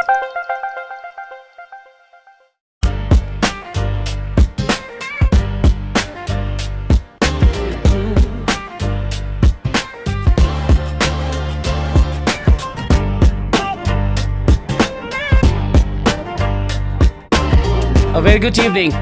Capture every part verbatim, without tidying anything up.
A very good evening.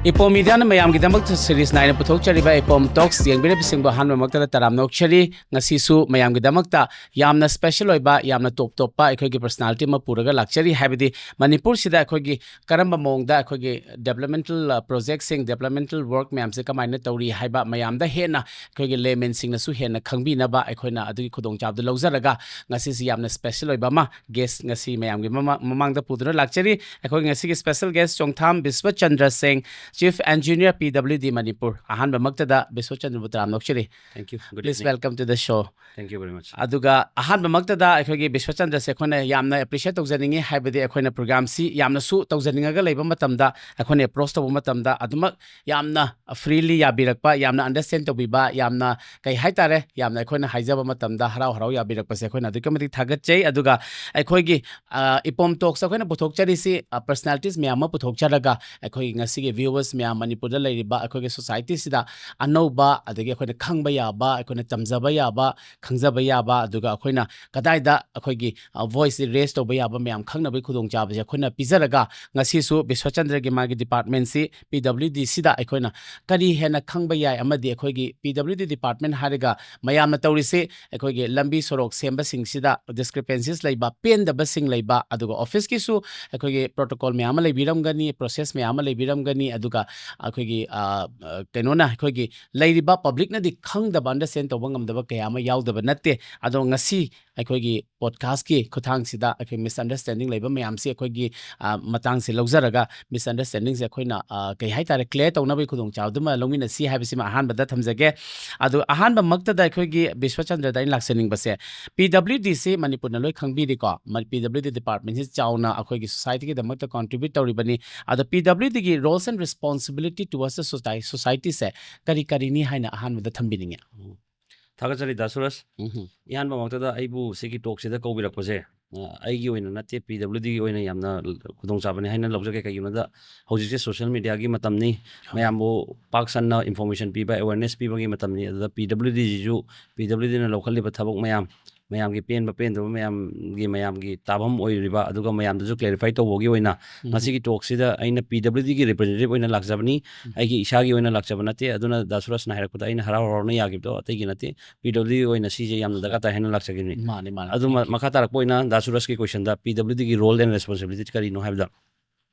Ipom ꯃꯤꯗꯤꯌꯥꯅ ꯃꯌꯥꯝꯒꯤꯗꯃꯛꯇ series ꯅꯥꯏꯅ ꯄꯨꯊꯣꯛꯆꯔꯤꯕ ꯏꯄꯣꯝ ꯇꯣꯛꯁ ꯌꯦꯡꯕꯤꯔꯤꯕꯁꯤꯡꯕꯨ ꯑꯍꯥꯟꯕꯃꯛꯇꯗ ꯇꯔꯥꯝꯅ ꯑꯣꯛꯆꯔꯤ꯫ ꯉꯁꯤꯁꯨ ꯃꯌꯥꯝꯒꯤꯗꯃꯛꯇ ꯌꯥꯝꯅ ꯁ꯭ꯄꯦꯁꯦꯜ ꯑꯣꯏꯕ, ꯌꯥꯝꯅ ꯇꯣꯞ ꯇꯣꯞꯄ ꯑꯩꯈꯣꯏꯒꯤ ꯄꯔꯁꯣꯅꯥꯂꯤꯇꯤ ꯑꯃ ꯄꯨꯔꯒ ꯂꯥꯛꯆꯔꯤ꯫ ꯍꯥꯏꯕꯗꯤ ꯃꯅꯤꯄꯨꯔꯁꯤꯗ ꯑꯩꯈꯣꯏꯒꯤ ꯀꯔꯝꯕ ꯃꯑꯣꯡꯗ ꯑꯩꯈꯣꯏꯒꯤ ꯗꯦꯕꯂꯞꯃꯦꯟꯇꯦꯜ, ꯑ, ꯄ꯭ꯔꯣꯖꯦꯛꯁꯤꯡ, ꯗꯦꯕꯂꯞꯃꯦꯟꯇꯦꯜ ꯋꯥꯔꯛ ꯃꯌꯥꯝꯁꯦ ꯀꯃꯥꯏꯅ ꯇꯧꯔꯤ ꯍꯥꯏꯕ ꯃꯌꯥꯝꯗ ꯍꯦꯟꯅ ꯑꯩꯈꯣꯏꯒꯤ ꯂꯦꯃꯦꯟꯁꯤꯡꯅꯁꯨ ꯍꯦꯟꯅ ꯈꯪꯕꯤꯅꯕ ꯑꯩꯈꯣꯏꯅ ꯑꯗꯨꯒꯤ ꯈꯨꯗꯣꯡꯆꯥꯕꯗꯨ ꯂꯧꯖꯔꯒ ꯉꯁꯤꯁꯤ ꯌꯥꯝꯅ ꯁ꯭ꯄꯦꯁꯦꯜ ꯑꯣꯏꯕ ꯑꯃ ꯒꯦꯁ ꯉꯁꯤ ꯃꯌꯥꯝꯒꯤ ꯃꯃꯥ-, ꯃꯃꯥꯡꯗ ꯄꯨꯗꯨꯅ ꯂꯥꯛꯆꯔꯤ꯫ ꯑꯩꯈꯣꯏꯒꯤ ꯉꯁꯤꯒꯤ ꯁ꯭ꯄꯦꯁꯦꯜ ꯒꯦꯁ ꯆꯣꯡꯊꯥꯝ ꯕꯤꯁ꯭ꯋꯆꯟꯗ꯭ꯔ ꯁꯤꯡ, ꯆꯤꯐ ꯏꯟꯖꯤꯅꯤꯌꯔ, ꯄꯤ ꯗꯕ꯭ꯂꯤꯎ ꯗꯤ ꯃꯅꯤꯄꯨꯔ꯫ ꯑꯍꯥꯟꯕꯃꯛꯇꯗ ꯕꯤꯁ꯭ꯋꯆꯟꯗ꯭ꯔꯕꯨ ꯇꯔꯥꯝꯅ ꯑꯣꯛꯆꯔꯤ꯫ Thank you. Good Please evening. Welcome to the show. Thank you very much. ꯑꯗꯨꯒ ꯑꯍꯥꯟꯕꯃꯛꯇꯗ ꯑꯩꯈꯣꯏꯒꯤ ꯕꯤꯁ꯭ꯋꯆꯟꯗ꯭ꯔꯁꯦ ꯑꯩꯈꯣꯏꯅ ꯌꯥꯝꯅ ꯑꯦꯄ꯭ꯔꯤꯁꯤꯌꯦꯠ ꯇꯧꯖꯅꯤꯡꯉꯤ꯫ ꯍꯥꯏꯕꯗꯤ ꯑꯩꯈꯣꯏꯅ ꯄ꯭ꯔꯣꯒ꯭ꯔꯥꯝꯁꯤ ꯌꯥꯝꯅꯁꯨ ꯇꯧꯖꯅꯤꯡꯉꯒ ꯂꯩꯕ ꯃꯇꯝꯗ, ꯑꯩꯈꯣꯏꯅ ꯑꯦꯄ꯭ꯔꯣꯁ ꯇꯧꯕ ꯃꯇꯝꯗ ꯑꯗꯨꯃꯛ ꯌꯥꯝꯅ ꯐ꯭ꯔꯤꯂꯤ ꯌꯥꯕꯤꯔꯛꯄ, ꯌꯥꯝꯅ ꯑꯟꯗꯔꯁ꯭ꯇꯦꯟ ꯇꯧꯕꯤꯕ, ꯌꯥꯝꯅ ꯀꯩ ꯍꯥꯏꯇꯥꯔꯦ, ꯌꯥꯝꯅ ꯑꯩꯈꯣꯏꯅ ꯍꯥꯏꯖꯕ ꯃꯇꯝꯗ ꯍꯔꯥꯎ ꯍꯔꯥꯎ ꯌꯥꯕꯤꯔꯛꯄꯁꯦ ꯑꯩꯈꯣꯏꯅ ꯑꯗꯨꯛꯀꯤ ꯃꯇꯤꯛ ꯊꯥꯒꯠꯆꯩ꯫ ꯑꯗꯨꯒ ꯑꯩꯈꯣꯏꯒꯤ, ꯑ, ꯏꯄꯣꯝ ꯇꯣꯛꯁ ꯑꯩꯈꯣꯏꯅ ꯄꯨꯊꯣꯛꯆꯔꯤꯁꯤ, ꯑ, ꯄꯔꯁꯣꯅꯥꯂꯤꯇꯤꯁ ꯃꯌꯥꯝ ꯑꯃ ꯄꯨꯊꯣꯛꯆꯔꯒ ꯑꯩꯈꯣꯏꯒꯤ ꯉꯁꯤꯒꯤ ꯚ꯭ꯌꯨꯋꯔꯁ ꯃꯌꯥꯝ, ꯃꯅꯤꯄꯨꯔꯗ ꯂꯩꯔꯤꯕ ꯑꯩꯈꯣꯏꯒꯤ ꯁꯣꯁꯥꯏꯇꯤꯁꯤꯗ ꯑꯅꯧꯕ, ꯑꯗꯒꯤ ꯑꯩꯈꯣꯏꯅ ꯈꯪꯕ ꯌꯥꯕ, ꯑꯩꯈꯣꯏꯅ ꯇꯝꯖꯕ ꯌꯥꯕ, ꯈꯪꯖꯕ ꯌꯥꯕ, ꯑꯗꯨꯒ ꯑꯩꯈꯣꯏꯅ ꯀꯗꯥꯏꯗ ꯑꯩꯈꯣꯏꯒꯤ, ꯑ, ꯚꯣꯏꯁꯁꯤ ꯔꯦꯁ ꯇꯧꯕ ꯌꯥꯕ ꯃꯌꯥꯝ ꯈꯪꯅꯕꯒꯤ ꯈꯨꯗꯣꯡꯆꯥꯕꯁꯦ ꯑꯩꯈꯣꯏꯅ ꯄꯤꯖꯔꯒ, ꯉꯁꯤꯁꯨ ꯕꯤꯁ꯭ꯋꯆꯟꯗ꯭ꯔꯒꯤ ꯃꯥꯒꯤ ꯗꯤꯄꯥꯔꯠꯃꯦꯟꯁꯤ, ꯄꯤ ꯗꯕ꯭ꯂꯤꯎ ꯗꯤꯁꯤꯗ ꯑꯩꯈꯣꯏꯅ ꯀꯔꯤ ꯍꯦꯟꯅ ꯈꯪꯕ ꯌꯥꯏ, ꯑꯃꯗꯤ ꯑꯩꯈꯣꯏꯒꯤ ꯄꯤ ꯗꯕ꯭ꯂꯤꯎ ꯗꯤ ꯗꯤꯄꯥꯔꯠꯃꯦꯟ ꯍꯥꯏꯔꯒ ꯃꯌꯥꯝꯅ ꯇꯧꯔꯤꯁꯤ, ꯑꯩꯈꯣꯏꯒꯤ ꯂꯝꯕꯤ ꯁꯣꯔꯣꯛ ꯁꯦꯝꯕꯁꯤꯡꯁꯤꯗ ꯗꯤꯁꯀ꯭ꯔꯤꯄꯦꯟꯁꯤꯁ ꯂꯩꯕ, ꯄꯦꯟꯗꯕꯁꯤꯡ ꯂꯩꯕ, ꯑꯗꯨꯒ ꯑꯣꯐꯤꯁꯀꯤꯁꯨ ꯑꯩꯈꯣꯏꯒꯤ ꯄ꯭ꯔꯣꯇꯣꯀꯣꯜ ꯃꯌꯥꯝ ꯑꯃ ꯂꯩꯕꯤꯔꯝꯒꯅꯤ, ꯄ꯭ꯔꯣꯁꯦꯁ ꯃꯌꯥꯝ ꯑꯃ ꯂꯩꯕꯤꯔꯝꯒꯅꯤ, ꯑꯗꯨꯒ ꯑꯩꯈꯣꯏꯒꯤ, ꯑ, ꯑ, ꯀꯩꯅꯣꯅ, ꯑꯩꯈꯣꯏꯒꯤ ꯂꯩꯔꯤꯕ ꯄꯕ꯭ꯂꯤꯛꯅꯗꯤ ꯈꯪꯗꯕ, ꯑꯟꯗꯔꯁ꯭ꯇꯦꯟ ꯇꯧꯕ ꯉꯝꯗꯕ ꯀꯌꯥ ꯑꯃ ꯌꯥꯎꯗꯕ ꯅꯠꯇꯦ꯫ ꯑꯗꯣ ꯉꯁꯤ ꯑꯩꯈꯣꯏꯒꯤ ꯄꯣꯗꯀꯥꯁꯀꯤ ꯈꯨꯠꯊꯥꯡꯁꯤꯗ ꯑꯩꯈꯣꯏ ꯃꯤꯁꯑꯟꯗꯔꯁ꯭ꯇꯦꯟꯗꯤꯡ ꯂꯩꯕ ꯃꯌꯥꯝꯁꯤ ꯑꯩꯈꯣꯏꯒꯤ, ꯑ, ꯃꯇꯥꯡꯁꯦ ꯂꯧꯖꯔꯒ ꯃꯤꯁꯑꯟꯗꯔꯁ꯭ꯇꯦꯟꯗꯤꯡꯁꯦ ꯑꯩꯈꯣꯏꯅ, ꯑ, ꯀꯩ ꯍꯥꯏꯇꯥꯔꯦ, ꯀ꯭ꯂꯤꯌꯥꯔ ꯇꯧꯅꯕꯒꯤ ꯈꯨꯗꯣꯡꯆꯥꯕꯗꯨꯃ ꯂꯧꯃꯤꯟꯅꯁꯤ ꯍꯥꯏꯕꯁꯤꯃ ꯑꯍꯥꯟꯕꯗ ꯊꯝꯖꯒꯦ꯫ ꯑꯗꯣ ꯑꯍꯥꯟꯕꯃꯛꯇꯗ ꯑꯩꯈꯣꯏꯒꯤ ꯕꯤꯁ꯭ꯋꯆꯟꯗ꯭ꯔꯗ ꯑꯩꯅ ꯂꯥꯛꯆꯅꯤꯡꯕꯁꯦ, ꯄꯤ ꯗꯕ꯭ꯂꯤꯎ ꯗꯤꯁꯤ ꯃꯅꯤꯄꯨꯔꯅ ꯂꯣꯏ ꯈꯪꯕꯤꯔꯤꯀꯣ, ꯄꯤ ꯗꯕ꯭ꯂꯤꯎ ꯗꯤ ꯗꯤꯄꯥꯔꯠꯃꯦꯟꯁꯤ ꯆꯥꯎꯅ ꯑꯩꯈꯣꯏꯒꯤ ꯁꯣꯁꯥꯏꯇꯤꯒꯤꯗꯃꯛꯇ ꯀꯟꯇ꯭ꯔꯤꯕ꯭ꯌꯨꯠ ꯇꯧꯔꯤꯕꯅꯤ꯫ ꯑꯗꯣ ꯄꯤ ꯗꯕ꯭ꯂꯤꯎ ꯗꯤꯒꯤ roles and responsibility towards the society, ꯁꯣꯁꯥꯏꯇꯤꯁꯦ ꯀꯔꯤ ꯀꯔꯤꯅꯤ ꯍꯥꯏꯅ ꯑꯍꯥꯟꯕꯗ ꯊꯝꯕꯤꯅꯤꯡꯉꯤ? ꯊꯥꯒꯠꯆꯔꯤ, ꯗꯥ ꯁꯨꯔꯖ꯫ ꯎꯝꯍꯨꯝ꯫ ꯏꯍꯥꯟꯕꯃꯛꯇꯗ ꯑꯩꯕꯨ ꯁꯤꯒꯤ ꯇꯣꯛꯁꯤꯗ ꯀꯧꯕꯤꯔꯛꯄꯁꯦ ꯑ, ꯑꯩꯒꯤ ꯑꯣꯏꯅ ꯅꯠꯇꯦ, ꯄꯤ ꯗꯕ꯭ꯂꯤꯎ ꯗꯤꯒꯤ ꯑꯣꯏꯅ ꯌꯥꯝꯅ ꯈꯨꯗꯣꯡꯆꯥꯕꯅꯤ ꯍꯥꯏꯅ ꯂꯧꯖꯒꯦ꯫ ꯀꯩꯒꯤꯅꯣꯗ ꯍꯧꯖꯤꯛꯁꯦ ꯁꯣꯁꯤꯌꯦꯜ ꯃꯦꯗꯤꯌꯥꯒꯤ ꯃꯇꯝꯅꯤ, ꯃꯌꯥꯝꯕꯨ ꯄꯥꯛ ꯁꯟꯅ ꯏꯟꯐꯣꯔꯃꯦꯁꯟ ꯄꯤꯕ, ꯑꯦꯋꯦꯔꯅꯦꯁ ꯄꯤꯕꯒꯤ ꯃꯇꯝꯅꯤ꯫ ꯑꯗꯨꯗ ꯄꯤ ꯗꯕ꯭ꯂꯤꯎ ꯗꯤꯁꯤꯁꯨ, ꯄꯤ ꯗꯕ꯭ꯂꯤꯎ ꯗꯤꯅ ꯂꯧꯈꯠꯂꯤꯕ ꯊꯕꯛ ꯃꯌꯥꯝ, ꯃꯌꯥꯝꯒꯤ ꯄꯦꯟꯕ ꯄꯦꯟꯗꯕ ꯃꯌꯥꯝꯒꯤ, ꯃꯌꯥꯝꯒꯤ ꯇꯥꯐꯝ ꯑꯣꯏꯔꯤꯕ, ꯑꯗꯨꯒ ꯃꯌꯥꯝꯗꯁꯨ ꯀ꯭ꯂꯦꯔꯤꯐꯥꯏ ꯇꯧꯕꯒꯤ ꯑꯣꯏꯅ ꯎꯝ꯫ ꯉꯁꯤꯒꯤ ꯇꯣꯛꯁꯤꯗ ꯑꯩꯅ ꯄꯤ ꯗꯕ꯭ꯂꯤꯎ ꯗꯤꯒꯤ ꯔꯤꯄ꯭ꯔꯖꯦꯟꯇꯦꯇꯤꯚ ꯑꯣꯏꯅ ꯂꯥꯛꯆꯕꯅꯤ꯫ ꯎꯝ꯫ ꯑꯩꯒꯤ ꯏꯁꯥꯒꯤ ꯑꯣꯏꯅ ꯂꯥꯛꯆꯕ ꯅꯠꯇꯦ꯫ ꯑꯗꯨꯅ ꯗꯥ ꯁꯨꯔꯖꯅ ꯍꯥꯏꯔꯛꯄꯗ ꯑꯩꯅ ꯍꯔꯥꯎ ꯍꯔꯥꯎꯅ ꯌꯥꯈꯤꯕꯗꯣ ꯑꯇꯩꯒꯤ ꯅꯠꯇꯦ, ꯄꯤ ꯗꯕ꯭ꯂꯤꯎ ꯗꯤ ꯑꯣꯏꯅ ꯁꯤꯁꯦ ꯌꯥꯝꯅ ꯗꯔꯀꯥꯔ ꯇꯥꯏ ꯍꯥꯏꯅ ꯂꯥꯛꯆꯈꯤꯕꯅꯤ꯫ ꯃꯥꯅꯤ, ꯃꯥꯅꯤ꯫ ꯑꯗꯨ ꯃ-, Thank you꯫ ꯃꯈꯥ ꯇꯥꯔꯛꯄ ꯑꯣꯏꯅ ꯗꯥ ꯁꯨꯔꯖꯀꯤ ꯀꯣꯏꯁꯟꯗ ꯄꯤ ꯗꯕ꯭ꯂꯤꯎ ꯗꯤꯒꯤ ꯔꯣꯜ ꯑꯦꯟ ꯔꯦꯁꯄꯣꯟꯁꯤꯕꯤꯂꯤꯇꯤ ꯀꯔꯤꯅꯣ ꯍꯥꯏꯕꯗ,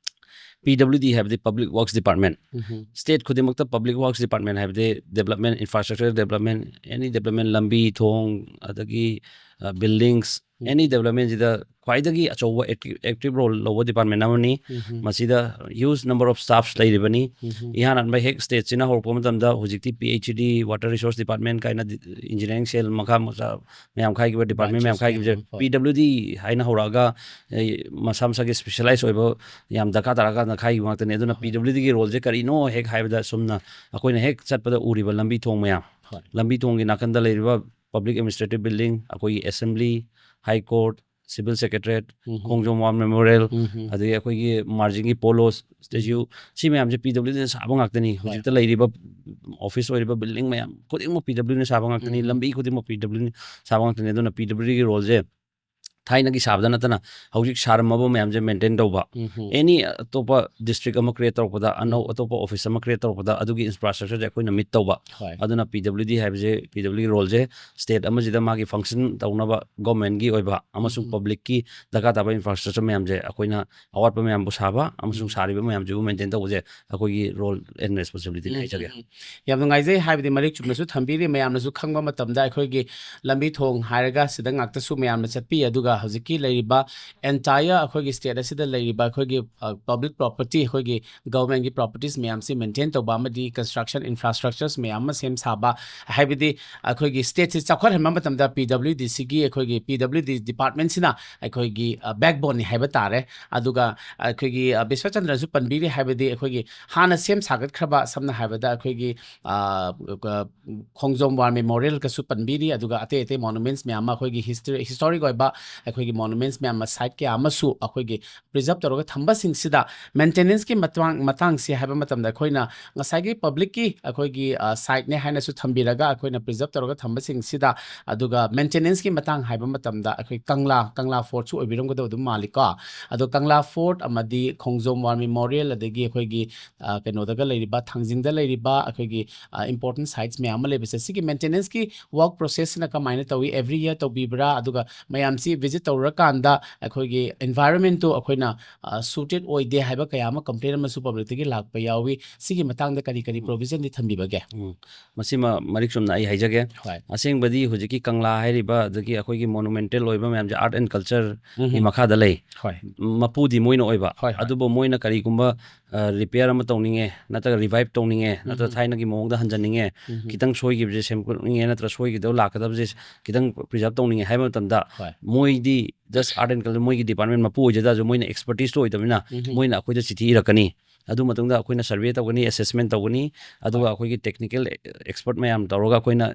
ꯄꯤ ꯗꯕ꯭ꯂꯤꯎ ꯗꯤ ꯍꯥꯏꯕꯗꯤ ꯄꯕ꯭ꯂꯤꯛ ꯋꯥꯔꯛꯁ ꯗꯤꯄꯥꯔꯠꯃꯦꯟ꯫ ꯎꯝ꯫ ꯁ꯭ꯇꯦꯠ ꯈꯨꯗꯤꯡꯃꯛꯇ ꯄꯕ꯭ꯂꯤꯛ ꯋꯥꯔꯛꯁ ꯗꯤꯄꯥꯔꯠꯃꯦꯟ ꯍꯥꯏꯕꯗꯤ ꯗꯦꯕꯂꯞꯃꯦꯟ, ꯏꯟꯐ꯭ꯔꯥꯁ꯭ꯇ꯭ꯔꯛꯆꯔ ꯗꯦꯕꯂꯞꯃꯦꯟ, ꯑꯦꯅꯤ ꯗꯦꯕꯂꯞꯃꯦꯟ, ꯂꯝꯕꯤ, ꯊꯣꯡ, ꯑꯗꯒꯤ, ꯑ, ꯕꯤꯜꯗꯤꯡꯁ, ꯎꯝ꯫ ꯑꯦꯅꯤ ꯗꯦꯕꯂꯞꯃꯦꯟꯁꯤꯗ ꯈ꯭ꯋꯥꯏꯗꯒꯤ ꯑꯆꯧꯕ ꯑꯦꯛꯇꯤꯚ, ꯑꯦꯛꯇꯤꯚ ꯔꯣꯜ ꯂꯧꯕ ꯗꯤꯄꯥꯔꯠꯃꯦꯟ ꯑꯃꯅꯤ꯫ ꯎꯝ꯫ ꯃꯁꯤꯗ huge number of staffs ꯂꯩꯔꯤꯕꯅꯤ꯫ ꯎꯝ꯫ ꯏꯍꯥꯟ ꯍꯥꯟꯕ ꯍꯦꯛ ꯁ꯭ꯇꯦꯠꯁꯤꯅ ꯍꯧꯔꯛꯄ ꯃꯇꯝꯗ ꯍꯧꯖꯤꯛꯇꯤ ꯄꯤ ꯑꯩꯆ ꯏ ꯗꯤ, ꯋꯥꯇꯔ ꯔꯤꯁꯣꯔꯁ ꯗꯤꯄꯥꯔꯠꯃꯦꯟ ꯀꯥꯏꯅ ꯗꯤ-, ꯏꯟꯖꯤꯅꯤꯌꯥꯔꯤꯡ ꯁꯦꯜ ꯃꯈꯥ ꯃꯆꯥ ꯃꯌꯥꯝ ꯈꯥꯏꯈꯤꯕ ꯗꯤꯄꯥꯔꯠꯃꯦꯟ ꯃꯌꯥꯝ branches ꯈꯥꯏꯈꯤꯕꯁꯦ ꯃꯌꯥꯝ, ꯍꯣꯏ꯫ ꯄꯤ ꯗꯕ꯭ꯂꯤꯎ ꯗꯤ ꯍꯥꯏꯅ ꯍꯧꯔꯛꯑꯒ, ꯑꯩ, ꯃꯁꯥ ꯃꯁꯥꯒꯤ ꯁ꯭ꯄꯦꯁꯤꯌꯦꯂꯥꯏꯁ ꯑꯣꯏꯕ ꯌꯥꯝ ꯗꯔꯀꯥꯔ ꯇꯥꯔꯀꯥꯟꯗ ꯈꯥꯏꯈꯤꯕ ꯉꯥꯛꯇꯅꯤ꯫ ꯑꯗꯨꯅ ꯍꯣꯏ꯫ ꯄꯤ ꯗꯕ꯭ꯂꯤꯎ ꯗꯤꯒꯤ ꯔꯣꯜꯁꯦ ꯀꯔꯤꯅꯣ ꯍꯦꯛ ꯍꯥꯏꯕꯗ, ꯁꯨꯝꯅ ꯑꯩꯈꯣꯏꯅ ꯍꯦꯛ ꯆꯠꯄꯗ ꯎꯔꯤꯕ ꯂꯝꯕꯤ ꯊꯣꯡ ꯃꯌꯥꯝ, ꯍꯣꯏ꯫ ꯂꯝꯕꯤ ꯊꯣꯡꯒꯤ ꯅꯥꯀꯟꯗ ꯂꯩꯔꯤꯕ ꯄꯕ꯭ꯂꯤꯛ ꯑꯦꯗꯃꯤꯅꯤꯁꯇ꯭ꯔꯦꯇꯤꯚ ꯕꯤꯜꯗꯤꯡ, ꯑꯩꯈꯣꯏꯒꯤ assembly, high court, civil secretariat, ꯎꯝ꯫ ꯈꯣꯡꯖꯣꯝ ꯋꯥꯔ ꯃꯦꯃꯣꯔꯤꯌꯦꯜ, ꯎꯝ꯫ ꯑꯗꯒꯤ ꯑꯩꯈꯣꯏꯒꯤ ꯃꯥꯔꯖꯤꯡꯒꯤ ꯄꯣꯂꯣ ꯁ꯭ꯇꯦꯆꯨ, ꯁꯤ ꯃꯌꯥꯝꯁꯦ ꯄꯤ ꯗꯕ꯭ꯂꯤꯎ ꯗꯤꯅ ꯁꯥꯕ ꯉꯥꯛꯇꯅꯤ꯫ ꯍꯣꯏ꯫ ꯍꯧꯖꯤꯛꯇ ꯂꯩꯔꯤꯕ ꯑꯣꯐꯤꯁ ꯑꯣꯏꯔꯤꯕ ꯕꯤꯜꯗꯤꯡ ꯃꯌꯥꯝ ꯈꯨꯗꯤꯡꯃꯛ ꯄꯤ ꯗꯕ꯭ꯂꯤꯎ ꯗꯤꯅ ꯁꯥꯕ ꯉꯥꯛꯇꯅꯤ꯫ ꯎꯝ꯫ ꯂꯝꯕꯤ ꯈꯨꯗꯤꯡꯃꯛ ꯄꯤ ꯗꯕ꯭ꯂꯤꯎ ꯗꯤꯅ ꯁꯥꯕ ꯉꯥꯛꯇꯅꯤ꯫ ꯑꯗꯨꯅ ꯄꯤ ꯗꯕ꯭ꯂꯤꯎ ꯗꯤꯒꯤ ꯔꯣꯜꯁꯦ ꯊꯥꯏꯅꯒꯤ ꯁꯥꯕꯗ ꯅꯠꯇꯅ ꯍꯧꯖꯤꯛ ꯁꯥꯔꯝꯃꯕ ꯃꯌꯥꯝꯁꯦ ꯃꯦꯟꯇꯦꯟ ꯇꯧꯕ, ꯎꯝ꯫ ꯑꯦꯅꯤ ꯑꯇꯣꯞꯄ ꯗꯤꯁꯇ꯭ꯔꯤꯛ ꯑꯃ ꯀ꯭ꯔꯤꯌꯦꯠ ꯇꯧꯔꯛꯄꯗ, ꯑꯅꯧ-, ꯎꯝ꯫ ꯑꯇꯣꯞꯄ ꯑꯣꯐꯤꯁ ꯑꯃ ꯀ꯭ꯔꯤꯌꯦꯠ ꯇꯧꯔꯛꯄꯗ, ꯑꯗꯨꯒꯤ ꯏꯟꯐ꯭ꯔꯥꯁ꯭ꯇ꯭ꯔꯛꯆꯔꯁꯦ ꯑꯩꯈꯣꯏꯅ ꯃꯤꯠ ꯇꯧꯕ꯫ ꯍꯣꯏ꯫ ꯑꯗꯨꯅ ꯄꯤ ꯗꯕ꯭ꯂꯤꯎ ꯗꯤ ꯍꯥꯏꯕꯁꯦ, ꯄꯤ ꯗꯕ꯭ꯂꯤꯎ ꯗꯤ ꯔꯣꯜꯁꯦ ꯁ꯭ꯇꯦꯠ ꯑꯃꯁꯤꯗ ꯃꯥꯒꯤ ꯐꯪꯁꯟ ꯇꯧꯅꯕ ꯒꯣꯔꯃꯦꯟꯒꯤ ꯑꯣꯏꯕ ꯑꯃꯁꯨꯡ ꯎꯝ꯫ ꯄꯕ꯭ꯂꯤꯛꯀꯤ ꯗꯔꯀꯥꯔ ꯇꯥꯕ ꯏꯟꯐ꯭ꯔꯥꯁ꯭ꯇ꯭ꯔꯛꯆꯔ ꯃꯌꯥꯝꯁꯦ ꯑꯩꯈꯣꯏꯅ ꯑꯋꯥꯠꯄ ꯃꯌꯥꯝꯕꯨ ꯁꯥꯕ ꯑꯃꯁꯨꯡ ꯎꯝ꯫ ꯁꯥꯔꯤꯕ ꯃꯌꯥꯝꯁꯤꯕꯨ ꯃꯦꯟꯇꯦꯟ ꯇꯧꯕꯁꯦ ꯑꯩꯈꯣꯏꯒꯤ ꯔꯣꯜ ꯑꯦꯟ ꯔꯦꯁꯄꯣꯟꯁꯤꯕꯤꯂꯤꯇꯤꯅꯤ ꯎꯝ, ꯍꯥꯏꯖꯒꯦ꯫ ꯎꯝ, ꯎꯝ꯫ ꯌꯥꯝ ꯅꯨꯡꯉꯥꯏꯖꯩ, ꯍꯥꯏꯕꯗꯤ ꯃꯔꯤꯛ ꯆꯨꯝꯅꯁꯨ ꯊꯝꯕꯤꯔꯤ꯫ ꯃꯌꯥꯝꯅꯁꯨ ꯈꯪꯕ ꯃꯇꯝꯗ ꯑꯩꯈꯣꯏꯒꯤ ꯂꯝꯕꯤ ꯊꯣꯡ ꯍꯥꯏꯔꯒ ꯁꯤꯗ ꯉꯥꯛꯇꯁꯨ ꯃꯌꯥꯝꯅ ꯆꯠꯄꯤ, ꯑꯗꯨꯒ ꯍꯧꯖꯤꯛꯀꯤ ꯂꯩꯔꯤꯕ entire ꯑꯩꯈꯣꯏꯒꯤ ꯁ꯭ꯇꯦꯠ ꯑꯁꯤꯗ ꯂꯩꯔꯤꯕ ꯑꯩꯈꯣꯏꯒꯤ, ꯑ, ꯄꯕ꯭ꯂꯤꯛ ꯄ꯭ꯔꯣꯄꯔꯇꯤ, ꯑꯩꯈꯣꯏꯒꯤ ꯒꯣꯔꯃꯦꯟꯒꯤ ꯄ꯭ꯔꯣꯄꯔꯇꯤꯁ ꯃꯌꯥꯝꯁꯤ ꯃꯦꯟꯇꯦꯟ ꯇꯧꯕ ꯑꯃꯗꯤ ꯀꯟꯁꯇ꯭ꯔꯛꯁꯟ ꯏꯟꯐ꯭ꯔꯥꯁ꯭ꯇ꯭ꯔꯛꯆꯔꯁ ꯃꯌꯥꯝ ꯑꯃ ꯁꯦꯝ ꯁꯥꯕ, ꯍꯥꯏꯕꯗꯤ ꯑꯩꯈꯣꯏꯒꯤ ꯁ꯭ꯇꯦꯠꯁꯤ ꯆꯥꯎꯈꯠꯍꯟꯕ ꯃꯇꯝꯗ ꯄꯤ ꯗꯕ꯭ꯂꯤꯎ ꯗꯤ ꯁꯤꯒꯤ, ꯑꯩꯈꯣꯏꯒꯤ ꯄꯤ ꯗꯕ꯭ꯂꯤꯎ ꯗꯤ ꯗꯤꯄꯥꯔꯠꯃꯦꯟꯁꯤꯅ ꯑꯩꯈꯣꯏꯒꯤ, ꯑ, backboneꯅꯤ ꯍꯥꯏꯕ ꯇꯥꯔꯦ꯫ ꯑꯗꯨꯒ ꯑꯩꯈꯣꯏꯒꯤ, ꯑ, ꯕꯤꯁ꯭ꯋꯆꯟꯗ꯭ꯔꯁꯨ ꯄꯟꯕꯤꯔꯤ, ꯍꯥꯏꯕꯗꯤ ꯑꯩꯈꯣꯏꯒꯤ ꯍꯥꯟꯅ ꯁꯦꯝ ꯁꯥꯒꯠꯈ꯭ꯔꯕ, ꯁꯝꯅ ꯍꯥꯏꯔꯕꯗ ꯑꯩꯈꯣꯏꯒꯤ, ꯑ, ꯈꯣꯡꯖꯣꯝ ꯋꯥꯔ ꯃꯦꯃꯣꯔꯤꯌꯦꯜꯒꯁꯨ ꯄꯟꯕꯤꯔꯤ, ꯑꯗꯨꯒ ꯑꯇꯩ ꯑꯇꯩ ꯃꯣꯅꯨꯃꯦꯟꯠꯁ ꯃꯌꯥꯝ ꯑꯃ, ꯑꯩꯈꯣꯏꯒꯤ ꯍꯤꯁꯇꯣꯔꯤ-, ꯍꯤꯁꯇꯣꯔꯤꯛ ꯑꯣꯏꯕ, ꯑꯩꯈꯣꯏꯒꯤ monuments ꯃꯌꯥꯝ ꯑꯃ, site ꯀꯌꯥ ꯑꯃꯁꯨ ꯑꯩꯈꯣꯏꯒꯤ preserve ꯇꯧꯔꯒ ꯊꯝꯕꯁꯤꯡꯁꯤꯗ maintenanceꯀꯤ ꯃꯇꯥꯡ, ꯃꯇꯥꯡꯁꯤ ꯍꯥꯏꯕ ꯃꯇꯝꯗ ꯑꯩꯈꯣꯏꯅ ꯉꯁꯥꯏꯒꯤ publicꯀꯤ ꯑꯩꯈꯣꯏꯒꯤ, ꯑ, siteꯅꯦ ꯍꯥꯏꯅꯁꯨ ꯊꯝꯕꯤꯔꯒ ꯑꯩꯈꯣꯏꯅ preserve ꯇꯧꯔꯒ ꯊꯝꯕꯁꯤꯡꯁꯤꯗ, ꯑꯗꯨꯒ maintenanceꯀꯤ ꯃꯇꯥꯡ ꯍꯥꯏꯕ ꯃꯇꯝꯗ ꯑꯩꯈꯣꯏ ꯀꯪꯂꯥ, ꯀꯪꯂꯥ fortꯁꯨ ꯑꯣꯏꯕꯤꯔꯝꯒꯗꯕ ꯑꯗꯨꯝ ꯃꯥꯜꯂꯤꯀꯣ꯫ ꯑꯗꯣ ꯀꯪꯂꯥ fort ꯑꯃꯗꯤ ꯈꯣꯡꯖꯣꯝ war memorial, ꯑꯗꯒꯤ ꯑꯩꯈꯣꯏꯒꯤ, ꯑ, ꯀꯩꯅꯣꯗꯒ ꯂꯩꯔꯤꯕ, ꯊꯥꯡꯖꯤꯡꯗ ꯂꯩꯔꯤꯕ ꯑꯩꯈꯣꯏꯒꯤ, ꯑ, important sites ꯃꯌꯥꯝ ꯑꯃ ꯂꯩꯕꯁꯦ, ꯁꯤꯒꯤ maintenanceꯀꯤ work processꯁꯤꯅ ꯀꯃꯥꯏꯅ ꯇꯧꯏ? Every year ꯇꯧꯕꯤꯕ꯭ꯔꯥ? ꯑꯗꯨꯒ ꯃꯌꯥꯝꯁꯤ visit ꯇꯧꯔꯀꯥꯟꯗ ꯑꯩꯈꯣꯏꯒꯤ environmentꯇꯣ ꯑꯩꯈꯣꯏꯅ, ꯑ, suited ꯑꯣꯏꯗꯦ ꯍꯥꯏꯕ ꯀꯌꯥ ꯑꯃ complaint ꯑꯃꯁꯨ publicꯇꯒꯤ ꯂꯥꯛꯄ ꯌꯥꯎꯏ꯫ ꯁꯤꯒꯤ ꯃꯇꯥꯡꯗ ꯀꯔꯤ ꯀꯔꯤ ꯎꯝ꯫ provisionꯗꯤ ꯊꯝꯕꯤꯕꯒꯦ? ꯎꯝ꯫ ꯃꯁꯤꯃ ꯃꯔꯤꯛ ꯆꯨꯝꯅ ꯑꯩ ꯍꯥꯏꯖꯒꯦ꯫ ꯍꯣꯏ꯫ ꯑꯁꯦꯡꯕꯗꯤ ꯍꯧꯖꯤꯛꯀꯤ ꯀꯪꯂꯥ ꯍꯥꯏꯔꯤꯕ, ꯑꯗꯒꯤ ꯑꯩꯈꯣꯏꯒꯤ monumental ꯑꯣꯏꯕ ꯃꯌꯥꯝꯁꯦ art and cultureꯒꯤ ꯎꯝ꯫ ꯃꯈꯥꯗ ꯂꯩ꯫ ꯍꯣꯏ꯫ ꯃꯄꯨꯗꯤ ꯃꯣꯏꯅ ꯑꯣꯏꯕ꯫ ꯍꯣꯏ, ꯍꯣꯏ꯫ ꯑꯗꯨꯕꯨ ꯃꯣꯏꯅ ꯀꯔꯤꯒꯨꯝꯕ, ꯑ, repair ꯑꯃ ꯇꯧꯅꯤꯡꯉꯦ, ꯅꯠꯇ꯭ꯔꯒ revive ꯇꯧꯅꯤꯡꯉꯦ, ꯅꯠꯇ꯭ꯔꯒ ꯎꯝ꯫ ꯊꯥꯏꯅꯒꯤ ꯃꯑꯣꯡꯗ ꯍꯟꯖꯟꯅꯤꯡꯉꯦ, ꯎꯝ꯫ ꯈꯤꯇꯪ ꯁꯣꯏꯈꯤꯕꯁꯦ ꯁꯦꯝꯒꯠꯅꯤꯡꯉꯦ, ꯅꯠꯇ꯭ꯔꯒ ꯁꯣꯏꯈꯤꯗꯕ ꯂꯥꯛꯀꯗꯕꯁꯦ ꯈꯤꯇꯪ preserve ꯇꯧꯅꯤꯡꯉꯦ ꯍꯥꯏꯕ ꯃꯇꯝꯗ, ꯍꯣꯏ꯫ ꯃꯣꯏꯗꯤ just art and culture, ꯃꯣꯏꯒꯤ department ꯃꯄꯨ ꯑꯣꯏꯖ ꯇꯥꯔꯁꯨ, ꯃꯣꯏꯅ expertiseꯇꯣ ꯑꯣꯏꯗꯕꯅꯤꯅ, ꯎꯝ꯫ ꯃꯣꯏꯅ ꯑꯩꯈꯣꯏꯗ ꯆꯤꯊꯤ ꯏꯔꯛꯀꯅꯤ꯫ ꯑꯗꯨ ꯃꯇꯨꯡꯗ ꯑꯩꯈꯣꯏꯅ survey ꯇꯧꯒꯅꯤ, assessment ꯇꯧꯒꯅꯤ, ꯑꯗꯨꯒ ꯍꯣꯏ꯫ ꯑꯩꯈꯣꯏꯒꯤ technical expert ꯃꯌꯥꯝ ꯇꯧꯔꯒ ꯑꯩꯈꯣꯏꯅ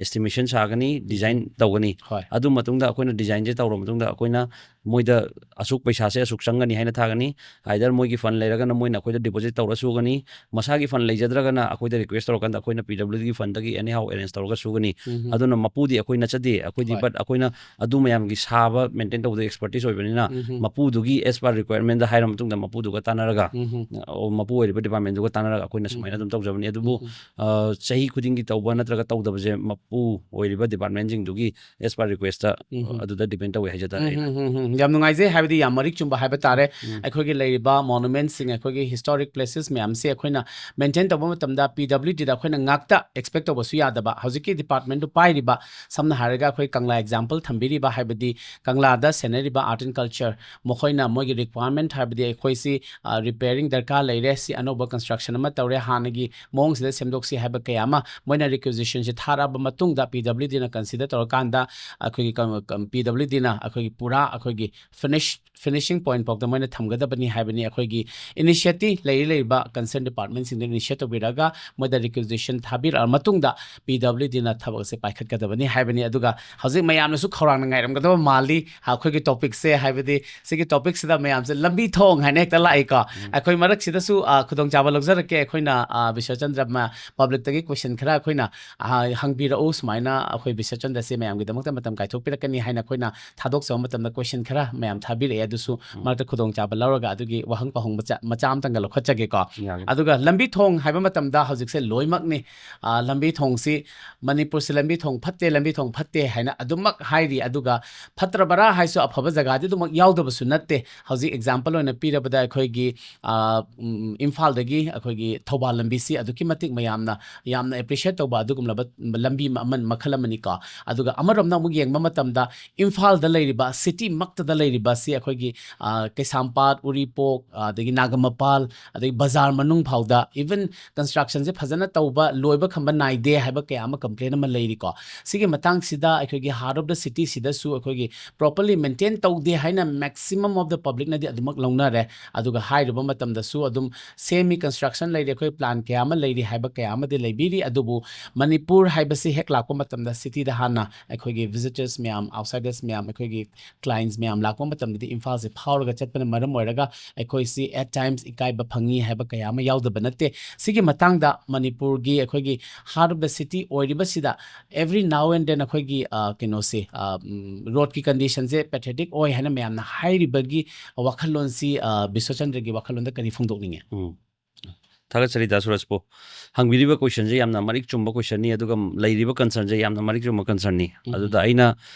estimation ꯁꯥꯒꯅꯤ, design ꯇꯧꯒꯅꯤ꯫ ꯍꯣꯏ꯫ ꯑꯗꯨ ꯃꯇꯨꯡꯗ ꯑꯩꯈꯣꯏꯅ designꯁꯦ ꯇꯧꯔꯕ ꯃꯇꯨꯡꯗ, ꯑꯩꯈꯣꯏꯅ ꯃꯣꯏꯗ ꯑꯁꯨꯛ ꯄꯩꯁꯥꯁꯦ ꯑꯁꯨꯛ ꯆꯪꯒꯅꯤ ꯍꯥꯏꯅ ꯊꯥꯒꯅꯤ꯫ Either ꯃꯣꯏꯒꯤ fund ꯂꯩꯔꯒꯅ ꯃꯣꯏꯅ ꯑꯩꯈꯣꯏꯗ deposit ꯇꯧꯔ ꯁꯨꯒꯅꯤ, ꯃꯁꯥꯒꯤ fund ꯂꯩꯖꯗ꯭ꯔꯒꯅ ꯑꯩꯈꯣꯏꯗ request ꯇꯧꯔꯀꯥꯟꯗ ꯑꯩꯈꯣꯏꯅ PWDꯒꯤ fundꯗꯒꯤ anyhow arrange ꯇꯧꯔꯒ ꯁꯨꯒꯅꯤ꯫ ꯎꯝ꯫ ꯑꯗꯨꯅ ꯃꯄꯨꯗꯤ ꯑꯩꯈꯣꯏ ꯅꯠꯆꯗꯦ, ꯑꯩꯈꯣꯏꯗꯤ, ꯍꯣꯏ꯫ But ꯑꯩꯈꯣꯏꯅ ꯑꯗꯨ ꯃꯌꯥꯝꯒꯤ ꯁꯥꯕ maintain ꯇꯧꯕꯗ expertise ꯑꯣꯏꯕꯅꯤꯅ, ꯎꯝ꯫ ꯃꯄꯨꯗꯨꯒꯤ as per requirementꯗ ꯍꯥꯏꯔ ꯃꯇꯨꯡꯗ ꯃꯄꯨꯗꯨꯒ ꯇꯥꯟꯅꯔꯒ, ꯎꯝ꯫ ꯑꯣ, ꯃꯄꯨ ꯑꯣꯏꯔꯤꯕ departmentꯗꯨꯒ ꯇꯥꯟꯅꯔꯒ ꯑꯩꯈꯣꯏꯅ ꯁꯨꯃꯥꯏꯅ ꯎꯝ꯫ ꯑꯗꯨꯝ ꯇꯧꯖꯕꯅꯤ꯫ ꯑꯗꯨꯕꯨ, ꯎꯝ꯫ ꯑ, ꯆꯍꯤ ꯈꯨꯗꯤꯡꯒꯤ ꯇꯧꯕ ꯅꯠꯇ꯭ꯔꯒ ꯇꯧꯗꯕꯁꯦ ꯃꯄꯨ ꯑꯣꯏꯔꯤꯕ departmentꯁꯤꯡꯗꯨꯒꯤ as per requestꯇ, ꯎꯝ꯫ ꯑꯗꯨꯗ depend ꯇꯧꯋꯦ ꯍꯥꯏꯖ ꯇꯥꯔꯦ꯫ ꯎꯝ, ꯎꯝ, ꯎꯝ, ꯎꯝ꯫ ꯌꯥꯝ ꯅꯨꯡꯉꯥꯏꯖꯩ, ꯍꯥꯏꯕꯗꯤ ꯌꯥꯝ ꯃꯔꯤꯛ ꯆꯨꯝꯕ ꯍꯥꯏꯕ ꯇꯥꯔꯦ꯫ ꯎꯝ꯫ ꯑꯩꯈꯣꯏꯒꯤ ꯂꯩꯔꯤꯕ monumentsꯁꯤꯡ, ꯑꯩꯈꯣꯏꯒꯤ historic places ꯃꯌꯥꯝꯁꯦ ꯑꯩꯈꯣꯏꯅ maintain ꯇꯧꯕ ꯃꯇꯝꯗ PWDꯗ ꯑꯩꯈꯣꯏꯅ ꯉꯥꯛꯇ expect ꯇꯧꯕꯁꯨ ꯌꯥꯗꯕ꯫ ꯍꯧꯖꯤꯛꯀꯤ departmentꯗꯨ ꯄꯥꯏꯔꯤꯕ, ꯁꯝꯅ ꯍꯥꯏꯔꯒ ꯑꯩꯈꯣꯏ ꯀꯪꯂꯥ example ꯊꯝꯕꯤꯔꯤꯕ, ꯍꯥꯏꯕꯗꯤ ꯀꯪꯂꯥꯗ ꯁꯦꯟꯅꯔꯤꯕ art and culture, ꯃꯈꯣꯏꯅ ꯃꯣꯏꯒꯤ requirement, ꯍꯥꯏꯕꯗꯤ ꯑꯩꯈꯣꯏꯁꯤ, ꯑ, repairing ꯗꯔꯀꯥꯔ ꯂꯩ, ꯂꯩꯔꯦ, ꯁꯤ ꯑꯅꯧꯕ construction ꯑꯃ ꯇꯧꯔꯦ, ꯍꯥꯟꯅꯒꯤ ꯃꯑꯣꯡꯁꯤꯗ ꯁꯦꯝꯗꯣꯛꯁꯤ ꯍꯥꯏꯕ ꯀꯌꯥ ꯑꯃ ꯃꯣꯏꯅ requisitionꯁꯦ ꯊꯥꯔꯛꯑꯕ ꯃꯇꯨꯡꯗ, PWDꯅ consider ꯇꯧꯔꯀꯥꯟꯗ ꯑꯩꯈꯣꯏꯒꯤ ꯀꯝ-, ꯀꯝ-, PWDꯅ ꯑꯩꯈꯣꯏꯒꯤ ꯄꯨꯔꯥ ꯑꯩꯈꯣꯏꯒꯤ finish, finishing point ꯐꯥꯎꯗ ꯃꯣꯏꯅ ꯊꯝꯒꯗꯕꯅꯤ ꯍꯥꯏꯕꯅꯤ꯫ ꯑꯩꯈꯣꯏꯒꯤ initiative ꯂꯩꯔꯤ, ꯂꯩꯔꯤꯕ concern departmentꯁꯤꯡꯗ initiate ꯇꯧꯕꯤꯔꯒ ꯃꯣꯏꯗ requisition ꯊꯥꯕꯤꯔꯛꯑ ꯃꯇꯨꯡꯗ PWDꯅ ꯊꯕꯛ ꯑꯁꯦ ꯄꯥꯏꯈꯠꯀꯗꯕꯅꯤ ꯍꯥꯏꯕꯅꯤ꯫ ꯑꯗꯨꯒ ꯍꯧꯖꯤꯛ ꯃꯌꯥꯝꯅꯁꯨ ꯈꯧꯔꯥꯡꯅ ꯉꯥꯏꯔꯝꯒꯗꯕ ꯃꯥꯜꯂꯤ ꯑꯩꯈꯣꯏꯒꯤ topicꯁꯦ, ꯍꯥꯏꯕꯗꯤ ꯁꯤꯒꯤ topicꯁꯤꯗ ꯃꯌꯥꯝꯁꯦ ꯂꯝꯕꯤ ꯊꯣꯡ ꯍꯥꯏꯅ ꯍꯦꯛꯇ ꯂꯥꯛꯏꯀꯣ꯫ ꯑꯩꯈꯣꯏ ꯃꯔꯛꯁꯤꯗꯁꯨ, ꯑ, ꯈꯨꯗꯣꯡꯆꯥꯕ ꯂꯧꯖꯔꯛꯀꯦ꯫ ꯑꯩꯈꯣꯏꯅ, ꯑ, ꯕꯤꯁ꯭ꯋꯆꯟꯗ꯭ꯔ ꯃ-, publicꯇꯒꯤ question ꯈꯔ ꯑꯩꯈꯣꯏꯅ, ꯑ, ꯍꯪꯕꯤꯔꯛꯎ, ꯁꯨꯃꯥꯏꯅ ꯑꯩꯈꯣꯏ ꯕꯤꯁ꯭ꯋꯆꯟꯗ꯭ꯔꯁꯦ ꯃꯌꯥꯝꯒꯤꯗꯃꯛꯇ ꯃꯇꯝ ꯀꯥꯏꯊꯣꯛꯄꯤꯔꯛꯀꯅꯤ ꯍꯥꯏꯅ ꯑꯩꯈꯣꯏꯅ ꯊꯥꯗꯣꯛꯆꯕ ꯃꯇꯝꯗ question ꯈꯔ ꯃꯌꯥꯝ ꯊꯥꯕꯤꯔꯛꯑꯦ꯫ ꯑꯗꯨꯁꯨ ꯃꯔꯛꯇ ꯈꯨꯗꯣꯡꯆꯥꯕ ꯂꯧꯔꯒ ꯑꯗꯨꯒꯤ ꯋꯥꯍꯪ ꯄꯥꯎꯍꯪ ꯃꯆꯥ, ꯃꯆꯥ ꯑꯃꯇꯪꯒ ꯂꯧꯈꯠꯆꯒꯦꯀꯣ꯫ ꯌꯥꯒꯅꯤ꯫ ꯑꯗꯨꯒ ꯂꯝꯕꯤ ꯊꯣꯡ ꯍꯥꯏꯕ ꯃꯇꯝꯗ ꯍꯧꯖꯤꯛꯁꯦ ꯂꯣꯏꯅꯃꯛꯅꯤ꯫ ꯑ, ꯂꯝꯕꯤ ꯊꯣꯡꯁꯤ, ꯃꯅꯤꯄꯨꯔꯁꯤ ꯂꯝꯕꯤ ꯊꯣꯡ ꯐꯠꯇꯦ, ꯂꯝꯕꯤ ꯊꯣꯡ ꯐꯠꯇꯦ ꯍꯥꯏꯅ ꯑꯗꯨꯃꯛ ꯍꯥꯏꯔꯤ꯫ ꯑꯗꯨꯒ ꯐꯠꯇ꯭ꯔꯕꯔꯥ ꯍꯥꯏꯁꯨ ꯑꯐꯕ ꯖꯒꯥꯗꯤ ꯑꯗꯨꯃꯛ ꯌꯥꯎꯗꯕꯁꯨ ꯅꯠꯇꯦ꯫ ꯍꯧꯖꯤꯛ example ꯑꯣꯏꯅ ꯄꯤꯔꯕꯗ ꯑꯩꯈꯣꯏꯒꯤ, ꯑ, ꯎꯝ, ꯏꯝꯐꯥꯜꯗꯒꯤ ꯑꯩꯈꯣꯏꯒꯤ ꯊꯧꯕꯥꯜ ꯂꯝꯕꯤꯁꯤ ꯑꯗꯨꯛꯀꯤ ꯃꯇꯤꯛ ꯃꯌꯥꯝꯅ ꯌꯥꯝꯅ appreciate ꯇꯧꯕ ꯑꯗꯨꯒꯨꯝꯂꯕ ꯂꯝꯕꯤ ꯑꯃ-, ꯃꯈꯜ ꯑꯃꯅꯤꯀꯣ꯫ ꯑꯗꯨꯒ ꯑꯃꯔꯣꯝꯗ ꯑꯃꯨꯛ ꯌꯦꯡꯕ ꯃꯇꯝꯗ ꯏꯝꯐꯥꯜꯗ ꯂꯩꯔꯤꯕ, city ꯃꯛꯇꯗ ꯂꯩꯔꯤꯕ ꯑꯁꯤ ꯑꯩꯈꯣꯏꯒꯤ, ꯑ, ꯀꯩꯁꯥꯝꯄꯥꯠ, ꯎꯔꯤꯄꯣꯛ, ꯑꯗꯒꯤ ꯅꯥꯒꯥꯃꯄꯥꯜ, ꯑꯗꯒꯤ ꯕꯖꯥꯔ ꯃꯅꯨꯡ ꯐꯥꯎꯗ even constructionꯁꯦ ꯐꯖꯅ ꯇꯧꯕ, ꯂꯣꯏꯕ ꯈꯝꯕ ꯅꯥꯏꯗꯦ ꯍꯥꯏꯕ ꯀꯌꯥ ꯑꯃ complain ꯑꯃ ꯂꯩꯔꯤꯀꯣ꯫ ꯁꯤꯒꯤ ꯃꯇꯥꯡꯁꯤꯗ ꯑꯩꯈꯣꯏꯒꯤ heart of the cityꯁꯤꯗꯁꯨ ꯑꯩꯈꯣꯏꯒꯤ properly maintain ꯇꯧꯗꯦ ꯍꯥꯏꯅ maximum of the publicꯅꯗꯤ ꯑꯗꯨꯃꯛ ꯂꯧꯅꯔꯦ꯫ ꯑꯗꯨꯒ ꯍꯥꯏꯔꯨꯕ ꯃꯇꯝꯗꯁꯨ ꯑꯗꯨꯝ ꯁꯦꯝꯃꯤ, construction ꯂꯩꯔꯤ, ꯑꯩꯈꯣꯏ plan ꯀꯌꯥ ꯑꯃ ꯂꯩꯔꯤ ꯍꯥꯏꯕ ꯀꯌꯥ ꯑꯃꯗꯤ ꯂꯩꯕꯤꯔꯤ꯫ ꯑꯗꯨꯕꯨ ꯃꯅꯤꯄꯨꯔ ꯍꯥꯏꯕꯁꯤ ꯍꯦꯛ ꯂꯥꯛꯄ ꯃꯇꯝꯗ cityꯗ ꯍꯥꯟꯅ ꯑꯩꯈꯣꯏꯒꯤ visitors ꯃꯌꯥꯝ, outsiders ꯃꯌꯥꯝ, ꯑꯩꯈꯣꯏꯒꯤ clients ꯃꯌꯥꯝ ꯂꯥꯛꯄ ꯃꯇꯝꯗꯗꯤ ꯏꯝꯐꯥꯜꯁꯦ ꯐꯥꯎꯔꯒ ꯆꯠꯄꯅ ꯃꯔꯝ ꯑꯣꯏꯔꯒ ꯑꯩꯈꯣꯏꯁꯤ at times ꯏꯀꯥꯏꯕ ꯐꯪꯉꯤ ꯍꯥꯏꯕ ꯀꯌꯥ ꯑꯃ ꯌꯥꯎꯗꯕ ꯅꯠꯇꯦ꯫ ꯁꯤꯒꯤ ꯃꯇꯥꯡꯗ ꯃꯅꯤꯄꯨꯔꯒꯤ ꯑꯩꯈꯣꯏꯒꯤ heart of the city ꯑꯣꯏꯔꯤꯕꯁꯤꯗ every now and then ꯑꯩꯈꯣꯏꯒꯤ, ꯑ, ꯀꯩꯅꯣꯁꯦ, ꯑ, ꯎꯝ, roadꯀꯤ conditionꯁꯦ pathetic ꯑꯣꯏ ꯍꯥꯏꯅ ꯃꯌꯥꯝꯅ ꯍꯥꯏꯔꯤꯕꯒꯤ ꯋꯥꯈꯜꯂꯣꯟꯁꯤ, ꯑ, ꯕꯤꯁ꯭ꯋꯆꯟꯗ꯭ꯔꯒꯤ ꯋꯥꯈꯜꯂꯣꯟꯗ ꯀꯔꯤ ꯐꯣꯡꯗꯣꯛꯅꯤꯡꯉꯦ? ꯎꯝ꯫ ꯊꯥꯒꯠꯆꯔꯤ ꯗꯥ ꯁꯨꯔꯖꯄꯨ꯫ ꯍꯪꯕꯤꯔꯤꯕ questionꯁꯦ ꯌꯥꯝꯅ ꯃꯔꯤꯛ ꯆꯨꯝꯕ questionꯅꯤ, ꯑꯗꯨꯒ ꯂꯩꯔꯤꯕ concernꯁꯦ ꯌꯥꯝꯅ ꯃꯔꯤꯛ ꯆꯨꯝꯕ concernꯅꯤ꯫ ꯎꯝ꯫ ꯑꯗꯨꯗ ꯑꯩꯅ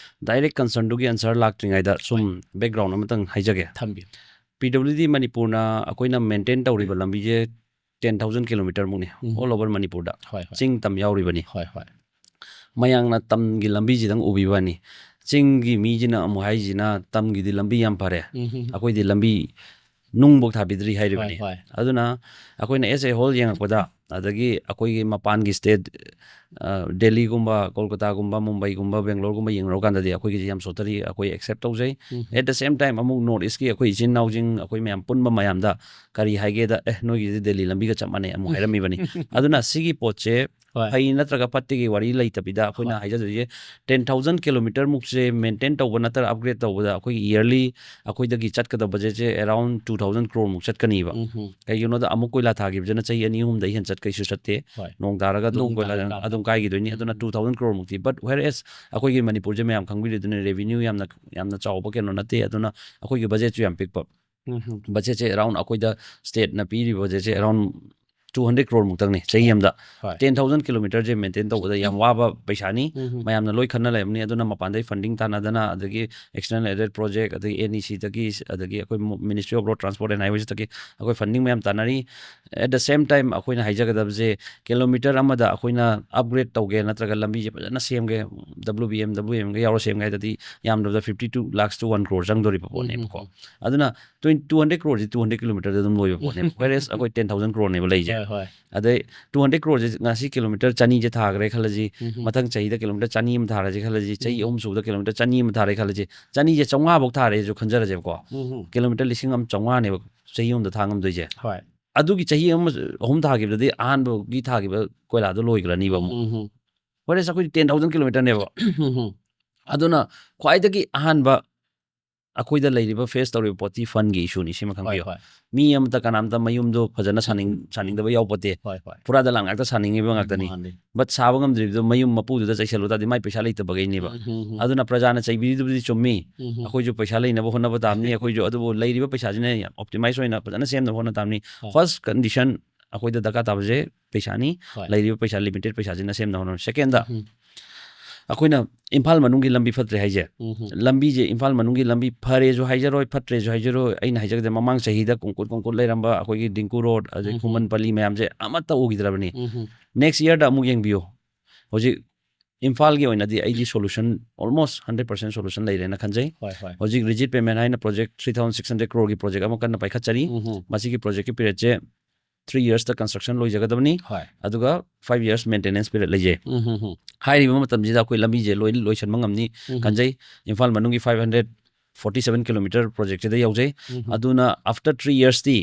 direct concernꯗꯨꯒꯤ answer ꯂꯥꯛꯇ꯭ꯔꯤꯉꯩꯗ ꯁꯨꯝ background ꯑꯃꯇꯪ ꯍꯥꯏꯖꯒꯦ꯫ ꯊꯝꯕꯤꯌꯨ꯫ PWD ꯃꯅꯤꯄꯨꯔꯅ ꯑꯩꯈꯣꯏꯅ maintain ꯇꯧꯔꯤꯕ ꯂꯝꯕꯤꯁꯦ ten thousand kilometerꯃꯨꯛꯅꯤ, ꯎꯝ꯫ All over ꯃꯅꯤꯄꯨꯔꯗ꯫ ꯍꯣꯏ, ꯍꯣꯏ꯫ ꯆꯤꯡ ꯇꯝ ꯌꯥꯎꯔꯤꯕꯅꯤ꯫ ꯍꯣꯏ, ꯍꯣꯏ꯫ ꯃꯌꯥꯝꯅ ꯇꯝꯒꯤ ꯂꯝꯕꯤꯁꯤꯗꯪ ꯎꯕꯤꯕ ꯋꯥꯅꯤ꯫ ꯆꯤꯡꯒꯤ ꯃꯤꯁꯤꯅ ꯑꯃꯨꯛ ꯍꯥꯏꯁꯤꯅ ꯇꯝꯒꯤꯗꯤ ꯂꯝꯕꯤ ꯌꯥꯝ ꯐꯔꯦ꯫ ꯎꯝ, ꯎꯝ꯫ ꯑꯩꯈꯣꯏꯗꯤ ꯂꯝꯕꯤ ꯅꯨꯡꯐꯧ ꯊꯥꯕꯤꯗ꯭ꯔꯤ ꯍꯥꯏꯔꯤꯕꯅꯤ꯫ ꯍꯣꯏ꯫ ꯑꯗꯨꯅ ꯑꯩꯈꯣꯏꯅ as a whole ꯌꯦꯡꯉꯛꯄꯗ, ꯑꯗꯒꯤ ꯑꯩꯈꯣꯏꯒꯤ ꯃꯄꯥꯟꯒꯤ state, ꯑ, ꯗꯦꯜꯂꯤꯒꯨꯝꯕ, ꯀꯣꯜꯀꯇꯥꯒꯨꯝꯕ, ꯃꯨꯝꯕꯩꯒꯨꯝꯕ, ꯕꯦꯡꯒ꯭ꯂꯣꯔꯒꯨꯝꯕ ꯌꯦꯡꯉꯨꯔꯀꯥꯟꯗꯗꯤ ꯑꯩꯈꯣꯏꯒꯤꯁꯤ ꯌꯥꯝ ꯁꯣꯠꯊꯔꯤ, ꯑꯩꯈꯣꯏ accept ꯇꯧꯖꯩ꯫ ꯎꯝ꯫ At the same time ꯑꯃꯨꯛ North East ꯀꯤ ꯑꯩꯈꯣꯏ ꯏꯆꯤꯟ ꯏꯅꯥꯎꯁꯤꯡ, ꯑꯩꯈꯣꯏ ꯃꯌꯥꯝ ꯄꯨꯟꯕ ꯃꯌꯥꯝꯗ ꯀꯔꯤ ꯍꯥꯏꯒꯦꯗ, "ꯑꯦ, ꯅꯣꯏꯒꯤꯁꯤꯗꯤ ꯗꯦꯜꯂꯤ ꯂꯝꯕꯤꯒ ꯆꯞ ꯃꯥꯟꯅꯩ" ꯑꯃꯨꯛ ꯍꯥꯏꯔꯝꯃꯤꯕꯅꯤ꯫ ꯑꯗꯨꯅ ꯁꯤꯒꯤ ꯄꯣꯠꯁꯦ ꯍꯣꯏ꯫ ꯐꯩ ꯅꯠꯇ꯭ꯔꯒ ꯐꯠꯇꯦꯒꯤ ꯋꯥꯔꯤ ꯂꯩꯇꯕꯤꯗ, ꯑꯩꯈꯣꯏꯅ ꯍꯣꯏ꯫ ꯍꯥꯏꯖꯗꯣꯏꯁꯦ ten thousand kilometer ꯃꯨꯛꯁꯦ maintain ꯇꯧꯕ ꯅꯠꯇ꯭ꯔꯒ upgrade ꯇꯧꯕꯗ ꯑꯩꯈꯣꯏꯒꯤ yearly ꯑꯩꯈꯣꯏꯗꯒꯤ ꯆꯠꯀꯗꯕ budget ꯁꯦ around two thousand crore ꯃꯨꯛ ꯆꯠꯀꯅꯤꯕ꯫ ꯎꯝ ꯍꯝ꯫ ꯀꯩꯒꯤꯅꯣꯗ ꯑꯃꯨꯛ ꯀꯣꯏꯂꯥ ꯊꯥꯈꯤꯕꯁꯤꯅ ꯆꯍꯤ ꯑꯅꯤ ꯑꯍꯨꯝꯗ ꯍꯦꯟ ꯆꯠ ꯀꯩꯁꯨ ꯆꯠꯇꯦ꯫ ꯍꯣꯏ꯫ ꯅꯣꯡ ꯇꯥꯔꯒ ꯑꯗꯨꯝ ꯅꯣꯡ ꯀꯣꯏꯂꯥ ꯇꯥꯔꯀꯥꯟꯗ꯫ ꯑꯗꯨꯝ ꯀꯥꯏꯈꯤꯗꯣꯏꯅꯤ꯫ ꯑꯗꯨꯅ ꯎꯝ꯫ two thousand crore ꯃꯨꯛꯇꯤ꯫ But whereas ꯑꯩꯈꯣꯏꯒꯤ ꯃꯅꯤꯄꯨꯔꯁꯦ ꯃꯌꯥꯝ ꯈꯪꯕꯤꯔꯤꯗꯨꯅꯤ, revenue ꯌꯥꯝꯅ, ꯌꯥꯝꯅ ꯆꯥꯎꯕ ꯀꯩꯅꯣ ꯅꯠꯇꯦ꯫ ꯑꯗꯨꯅ ꯑꯩꯈꯣꯏꯒꯤ budget ꯁꯨ ꯌꯥꯝ ꯄꯤꯛꯄ꯫ ꯎꯝ ꯍꯝ꯫ Budget ꯁꯦ around ꯑꯩꯈꯣꯏꯗ state ꯅ ꯄꯤꯔꯤꯕ budget ꯁꯦ around two hundred crore ꯃꯨꯛꯇꯪꯅꯤ ꯆꯍꯤ ꯍꯣꯏ꯫ ꯑꯃꯗ꯫ ꯍꯣꯏ꯫ Ten thousand kilometer ꯁꯦ maintain ꯇꯧꯕꯗ ꯌꯥꯝ ꯋꯥꯕ ꯄꯩꯁꯥꯅꯤ꯫ ꯎꯝ ꯍꯝ꯫ ꯃꯌꯥꯝꯅ ꯂꯣꯏ ꯈꯟꯅ ꯂꯩꯔꯕꯅꯤ꯫ ꯑꯗꯨꯅ ꯃꯄꯥꯟꯗꯩ funding ꯇꯥꯟꯅꯗꯅ, ꯑꯗꯒꯤ external aided project, ꯑꯗꯒꯤ N E C ꯗꯒꯤ, ꯑꯗꯒꯤ ꯑꯩꯈꯣꯏ ꯃꯨ-, Ministry of Road Transport and Highways ꯇꯒꯤ ꯑꯩꯈꯣꯏ funding ꯃꯌꯥꯝ ꯇꯥꯟꯅꯔꯤ꯫ At the same time ꯑꯩꯈꯣꯏꯅ ꯍꯥꯏꯖꯒꯗꯕꯁꯦ, kilometer ꯑꯃꯗ ꯑꯩꯈꯣꯏꯅ upgrade ꯇꯧꯒꯦ ꯅꯠꯇ꯭ꯔꯒ ꯂꯝꯕꯤꯁꯦ ꯐꯖꯅ ꯁꯦꯝꯒꯦ, W B M, W M ꯒ ꯌꯥꯎꯔ ꯁꯦꯝꯒꯦ ꯍꯥꯏꯗꯗꯤ ꯌꯥꯝꯗ꯭ꯔꯕꯗ fifty two lakhs to one crore ꯆꯪꯗꯣꯔꯤꯕ ꯄꯣꯠꯅꯦꯕꯀꯣ꯫ ꯎꯝ ꯍꯝ꯫ ꯑꯗꯨꯅ twenty, two hundred crore ꯁꯤ two hundred kilometer ꯗ ꯑꯗꯨꯝ ꯂꯣꯏꯕ ꯄꯣꯠꯅꯦꯕ꯫ Whereas ꯑꯩꯈꯣꯏ ten thousand crore ꯅꯦꯕ ꯂꯩꯁꯦ꯫ ꯍꯣꯏ, ꯍꯣꯏ꯫ ꯑꯗꯩ two hundred crore ꯁꯦ ꯉꯁꯤ kilometer ꯆꯅꯤꯁꯦ ꯊꯥꯈ꯭ꯔꯦ ꯈꯜꯂꯁꯤ, ꯎꯝ ꯍꯝ꯫ ꯃꯊꯪ ꯆꯍꯤꯗ kilometer ꯆꯅꯤ ꯑꯃ ꯊꯥꯔꯁꯤ ꯈꯜꯂꯁꯤ, ꯆꯍꯤ ꯎꯝ꯫ ꯑꯍꯨꯝ ꯁꯨꯕꯗ kilometer ꯆꯅꯤ ꯑꯃ ꯊꯥꯔꯦ ꯈꯜꯂꯁꯤ, ꯆꯅꯤꯁꯦ ꯆꯥꯝꯃꯉꯥ ꯐꯧ ꯊꯥꯔꯦꯁꯨ ꯈꯟꯖꯔꯁꯦꯕꯀꯣ꯫ ꯎꯝ ꯍꯝ꯫ Kilometer ꯂꯤꯁꯤꯡ ꯑꯃ ꯆꯥꯝꯃꯉꯥꯅꯦꯕ ꯆꯍꯤ ꯑꯃꯗ ꯊꯥ ꯉꯝꯗꯣꯏꯁꯦ꯫ ꯍꯣꯏ꯫ ꯑꯗꯨꯒꯤ ꯆꯍꯤ ꯑꯃ, ꯑꯍꯨꯝ ꯊꯥꯈꯤꯕꯗꯗꯤ ꯑꯍꯥꯟꯕꯒꯤ ꯊꯥꯈꯤꯕ ꯀꯣꯏꯂꯥꯗꯣ ꯂꯣꯏꯈ꯭ꯔꯅꯤꯕ ꯑꯃꯨꯛ꯫ ꯎꯝ ꯍꯝ꯫ Whereas ꯑꯩꯈꯣꯏꯗꯤ ten thousand kilometer ꯅꯦꯕ꯫ ꯎꯝ ꯍꯝ꯫ ꯑꯗꯨꯅ ꯈ꯭ꯋꯥꯏꯗꯒꯤ ꯑꯍꯥꯟꯕ ꯑꯩꯈꯣꯏꯗ ꯂꯩꯔꯤꯕ, face ꯇꯧꯔꯤꯕ ꯄꯣꯠꯇꯤ fund ꯒꯤ issue ꯅꯤ, ꯁꯤꯃ ꯍꯣꯏ, ꯈꯪꯕꯤꯌꯨ꯫ ꯍꯣꯏ꯫ ꯃꯤ ꯑꯃꯇ ꯀꯅꯥꯝꯇ ꯃꯌꯨꯝꯗꯣ ꯐꯖꯅ ꯁꯥꯅꯤꯡ-, ꯁꯥꯅꯤꯡꯗꯕ ꯌꯥꯎꯄꯣꯠꯇꯦ꯫ ꯍꯣꯏ, ꯍꯣꯏ꯫ ꯐꯨꯔꯥ ꯗꯂꯥꯜ ꯉꯥꯛꯇ ꯁꯥꯅꯤꯡꯉꯤꯕ ꯉꯥꯛꯇꯅꯤ꯫ ꯃꯥꯅꯤ꯫ But ꯁꯥꯕ ꯉꯝꯗ꯭ꯔꯤꯕꯗꯣ ꯃꯌꯨꯝ ꯃꯄꯨꯗꯨꯗ ꯆꯩꯁꯜꯂꯨ ꯇꯥꯔꯗꯤ ꯃꯥꯏ ꯄꯩꯁꯥ ꯂꯩꯇꯕꯈꯩꯅꯦꯕ꯫ ꯎꯝ, ꯎꯝ, ꯎꯝ꯫ ꯑꯗꯨꯅ ꯄ꯭ꯔꯖꯥꯅ ꯆꯩꯕꯤꯔꯤꯗꯨꯕꯨꯗꯤ ꯆꯨꯝꯃꯤ꯫ ꯎꯝ, ꯎꯝ꯫ ꯑꯩꯈꯣꯏꯁꯨ ꯄꯩꯁꯥ ꯂꯩꯅꯕ ꯍꯣꯠꯅꯕ ꯇꯥꯕꯅꯤ꯫ ꯑꯩꯈꯣꯏꯁꯨ ꯑꯗꯨꯕꯨ ꯂꯩꯔꯤꯕ ꯄꯩꯁꯥꯁꯤꯅ ꯌꯥꯝ optimize ꯑꯣꯏꯅ ꯐꯖꯅ ꯁꯦꯝꯅꯕ ꯍꯣꯠꯅ ꯇꯥꯕꯅꯤ꯫ ꯍꯣꯏ꯫ First condition ꯑꯩꯈꯣꯏꯗ ꯗꯔꯀꯥꯔ ꯇꯥꯕꯁꯦ ꯄꯩꯁꯥꯅꯤ꯫ ꯍꯣꯏ꯫ ꯂꯩꯔꯤꯕ ꯄꯩꯁꯥ, limited ꯄꯩꯁꯥꯁꯤꯅ ꯁꯦꯝꯅꯕ ꯍꯣꯠꯅꯕ꯫ Second, ꯎꯝ꯫ ꯑꯩꯈꯣꯏꯅ ꯏꯝꯐꯥꯜ ꯃꯅꯨꯡꯒꯤ ꯂꯝꯕꯤ ꯐꯠꯇ꯭ꯔꯦ ꯍꯥꯏꯁꯦ, ꯎꯝ, ꯎꯝ꯫ ꯂꯝꯕꯤꯁꯦ ꯏꯝꯐꯥꯜ ꯃꯅꯨꯡꯒꯤ ꯂꯝꯕꯤ ꯐꯔꯦꯁꯨ ꯍꯥꯏꯖꯔꯣꯏ, ꯐꯠꯇ꯭ꯔꯦꯁꯨ ꯍꯥꯏꯖꯔꯣꯏ, ꯑꯩꯅ ꯍꯥꯏꯖꯒꯗꯕ ꯃꯃꯥꯡ ꯆꯍꯤꯗ ꯀꯣꯡꯀꯨꯠ ꯀꯣꯡꯀꯨꯠ ꯂꯩꯔꯝꯕ ꯑꯩꯈꯣꯏꯒꯤ ꯗꯤꯡꯀꯨ ꯔꯣꯗ, ꯑꯗꯩ ꯎꯝ, ꯎꯝ꯫ ꯈꯨꯃꯟ ꯄꯜꯂꯤ ꯃꯌꯥꯝꯁꯦ ꯑꯃꯠꯇ ꯎꯈꯤꯗ꯭ꯔꯕꯅꯤ꯫ ꯎꯝ, ꯎꯝ꯫ Next year ꯗ ꯑꯃꯨꯛ ꯌꯦꯡꯕꯤꯌꯨ꯫ ꯍꯧꯖꯤꯛ ꯏꯝꯐꯥꯜꯒꯤ ꯑꯣꯏꯅꯗꯤ ꯑꯩꯗꯤ solution, almost hundred percent solution ꯂꯩꯔꯦꯅ ꯈꯟꯖꯩ꯫ ꯍꯣꯏ ꯍꯣꯏ ꯍꯧꯖꯤꯛ ꯔꯤꯖꯤꯠ ꯄꯦꯃꯦꯟ ꯍꯥꯏꯅ project three thousand six hundred crore ꯒꯤ ꯄ꯭ꯔꯣꯖꯦꯛ ꯑꯃ ꯀꯟꯅ ꯄꯥꯏꯈꯠꯆꯔꯤ꯫ ꯎꯝ ꯍꯝ. ꯃꯁꯤꯒꯤ ꯄ꯭ꯔꯣꯖꯦꯛꯀꯤ ꯄꯤꯔꯤꯌꯠꯁꯦ three yearsꯇ construction ꯂꯣꯏꯖꯒꯗꯕꯅꯤ꯫ ꯍꯣꯏ. ꯑꯗꯨꯒ five years maintenance period ꯂꯩꯖꯩ꯫ ꯎꯝ ꯍꯝ ꯍꯝ. ꯍꯥꯏꯔꯤꯕ ꯃꯇꯝꯁꯤꯗ ꯑꯩꯈꯣꯏ ꯂꯝꯕꯤꯁꯦ ꯂꯣꯏ ꯂꯣꯏꯁꯤꯟꯕ ꯉꯝꯅꯤ ꯎꯝ ꯍꯝ. ꯈꯟꯖꯩ꯫ ꯏꯝꯐꯥꯜ ꯃꯅꯨꯡꯒꯤ five hundred forty seven kilometer projectꯁꯤꯗ ꯌꯧꯖꯩ꯫ ꯎꯝ ꯍꯝ. ꯑꯗꯨꯅ after three yearsꯇꯤ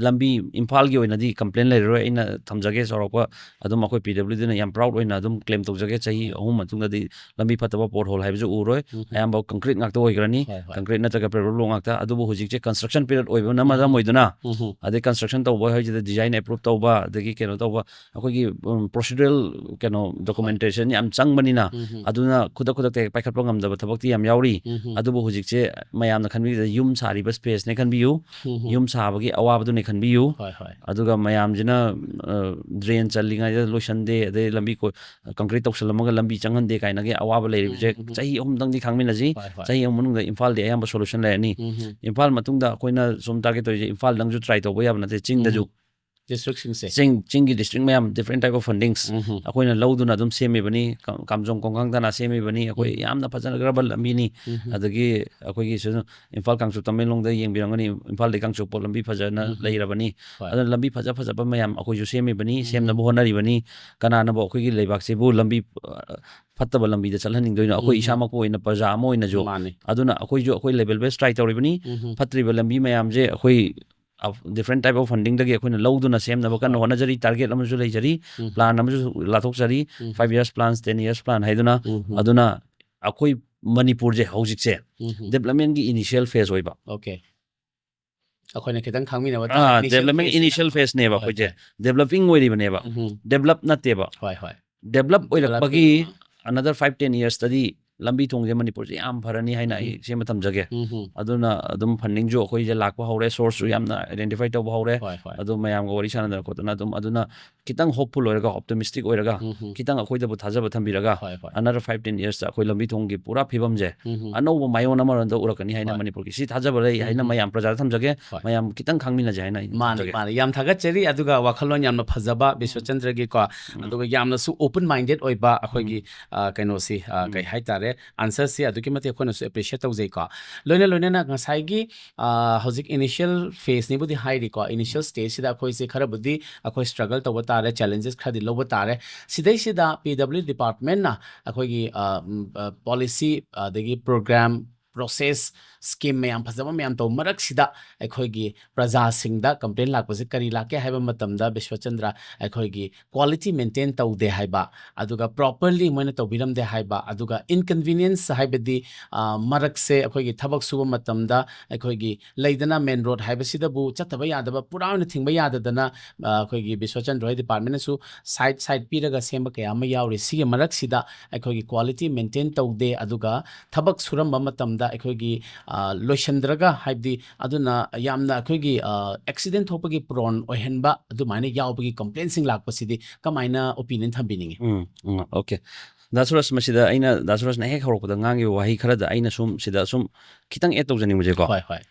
ꯂꯝꯕꯤ ꯏꯝꯐꯥꯜꯒꯤ ꯑꯣꯏꯅꯗꯤ complain ꯂꯩꯔꯔꯣꯏ꯫ ꯑꯩꯅ ꯊꯝꯖꯒꯦ ꯆꯥꯎꯔꯥꯛꯄ ꯑꯗꯨꯝ ꯑꯩꯈꯣꯏ PWDꯅ ꯌꯥꯝ proud ꯑꯣꯏꯅ ꯑꯗꯨꯝ claim ꯇꯧꯖꯒꯦ꯫ ꯆꯍꯤ ꯍꯣꯏ. ꯑꯍꯨꯝ ꯃꯇꯨꯡꯗꯗꯤ ꯂꯝꯕꯤ ꯐꯠꯇꯕ, pothole ꯍꯥꯏꯕꯁꯨ ꯎꯔꯣꯏ꯫ ꯎꯝ ꯍꯝ. ꯑꯌꯥꯝꯕ concrete ꯉꯥꯛꯇ ꯑꯣꯏꯈ꯭ꯔꯅꯤ꯫ ꯍꯣꯏ ꯍꯣꯏ. Concrete ꯅꯠꯇ꯭ꯔꯒ paved block ꯉꯥꯛꯇ꯫ ꯑꯗꯨꯕꯨ ꯍꯧꯖꯤꯛꯁꯦ construction period ꯑꯣꯏꯕꯅ ꯃꯔꯝ ꯎꯝ. ꯑꯣꯏꯗꯨꯅ ꯎꯝ ꯍꯝ. ꯑꯗꯩ construction ꯇꯧꯕ ꯍꯥꯏꯁꯤꯗ design approve ꯇꯧꯕ, ꯑꯗꯒꯤ ꯀꯩꯅꯣ ꯇꯧꯕ, ꯑꯩꯈꯣꯏꯒꯤ ꯎꯝ, procedural ꯀꯩꯅꯣ documentation ꯌꯥꯝ ꯆꯪꯕꯅꯤꯅ ꯎꯝ ꯍꯝ. ꯑꯗꯨꯅ ꯈꯨꯗꯛ ꯈꯨꯗꯛꯇ ꯍꯦꯛ ꯄꯥꯏꯈꯠꯄ ꯉꯝꯗꯕ ꯊꯕꯛꯇꯤ ꯌꯥꯝ ꯌꯥꯎꯔꯤ꯫ ꯎꯝ ꯍꯝ. ꯑꯗꯨꯕꯨ ꯍꯧꯖꯤꯛꯁꯦ ꯃꯌꯥꯝꯅ ꯈꯟꯕꯤꯕꯗ ꯌꯨꯝ ꯁꯥꯔꯤꯕ spaceꯅꯦ ꯈꯟꯕꯤꯌꯨ, ꯎꯝ ꯍꯝ. ꯌꯨꯝ ꯁꯥꯕꯒꯤ ꯑꯋꯥꯕꯗꯨꯅꯦ ꯈꯟꯕꯤꯌꯨ꯫ ꯍꯣꯏ ꯍꯣꯏ. ꯑꯗꯨꯒ ꯃꯌꯥꯝꯁꯤꯅ drain ꯆꯜꯂꯤꯉꯩꯗ ꯂꯣꯏꯁꯟꯗꯦ, ꯑꯗꯩ ꯂꯝꯕꯤ concrete ꯇꯧꯁꯜꯂꯝꯃꯒ ꯂꯝꯕꯤ ꯆꯪꯍꯟꯗꯦ ꯀꯥꯏꯅꯒꯤ ꯑꯋꯥꯕ ꯂꯩꯔꯤꯕꯁꯦ ꯎꯝ, ꯎꯝ. ꯆꯍꯤ ꯑꯍꯨꯝꯗꯪꯗꯤ ꯈꯥꯡꯃꯤꯟꯅꯁꯤ꯫ ꯍꯣꯏ ꯍꯣꯏ. ꯆꯍꯤ ꯑꯍꯨꯝ ꯃꯅꯨꯡꯗ ꯏꯝꯐꯥꯜꯗꯤ ꯑꯌꯥꯝꯕ solution ꯂꯩꯔꯅꯤ꯫ ꯎꯝ ꯍꯝ. ꯏꯝꯐꯥꯜ ꯃꯇꯨꯡꯗ ꯑꯩꯈꯣꯏꯅ ꯁꯨꯝ target ꯇꯧꯔꯤꯁꯦ ꯏꯝꯐꯥꯜꯗꯪꯁꯨ try ꯇꯧꯕ ꯌꯥꯕ ꯅꯠꯇꯦ, ꯆꯤꯡꯗꯁꯨ ꯎꯝ. Districtꯁꯤꯡꯁꯦ. ꯆꯤꯡ ꯆꯤꯡꯒꯤ district ꯃꯌꯥꯝ different type of fundings ꯎꯝ ꯍꯝ. ꯑꯩꯈꯣꯏꯅ ꯂꯧꯗꯨꯅ ꯑꯗꯨꯝ ꯁꯦꯝꯃꯤꯕꯅꯤ꯫ ꯀꯥꯝ- ꯀꯥꯝꯖꯣꯡ ꯈꯣꯡꯈꯥꯡ ꯇꯥꯅ ꯁꯦꯝꯃꯤꯕꯅꯤ꯫ ꯑꯩꯈꯣꯏ ꯎꯝ. ꯌꯥꯝꯅ ꯐꯖꯈ꯭ꯔꯕ ꯂꯝꯕꯤꯅꯤ꯫ ꯎꯝ ꯍꯝ. ꯑꯗꯒꯤ ꯑꯩꯈꯣꯏꯒꯤ ꯁꯤꯗ ꯏꯝꯐꯥꯜ ꯀꯥꯡꯆꯨꯞ ꯇꯃꯦꯡꯂꯣꯡꯗ ꯌꯦꯡꯕꯤꯔꯝꯒꯅꯤ, ꯏꯝꯐꯥꯜꯗꯒꯤ ꯀꯥꯡꯆꯨꯞꯄꯥꯎ ꯂꯝꯕꯤ ꯐꯖꯅ ꯎꯝ ꯍꯝ. ꯂꯩꯔꯕꯅꯤ꯫ ꯍꯣꯏ. ꯑꯗꯨꯅ ꯂꯝꯕꯤ ꯐꯖ ꯐꯖꯕ ꯃꯌꯥꯝ ꯑꯩꯈꯣꯏꯁꯨ ꯁꯦꯝꯃꯤꯕꯅꯤ, ꯎꯝ. ꯁꯦꯝꯅꯕ ꯍꯣꯠꯅꯔꯤꯕꯅꯤ꯫ ꯀꯅꯥꯅꯕꯨ ꯑꯩꯈꯣꯏꯒꯤ ꯂꯩꯕꯥꯛꯁꯤꯕꯨ ꯂꯝꯕꯤ ꯑ, ꯐꯠꯇꯕ ꯂꯝꯕꯤꯗ ꯆꯠꯍꯟꯅꯤꯡꯗꯣꯏꯅꯣ? ꯑꯩꯈꯣꯏ ꯎꯝ. ꯏꯁꯥꯃꯛꯄꯨ ꯑꯣꯏꯅ ꯄ꯭ꯔꯖꯥ ꯑꯃ ꯑꯣꯏꯅꯁꯨ꯫ ꯃꯥꯅꯤ. ꯑꯗꯨꯅ ꯑꯩꯈꯣꯏꯁꯨ ꯑꯩꯈꯣꯏ level best try ꯇꯧꯔꯤꯕꯅꯤ꯫ ꯎꯝ. ꯐꯠꯇ꯭ꯔꯤꯕ ꯂꯝꯕꯤ ꯃꯌꯥꯝꯁꯦ ꯑꯩꯈꯣꯏ different type of fundingꯗꯒꯤ ꯑꯩꯈꯣꯏꯅ ꯂꯧꯗꯨꯅ ꯁꯦꯝꯅꯕ ꯀꯟꯅ ꯍꯣꯏ. ꯍꯣꯠꯅꯖꯔꯤ꯫ Target ꯑꯃꯁꯨ ꯂꯩꯖꯔꯤ, ꯎꯝ. plan ꯑꯃꯁꯨ ꯂꯥꯊꯣꯛꯆꯔꯤ꯫ ꯎꯝ. Five years plans, ten years plan ꯍꯥꯏꯗꯨꯅ꯫ ꯎꯝ. ꯑꯗꯨꯅ ꯑꯩꯈꯣꯏ ꯃꯅꯤꯄꯨꯔꯁꯦ ꯍꯧꯖꯤꯛꯁꯦ ꯎꯝ. developmentꯒꯤ initial phase ꯑꯣꯏꯕ꯫ Okay. ꯑꯩꯈꯣꯏꯅ ꯈꯤꯇꯪ ꯈꯪꯃꯤꯟꯅꯕ ꯑꯥ, development initial phaseꯅꯦꯕ ꯍꯣꯏ, ꯑꯩꯈꯣꯏꯁꯦ꯫ ꯍꯣꯏ. Developing ꯑꯣꯏꯔꯤꯕꯅꯦꯕ꯫ ꯎꯝ. Develop ꯅꯠꯇꯦꯕ꯫ ꯍꯣꯏ ꯍꯣꯏ. Develop ꯑꯣꯏꯔꯛꯄꯒꯤ Developing. another five ten yearsꯇꯗꯤ ꯂꯝꯕꯤ ꯊꯣꯡꯁꯦ ꯃꯅꯤꯄꯨꯔꯁꯦ ꯌꯥꯝ ꯐꯔꯅꯤ ꯍꯥꯏꯅ ꯑꯩ ꯁꯦꯝꯕ ꯊꯝꯖꯒꯦ꯫ ꯑꯗꯨꯅ ꯑꯗꯨꯝ funding ꯁꯨ ꯑꯩꯈꯣꯏꯁꯦ ꯂꯥꯛꯄ ꯍꯧꯔꯦ, source ꯁꯨ ꯌꯥꯝꯅ identify ꯇꯧꯕ ꯍꯧꯔꯦ꯫ ꯍꯣꯏ, ꯍꯣꯏ꯫ ꯑꯗꯨ ꯃꯌꯥꯝꯒ ꯋꯥꯔꯤ ꯁꯥꯟꯅꯗꯅ ꯈꯣꯠꯇꯅ ꯑꯗꯨꯝ ꯑꯗꯨꯅ ꯈꯤꯇꯪ hopeful ꯑꯣꯏꯔꯒ, optimistic ꯑꯣꯏꯔꯒ, ꯎꯝ, ꯎꯝ꯫ ꯈꯤꯇꯪ ꯑꯩꯈꯣꯏꯗꯕꯨ ꯊꯥꯖꯕ ꯊꯝꯕꯤꯔꯒ, ꯍꯣꯏ, ꯍꯣꯏ꯫ another five ten years ꯇ ꯑꯩꯈꯣꯏ ꯂꯝꯕꯤ ꯊꯣꯡꯒꯤ ꯄꯨꯔꯥ ꯐꯤꯕꯝꯁꯦ ꯎꯝ, ꯎꯝ꯫ ꯑꯅꯧꯕ ꯃꯥꯏꯑꯣꯟ ꯑꯃꯔꯣꯝꯗ ꯎꯔꯛꯀꯅꯤ ꯍꯥꯏꯅ ꯍꯣꯏ꯫ ꯃꯅꯤꯄꯨꯔꯒꯤ ꯁꯤ ꯊꯥꯖꯕ ꯂꯩ ꯍꯥꯏꯅ ꯎꯝ, ꯎꯝ꯫ ꯃꯌꯥꯝ ꯄ꯭ꯔꯖꯥꯗ ꯊꯝꯖꯒꯦ꯫ ꯍꯣꯏ꯫ ꯃꯌꯥꯝ ꯈꯤꯇꯪ ꯈꯪꯃꯤꯟꯅꯁꯦ ꯍꯥꯏꯅ ꯑꯩ ꯃꯥꯅꯤ, ꯊꯝꯖꯒꯦ꯫ ꯃꯥꯅꯤ꯫ ꯌꯥꯝ ꯊꯥꯒꯠꯆꯔꯤ꯫ ꯑꯗꯨꯒ ꯋꯥꯈꯜꯂꯣꯟ ꯌꯥꯝꯅ ꯐꯖꯕ ꯕꯤꯁ꯭ꯋꯆꯟꯗ꯭ꯔꯒꯤꯀꯣ, ꯑꯗꯨꯒ ꯌꯥꯝꯅꯁꯨ open minded ꯑꯣꯏꯕ ꯑꯩꯈꯣꯏꯒꯤ, ꯑ, ꯀꯩꯅꯣꯁꯤ, ꯑ, ꯀꯩ ꯍꯥꯏꯇꯥꯔꯦ, answer ꯁꯤ ꯑꯗꯨꯛꯀꯤ ꯃꯇꯤꯛ ꯑꯩꯈꯣꯏꯅꯁꯨ appreciate ꯇꯧꯖꯩꯀꯣ꯫ ꯂꯣꯏꯅ ꯂꯣꯏꯅꯅ ꯉꯁꯥꯏꯒꯤ, ꯑ, ꯍꯧꯖꯤꯛ initial phase ꯅꯤꯕꯨꯗꯤ ꯍꯥꯏꯔꯤꯀꯣ, initial stage ꯁꯤꯗ ꯑꯩꯈꯣꯏꯁꯦ ꯈꯔꯕꯨꯗꯤ ꯑꯩꯈꯣꯏ struggle ꯇꯧꯕ ꯇꯥꯔꯦ, challenges ꯈꯔꯗꯤ ꯂꯧꯕ ꯇꯥꯔꯦ꯫ ꯁꯤꯗꯩꯁꯤꯗ P W D department ꯅ ꯑꯩꯈꯣꯏꯒꯤ, ꯑ, ꯎꯝ, ꯑ, policy, ꯑꯗꯒꯤ program, process, scheme ꯃꯌꯥꯝ ꯐꯖꯕ ꯃꯌꯥꯝ ꯇꯧꯕ ꯃꯔꯛꯁꯤꯗ ꯑꯩꯈꯣꯏꯒꯤ ꯄ꯭ꯔꯖꯥꯁꯤꯡꯗ complain ꯂꯥꯛꯄꯁꯦ ꯀꯔꯤ ꯂꯥꯛꯀꯦ ꯍꯥꯏꯕ ꯃꯇꯝꯗ, ꯕꯤꯁ꯭ꯋꯆꯟꯗ꯭ꯔ, ꯑꯩꯈꯣꯏꯒꯤ quality maintain ꯇꯧꯗꯦ ꯍꯥꯏꯕ, ꯑꯗꯨꯒ properly ꯃꯣꯏꯅ ꯇꯧꯕꯤꯔꯝꯗꯦ ꯍꯥꯏꯕ, ꯑꯗꯨꯒ inconvenience ꯍꯥꯏꯕꯗꯤ, ꯑ, ꯃꯔꯛꯁꯦ ꯑꯩꯈꯣꯏꯒꯤ ꯊꯕꯛ ꯁꯨꯕ ꯃꯇꯝꯗ ꯑꯩꯈꯣꯏꯒꯤ ꯂꯩꯗꯅ main road ꯍꯥꯏꯕꯁꯤꯗꯕꯨ ꯆꯠꯇꯕ ꯌꯥꯗꯕ, ꯄꯨꯔꯥ ꯑꯣꯏꯅ ꯊꯤꯡꯕ ꯌꯥꯗꯗꯅ, ꯑ, ꯑꯩꯈꯣꯏꯒꯤ ꯕꯤꯁ꯭ꯋꯆꯟꯗ꯭ꯔ ꯍꯣꯏ department ꯅꯁꯨ side, side ꯄꯤꯔꯒ ꯁꯦꯝꯕ ꯀꯌꯥ ꯑꯃ ꯌꯥꯎꯔꯤ꯫ ꯁꯤꯒꯤ ꯃꯔꯛꯁꯤꯗ ꯑꯩꯈꯣꯏꯒꯤ quality maintain ꯇꯧꯗꯦ, ꯑꯗꯨꯒ ꯊꯕꯛ ꯁꯨꯔꯝꯕ ꯃꯇꯝꯗ ꯑꯩꯈꯣꯏꯒꯤ, ꯑ, ꯂꯣꯏꯁꯤꯟꯗ꯭ꯔꯒ, ꯍꯥꯏꯕꯗꯤ ꯑꯗꯨꯅ ꯌꯥꯝꯅ ꯑꯩꯈꯣꯏꯒꯤ, ꯑ, accident ꯊꯣꯛꯄꯒꯤ prone ꯑꯣꯏꯍꯟꯕ ꯑꯗꯨꯃꯥꯏꯅ ꯌꯥꯎꯕꯒꯤ complaint ꯁꯤꯡ ꯂꯥꯛꯄꯁꯤꯗꯤ ꯀꯃꯥꯏꯅ opinion ꯊꯝꯕꯤꯅꯤꯡꯉꯤ? ꯎꯝ, ꯎꯝ, okay꯫ ꯗꯥ ꯁꯨꯔꯖ, ꯃꯁꯤꯗ ꯑꯩꯅ ꯗꯥ ꯁꯨꯔꯖꯅ ꯍꯦꯛ ꯍꯧꯔꯛꯄꯗ ꯉꯥꯡꯈꯤꯕ ꯋꯥꯍꯩ ꯈꯔꯗ ꯑꯩꯅ ꯁꯨꯝ ꯁꯤꯗ ꯁꯨꯝ ꯈꯤꯇꯪ add ꯇꯧꯖꯅꯤꯡꯕꯁꯦꯀꯣ꯫ ꯍꯣꯏ, ꯍꯣꯏ꯫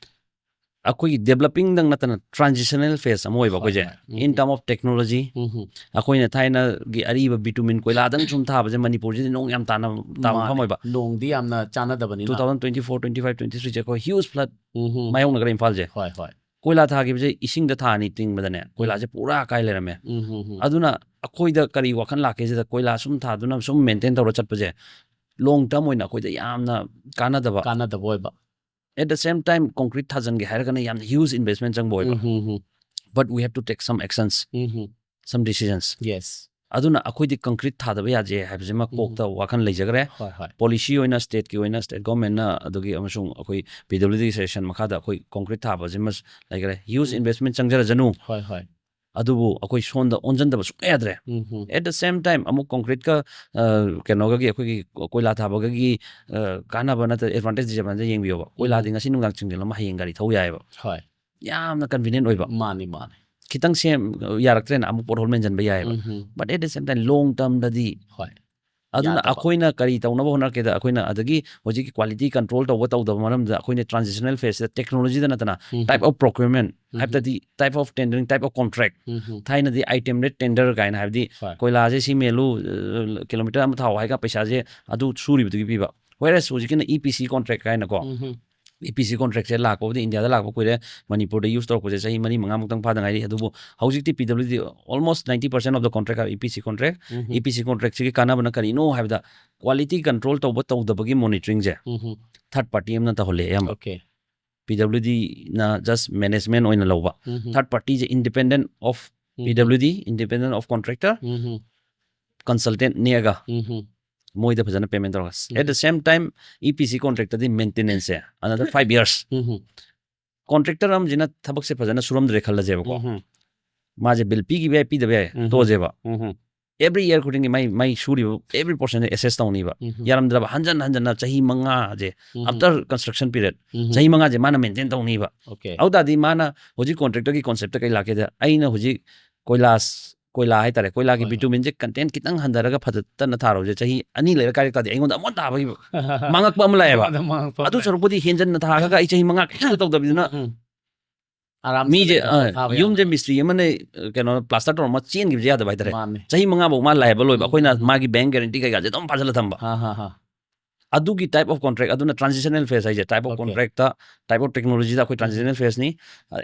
ꯑꯩꯈꯣꯏꯒꯤ developing ꯗꯪ ꯅꯠꯇꯅ transitional phase ꯑꯃ ꯑꯣꯏꯕ ꯍꯣꯏ, ꯑꯩꯈꯣꯏꯁꯦ꯫ ꯍꯣꯏ꯫ ꯎꯝ, In um. term of technology, ꯎꯝ, ꯎꯝ꯫ ꯑꯩꯈꯣꯏꯅ ꯊꯥꯏꯅꯒꯤ ꯑꯔꯤꯕ bitumen ꯀꯣꯏꯂꯥꯗꯪ ꯁꯨꯝ ꯊꯥꯕꯁꯦ ꯃꯅꯤꯄꯨꯔꯁꯤꯗꯤ ꯅꯣꯡ ꯌꯥꯝ ꯇꯥꯅ, ꯇꯥꯕ ꯃꯐꯝ ꯃꯥꯅꯦ꯫ ꯑꯣꯏꯕ꯫ ꯅꯣꯡꯗꯤ ꯌꯥꯝꯅ ꯆꯥꯟꯅꯗꯕꯅꯤꯅ꯫ Two thousand twenty-four twenty-five twenty-three ꯁꯦ ꯑꯩꯈꯣꯏ huge flood ꯎꯝ, ꯎꯝ꯫ ꯃꯥꯌꯣꯛꯅꯈ꯭ꯔꯦ ꯏꯝꯐꯥꯜꯁꯦ꯫ ꯍꯣꯏ, ꯍꯣꯏ꯫ ꯀꯣꯏꯂꯥ ꯊꯥꯈꯤꯕꯁꯦ ꯏꯁꯤꯡꯗ ꯊꯥ ꯑꯅꯤ ꯇꯤꯡꯕꯗꯅꯦ, ꯀꯣꯏꯂꯥꯁꯦ ꯄꯨꯔꯥ ꯀꯥꯏ ꯂꯩꯔꯝꯃꯦ꯫ ꯎꯝ, ꯎꯝ, ꯎꯝ꯫ ꯑꯗꯨꯅ ꯑꯩꯈꯣꯏꯗ ꯀꯔꯤ ꯋꯥꯈꯜ ꯂꯥꯛꯀꯦ ꯁꯤꯗ, ꯀꯣꯏꯂꯥ ꯁꯨꯝ ꯊꯥꯗꯨꯅ ꯁꯨꯝ maintain ꯇꯧꯔ ꯆꯠꯄꯁꯦ long term ꯑꯣꯏꯅ ꯑꯩꯈꯣꯏꯗ ꯌꯥꯝꯅ ꯀꯥꯟꯅꯗꯕ꯫ ꯀꯥꯟꯅꯗꯕ ꯑꯣꯏꯕ꯫ At the same time, concrete ꯊꯥꯖꯤꯟꯒꯦ ꯍꯥꯏꯔꯒꯅ ꯌꯥꯝꯅ huge investment ꯆꯪꯕ ꯑꯣꯏꯕ꯫ ꯎꯝ, ꯎꯝ, ꯎꯝ꯫ But we have to take some actions, um, um. some decisions꯫ Yes. ꯑꯗꯨꯅ ꯑꯩꯈꯣꯏꯗꯤ concrete ꯊꯥꯗꯕ ꯌꯥꯗꯦ ꯍꯥꯏꯕꯁꯤꯃ ꯎꯝ꯫ ꯀꯣꯛꯇ ꯋꯥꯈꯜ ꯂꯩꯖꯈ꯭ꯔꯦ꯫ ꯍꯣꯏ, ꯍꯣꯏ꯫ Policy ꯑꯣꯏꯅ, state ꯀꯤ ꯑꯣꯏꯅ, state government ꯅ, ꯑꯗꯨꯒꯤ ꯑꯃꯁꯨꯡ ꯑꯩꯈꯣꯏ P W D ꯁꯦꯁꯟ ꯃꯈꯥꯗ ꯑꯩꯈꯣꯏ concrete ꯊꯥꯕꯁꯤꯃ ꯂꯩꯈ꯭ꯔꯦ꯫ Huge ꯎꯝ꯫ investment ꯆꯪꯖꯔꯖꯅꯨ꯫ ꯍꯣꯏ, ꯍꯣꯏ꯫ ꯑꯗꯨꯕꯨ ꯑꯩꯈꯣꯏ ꯁꯣꯝꯗ ꯑꯣꯟꯁꯤꯟꯗꯕ ꯁꯨꯡꯌꯥ ꯌꯥꯗ꯭ꯔꯦ꯫ ꯎꯝ ꯍꯝ꯫ At the same time, ꯑꯃꯨꯛ concrete ꯀ ꯀꯩꯅꯣꯒꯒꯤ ꯑꯩꯈꯣꯏꯒꯤ ꯀꯣꯏꯂꯥ ꯊꯥꯕꯒꯒꯤ ꯀꯥꯟꯅꯕ ꯅꯠꯇ꯭ꯔꯒ advantage disadvantage ꯌꯦꯡꯕꯤꯌꯣꯕ꯫ ꯀꯣꯏꯂꯥꯗꯤ ꯉꯁꯤ ꯅꯨꯡꯗꯥꯡ ꯆꯤꯡꯁꯤꯜꯂꯝꯃ ꯍꯌꯦꯡ ꯒꯥꯔꯤ ꯊꯧ ꯌꯥꯏꯑꯕ꯫ ꯍꯣꯏ꯫ ꯌꯥꯝꯅ convenient ꯑꯣꯏꯕ꯫ ꯃꯥꯅꯤ ꯃꯥꯅꯤ꯫ ꯈꯤꯇꯪ ꯁꯦꯝ ꯌꯥꯔꯛꯇ꯭ꯔꯦꯅ ꯑꯃꯨꯛ pothole ꯃꯦꯟꯁꯤꯟꯕ ꯌꯥꯏꯑꯕ꯫ ꯎꯝ ꯍꯝ꯫ But at the same time, long term ꯗꯗꯤ ꯍꯣꯏ꯫ ꯑꯗꯨꯅ ꯌꯥꯗꯕ꯫ ꯑꯩꯈꯣꯏꯅ ꯀꯔꯤ ꯇꯧꯅꯕ ꯍꯣꯠꯅꯔꯛꯀꯦꯗ, ꯑꯩꯈꯣꯏꯅ ꯑꯗꯒꯤ ꯍꯧꯖꯤꯛꯀꯤ quality control ꯇꯧꯕ ꯇꯧꯗꯕ ꯃꯔꯝꯗ ꯑꯩꯈꯣꯏꯅ transitional phase ꯇ technology ꯗ ꯅꯠꯇꯅ ꯎꯝ꯫ type of procurement ꯎꯝ꯫ ꯍꯥꯏꯕꯗꯤ type of tendering, type of contract, ꯎꯝ ꯍꯝ꯫ ꯊꯥꯏꯅꯗꯤ item rate tender ꯀꯥꯏꯅ ꯍꯥꯏꯕꯗꯤ ꯍꯣꯏ꯫ ꯀꯣꯏꯂꯥꯁꯦ ꯁꯤ ꯃꯦꯜꯂꯨ, ꯀꯤꯂꯣꯃꯤꯇꯔ ꯑꯃ ꯊꯥꯎ ꯍꯥꯏꯒ ꯄꯩꯁꯥꯁꯦ ꯑꯗꯨ ꯁꯨꯔꯤꯕꯗꯨꯒꯤ ꯄꯤꯕ꯫ Whereas ꯍꯧꯖꯤꯛꯀꯤꯅ E P C contract ꯍꯥꯏꯅꯀꯣ꯫ ꯎꯝ ꯍꯝ꯫ E P C contract ꯁꯦ ꯂꯥꯛꯄꯕꯨꯗꯤ ꯏꯟꯗꯤꯌꯥꯗ ꯂꯥꯛꯄ ꯀꯨꯏꯔꯦ, ꯃꯅꯤꯄꯨꯔꯗ use ꯇꯧꯔꯛꯄꯁꯦ ꯆꯍꯤ ꯃꯔꯤ ꯃꯉꯥꯃꯨꯛꯇꯪ ꯐꯥꯗ ꯉꯥꯏꯔꯤ꯫ ꯑꯗꯨꯕꯨ ꯍꯧꯖꯤꯛꯇꯤ P W D almost ninety percent of the contract are E P C contract꯫ Um Hum. E P C contract ꯁꯤꯒꯤ ꯀꯥꯟꯅꯕꯅ ꯀꯔꯤꯅꯣ ꯍꯥꯏꯕꯗ quality control ꯇꯧꯕ ꯇꯧꯗꯕꯒꯤ monitoring ꯁꯦ ꯎꯝ ꯍꯝ꯫ third party ꯑꯃꯅ ꯇꯧꯍꯜꯂꯦ ꯑꯌꯥꯝꯕ꯫ Okay꯫ P W D ꯅ just management ꯑꯣꯏꯅ ꯂꯧꯕ꯫ ꯎꯝ ꯍꯝ꯫ Third party say independent of um P W D, independent of contractor, um Hum. consultant ꯅꯦꯛꯑꯒ ꯎꯝ ꯍꯝ꯫ ꯃꯣꯏꯗ ꯐꯖꯅ payment ꯇꯧꯔꯒ꯫ ꯎꯝ꯫ At the same time, E P C contract ꯇꯗꯤ maintenance ꯁꯦ another five years꯫ ꯎꯝ ꯍꯝ꯫ Contractor ꯑꯃꯁꯤꯅ ꯊꯕꯛꯁꯦ ꯐꯖꯅ ꯁꯨꯔꯝꯗ꯭ꯔꯦ ꯈꯜꯂꯁꯦꯕꯀꯣ꯫ ꯎꯝ ꯍꯝ꯫ ꯃꯥꯁꯦ bill ꯄꯤꯈꯤꯕ ꯌꯥꯏ, ꯄꯤꯗꯕ ꯌꯥꯏ, ꯎꯝ꯫ ꯇꯣꯛꯑꯁꯦꯕ꯫ ꯎꯝ ꯍꯝ꯫ Every year ꯈꯨꯗꯤꯡꯒꯤ ꯃꯥꯏ, ꯃꯥꯏ ꯁꯨꯔꯤꯕ every portion ꯁꯦ assess ꯇꯧꯅꯤꯕ꯫ ꯎꯝ ꯍꯝ꯫ ꯌꯥꯔꯝꯗ꯭ꯔꯕ ꯍꯟꯖꯟ ꯍꯟꯖꯟꯅ ꯆꯍꯤ ꯃꯉꯥꯁꯦ, ꯎꯝ ꯍꯝ꯫ after construction period, ꯎꯝ ꯍꯝ꯫ ꯆꯍꯤ ꯃꯉꯥꯁꯦ ꯃꯥꯅ maintain ꯇꯧꯅꯤꯕ꯫ Okay꯫ ꯑꯗꯨ ꯇꯥꯔꯗꯤ ꯃꯥꯅ ꯍꯧꯖꯤꯛ contractor ꯒꯤ concept ꯇ ꯀꯩ ꯂꯥꯛꯀꯦꯗ, ꯑꯩꯅ ꯍꯧꯖꯤꯛ ꯀꯣꯏꯂꯥꯁ, ꯀꯣꯏꯂꯥ ꯍꯥꯏꯇꯥꯔꯦ, ꯀꯣꯏꯂꯥꯒꯤ ꯍꯣꯏ, ꯍꯣꯏ꯫ bitumen ꯁꯦ content ꯈꯤꯇꯪ ꯍꯟꯊꯔꯒ ꯐꯖꯅ ꯊꯥꯔꯨꯁꯦ, ꯆꯍꯤ ꯑꯅꯤ ꯂꯩꯔ ꯀꯥꯏꯔꯛ ꯇꯥꯔꯗꯤ ꯑꯩꯉꯣꯟꯗ ꯑꯃꯨꯛ ꯍꯟꯅ ꯊꯥꯕꯒꯤ ꯃꯥꯡꯉꯛꯄ ꯑꯃ ꯂꯥꯛꯑꯦꯕ꯫ ꯑꯗ ꯃꯥꯡꯉꯛꯄ ꯑꯃ ꯑꯗꯨ ꯂꯥꯛꯑꯦ꯫ ꯁꯔꯨꯛꯄꯨꯗꯤ ꯍꯦꯟꯖꯟꯅ ꯊꯥꯔꯒ ꯑꯩ ꯆꯍꯤ ꯃꯉꯥ ꯀꯩꯝꯇ ꯇꯧꯗꯕꯤꯗꯨꯅ ꯎꯝ꯫ ꯑꯥꯔꯥꯝ ꯃꯤꯁꯦ, ꯂꯩꯅ ꯑ, ꯊꯥꯕ ꯌꯨꯝꯁꯦ ꯌꯥꯕ꯫ ꯃꯤꯁꯇ꯭ꯔꯤ ꯑꯃꯅ, ꯑ, ꯀꯩꯅꯣ, plaster ꯇꯧꯔꯝꯃ ꯆꯦꯟꯈꯤꯕꯁꯦ ꯌꯥꯗꯕ ꯍꯥꯏꯇꯥꯔꯦ꯫ ꯃꯥꯅꯦ꯫ ꯆꯍꯤ ꯃꯉꯥꯐꯧ ꯃꯥ ꯂꯥꯏꯕ ꯂꯣꯏꯕ꯫ ꯎꯝ, ꯑꯩꯈꯣꯏꯅ ꯎꯝ, ꯎꯝ꯫ ꯃꯥꯒꯤ bank guarantee ꯀꯩꯀꯥꯁꯦ ꯑꯗꯨꯝ ꯐꯥꯖꯤꯜꯂ ꯊꯝꯕ꯫ ꯍꯥ, ꯍꯥ, ꯍꯥ꯫ ꯑꯗꯨꯒꯤ type of contract, ꯑꯗꯨꯅ transitional phase ꯍꯥꯏꯁꯦ, type of Okay. contract ꯇ, type of technology ꯗ ꯑꯩꯈꯣꯏ ꯎꯝ꯫ Transitional phase ꯅꯤ꯫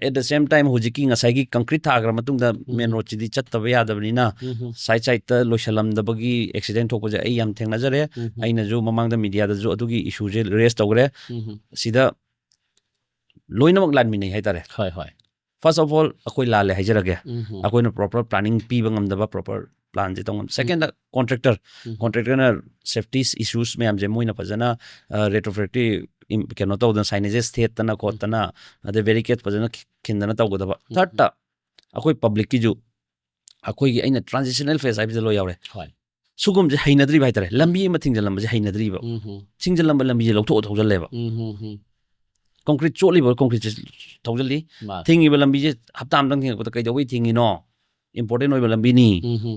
At the same time, ꯍꯧꯖꯤꯛꯀꯤ ꯉꯁꯥꯏꯒꯤ concrete ꯊꯥꯈ꯭ꯔ ꯃꯇꯨꯡꯗ main ꯎꯝ꯫ road ꯁꯤꯗꯤ ꯆꯠꯇꯕ ꯌꯥꯗꯕꯅꯤꯅ, ꯎꯝ, ꯎꯝ꯫ side side ꯇ ꯂꯣꯏꯁꯤꯜꯂꯝꯗꯕꯒꯤ accident ꯊꯣꯛꯄꯁꯦ ꯑꯩ ꯌꯥꯝ ꯊꯦꯡꯅꯖꯔꯦ꯫ ꯎꯝ, ꯎꯝ꯫ ꯑꯩꯅꯁꯨ ꯃꯃꯥꯡꯗ media ꯗꯁꯨ ꯑꯗꯨꯒꯤ issue ꯁꯦ raise ꯇꯧꯈ꯭ꯔꯦ꯫ ꯎꯝ, ꯎꯝ꯫ ꯁꯤꯗ ꯂꯣꯏꯅꯃꯛ ꯂꯥꯟꯃꯤꯟꯅꯩ ꯍꯥꯏꯇꯥꯔꯦ꯫ ꯍꯣꯏ, ꯍꯣꯏ꯫ First of all, ꯑꯩꯈꯣꯏ ꯂꯥꯜꯂꯦ ꯍꯥꯏꯖꯔꯒꯦ꯫ ꯎꯝ, ꯎꯝ꯫ ꯑꯩꯈꯣꯏꯅ proper planning ꯄꯤꯕ ꯉꯝꯗꯕ, proper plan ꯁꯦ ꯇꯧ ꯉꯝꯗꯕ꯫ Second ꯗ contractor, ꯎꯝ꯫ contractor ꯅ safety issues ꯃꯌꯥꯝꯁꯦ ꯃꯣꯏꯅ ꯐꯖꯅ, ꯑ, retrofit ꯀꯤ ꯏꯝ-, ꯀꯩꯅꯣ ꯇꯧꯗꯅ, signages ꯊꯦꯠꯇꯅ ꯈꯣꯠꯇꯅ, ꯑꯗꯩ barricade ꯐꯖꯅ ꯈꯤ-, ꯈꯤꯟꯗꯅ ꯇꯧꯒꯗꯕ꯫ ꯎꯝ꯫ Third ꯇ ꯑꯩꯈꯣꯏ ꯄꯕ꯭ꯂꯤꯛꯀꯤꯁꯨ ꯑꯩꯈꯣꯏꯒꯤ ꯑꯩꯅ ꯇ꯭ꯔꯥꯟꯖꯤꯁꯅꯦꯜ ꯐꯦꯁ ꯍꯥꯏꯕꯁꯤꯗ ꯂꯣꯏ ꯌꯥꯎꯔꯦ꯫ ꯍꯣꯏ꯫ ꯁꯤꯒꯨꯝꯕꯁꯦ ꯍꯩꯅꯗ꯭ꯔꯤꯕ ꯍꯥꯏꯇꯥꯔꯦ꯫ ꯂꯝꯕꯤ ꯑꯃ ꯊꯤꯡꯖꯤꯜꯂꯝꯕꯁꯦ ꯍꯩꯅꯗ꯭ꯔꯤꯕ꯫ ꯎꯝ ꯍꯝ꯫ ꯊꯤꯡꯖꯤꯜꯂꯝꯕ ꯂꯝꯕꯤꯁꯦ ꯂꯧꯊꯣꯛꯑ ꯊꯧꯖꯜꯂꯦꯕ꯫ ꯎꯝ ꯍꯝ ꯍꯝ꯫ ꯀꯣꯡꯀ꯭ꯔꯤꯠ ꯆꯣꯠꯂꯤꯕ ꯀꯣꯡꯀ꯭ꯔꯤꯠꯁꯦ ꯊꯧꯖꯤꯜꯂꯤ꯫ ꯃꯥꯅꯦ꯫ ꯊꯤꯡꯉꯤꯕ ꯂꯝꯕꯤꯁꯦ ꯍꯞꯇꯥ ꯑꯃꯇꯪ ꯊꯤꯡꯉꯛꯄꯗ ꯀꯩꯗꯧꯕꯩ ꯊꯤꯡꯉꯤꯅꯣ? ꯏꯝꯄꯣꯔꯇꯦꯟ ꯑꯣꯏꯕ ꯂꯝꯕꯤꯅꯤ꯫ ꯎꯝ ꯍꯝ꯫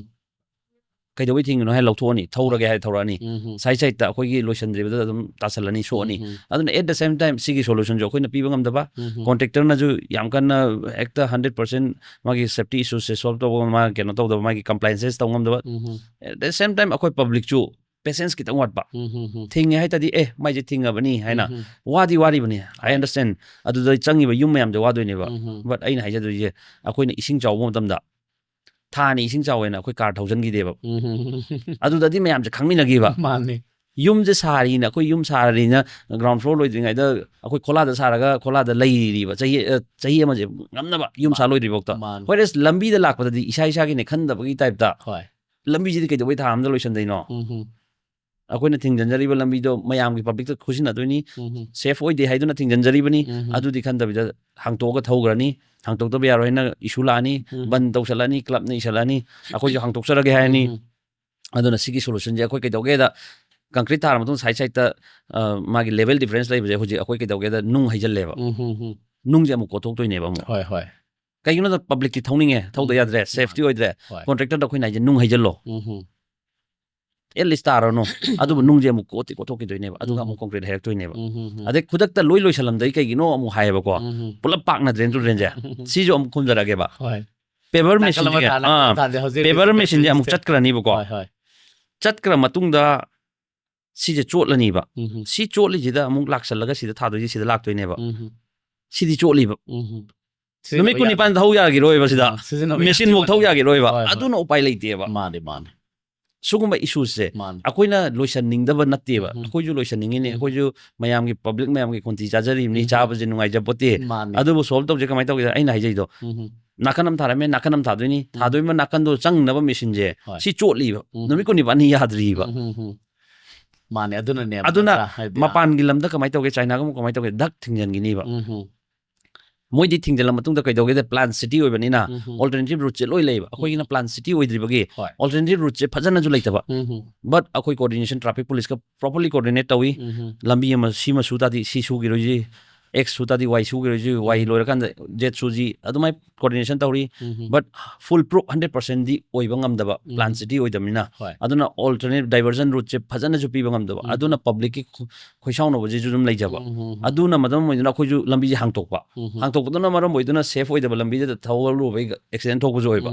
ꯀꯩꯗꯧꯕꯩ ꯊꯤꯡꯉꯤꯅꯣ ꯍꯥꯏꯔ ꯂꯧꯊꯣꯛꯑꯅꯤ, ꯊꯧꯔꯒꯦ ꯍꯥꯏꯔ ꯊꯧꯔꯛꯑꯅꯤ꯫ ꯎꯝ ꯍꯝ꯫ ꯁꯥꯏꯠ ꯁꯥꯏꯠꯇ ꯑꯩꯈꯣꯏꯒꯤ ꯂꯣꯏꯁꯤꯟꯗ꯭ꯔꯤꯕꯗ ꯑꯗꯨꯝ ꯇꯥꯁꯜꯂꯅꯤ, ꯁꯣꯛꯑꯅꯤ꯫ ꯎꯝ ꯍꯝ꯫ ꯑꯗꯨꯅ at the same time ꯁꯤꯒꯤ ꯁꯣꯂꯨꯁꯟꯁꯨ ꯑꯩꯈꯣꯏꯅ ꯄꯤꯕ ꯉꯝꯗꯕ, ꯎꯝ ꯍꯝ꯫ ꯀꯣꯟꯇ꯭ꯔꯦꯛꯇꯔꯅꯁꯨ ꯌꯥꯝ ꯀꯟꯅ ꯍꯦꯛꯇ ꯍꯟꯗ꯭ꯔꯦꯠ ꯄꯥꯔꯁꯦꯟ ꯃꯥꯒꯤ ꯁꯦꯐꯇꯤ ꯏꯁꯨꯁꯦ ꯁꯣꯜꯕ ꯇꯧꯕ, ꯃꯥ ꯀꯩꯅꯣ ꯇꯧꯗꯕ, ꯃꯥꯒꯤ ꯀꯝꯄ꯭ꯂꯥꯏꯟꯁꯦꯁ ꯇꯧ ꯉꯝꯗꯕ꯫ ꯎꯝ ꯍꯝ꯫ At the same time ꯑꯩꯈꯣꯏ ꯄꯕ꯭ꯂꯤꯛꯁꯨ ꯄꯦꯁꯦꯟꯁ ꯈꯤꯇꯪ ꯋꯥꯠꯄ꯫ ꯎꯝ ꯍꯝ ꯍꯝ꯫ ꯊꯤꯡꯉꯦ ꯍꯥꯏ ꯇꯥꯔꯗꯤ, "ꯑꯦ, ꯃꯥꯏꯁꯦ ꯊꯤꯡꯉꯕꯅꯤ" ꯍꯥꯏꯅ ꯎꯝ ꯍꯝ꯫ ꯋꯥꯗꯤ ꯋꯥꯔꯤꯕꯅꯤ, I understand꯫ ꯑꯗꯨꯗ ꯆꯪꯉꯤꯕ ꯌꯨꯝ ꯃꯌꯥꯝꯁꯦ ꯋꯥꯗꯣꯏꯅꯦꯕ꯫ ꯎꯝ ꯍꯝ꯫ But ꯑꯩꯅ ꯍꯥꯏꯖꯗꯣꯏꯁꯦ, ꯑꯩꯈꯣꯏꯅ ꯏꯁꯤꯡ ꯆꯥꯎꯕ ꯃꯇꯝꯗ, ꯊꯥ ꯑꯅꯤ ꯏꯁꯤꯡ ꯆꯥꯎꯋꯦꯅ ꯑꯩꯈꯣꯏ ꯀꯥꯔ ꯊꯧꯖꯟꯈꯤꯗꯦꯕ꯫ ꯎꯝ ꯍꯝ꯫ ꯑꯗꯨꯗꯗꯤ ꯃꯌꯥꯝꯁꯦ ꯈꯪꯃꯤꯟꯅꯈꯤꯕ꯫ ꯃꯥꯅꯦ꯫ ꯌꯨꯝꯁꯦ ꯁꯥꯔꯤꯅ, ꯑꯩꯈꯣꯏ ꯌꯨꯝ ꯁꯥꯔꯤꯅ, ꯒ꯭ꯔꯥꯎꯟ ꯐ꯭ꯂꯣꯔ ꯂꯣꯏꯗ꯭ꯔꯤꯉꯩꯗ ꯑꯩꯈꯣꯏ ꯈꯣꯂꯥꯗ ꯁꯥꯔꯒ ꯈꯣꯂꯥꯗ ꯂꯩꯔꯤꯕ ꯆꯍꯤ, ꯑ, ꯆꯍꯤ ꯑꯃꯁꯦ ꯉꯝꯅꯕ, ꯌꯨꯝ ꯁꯥ ꯂꯣꯏꯗ꯭ꯔꯤꯐꯥꯎꯗ꯫ ꯃꯥꯅꯦ꯫ Whereas ꯂꯝꯕꯤꯗ ꯂꯥꯛꯄꯗꯗꯤ ꯏꯁꯥ ꯏꯁꯥꯒꯤꯅꯦ ꯈꯟꯗꯕꯒꯤ ꯇꯥꯏꯞꯇ, ꯍꯣꯏ꯫ ꯂꯝꯕꯤꯁꯤꯗꯤ ꯀꯩꯗꯧꯕꯩ ꯊꯥ ꯑꯃꯗ ꯂꯣꯏꯁꯟꯗꯣꯏꯅꯣ? ꯎꯝ ꯍꯝ꯫ ꯑꯩꯈꯣꯏꯅ ꯊꯤꯡꯖꯤꯟꯖꯔꯤꯕ ꯂꯝꯕꯤꯗꯣ ꯃꯌꯥꯝꯒꯤ ꯄꯕ꯭ꯂꯤꯛꯇ ꯈꯨꯠꯁꯤꯟꯅꯗꯣꯏꯅꯤ꯫ ꯎꯝ ꯍꯝ꯫ ꯁꯦꯐ ꯑꯣꯏꯗꯦ ꯍꯥꯏꯗꯨꯅ ꯊꯤꯡꯖꯤꯟꯖꯔꯤꯕꯅꯤ꯫ ꯎꯝ ꯍꯝ꯫ ꯑꯗꯨꯗꯤ ꯈꯟꯗꯕꯤꯗ ꯍꯥꯡꯇꯣꯛꯑꯒ ꯊꯧꯈ꯭ꯔꯅꯤ꯫ ꯍꯥꯡꯇꯣꯛꯇꯕ ꯌꯥꯔꯣꯏ ꯍꯥꯏꯅ ꯏꯁꯨ ꯂꯥꯛꯑꯅꯤ, ꯎꯝ꯫ ꯕꯟ ꯇꯧꯁꯜꯂꯛꯑꯅꯤ, ꯀ꯭ꯂꯕꯅ ꯏꯁꯜꯂꯛꯑꯅꯤ, ꯑꯩꯈꯣꯏꯁꯨ ꯍꯥꯡꯇꯣꯛꯆꯔꯒꯦ ꯍꯥꯏꯔꯅꯤ꯫ ꯎꯝ꯫ ꯑꯗꯨꯅ ꯁꯤꯒꯤ ꯁꯣꯂꯨꯁꯟꯁꯦ ꯑꯩꯈꯣꯏ ꯀꯩꯗꯧꯒꯦꯗ, ꯀꯪꯀ꯭ꯔꯤꯠ ꯊꯥꯔ ꯃꯇꯨꯡ ꯁꯥꯏꯠ ꯁꯥꯏꯠꯇ, ꯑ, ꯃꯥꯒꯤ ꯂꯦꯚꯦꯜ ꯗꯤꯐꯔꯦꯟꯁ ꯂꯩꯕꯁꯦ ꯍꯧꯖꯤꯛ ꯑꯩꯈꯣꯏ ꯀꯩꯗꯧꯒꯦꯗ ꯅꯨꯡ ꯍꯩꯖꯜꯂꯦꯕ꯫ ꯎꯝ ꯍꯝ ꯍꯝ꯫ ꯅꯨꯡꯁꯦ ꯑꯃꯨꯛ ꯀꯣꯠꯊꯣꯛꯇꯣꯏꯅꯦꯕ ꯑꯃꯨꯛ꯫ ꯍꯣꯏ ꯍꯣꯏ꯫ ꯀꯩꯒꯤꯅꯣꯗ ꯄꯕ꯭ꯂꯤꯛꯇꯤ ꯊꯧꯅꯤꯡꯉꯦ, ꯊꯧꯗ ꯎꯝ꯫ ꯌꯥꯗ꯭ꯔꯦ, ꯎꯝ꯫ ꯁꯦꯐꯇꯤ ꯑꯣꯏꯗ꯭ꯔꯦ꯫ ꯍꯣꯏ꯫ ꯀꯣꯟꯇ꯭ꯔꯦꯛꯇꯔꯗ ꯑꯩꯈꯣꯏꯅ ꯍꯥꯏꯁꯦ ꯅꯨꯡ ꯍꯩꯖꯜꯂꯣ꯫ ꯎꯝ ꯍꯝ꯫ At least ꯇꯥꯔꯅꯨ꯫ ꯑꯗꯨꯕꯨ ꯅꯨꯡꯁꯦ ꯑꯃꯨꯛ ꯀꯣꯠꯇꯤ ꯀꯣꯠꯊꯣꯛꯈꯤꯗꯣꯏꯅꯦꯕ꯫ ꯑꯗꯨꯒ ꯎꯝ꯫ ꯑꯃꯨꯛ ꯀꯣꯡꯀ꯭ꯔꯤꯠ ꯍꯩꯔꯛꯇꯣꯏꯅꯦꯕ꯫ ꯎꯝ ꯍꯝ ꯍꯝ꯫ ꯑꯗꯩ ꯈꯨꯗꯛꯇ ꯂꯣꯏ ꯂꯣꯏꯁꯜꯂꯝꯗꯩ ꯀꯩꯒꯤꯅꯣ ꯑꯃꯨꯛ ꯍꯥꯏꯌꯦꯕꯀꯣ꯫ ꯎꯝ ꯍꯝ꯫ ꯄꯨꯂꯞ ꯄꯥꯛꯅ ꯗ꯭ꯔꯦꯟ ꯇꯨ ꯗ꯭ꯔꯦꯟꯁꯦ꯫ ꯁꯤꯁꯨ ꯑꯃꯨꯛ ꯈꯨꯝꯖꯔꯒꯦꯕ꯫ ꯍꯣꯏ꯫ ꯄꯦꯚꯔ ꯅꯥꯀꯜ ꯃꯦꯆꯤꯟꯁꯦ, ꯑꯃ ꯊꯥ, ꯅꯥꯀꯜ ꯑꯥ, ꯑꯃ ꯊꯥꯗꯦ, ꯍꯧꯖꯤꯛ ꯄꯦꯚꯔ ꯍꯧꯖꯤꯛ ꯃꯦꯆꯤꯟꯁꯦ ꯑꯃꯨꯛ ꯍꯧꯖꯤꯛ ꯆꯠꯈ꯭ꯔꯅꯤꯕꯀꯣ꯫ ꯍꯣꯏ ꯍꯣꯏ꯫ ꯆꯠꯈ꯭ꯔ ꯃꯇꯨꯡꯗ ꯁꯤꯁꯦ ꯆꯣꯠꯂꯅꯤꯕ꯫ ꯎꯝ ꯍꯝ꯫ ꯁꯤ ꯆꯣꯠꯂꯤꯁꯤꯗ ꯑꯃꯨꯛ ꯂꯥꯛꯁꯜꯂꯒ ꯁꯤꯗ ꯊꯥꯗꯣꯏꯁꯦ, ꯁꯤꯗ ꯂꯥꯛꯇꯣꯏꯅꯦꯕ꯫ ꯎꯝ ꯍꯝ꯫ ꯁꯤꯗꯤ ꯆꯣꯠꯂꯤꯕ꯫ ꯎꯝ ꯍꯝ꯫ ꯅꯨꯃꯤꯠ ꯀꯨꯟꯅꯤꯄꯥꯟ ꯊꯧ ꯌꯥꯈꯤꯔꯣꯏꯕ ꯁꯤꯗ꯫ ꯑꯥ, ꯁꯤꯖꯤꯟꯅꯕ ꯃꯦꯆꯤꯟꯐꯧ ꯊꯧ ꯌꯥꯈꯤꯔꯣꯏꯕ꯫ ꯍꯣꯏ, ꯍꯣꯏ꯫ ꯑꯗꯨꯅ ꯎꯄꯥꯏ ꯂꯩꯇꯦꯕ꯫ ꯃꯥꯅꯦ ꯃꯥꯅꯦ꯫ ꯁꯤꯒꯨꯝꯕ ꯏꯁꯨꯁꯦ ꯃꯥꯅꯦ꯫ ꯑꯩꯈꯣꯏꯅ ꯂꯣꯏꯁꯟꯅꯤꯡꯗꯕ ꯅꯠꯇꯦꯕ꯫ ꯎꯝ꯫ ꯑꯩꯈꯣꯏꯁꯨ ꯂꯣꯏꯁꯟꯅꯤꯡꯉꯤꯅꯤ꯫ ꯎꯝ꯫ ꯑꯩꯈꯣꯏꯁꯨ ꯃꯌꯥꯝꯒꯤ ꯄꯕ꯭ꯂꯤꯛ, ꯃꯌꯥꯝꯒꯤ ꯈꯣꯟꯊꯤ ꯆꯥꯖꯔꯤꯕꯅꯤ, ꯎꯝ꯫ ꯆꯥꯕꯁꯦ ꯅꯨꯡꯉꯥꯏꯖꯄꯣꯠꯇꯦ꯫ ꯃꯥꯅꯦ꯫ ꯑꯗꯨꯕꯨ ꯁꯣꯜꯕ ꯇꯧꯁꯦ ꯀꯃꯥꯏꯅ ꯇꯧꯒꯦꯗ? ꯑꯩꯅ ꯍꯥꯏꯖꯩꯗꯣ, ꯎꯝ ꯍꯝ꯫ ꯅꯥꯀꯟ ꯑꯃ ꯊꯥꯔꯝꯃꯦ, ꯅꯥꯀꯟ ꯑꯃ ꯊꯥꯗꯣꯏꯅꯤ꯫ ꯎꯝ꯫ ꯊꯥꯗꯣꯏꯕ ꯅꯥꯀꯟꯗꯣ ꯆꯪꯅꯕ ꯃꯦꯆꯤꯟꯁꯦ ꯍꯣꯏ꯫ ꯁꯤ ꯆꯣꯠꯂꯤꯕ꯫ ꯎꯝ꯫ ꯅꯨꯃꯤꯠ ꯀꯨꯟꯅꯤꯄꯥꯟꯅꯤ ꯌꯥꯗ꯭ꯔꯤꯕ꯫ ꯎꯝ ꯍꯝ ꯍꯝ꯫ ꯃꯥꯅꯦ, ꯑꯗꯨꯅꯅꯦꯕ ꯑꯗꯨꯅ ꯅꯠꯇ꯭ꯔꯥ? ꯍꯥꯏꯗꯤ, ꯃꯄꯥꯟꯒꯤ ꯂꯝꯗ ꯀꯃꯥꯏꯅ ꯇꯧꯒꯦ? ꯆꯥꯏꯅꯥꯒꯨꯝꯕ ꯀꯃꯥꯏꯅ ꯇꯧꯒꯦ? ꯗꯛ ꯊꯤꯡꯖꯤꯟꯈꯤꯅꯤꯕ꯫ ꯎꯝ ꯍꯝ꯫ ꯃꯣꯏꯗꯤ ꯊꯤꯡꯖꯤꯜꯂ ꯃꯇꯨꯡꯗ ꯀꯩꯗꯧꯒꯦꯗ, plan city ꯑꯣꯏꯕꯅꯤꯅ alternative route ꯁꯦ ꯂꯣꯏ ꯂꯩꯌꯦꯕ꯫ ꯑꯩꯈꯣꯏꯒꯤꯅ plan city ꯑꯣꯏꯗ꯭ꯔꯤꯕꯒꯤ ꯍꯣꯏ꯫ Alternative route ꯁꯦ ꯐꯖꯅꯁꯨ ꯂꯩꯇꯕ꯫ But ꯑꯩꯈꯣꯏ coordination traffic police ꯀ properly coordinate ꯇꯧꯏ꯫ ꯂꯝꯕꯤ ꯑꯃ ꯁꯤꯃ ꯁꯨ ꯇꯥꯔꯗꯤ ꯁꯤ ꯁꯨꯈꯤꯔꯣꯏꯁꯤ, X ꯁꯨ ꯇꯥꯔꯗꯤ Y ꯁꯨꯈꯤꯔꯣꯏꯁꯤ, Y ꯂꯣꯏꯔꯀꯥꯟꯗ Z ꯁꯨꯁꯤ, ꯑꯗꯨꯃꯥꯏꯅ coordination ꯇꯧꯔꯤ꯫ But full proof hundred percent ꯗꯤ ꯑꯣꯏꯕ ꯉꯝꯗꯕ, plan city ꯑꯣꯏꯗꯕꯅꯤꯅ꯫ ꯍꯣꯏ꯫ ꯑꯗꯨꯅ alternative diversion route ꯁꯦ ꯐꯖꯅꯁꯨ ꯄꯤꯕ ꯉꯝꯗꯕ꯫ ꯑꯗꯨꯅ public ꯀꯤ ꯈꯣ-, ꯈꯣꯏꯁꯥꯎꯅꯕꯁꯤꯁꯨ ꯑꯗꯨꯝ ꯂꯩꯖꯕ꯫ ꯑꯗꯨꯅ ꯃꯔꯝ ꯑꯣꯏꯗꯨꯅ ꯑꯩꯈꯣꯏꯁꯨ ꯂꯝꯕꯤꯁꯦ ꯍꯥꯡꯇꯣꯛꯄ꯫ ꯍꯥꯡꯇꯣꯛꯄꯗꯨꯅ ꯃꯔꯝ ꯑꯣꯏꯗꯨꯅ safe ꯑꯣꯏꯗꯕ ꯂꯝꯕꯤꯗꯨꯗ ꯊꯧꯔꯨꯕꯩ accident ꯊꯣꯛꯄꯁꯨ ꯑꯣꯏꯕ꯫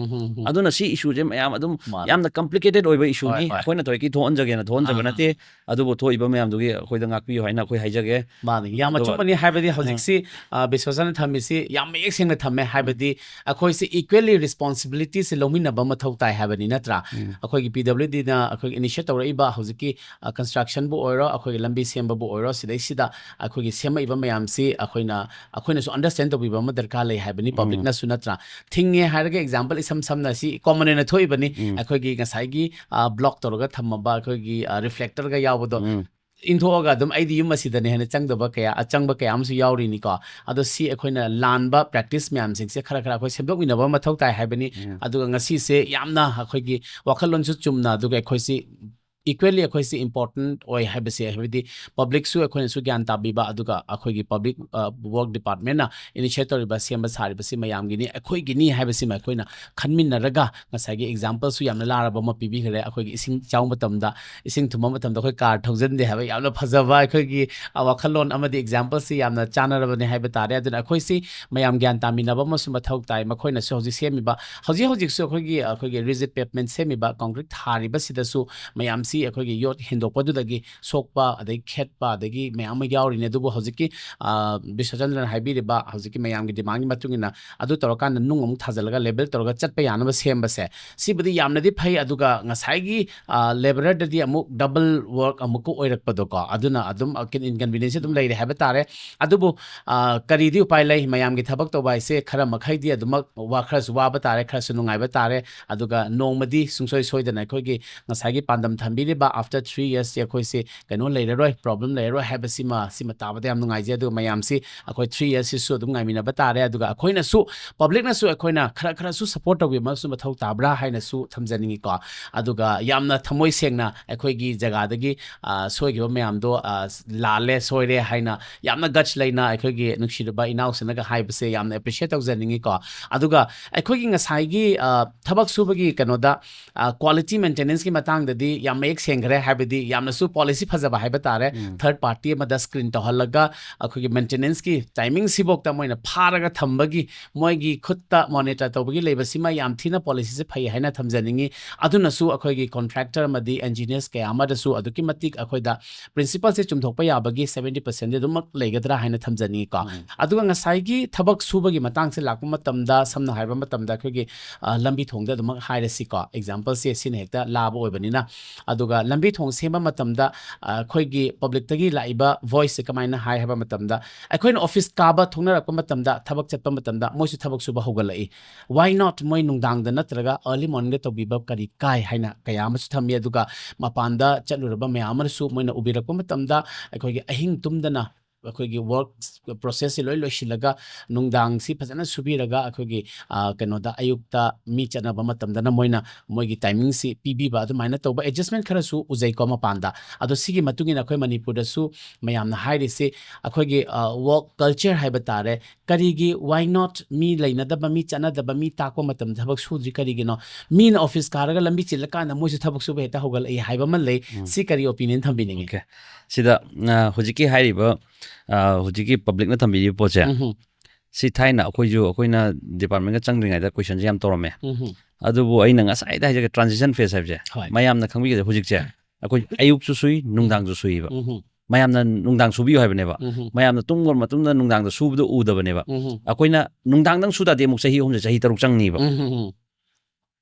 ꯑꯗꯨꯅ ꯁꯤ issue ꯁꯦ ꯃꯌꯥꯝ ꯑꯗꯨꯝ ꯃꯥꯅꯦ꯫ ꯌꯥꯝꯅ complicated ꯑꯣꯏꯕ issue ꯅꯤ꯫ ꯍꯣꯏ, ꯍꯣꯏ꯫ ꯑꯩꯈꯣꯏꯅ ꯊꯣꯏꯀꯤ ꯊꯣꯛꯍꯟꯖꯒꯦꯅ ꯊꯣꯛꯍꯟꯖꯕ ꯅꯠꯇꯦ꯫ ꯑꯗꯨꯕꯨ ꯊꯣꯛꯏꯕ ꯃꯌꯥꯝꯗꯨꯒꯤ ꯑꯩꯈꯣꯏꯗ ꯉꯥꯛꯄꯤꯌꯨ ꯍꯥꯏꯅ ꯑꯩꯈꯣꯏ ꯍꯥꯏꯖꯒꯦ꯫ ꯃꯥꯅꯤ, ꯌꯥꯝ ꯑꯗꯨꯒ ꯑꯆꯨꯝꯕꯅꯤ꯫ ꯍꯥꯏꯕꯗꯤ ꯍꯧꯖꯤꯛꯁꯤ, ꯑ, ꯕꯤꯁ꯭ꯋꯥꯁꯅ ꯊꯝꯃꯤꯁꯤ ꯌꯥꯝ ꯃꯌꯦꯛ ꯁꯦꯡꯅ ꯊꯝꯃꯦ꯫ ꯍꯥꯏꯕꯗꯤ ꯑꯩꯈꯣꯏꯁꯤ equally responsibility ꯁꯦ ꯂꯧꯃꯤꯟꯅꯕ ꯃꯊꯧ ꯇꯥꯏ ꯍꯥꯏꯕꯅꯤ, ꯅꯠꯇ꯭ꯔꯥ? ꯑꯩꯈꯣꯏꯒꯤ P W D ꯅ ꯑꯩꯈꯣꯏꯒꯤ initiate ꯇꯧꯔꯛꯏꯕ ꯍꯧꯖꯤꯛꯀꯤ, ꯑ, construction ꯕꯨ ꯑꯣꯏꯔꯣ, ꯑꯩꯈꯣꯏꯒꯤ ꯂꯝꯕꯤ ꯁꯦꯝꯕꯕꯨ ꯑꯣꯏꯔꯣ, ꯁꯤꯗꯩꯁꯤꯗ ꯑꯩꯈꯣꯏꯒꯤ ꯁꯦꯝꯃꯛꯏꯕ ꯃꯌꯥꯝꯁꯤ ꯑꯩꯈꯣꯏꯅ, ꯑꯩꯈꯣꯏꯅꯁꯨ understand ꯇꯧꯕꯤꯕ ꯑꯃ ꯗꯔꯀꯥꯔ ꯂꯩ ꯍꯥꯏꯕꯅꯤ, public ꯅꯁꯨ, ꯅꯠꯇ꯭ꯔꯥ? ꯊꯤꯡꯉꯦ ꯍꯥꯏꯔꯒ example ꯏꯁꯝ ꯁꯝꯅ ꯁꯤ common ꯑꯣꯏꯅ ꯊꯣꯛꯏꯕꯅꯤ꯫ ꯑꯩꯈꯣꯏꯒꯤ ꯉꯁꯥꯏꯒꯤ, ꯑ, block ꯇꯧꯔꯒ ꯊꯝꯃꯕ ꯑꯩꯈꯣꯏꯒꯤ, ꯑ, reflector ꯒ ꯌꯥꯎꯕꯗꯣ ꯏꯟꯊꯣꯛꯑꯒ ꯑꯗꯨꯝ ꯑꯩꯗꯤ ꯌꯨꯝ ꯑꯁꯤꯗꯅꯦ ꯍꯥꯏꯅ ꯆꯪꯗꯕ ꯀꯌꯥ, ꯑꯆꯪꯕ ꯀꯌꯥ ꯑꯃꯁꯨ ꯌꯥꯎꯔꯤꯅꯤꯀꯣ꯫ ꯑꯗꯣ ꯁꯤ ꯑꯩꯈꯣꯏꯅ ꯂꯥꯟꯕ practice ꯃꯌꯥꯝꯁꯤꯡꯁꯦ ꯈꯔ ꯈꯔ ꯑꯩꯈꯣꯏ ꯁꯦꯝꯗꯣꯛꯃꯤꯟꯅꯕ ꯃꯊꯧ ꯇꯥꯏ ꯍꯥꯏꯕꯅꯤ꯫ ꯑꯗꯨꯒ ꯉꯁꯤꯁꯦ ꯌꯥꯝꯅ ꯑꯩꯈꯣꯏꯒꯤ ꯋꯥꯈꯜꯂꯣꯟꯁꯨ ꯆꯨꯝꯅ, ꯑꯗꯨꯒ ꯑꯩꯈꯣꯏꯁꯤ equally ꯑꯩꯈꯣꯏꯁꯤ important ꯑꯣꯏ ꯍꯥꯏꯕꯁꯦ, ꯍꯥꯏꯕꯗꯤ public ꯁꯨ ꯑꯩꯈꯣꯏꯅꯁꯨ ꯒ꯭ꯌꯥꯟ ꯇꯥꯕꯤꯕ, ꯑꯗꯨꯒ ꯑꯩꯈꯣꯏꯒꯤ public, ꯑ, work department ꯅ initiate ꯇꯧꯔꯤꯕ, ꯁꯦꯝꯕ ꯁꯥꯔꯤꯕꯁꯤ ꯃꯌꯥꯝꯒꯤꯅꯤ, ꯑꯩꯈꯣꯏꯒꯤꯅꯤ ꯍꯥꯏꯕꯁꯤꯃ ꯑꯩꯈꯣꯏꯅ ꯈꯟꯃꯤꯟꯅꯔꯒ, ꯉꯁꯥꯏꯒꯤ example ꯁꯨ ꯌꯥꯝꯅ ꯂꯥꯔꯕ ꯑꯃ ꯄꯤꯕꯤꯈ꯭ꯔꯦ꯫ ꯑꯩꯈꯣꯏꯒꯤ ꯏꯁꯤꯡ ꯏꯆꯥꯎ ꯃꯇꯝꯗ, ꯏꯁꯤꯡ ꯊꯨꯝꯕ ꯃꯇꯝꯗ ꯑꯩꯈꯣꯏ car ꯊꯧꯖꯤꯟꯗꯦ ꯍꯥꯏꯕ ꯌꯥꯝꯅ ꯐꯖꯕ ꯑꯩꯈꯣꯏꯒꯤ, ꯑ, ꯋꯥꯈꯜꯂꯣꯟ ꯑꯃꯗꯤ example ꯁꯤ ꯌꯥꯝꯅ ꯆꯥꯟꯅꯔꯕꯅꯤ ꯍꯥꯏꯕ ꯇꯥꯔꯦ꯫ ꯑꯗꯨꯅ ꯑꯩꯈꯣꯏꯁꯤ ꯃꯌꯥꯝ ꯒ꯭ꯌꯥꯟ ꯇꯥꯃꯤꯟꯅꯕ ꯑꯃꯁꯨ ꯃꯊꯧ ꯇꯥꯏ꯫ ꯃꯈꯣꯏꯅꯁꯨ ꯍꯧꯖꯤꯛ ꯁꯦꯝꯃꯤꯕ, ꯍꯧꯖꯤꯛ ꯍꯧꯖꯤꯛꯁꯨ ꯑꯩꯈꯣꯏꯒꯤ, ꯑꯩꯈꯣꯏꯒꯤ rigid pavement ꯁꯦꯝꯃꯤꯕ, concrete ꯊꯥꯔꯤꯕꯁꯤꯗꯁꯨ ꯃꯌꯥꯝꯁꯤ ꯑꯩꯈꯣꯏꯒꯤ ꯌꯣꯠ ꯍꯦꯟꯗꯣꯛꯄꯗꯨꯗꯒꯤ ꯁꯣꯛꯄ, ꯑꯗꯒꯤ ꯈꯦꯠꯄ, ꯑꯗꯒꯤ ꯃꯌꯥꯝ ꯑꯃ ꯌꯥꯎꯔꯤꯅꯤ꯫ ꯑꯗꯨꯕꯨ ꯍꯧꯖꯤꯛꯀꯤ, ꯑ, ꯕꯤꯁ꯭ꯋꯆꯟꯗ꯭ꯔꯅ ꯍꯥꯏꯕꯤꯔꯤꯕ ꯍꯧꯖꯤꯛꯀꯤ ꯃꯌꯥꯝꯒꯤ demand ꯒꯤ ꯃꯇꯨꯡ ꯏꯟꯅ ꯑꯗꯨ ꯇꯧꯔꯀꯥꯟꯗ ꯅꯨꯡ ꯑꯃꯨꯛ ꯊꯥꯖꯤꯜꯂꯒ level ꯇꯧꯔꯒ ꯆꯠꯄ ꯌꯥꯅꯕ ꯁꯦꯝꯕꯁꯦ, ꯁꯤꯕꯨꯗꯤ ꯌꯥꯝꯅꯗꯤ ꯐꯩ꯫ ꯑꯗꯨꯒ ꯉꯁꯥꯏꯒꯤ, ꯑ, labour ꯗꯗꯤ ꯑꯃꯨꯛ double work ꯑꯃꯨꯛꯀ ꯑꯣꯏꯔꯛꯄꯗꯣꯀꯣ, ꯑꯗꯨꯅ ꯑꯗꯨꯝ, ꯑ, inconvenience ꯑꯗꯨꯝ ꯂꯩꯔꯦ ꯍꯥꯏꯕ ꯇꯥꯔꯦ꯫ ꯑꯗꯨꯕꯨ, ꯑ, ꯀꯔꯤꯗꯤ ꯎꯄꯥꯏ ꯂꯩ, ꯃꯌꯥꯝꯒꯤ ꯊꯕꯛ ꯇꯧꯕ ꯍꯥꯏꯁꯦ ꯈꯔ ꯃꯈꯩꯗꯤ ꯑꯗꯨꯃꯛ ꯋꯥ-, ꯈꯔꯁꯨ ꯋꯥꯕ ꯇꯥꯔꯦ, ꯈꯔꯁꯨ ꯅꯨꯡꯉꯥꯏꯕ ꯇꯥꯔꯦ꯫ ꯑꯗꯨꯒ ꯅꯣꯡꯃꯗꯤ ꯁꯨꯡꯁꯣꯏ ꯁꯣꯏꯗꯅ ꯑꯩꯈꯣꯏꯒꯤ ꯉꯁꯥꯏꯒꯤ ꯄꯥꯟꯗꯝ ꯊꯝꯕꯤ ꯂꯩꯔꯤꯕ after three years ꯁꯦ ꯑꯩꯈꯣꯏꯁꯦ ꯀꯩꯅꯣ ꯂꯩꯔꯔꯣꯏ, problem ꯂꯩꯔꯔꯣꯏ ꯍꯥꯏꯕꯁꯤꯃ, ꯁꯤꯃ ꯇꯥꯕꯗ ꯌꯥꯝ ꯅꯨꯡꯉꯥꯏꯖꯩ꯫ ꯑꯗꯨꯒ ꯃꯌꯥꯝꯁꯤ ꯑꯩꯈꯣꯏ three years ꯁꯤꯁꯨ ꯑꯗꯨꯝ ꯉꯥꯏꯃꯤꯟꯅꯕ ꯇꯥꯔꯦ꯫ ꯑꯗꯨꯒ ꯑꯩꯈꯣꯏꯅꯁꯨ, public ꯅꯁꯨ ꯑꯩꯈꯣꯏꯅ ꯈꯔ ꯈꯔꯁꯨ support ꯇꯧꯕꯤꯕ ꯑꯃꯁꯨ ꯃꯊꯧ ꯇꯥꯕ꯭ꯔꯥ ꯍꯥꯏꯅꯁꯨ ꯊꯝꯖꯅꯤꯡꯉꯤꯀꯣ꯫ ꯑꯗꯨꯒ ꯌꯥꯝꯅ ꯊꯃꯣꯏ ꯁꯦꯡꯅ ꯑꯩꯈꯣꯏꯒꯤ ꯖꯒꯥꯗꯒꯤ, ꯑ, ꯁꯣꯏꯈꯤꯕ ꯃꯌꯥꯝꯗꯣ, ꯑ, ꯂꯥꯜꯂꯦ, ꯁꯣꯏꯔꯦ ꯍꯥꯏꯅ ꯌꯥꯝꯅ guts ꯂꯩꯅ ꯑꯩꯈꯣꯏꯒꯤ ꯅꯨꯡꯁꯤꯔꯕ ꯏꯅꯥꯎꯁꯤꯅꯒ ꯍꯥꯏꯕꯁꯦ ꯌꯥꯝꯅ appreciate ꯇꯧꯖꯅꯤꯡꯉꯤꯀꯣ꯫ ꯑꯗꯨꯒ ꯑꯩꯈꯣꯏꯒꯤ ꯉꯁꯥꯏꯒꯤ, ꯑ, ꯊꯕꯛ ꯁꯨꯕꯒꯤ ꯀꯩꯅꯣꯗ, ꯑ, quality maintenance ꯀꯤ ꯃꯇꯥꯡꯗꯗꯤ ꯌꯥꯝ ꯃꯌꯦꯛ ꯁꯦꯡꯈ꯭ꯔꯦ, ꯍꯥꯏꯕꯗꯤ ꯌꯥꯝꯅꯁꯨ policy ꯐꯖꯕ ꯍꯥꯏꯕ ꯇꯥꯔꯦ꯫ ꯎꯝ. Third party ꯑꯃꯗ screen ꯇꯧꯍꯜꯂꯒ ꯑꯩꯈꯣꯏꯒꯤ maintenance ꯀꯤ timing ꯁꯤꯐꯥꯎꯗ ꯃꯣꯏꯅ ꯐꯥꯔꯒ ꯊꯝꯕꯒꯤ, ꯃꯣꯏꯒꯤ ꯈꯨꯠꯇ monitor ꯇꯧꯕꯒꯤ ꯂꯩꯕꯁꯤꯃ ꯌꯥꯝ ꯊꯤꯅ policy ꯁꯦ ꯐꯩ ꯍꯥꯏꯅ ꯊꯝꯖꯅꯤꯡꯉꯤ꯫ ꯑꯗꯨꯅꯁꯨ ꯑꯩꯈꯣꯏꯒꯤ contractor ꯑꯃꯗꯤ engineers ꯀꯌꯥ ꯑꯃꯗꯁꯨ ꯑꯗꯨꯛꯀꯤ ꯃꯇꯤꯛ ꯑꯩꯈꯣꯏꯗ principle ꯁꯦ ꯆꯨꯝꯊꯣꯛꯄ ꯌꯥꯕꯒꯤ seventy percent ꯗꯤ ꯑꯗꯨꯃꯛ ꯂꯩꯒꯗ꯭ꯔꯥ ꯍꯥꯏꯅ ꯊꯝꯖꯅꯤꯡꯉꯤꯀꯣ꯫ ꯎꯝ. ꯑꯗꯨꯒ ꯉꯁꯥꯏꯒꯤ ꯊꯕꯛ ꯁꯨꯕꯒꯤ ꯃꯇꯥꯡꯁꯦ ꯂꯥꯛꯄ ꯃꯇꯝꯗ, ꯁꯝꯅ ꯍꯥꯏꯔꯕ ꯃꯇꯝꯗ, ꯑꯩꯈꯣꯏꯒꯤ, ꯑ, ꯂꯝꯕꯤ ꯊꯣꯡꯗ ꯑꯗꯨꯃꯛ ꯍꯥꯏꯔꯁꯤꯀꯣ, example ꯁꯦ ꯁꯤꯅ ꯍꯦꯛꯇ ꯂꯥꯕ ꯑꯣꯏꯕꯅꯤꯅ꯫ ꯑꯗꯨꯒ ꯂꯝꯕꯤ ꯊꯣꯡ ꯁꯦꯝꯕ ꯃꯇꯝꯗ, ꯑ, ꯑꯩꯈꯣꯏꯒꯤ public ꯇꯒꯤ ꯂꯥꯛꯏꯕ voice ꯁꯦ ꯀꯃꯥꯏꯅ ꯍꯥꯏ ꯍꯥꯏꯕ ꯃꯇꯝꯗ, ꯑꯩꯈꯣꯏꯅ office ꯀꯥꯕ ꯊꯣꯛꯅꯔꯛꯄ ꯃꯇꯝꯗ, ꯊꯕꯛ ꯆꯠꯄ ꯃꯇꯝꯗ ꯃꯣꯏꯁꯨ ꯊꯕꯛ ꯁꯨꯕ ꯍꯧꯒꯠꯂꯛꯏ꯫ Why not ꯃꯣꯏ ꯅꯨꯡꯗꯥꯡꯗ ꯅꯠꯇ꯭ꯔꯒ early morning ꯗ ꯇꯧꯕꯤꯕ ꯀꯔꯤ ꯀꯥꯏ ꯍꯥꯏꯅ ꯀꯌꯥ ꯑꯃꯁꯨ ꯊꯝꯃꯤ꯫ ꯑꯗꯨꯒ ꯃꯄꯥꯟꯗ ꯆꯠꯂꯨꯔꯕ ꯃꯌꯥꯝ ꯑꯃꯅꯁꯨ ꯃꯣꯏꯅ ꯎꯕꯤꯔꯛꯄ ꯃꯇꯝꯗ ꯑꯩꯈꯣꯏꯒꯤ ꯑꯍꯤꯡ ꯇꯨꯝꯗꯅ ꯑꯩꯈꯣꯏꯒꯤ work process ꯁꯤ ꯂꯣꯏ ꯂꯣꯏꯁꯤꯜꯂꯒ ꯅꯨꯡꯗꯥꯡꯁꯤ ꯐꯖꯅ ꯁꯨꯕꯤꯔꯒ ꯑꯩꯈꯣꯏꯒꯤ, ꯑ, ꯀꯩꯅꯣꯗ ꯑꯌꯨꯛꯇ ꯃꯤ ꯆꯠꯅꯕ ꯃꯇꯝꯗꯅ ꯃꯣꯏꯅ ꯃꯣꯏꯒꯤ timing ꯁꯤ ꯄꯤꯕꯤꯕ, ꯑꯗꯨꯃꯥꯏꯅ ꯇꯧꯕ adjustment ꯈꯔꯁꯨ ꯎꯖꯩꯀꯣ ꯃꯄꯥꯟꯗ꯫ ꯑꯗꯣ ꯁꯤꯒꯤ ꯃꯇꯨꯡ ꯏꯟꯅ ꯑꯩꯈꯣꯏ ꯃꯅꯤꯄꯨꯔꯗꯁꯨ ꯃꯌꯥꯝꯅ ꯍꯥꯏꯔꯤꯁꯤ ꯑꯩꯈꯣꯏꯒꯤ, ꯑ, work culture ꯍꯥꯏꯕ ꯇꯥꯔꯦ꯫ ꯀꯔꯤꯒꯤ why not ꯃꯤ ꯂꯩꯅꯗꯕ, ꯃꯤ ꯆꯠꯅꯗꯕ, ꯃꯤ ꯇꯥꯛꯄ ꯃꯇꯝꯗ ꯊꯕꯛ ꯁꯨꯗ꯭ꯔꯤ ꯀꯔꯤꯒꯤꯅꯣ? ꯃꯤꯅ office ꯀꯥꯔꯒ ꯂꯝꯕꯤ ꯆꯤꯜꯂꯀꯥꯟꯗ ꯃꯣꯏꯁꯨ ꯊꯕꯛ ꯁꯨꯕ ꯍꯦꯛꯇ ꯍꯧꯒꯠꯂꯛꯏ ꯍꯥꯏꯕ ꯑꯃ ꯂꯩ꯫ ꯎꯝ. ꯁꯤ ꯀꯔꯤ opinion ꯊꯝꯕꯤꯅꯤꯡꯉꯤ? Okay. ꯁꯤꯗ, ꯑ, ꯍꯧꯖꯤꯛꯀꯤ ꯍꯥꯏꯔꯤꯕ, ꯑ, ꯍꯧꯖꯤꯛꯀꯤ public ꯅ ꯊꯝꯕꯤꯔꯤꯕ ꯄꯣꯠꯁꯦ, ꯎꯝꯍꯨꯝ, ꯁꯤ ꯊꯥꯏꯅ ꯑꯩꯈꯣꯏꯁꯨ, ꯑꯩꯈꯣꯏꯅ department ꯒ ꯆꯪꯗ꯭ꯔꯤꯉꯩꯗ question ꯁꯦ ꯌꯥꯝ ꯇꯧꯔꯝꯃꯦ꯫ ꯎꯝꯍꯨꯝ, ꯑꯗꯨꯕꯨ ꯑꯩꯅ ꯉꯁꯥꯏꯗ ꯍꯥꯏꯖꯒꯦ, transition phase ꯍꯥꯏꯕꯁꯦ, ꯍꯣꯏ. ꯃꯌꯥꯝꯅ ꯈꯪꯕꯤꯒꯗꯕ ꯍꯧꯖꯤꯛꯁꯦ ꯑꯩꯈꯣꯏ ꯑꯌꯨꯛꯁꯨ ꯁꯨꯏ, ꯅꯨꯡꯗꯥꯡꯁꯨ ꯁꯨꯏꯕ꯫ ꯎꯝꯍꯨꯝ, ꯃꯌꯥꯝꯅ ꯅꯨꯡꯗꯥꯡ ꯁꯨꯕꯤꯌꯨ ꯍꯥꯏꯕꯅꯦꯕ꯫ ꯎꯝꯍꯨꯝ, ꯃꯌꯥꯝꯅ ꯇꯨꯝꯈ꯭ꯔ ꯃꯇꯨꯡꯗ ꯅꯨꯡꯗꯥꯡꯗ ꯁꯨꯕꯗꯣ ꯎꯗꯕꯅꯦꯕ꯫ ꯎꯝꯍꯨꯝ, ꯑꯩꯈꯣꯏꯅ ꯅꯨꯡꯗꯥꯡꯗꯪ ꯁꯨ ꯇꯥꯔꯗꯤ ꯑꯃꯨꯛ ꯆꯍꯤ ꯑꯍꯨꯝꯁꯦ ꯆꯍꯤ ꯇꯔꯨꯛ ꯆꯪꯅꯤꯕ꯫ ꯎꯝꯍꯨꯝ,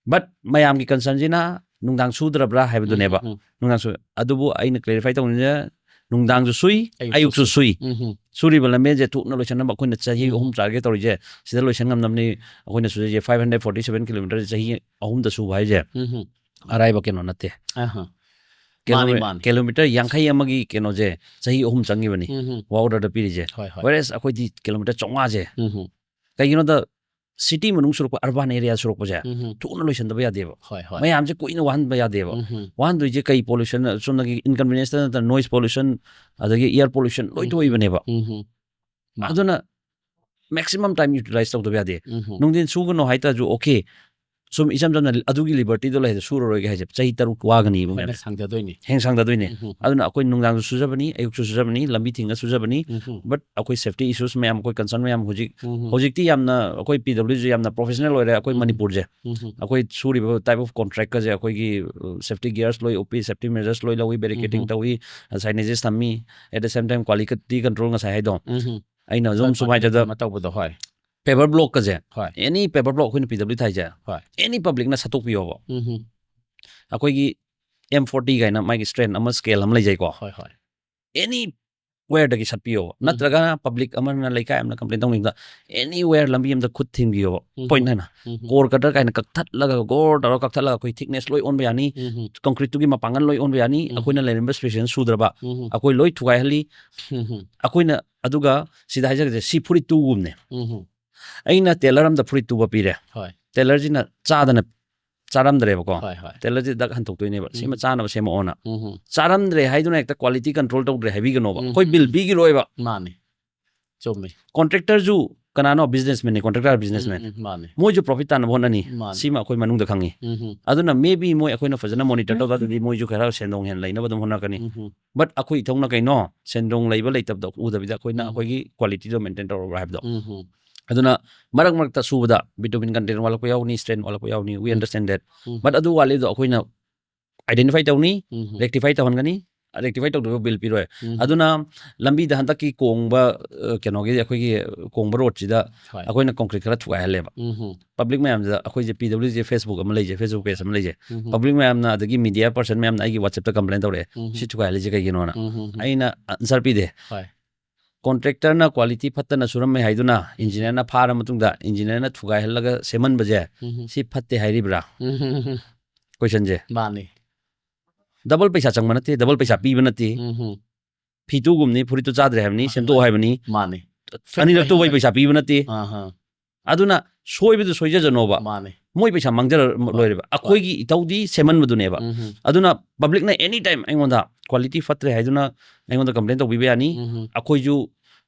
But ꯃꯌꯥꯝꯒꯤ concern ꯁꯤꯅ ꯅꯨꯡꯗꯥꯡ ꯁꯨꯗ꯭ꯔꯕ꯭ꯔꯥ ꯍꯥꯏꯕꯗꯨꯅꯦꯕ꯫ ꯎꯝꯍꯨꯝ, ꯅꯨꯡꯗꯥꯡ ꯁꯨ, ꯑꯗꯨꯕꯨ ꯑꯩꯅ clarify ꯇꯧꯅꯤꯡꯉꯤꯁꯦ, ꯅꯨꯡꯗꯥꯡꯁꯨ ꯁꯨꯏ, ꯑꯌꯨꯛꯁꯨ ꯑꯌꯨꯛꯁꯨ ꯁꯨꯏ꯫ ꯎꯝꯍꯨꯝ, ꯁꯨꯔꯤꯕ ꯂꯝꯕꯦꯟꯁꯦ ꯊꯨꯅ ꯂꯣꯏꯁꯤꯟꯅꯕ ꯑꯩꯈꯣꯏꯅ ꯆꯍꯤ ꯎꯝ. ꯑꯍꯨꯝ target ꯇꯧꯔꯤꯁꯦ, ꯁꯤꯗ ꯂꯣꯏꯁꯤꯟ ꯉꯝꯅꯕꯅꯤ ꯑꯩꯈꯣꯏꯅ ꯁꯨꯖꯩꯁꯦ꯫ Five hundred forty seven kilometer ꯁꯦ ꯆꯍꯤ ꯑꯍꯨꯝꯗ ꯁꯨꯕ ꯍꯥꯏꯁꯦ ꯎꯝꯍꯨꯝ, ꯑꯔꯥꯏꯕ ꯀꯩꯅꯣ ꯅꯠꯇꯦ꯫ ꯑꯍꯥ, ꯃꯥꯅꯤ, ꯃꯥꯅꯤ꯫ ꯀꯤꯂꯣꯃꯤꯇꯔ ꯌꯥꯡꯈꯩ ꯑꯃꯒꯤ ꯀꯩꯅꯣꯁꯦ ꯆꯍꯤ ꯑꯍꯨꯝ ꯆꯪꯉꯤꯕꯅꯤ꯫ ꯎꯝ, ꯎꯝ꯫ ꯋꯥꯔꯛ ꯑꯣꯔꯗꯔꯗ ꯄꯤꯔꯤꯁꯦ꯫ ꯍꯣꯏ, ꯍꯣꯏ꯫ Whereas ꯑꯩꯈꯣꯏꯗꯤ ꯀꯤꯂꯣꯃꯤꯇꯔ ꯆꯥꯝꯃꯉꯥꯁꯦ ꯎꯝ, ꯎꯝ꯫ ꯀꯩꯒꯤꯅꯣꯗ, ꯁꯤꯇꯤ ꯃꯅꯨꯡ ꯁꯨꯔꯛꯄ, ꯑꯔꯕꯥꯟ ꯑꯦꯔꯤꯌꯥ ꯁꯨꯔꯛꯄꯁꯦ ꯎꯝ, ꯎꯝ꯫ ꯊꯨꯅ ꯂꯣꯏꯁꯤꯟꯗꯕ ꯌꯥꯗꯦꯕ꯫ ꯍꯣꯏ, ꯍꯣꯏ꯫ ꯃꯌꯥꯝꯁꯦ ꯀꯨꯏꯅ ꯋꯥꯍꯟꯕ ꯌꯥꯗꯦꯕ꯫ ꯎꯝ, ꯎꯝ꯫ ꯋꯥꯍꯟꯗꯣꯏꯁꯦ ꯀꯩ ꯄꯣꯂꯨꯁꯟ? ꯆꯨꯝꯅꯒꯤ ꯏꯟꯀꯟꯚꯤꯅꯤꯌꯟꯁꯇ ꯅꯠꯇꯅ ꯅꯣꯏꯁ ꯄꯣꯂꯨꯁꯟ, ꯑꯗꯒꯤ ꯏꯌꯔ ꯄꯣꯂꯨꯁꯟ ꯂꯣꯏ ꯎꯝ, ꯊꯣꯛꯏꯕꯅꯦꯕ꯫ ꯎꯝ, ꯎꯝ꯫ ꯃꯥꯅꯤ꯫ ꯑꯗꯨꯅ maximum time utilize ꯇꯧꯗꯕ ꯌꯥꯗꯦ꯫ ꯎꯝ, ꯎꯝ꯫ ꯅꯨꯡꯊꯤꯟ ꯁꯨꯒꯅꯨ ꯍꯥꯏꯇꯥꯔꯁꯨ, okay, ꯁꯨꯝ ꯏꯆꯝ ꯆꯝꯅ ꯑꯗꯨꯒꯤ ꯂꯤꯕꯔꯇꯤꯗꯣ ꯂꯩꯔꯦ, ꯁꯨꯔꯔꯣꯏꯒꯦ ꯍꯥꯏꯁꯦ ꯆꯍꯤ ꯇꯔꯨꯛ ꯋꯥꯒꯅꯤꯕ ꯑꯩꯈꯣꯏꯅ ꯃꯌꯥꯝꯁꯦ꯫ ꯁꯪꯖꯗꯣꯏꯅꯤ꯫ ꯍꯦꯡ ꯁꯪꯗꯗꯣꯏꯅꯦ꯫ ꯎꯝ, ꯎꯝ꯫ ꯑꯗꯨꯅ ꯑꯩꯈꯣꯏ ꯅꯨꯡꯗꯥꯡꯁꯨ ꯁꯨꯖꯕꯅꯤ, ꯑꯌꯨꯛꯁꯨ ꯁꯨꯖꯕꯅꯤ, ꯂꯝꯕꯤ ꯊꯤꯡꯉ ꯁꯨꯖꯕꯅꯤ꯫ ꯎꯝ, ꯎꯝ꯫ But ꯑꯩꯈꯣꯏ ꯁꯦꯐꯇꯤ ꯏꯁꯨꯁ ꯃꯌꯥꯝ, ꯑꯩꯈꯣꯏ ꯀꯟꯁꯔꯟ ꯃꯌꯥꯝ ꯍꯧꯖꯤꯛ ꯎꯝ, ꯎꯝ꯫ ꯍꯧꯖꯤꯛꯇꯤ ꯌꯥꯝꯅ, ꯑꯩꯈꯣꯏ ꯄꯤ ꯗꯕ꯭ꯂꯤꯎꯁꯨ ꯌꯥꯝꯅ ꯄ꯭ꯔꯣꯐꯦꯁꯅꯦꯜ ꯑꯣꯏꯔꯦ ꯑꯩꯈꯣꯏ ꯎꯝ, ꯎꯝ꯫ ꯃꯅꯤꯄꯨꯔꯁꯦ꯫ ꯎꯝ, ꯎꯝ꯫ ꯑꯩꯈꯣꯏ ꯁꯨꯔꯤꯕ type of contractꯀꯁꯦ ꯑꯩꯈꯣꯏꯒꯤ ꯁꯦꯐꯇꯤ ꯒꯤꯌꯔꯁ ꯂꯣꯏ ꯎꯞꯄꯤ, ꯁꯦꯐꯇꯤ ꯃꯦꯖꯔꯁ ꯂꯣꯏ ꯂꯧꯏ, ꯕꯦꯔꯤꯀꯦꯗꯤꯡ ꯎꯝ, ꯎꯝ꯫ ꯇꯧꯏ, signage ꯊꯝꯃꯤ, at the same time quality control ꯉꯁꯥꯏ ꯍꯥꯏꯗꯣ꯫ ꯎꯝ, ꯎꯝ꯫ ꯑꯩꯅ ꯍꯣꯏ, ꯑꯗꯨꯝ ꯍꯣꯏ, ꯁꯨꯃꯥꯏꯅ ꯇꯧꯗ ꯑꯃ ꯇꯧꯕꯗꯣ, ꯍꯣꯏ꯫ ꯄꯦꯕꯔ ꯕ꯭ꯂꯣꯛꯀꯁꯦ, ꯍꯣꯏ꯫ ꯑꯦꯅꯤ ꯄꯦꯕꯔ ꯕ꯭ꯂꯣꯛ ꯑꯩꯈꯣꯏꯅ ꯄꯤ ꯗꯕ꯭ꯂꯤꯎ ꯊꯥꯏꯁꯦ, ꯍꯣꯏ꯫ ꯑꯦꯅꯤ ꯄꯕ꯭ꯂꯤꯛꯅ ꯁꯠꯇꯣꯛꯄꯤꯌꯣꯕ꯫ ꯎꯝ, ꯎꯝ꯫ ꯑꯩꯈꯣꯏꯒꯤ ꯑꯦꯝ ꯐꯣꯔꯇꯤ ꯀꯥꯏꯅ ꯃꯥꯒꯤ ꯁ꯭ꯇ꯭ꯔꯦꯟ ꯑꯃ, ꯁ꯭ꯀꯦꯜ ꯑꯃ ꯂꯩꯖꯩꯀꯣ꯫ ꯍꯣꯏ, ꯍꯣꯏ꯫ ꯑꯦꯅꯤ ꯋꯦꯌꯔꯗꯒꯤ ꯁꯠꯄꯤꯌꯣꯕ꯫ ꯎꯝ꯫ ꯅꯠꯇ꯭ꯔꯒꯅ ꯄꯕ꯭ꯂꯤꯛ ꯑꯃꯅ, ꯂꯩꯀꯥꯏ ꯑꯃꯅ ꯀꯝꯄ꯭ꯂꯦꯟ ꯇꯧꯅꯤꯡꯕꯗ ꯑꯦꯅꯤ ꯋꯦꯌꯔ ꯂꯝꯕꯤ ꯑꯃꯗ ꯈꯨꯠ ꯊꯤꯟꯕꯤꯌꯣꯕ꯫ ꯎꯝ꯫ ꯄꯣꯏꯟꯠ ꯍꯥꯏꯅ ꯎꯝ꯫ ꯀꯣꯔ ꯀꯇꯔ ꯀꯥꯏꯅ ꯀꯛꯊꯠꯂꯒ, ꯒꯣꯔ ꯇꯧꯔꯒ ꯀꯛꯊꯠꯂꯒ ꯑꯩꯈꯣꯏ ꯊꯤꯛꯅꯦꯁ ꯂꯣꯏ ꯑꯣꯟꯕ ꯌꯥꯅꯤ, ꯎꯝ꯫ ꯀꯪꯀ꯭ꯔꯤꯠꯇꯨꯒꯤ ꯃꯄꯥꯡꯒꯜ ꯂꯣꯏ ꯑꯣꯟꯕ ꯌꯥꯅꯤ, ꯎꯝ꯫ ꯑꯩꯈꯣꯏꯅ ꯂꯩꯔꯝꯕ ꯁ꯭ꯄꯦꯁꯤꯁꯅ ꯁꯨꯗ꯭ꯔꯕ ꯎꯝ꯫ ꯑꯩꯈꯣꯏ ꯂꯣꯏ ꯊꯨꯒꯥꯏꯍꯜꯂꯤ꯫ ꯎꯝ꯫ ꯑꯩꯈꯣꯏꯅ ꯑꯗꯨꯒ ꯁꯤꯗ ꯍꯥꯏꯖꯔꯒꯦ, ꯁꯤ ꯐꯨꯔꯤꯠ ꯇꯨꯒꯨꯝꯅꯦ꯫ ꯎꯝ꯫ ꯑꯩꯅ ꯇꯦꯂꯔ ꯑꯃꯗ ꯐꯨꯔꯤꯠ ꯇꯨꯕ ꯄꯤꯔꯦ, ꯍꯣꯏ꯫ ꯇꯦꯂꯔꯁꯤꯅ ꯆꯥꯗꯅ ꯆꯥꯔꯝꯗ꯭ꯔꯦꯕꯀꯣ꯫ ꯍꯣꯏ, ꯍꯣꯏ꯫ ꯇꯦꯂꯔꯁꯤ ꯗꯛ ꯍꯟꯗꯣꯛꯇꯣꯏꯅꯦꯕ, ꯁꯤꯃ ꯎꯝ꯫ ꯆꯥꯅꯕ ꯁꯦꯝꯃꯛꯑꯣꯅ꯫ ꯎꯝ꯫ ꯆꯥꯔꯝꯗ꯭ꯔꯦ ꯍꯥꯏꯗꯨꯅ ꯍꯦꯛꯇ ꯀ꯭ꯋꯥꯂꯤꯇꯤ ꯀꯟꯇ꯭ꯔꯣꯜ ꯇꯧꯗ꯭ꯔꯦ ꯍꯥꯏꯕꯤꯒꯅꯣꯕ꯫ ꯎꯝ꯫ ꯑꯩꯈꯣꯏ ꯕꯤꯜ ꯄꯤꯈꯤꯔꯣꯏꯕ꯫ ꯃꯥꯅꯤ꯫ ꯆꯨꯝꯃꯤ꯫ ꯀꯣꯟꯇ꯭ꯔꯦꯛꯇꯔꯁꯨ ꯀꯅꯥꯅꯣ? ꯕꯤꯖꯤꯅꯦꯁꯃꯦꯟꯅꯤ, ꯀꯣꯟꯇ꯭ꯔꯦꯛꯇꯔ ꯕꯤꯖꯤꯅꯦꯁꯃꯦꯟ꯫ ꯎꯝ, ꯎꯝ, ꯃꯥꯅꯤ꯫ ꯃꯣꯏꯁꯨ ꯄ꯭ꯔꯣꯐꯤꯠ ꯇꯥꯅꯕ ꯍꯣꯠꯅꯅꯤ꯫ ꯃꯥꯅꯤ꯫ ꯁꯤꯃ ꯑꯩꯈꯣꯏ ꯃꯅꯨꯡꯗ ꯈꯪꯉꯤ꯫ ꯎꯝ꯫ ꯑꯗꯨꯅ maybe ꯃꯣꯏ ꯑꯩꯈꯣꯏꯅ ꯐꯖꯅ ꯃꯣꯅꯤꯇꯔ ꯇꯧꯗ꯭ꯔꯒꯗꯤ ꯃꯣꯏꯁꯨ ꯈꯔ ꯁꯦꯟꯗꯣꯡ ꯍꯦꯟꯅ ꯂꯩꯅꯕ ꯑꯗꯨꯝ ꯍꯣꯠꯅꯔꯛꯀꯅꯤ꯫ ꯎꯝ꯫ But ꯑꯩꯈꯣꯏ ꯏꯊꯧꯅ ꯀꯩꯅꯣ? ꯁꯦꯟꯗꯣꯡ ꯂꯩꯕ ꯂꯩꯇꯕꯗ ꯎꯗꯕꯤꯗ ꯑꯩꯈꯣꯏꯅ ꯎꯝ꯫ ꯑꯩꯈꯣꯏꯒꯤ ꯀ꯭ꯋꯥꯂꯤꯇꯤꯗꯣ ꯃꯦꯟꯇꯦꯟ ꯇꯧꯔꯕ꯭ꯔꯥ ꯍꯥꯏꯕꯗꯣ꯫ ꯎꯝ꯫ ꯑꯗꯨꯅ ꯃꯔꯛ ꯃꯔꯛꯇ ꯁꯨꯕꯗ ꯕꯤꯇꯨꯃꯤꯟ ꯀꯟꯇꯦꯟ ꯋꯥꯠꯂꯛꯄ ꯌꯥꯎꯅꯤ, ꯁ꯭ꯇ꯭ꯔꯦꯟ ꯋꯥꯠꯂꯛꯄ ꯌꯥꯎꯅꯤ, we um. understand that. Um. But ꯑꯗꯨ ꯋꯥꯠꯂꯤꯗꯣ ꯑꯩꯈꯣꯏꯅ identify ꯇꯧꯅꯤ, ꯎꯝ꯫ rectify ꯇꯧꯍꯟꯒꯅꯤ, rectify ꯇꯧꯗꯕ ꯕꯤꯜ ꯄꯤꯔꯣꯏ꯫ ꯎꯝ꯫ ꯑꯗꯨꯅ ꯂꯝꯕꯤꯗ ꯍꯟꯗꯛꯀꯤ ꯀꯣꯡꯕ, ꯑ, ꯀꯩꯅꯣꯒꯤ, ꯑꯩꯈꯣꯏꯒꯤ ꯀꯣꯡꯕ ꯔꯣꯗꯁꯤꯗ ꯍꯣꯏ꯫ ꯑꯩꯈꯣꯏꯅ ꯀꯣꯟꯀ꯭ꯔꯤꯠ ꯈꯔ ꯊꯨꯒꯥꯏꯍꯜꯂꯦꯕ꯫ ꯎꯝ꯫ ꯄꯕ꯭ꯂꯤꯛ ꯃꯌꯥꯝꯁꯤꯗ ꯑꯩꯈꯣꯏꯁꯦ ꯄꯤ ꯗꯕ꯭ꯂꯤꯎ ꯖꯤ Facebook ꯑꯃ ꯂꯩꯖꯩ, Facebook ꯄꯦꯖ ꯑꯃ ꯂꯩꯖꯩ꯫ ꯎꯝ꯫ ꯄꯕ꯭ꯂꯤꯛ ꯃꯌꯥꯝꯅ ꯑꯗꯒꯤ ꯃꯤꯗꯤꯌꯥ ꯄꯔꯁꯟ ꯃꯌꯥꯝꯅ ꯑꯩꯒꯤ WhatsAppꯇ ꯀꯝꯄ꯭ꯂꯦꯟ ꯇꯧꯔꯛꯑꯦ, ꯎꯝ꯫ "ꯁꯤ ꯊꯨꯒꯥꯏꯍꯜꯂꯤꯁꯦ ꯀꯩꯒꯤꯅꯣꯅ?" ꯎꯝ꯫ ꯑꯩꯅ ꯑꯟꯁꯔ ꯄꯤꯗꯦ꯫ ꯍꯣꯏ꯫ ꯀꯣꯟꯇ꯭ꯔꯦꯛꯇꯔꯅ ꯀ꯭ꯋꯥꯂꯤꯇꯤ ꯐꯠꯇꯅ ꯁꯨꯔꯝꯃꯦ ꯍꯥꯏꯗꯨꯅ ꯏꯟꯖꯤꯅꯤꯌꯥꯔꯅ ꯐꯥꯔ ꯃꯇꯨꯡꯗ ꯏꯟꯖꯤꯅꯤꯌꯥꯔꯅ ꯊꯨꯒꯥꯏꯍꯜꯂꯒ ꯁꯦꯝꯍꯟꯕꯁꯦ, ꯎꯝ꯫ ꯁꯤ ꯐꯠꯇꯦ ꯍꯥꯏꯔꯤꯕ꯭ꯔꯥ? ꯎꯝ꯫ ꯀꯣꯏꯁꯟꯁꯦ꯫ ꯃꯥꯅꯤ꯫ ꯗꯕꯜ ꯄꯩꯁꯥ ꯆꯪꯕ ꯅꯠꯇꯦ, ꯗꯕꯜ ꯄꯩꯁꯥ ꯄꯤꯕ ꯅꯠꯇꯦ꯫ ꯎꯝ ꯍꯝ. ꯐꯤ ꯇꯨꯒꯨꯝꯅꯤ, ꯐꯨꯔꯤꯠꯇꯨ ꯆꯥꯗ꯭ꯔꯦ ꯍꯥꯏꯕꯅꯤ, ꯃꯥꯅꯤ, ꯁꯦꯝꯗꯣꯛꯑꯣ ꯃꯥꯅꯤ. ꯍꯥꯏꯕꯅꯤ, ꯃꯥꯅꯤ. ꯑꯅꯤꯔꯛ ꯇꯨꯕꯩ ꯄꯩꯁꯥ ꯄꯤꯕ ꯅꯠꯇꯦ꯫ ꯑꯥ ꯍꯥ. ꯑꯗꯨꯅ ꯁꯣꯏꯕꯗꯨ ꯁꯣꯏꯖꯖꯅꯣꯕ, ꯃꯥꯅꯤ. ꯃꯣꯏ ꯄꯩꯁꯥ ꯃꯥꯡꯖꯔ ꯂꯣꯏꯔꯦꯕ, ꯑꯩꯈꯣꯏꯒꯤ ꯏꯊꯧꯗꯤ ꯁꯦꯝꯍꯟꯕꯗꯨꯅꯦꯕ꯫ ꯎꯝ ꯍꯝ. ꯑꯗꯨꯅ ꯄꯕ꯭ꯂꯤꯛꯅ ꯑꯦꯅꯤ ꯇꯥꯏꯝ ꯑꯩꯉꯣꯟꯗ ꯀ꯭ꯋꯥꯂꯤꯇꯤ ꯐꯠꯇ꯭ꯔꯦ ꯍꯥꯏꯗꯨꯅ ꯑꯩꯉꯣꯟꯗ ꯀꯝꯄ꯭ꯂꯦꯟ ꯇꯧꯕꯤꯕ ꯌꯥꯅꯤ꯫ ꯎꯝ ꯍꯝ. ꯑꯩꯈꯣꯏꯁꯨ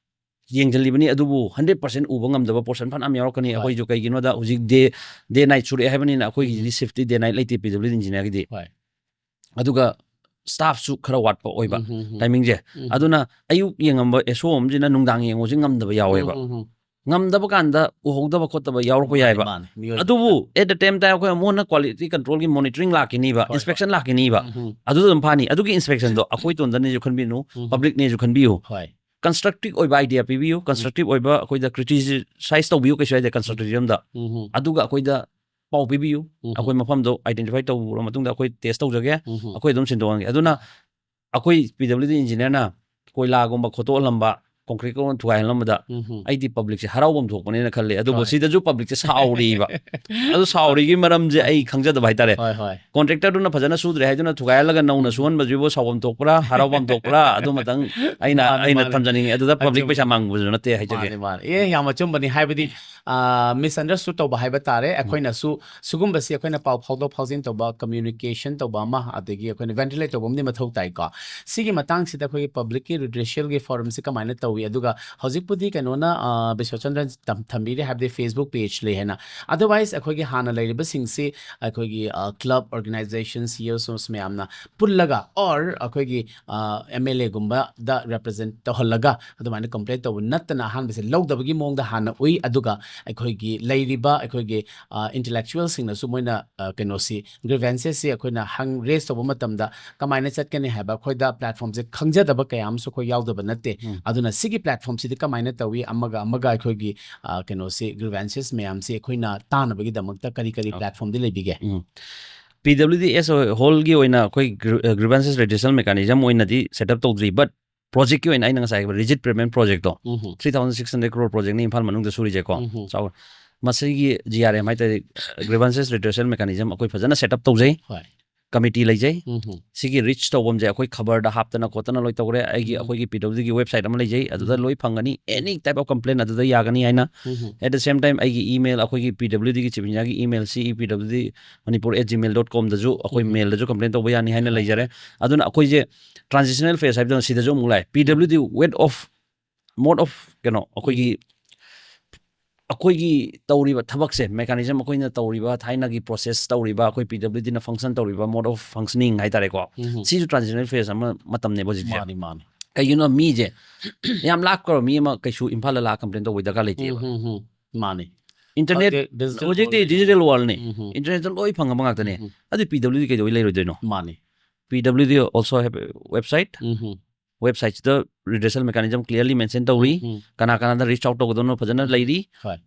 ꯌꯦꯡꯁꯤꯜꯂꯤꯕꯅꯤ, ꯑꯗꯨꯕꯨ ꯍꯟꯗ꯭ꯔꯦꯠ ꯄꯥꯔꯁꯦꯟ ꯎꯕ ꯉꯝꯗꯕ ꯄꯣꯔꯁꯟ ꯐꯅꯌꯥꯝ ꯌꯥꯎꯔꯛꯀꯅꯤ꯫ ꯍꯣꯏ. ꯑꯩꯈꯣꯏꯁꯨ ꯀꯩꯒꯤꯅꯣꯗ ꯍꯧꯖꯤꯛ ꯗꯦ ꯗꯦ ꯅꯥꯏꯠ ꯁꯨꯔꯛꯑꯦ ꯍꯥꯏꯕꯅꯤꯅ ꯑꯩꯈꯣꯏꯒꯤꯗꯤ ꯎꯝ. ꯁꯤꯐꯇꯤ ꯗꯦ ꯅꯥꯏꯠ ꯂꯩꯇꯦ ꯄꯤ ꯗꯕ꯭ꯂꯤꯎ ꯗꯤ ꯏꯟꯖꯤꯅꯤꯌꯥꯔꯒꯤꯗꯤ꯫ ꯍꯣꯏ. ꯑꯗꯨꯒ ꯁ꯭ꯇꯥꯐꯁꯨ ꯈꯔ ꯋꯥꯠꯄ ꯑꯣꯏꯕ ꯎꯝ ꯍꯝ ꯍꯝ. ꯇꯥꯏꯃꯤꯡꯁꯦ꯫ ꯎꯝ. ꯑꯗꯨꯅ ꯑꯌꯨꯛ ꯌꯦꯡꯉꯝꯕ ꯑꯦꯁꯣ ꯑꯃꯁꯤꯅ ꯅꯨꯡꯗꯥꯡ ꯌꯦꯡꯉꯨꯁꯤ ꯉꯝꯗꯕ ꯌꯥꯎꯋꯦꯕ꯫ ꯎꯝ ꯍꯝ. ꯉꯝꯗꯕ ꯀꯥꯟꯗ ꯎꯍꯧꯗꯕ ꯈꯣꯠꯇꯕ ꯌꯥꯎꯔꯛꯄ ꯃꯥꯅꯤ, ꯌꯥꯏꯑꯕ꯫ ꯃꯥꯅꯤ. ꯃꯤꯑꯣꯏꯕ. ꯑꯗꯨꯕꯨ at the time time ꯑꯩꯈꯣꯏ ꯑꯃꯨꯛ ꯍꯟꯅ ꯀ꯭ꯋꯥꯂꯤꯇꯤ ꯀꯟꯇ꯭ꯔꯣꯜꯒꯤ ꯃꯣꯅꯤꯇꯔꯤꯡ ꯂꯥꯛꯈꯤꯅꯤꯕ, ꯍꯣꯏ, ꯏꯟꯁꯄꯦꯛꯁꯟ ꯂꯥꯛꯈꯤꯅꯤꯕ꯫ ꯎꯝ ꯍꯝ. ꯑꯗꯨꯗ ꯑꯗꯨꯝ ꯐꯥꯅꯤ꯫ ꯑꯗꯨꯒꯤ ꯏꯟꯁꯄꯦꯛꯁꯟꯗꯣ ꯑꯩꯈꯣꯏ ꯇꯣꯟꯗꯅꯦꯁꯨ ꯈꯟꯕꯤꯅꯨ, ꯎꯝ. ꯄꯕ꯭ꯂꯤꯛꯅꯦꯁꯨ ꯈꯟꯕꯤꯌꯨ꯫ ꯍꯣꯏ. ꯀꯟꯁꯇ꯭ꯔꯛꯇꯤꯚ ꯑꯣꯏꯕ ꯑꯥꯏꯗꯤꯌꯥ ꯄꯤꯕꯤꯌꯨ, ꯀꯟꯁꯇ꯭ꯔꯛꯇꯤꯚ ꯑꯣꯏꯕ ꯑꯩꯈꯣꯏꯗ ꯀ꯭ꯔꯤꯇꯤꯁꯥꯏꯁ ꯇꯧꯕꯤꯌꯨ, ꯀꯩꯁꯨ ꯍꯥꯏꯗꯦ ꯀꯟꯁꯇ꯭ꯔꯛꯇꯤꯚꯤꯖꯝꯗ꯫ ꯎꯝ ꯍꯝ. ꯑꯗꯨꯒ ꯑꯩꯈꯣꯏꯗ ꯄꯥꯎ ꯄꯤꯕꯤꯌꯨ꯫ ꯎꯝ. ꯑꯩꯈꯣꯏ ꯃꯐꯝꯗꯣ ꯑꯥꯏꯗꯦꯟꯇꯤꯐꯥꯏ ꯇꯧꯔ ꯃꯇꯨꯡꯗ ꯑꯩꯈꯣꯏ ꯇꯦꯁ ꯇꯧꯖꯒꯦ, ꯎꯝ ꯍꯝ. ꯑꯩꯈꯣꯏ ꯑꯗꯨꯝ ꯁꯤꯟꯗꯣꯛꯍꯟꯒꯦ꯫ ꯑꯗꯨꯅ ꯑꯩꯈꯣꯏ ꯄꯤ ꯗꯕ꯭ꯂꯤꯎ ꯗꯤ ꯏꯟꯖꯤꯅꯤꯌꯔꯅ ꯀꯣꯏꯂꯥꯒꯨꯝꯕ ꯈꯣꯠꯇꯣꯛꯍꯜꯂꯝꯕ, ꯀꯣꯡꯀ꯭ꯔꯤꯠꯀꯨꯝꯕ ꯊꯨꯒꯥꯏꯍꯜꯂꯝꯕꯗ ꯎꯝ ꯍꯝ. ꯑꯩꯗꯤ ꯄꯕ꯭ꯂꯤꯛꯁꯦ ꯍꯔꯥꯎꯐꯝ ꯊꯣꯛꯄꯅꯦꯅ ꯈꯜꯂꯦ꯫ ꯑꯗꯨꯕꯨ ꯍꯣꯏ. ꯁꯤꯗꯁꯨ ꯄꯕ꯭ꯂꯤꯛꯁꯦ ꯁꯥꯎꯔꯤꯕ꯫ ꯑꯗꯨ ꯁꯥꯎꯔꯤꯒꯤ ꯃꯔꯝꯁꯦ ꯑꯩ ꯈꯪꯖꯗꯕ ꯍꯥꯏꯇꯥꯔꯦ꯫ ꯍꯣꯏ, ꯍꯣꯏ. ꯀꯣꯟꯇ꯭ꯔꯦꯛꯇꯔꯗꯨꯅ ꯐꯖꯅ ꯁꯨꯗ꯭ꯔꯦ ꯍꯥꯏꯗꯨꯅ ꯊꯨꯒꯥꯏꯍꯜꯂꯒ ꯅꯧꯅ ꯁꯨꯍꯟꯕꯁꯤꯕꯨ ꯁꯥꯎꯐꯝ ꯊꯣꯛꯄ꯭ꯔꯥ, ꯍꯔꯥꯎꯐꯝ ꯊꯣꯛꯄ꯭ꯔꯥ? ꯑꯗꯨꯃꯇꯪ ꯑꯩꯅ, ꯃꯥꯅꯦ, ꯑꯩꯅ ꯃꯥꯅꯦ. ꯊꯝꯖꯅꯤꯡꯉꯤ꯫ ꯑꯗꯨꯗ ꯄꯕ꯭ꯂꯤꯛ ꯑꯆꯨꯝꯕ. ꯄꯩꯁꯥ ꯃꯥꯡꯕꯁꯨ ꯅꯠꯇꯦ ꯍꯥꯏꯖꯒꯦ꯫ ꯃꯥꯅꯦ, ꯃꯥꯅꯦ꯫ ꯑꯦ, ꯌꯥꯝ ꯑꯆꯨꯝꯕꯅꯤ꯫ ꯍꯥꯏꯕꯗꯤ, ꯑ, misunderstood ꯇꯧꯕ ꯍꯥꯏꯕ ꯇꯥꯔꯦ꯫ ꯑꯩꯈꯣꯏꯅꯁꯨ ꯁꯤꯒꯨꯝꯕꯁꯤ ꯑꯩꯈꯣꯏꯅ ꯄꯥꯎ ꯐꯥꯎꯗꯣꯛ ꯐꯥꯎꯖꯤꯟ ꯇꯧꯕ, communication ꯇꯧꯕ ꯑꯃ, ꯑꯗꯒꯤ ꯑꯩꯈꯣꯏꯅ ventilate ꯇꯧꯕ ꯑꯃꯗꯤ ꯃꯊꯧ ꯇꯥꯏꯀꯣ꯫ ꯁꯤꯒꯤ ꯃꯇꯥꯡꯁꯤꯗ ꯑꯩꯈꯣꯏꯒꯤ ꯄꯕ꯭ꯂꯤꯛꯀꯤ ꯔꯤꯗ꯭ꯔꯦꯁꯦꯜꯒꯤ ꯐꯣꯔꯝꯁꯤ ꯀꯃꯥꯏꯅ ꯇꯧꯏ? ꯑꯗꯨꯒ ꯍꯧꯖꯤꯛꯄꯨꯗꯤ ꯀꯩꯅꯣꯅ, ꯑ, ꯕꯤꯁ꯭ꯋꯆꯟꯗ꯭ꯔꯟ ꯊꯝ-, ꯊꯝꯕꯤꯔꯤ, ꯍꯥꯏꯕꯗꯤ Facebook page ꯂꯩ ꯍꯥꯏꯅ꯫ Otherwise ꯑꯩꯈꯣꯏꯒꯤ ꯍꯥꯟꯅ ꯂꯩꯔꯤꯕꯁꯤꯡꯁꯤ ꯑꯩꯈꯣꯏꯒꯤ, ꯑ, club, organization, C S Os ꯃꯌꯥꯝꯅ ꯄꯨꯜꯂꯒ, or ꯑꯩꯈꯣꯏꯒꯤ, ꯑ, M L A ꯒꯨꯝꯕꯗ represent ꯇꯧꯍꯜꯂꯒ ꯑꯗꯨꯃꯥꯏꯅ complain ꯇꯧꯕ ꯅꯠꯇꯅ ꯑꯍꯥꯟꯕꯁꯦ ꯂꯧꯗꯕꯒꯤ ꯃꯑꯣꯡꯗ ꯍꯥꯟꯅ ꯎꯏ꯫ ꯑꯗꯨꯒ ꯑꯩꯈꯣꯏꯒꯤ ꯂꯩꯔꯤꯕ ꯑꯩꯈꯣꯏꯒꯤ, ꯑ, intellectual ꯁꯤꯡꯅꯁꯨ ꯃꯣꯏꯅ, ꯑ, ꯀꯩꯅꯣꯁꯤ, grievances ꯁꯤ ꯑꯩꯈꯣꯏꯅ ꯍꯪ-, raise ꯇꯧꯕ ꯃꯇꯝꯗ ꯀꯃꯥꯏꯅ ꯆꯠꯀꯅꯤ ꯍꯥꯏꯕ ꯑꯩꯈꯣꯏꯗ platform ꯁꯦ ꯈꯪꯖꯗꯕ ꯀꯌꯥ ꯑꯃꯁꯨ ꯑꯩꯈꯣꯏ ꯌꯥꯎꯗꯕ ꯅꯠꯇꯦ꯫ ꯎꯝ. ꯑꯗꯨꯅ ꯁꯤꯒꯤ platform ꯁꯤꯗꯤ ꯀꯃꯥꯏꯅ ꯇꯧꯏ, ꯑꯃꯒ ꯑꯃꯒ ꯑꯩꯈꯣꯏꯒꯤ, ꯑ, ꯀꯩꯅꯣꯁꯤ, grievances ꯃꯌꯥꯝꯁꯤ ꯑꯩꯈꯣꯏꯅ ꯇꯥꯅꯕꯒꯤꯗꯃꯛꯇ ꯀꯔꯤ ꯀꯔꯤ ꯑꯣ. platform ꯗꯤ ꯂꯩꯕꯤꯒꯦ? ꯎꯝ. P W D as a whole ꯒꯤ ꯑꯣꯏꯅ ꯑꯩꯈꯣꯏ gr-, ꯑ, grievances redressal mechanism ꯑꯣꯏꯅꯗꯤ set up ꯇꯧꯗ꯭ꯔꯤ, but project ꯀꯤ ꯑꯣꯏꯅ ꯑꯩꯅ ꯉꯁꯥꯏ ꯍꯥꯏꯕ rigid payment project ꯇꯣ, ꯎꯝ ꯍꯝ. three thousand six hundred crore project ꯅꯤ ꯏꯝꯐꯥꯜ ꯃꯅꯨꯡꯗ ꯁꯨꯔꯤꯁꯦꯀꯣ꯫ ꯎꯝ ꯍꯝ. ꯆꯥꯎ-, ꯃꯁꯤꯒꯤ G R M ꯍꯥꯏꯇꯥꯔꯦ, grievances redressal mechanism ꯑꯩꯈꯣꯏ ꯐꯖꯅ set up ꯇꯧꯖꯩ꯫ ꯍꯣꯏ. ꯀꯃꯤꯇꯤ ꯂꯩꯖꯩ꯫ ꯎꯝ ꯍꯝ, ꯁꯤꯒꯤ ꯔꯤꯆ ꯇꯧꯐꯝꯁꯦ ꯑꯩꯈꯣꯏ ꯈꯕꯔꯗ ꯍꯥꯞꯇꯅ ꯈꯣꯠꯇꯅ ꯂꯣꯏ ꯇꯧꯔꯦ꯫ ꯑꯩꯒꯤ ꯎꯝ꯫ ꯑꯩꯈꯣꯏꯒꯤ ꯄꯤ ꯗꯕ꯭ꯂꯤꯎ ꯗꯤꯒꯤ ꯋꯦꯕꯁꯥꯏꯠ ꯑꯃ ꯂꯩꯖꯩ, ꯑꯗꯨꯗ ꯎꯝ꯫ ꯂꯣꯏ ꯐꯪꯒꯅꯤ꯫ Any type of complaint ꯑꯗꯨꯗ ꯌꯥꯒꯅꯤ ꯍꯥꯏꯅ꯫ ꯎꯝ ꯍꯝ, At the same time ꯑꯩꯒꯤ email, ꯑꯩꯈꯣꯏꯒꯤ ꯄꯤ ꯗꯕ꯭ꯂꯤꯎ ꯗꯤꯒꯤ ꯆꯤꯞ ꯏꯟꯖꯤꯅꯤꯌꯥꯔꯒꯤ email, C E P W D Manipur at gmail dot com ꯗꯁꯨ ꯑꯩꯈꯣꯏ ꯎꯝ꯫ ꯃꯦꯜꯗꯁꯨ ꯀꯝꯄ꯭ꯂꯦꯟ ꯇꯧꯕ ꯌꯥꯅꯤ ꯍꯥꯏꯅ ꯍꯣꯏ꯫ ꯂꯩꯖꯔꯦ꯫ ꯑꯗꯨꯅ ꯑꯩꯈꯣꯏꯁꯦ ꯇ꯭ꯔꯥꯟꯖꯤꯁꯅꯦꯜ ꯐꯦꯁ ꯍꯥꯏꯕꯗꯣ ꯁꯤꯗꯁꯨ ꯑꯃꯨꯛ ꯂꯥꯛꯑꯦ꯫ P W D way of, mode of, ꯀꯩꯅꯣ, ꯑꯩꯈꯣꯏꯒꯤ ꯑꯩꯈꯣꯏꯒꯤ ꯇꯧꯔꯤꯕ ꯊꯕꯛꯁꯦ, ꯃꯦꯀꯥꯅꯤꯖꯝ, ꯑꯩꯈꯣꯏꯅ ꯇꯧꯔꯤꯕ ꯊꯥꯏꯅꯒꯤ ꯄ꯭ꯔꯣꯁꯦꯁ ꯇꯧꯔꯤꯕ, ꯑꯩꯈꯣꯏ ꯄꯤ ꯗꯕ꯭ꯂꯤꯎ ꯗꯤꯅ ꯐꯪꯁꯟ ꯇꯧꯔꯤꯕ, mode of functioning ꯍꯥꯏꯇꯥꯔꯦꯀꯣ, ꯎꯝ ꯍꯝ, ꯁꯤꯁꯨ ꯇ꯭ꯔꯥꯟꯖꯤꯁꯅꯦꯜ ꯐꯦꯁ ꯑꯃ ꯃꯇꯝꯅꯦꯕ ꯍꯧꯖꯤꯛꯁꯦ꯫ ꯃꯥꯅꯤ ꯃꯥꯅꯤ, ꯀꯩꯒꯤꯅꯣ, ꯃꯤꯁꯦ ꯌꯥꯝ ꯂꯥꯞꯈ꯭ꯔꯕ ꯃꯤ ꯑꯃ ꯀꯩꯁꯨ ꯏꯝꯐꯥꯜꯗ ꯂꯥꯛꯑ ꯀꯝꯄ꯭ꯂꯦꯟ ꯇꯧꯕꯩ ꯗꯔꯀꯥꯔ ꯂꯩꯇꯦꯕ꯫ ꯎꯝ ꯍꯝ, ꯃꯥꯅꯤ꯫ ꯏꯟꯇꯔꯅꯦꯠ ꯍꯧꯖꯤꯛꯇꯤ digital ꯍꯧꯖꯤꯛꯇꯤ world ꯂꯩꯅꯤ꯫ ꯗꯤꯖꯤꯇꯦꯜ ꯋꯥꯔꯜꯅꯤ꯫ ꯎꯝ ꯍꯝ, ꯏꯟꯇꯔꯅꯦꯠꯇ ꯂꯣꯏ ꯐꯪꯉꯕ ꯉꯥꯛꯇꯅꯦ꯫ ꯎꯝ ꯍꯝ, ꯑꯗꯨ ꯄꯤ ꯗꯕ꯭ꯂꯤꯎ ꯗꯤ ꯀꯩꯗꯧꯕꯩ ꯂꯩꯔꯣꯏꯗꯣꯏꯅꯣ? ꯃꯥꯅꯤ꯫ P W D also have a website. Um hmm, ꯋꯦꯕꯁꯥꯏꯠꯁꯤꯗ ꯔꯤꯗ꯭ꯔꯦꯁꯦꯜ ꯃꯦꯀꯥꯅꯤꯖꯝ ꯀ꯭ꯂꯤꯌꯥꯔꯂꯤ ꯃꯦꯟꯁꯟ ꯇꯧꯔꯤ꯫ ꯎꯝ ꯍꯝ, ꯀꯅꯥ ꯀꯅꯥꯗ ꯔꯤꯆ ꯑꯥꯎꯠ ꯇꯧꯒꯗꯕꯅꯣ ꯐꯖꯅ ꯎꯝ꯫ ꯂꯩꯔꯤ꯫ ꯍꯣꯏ꯫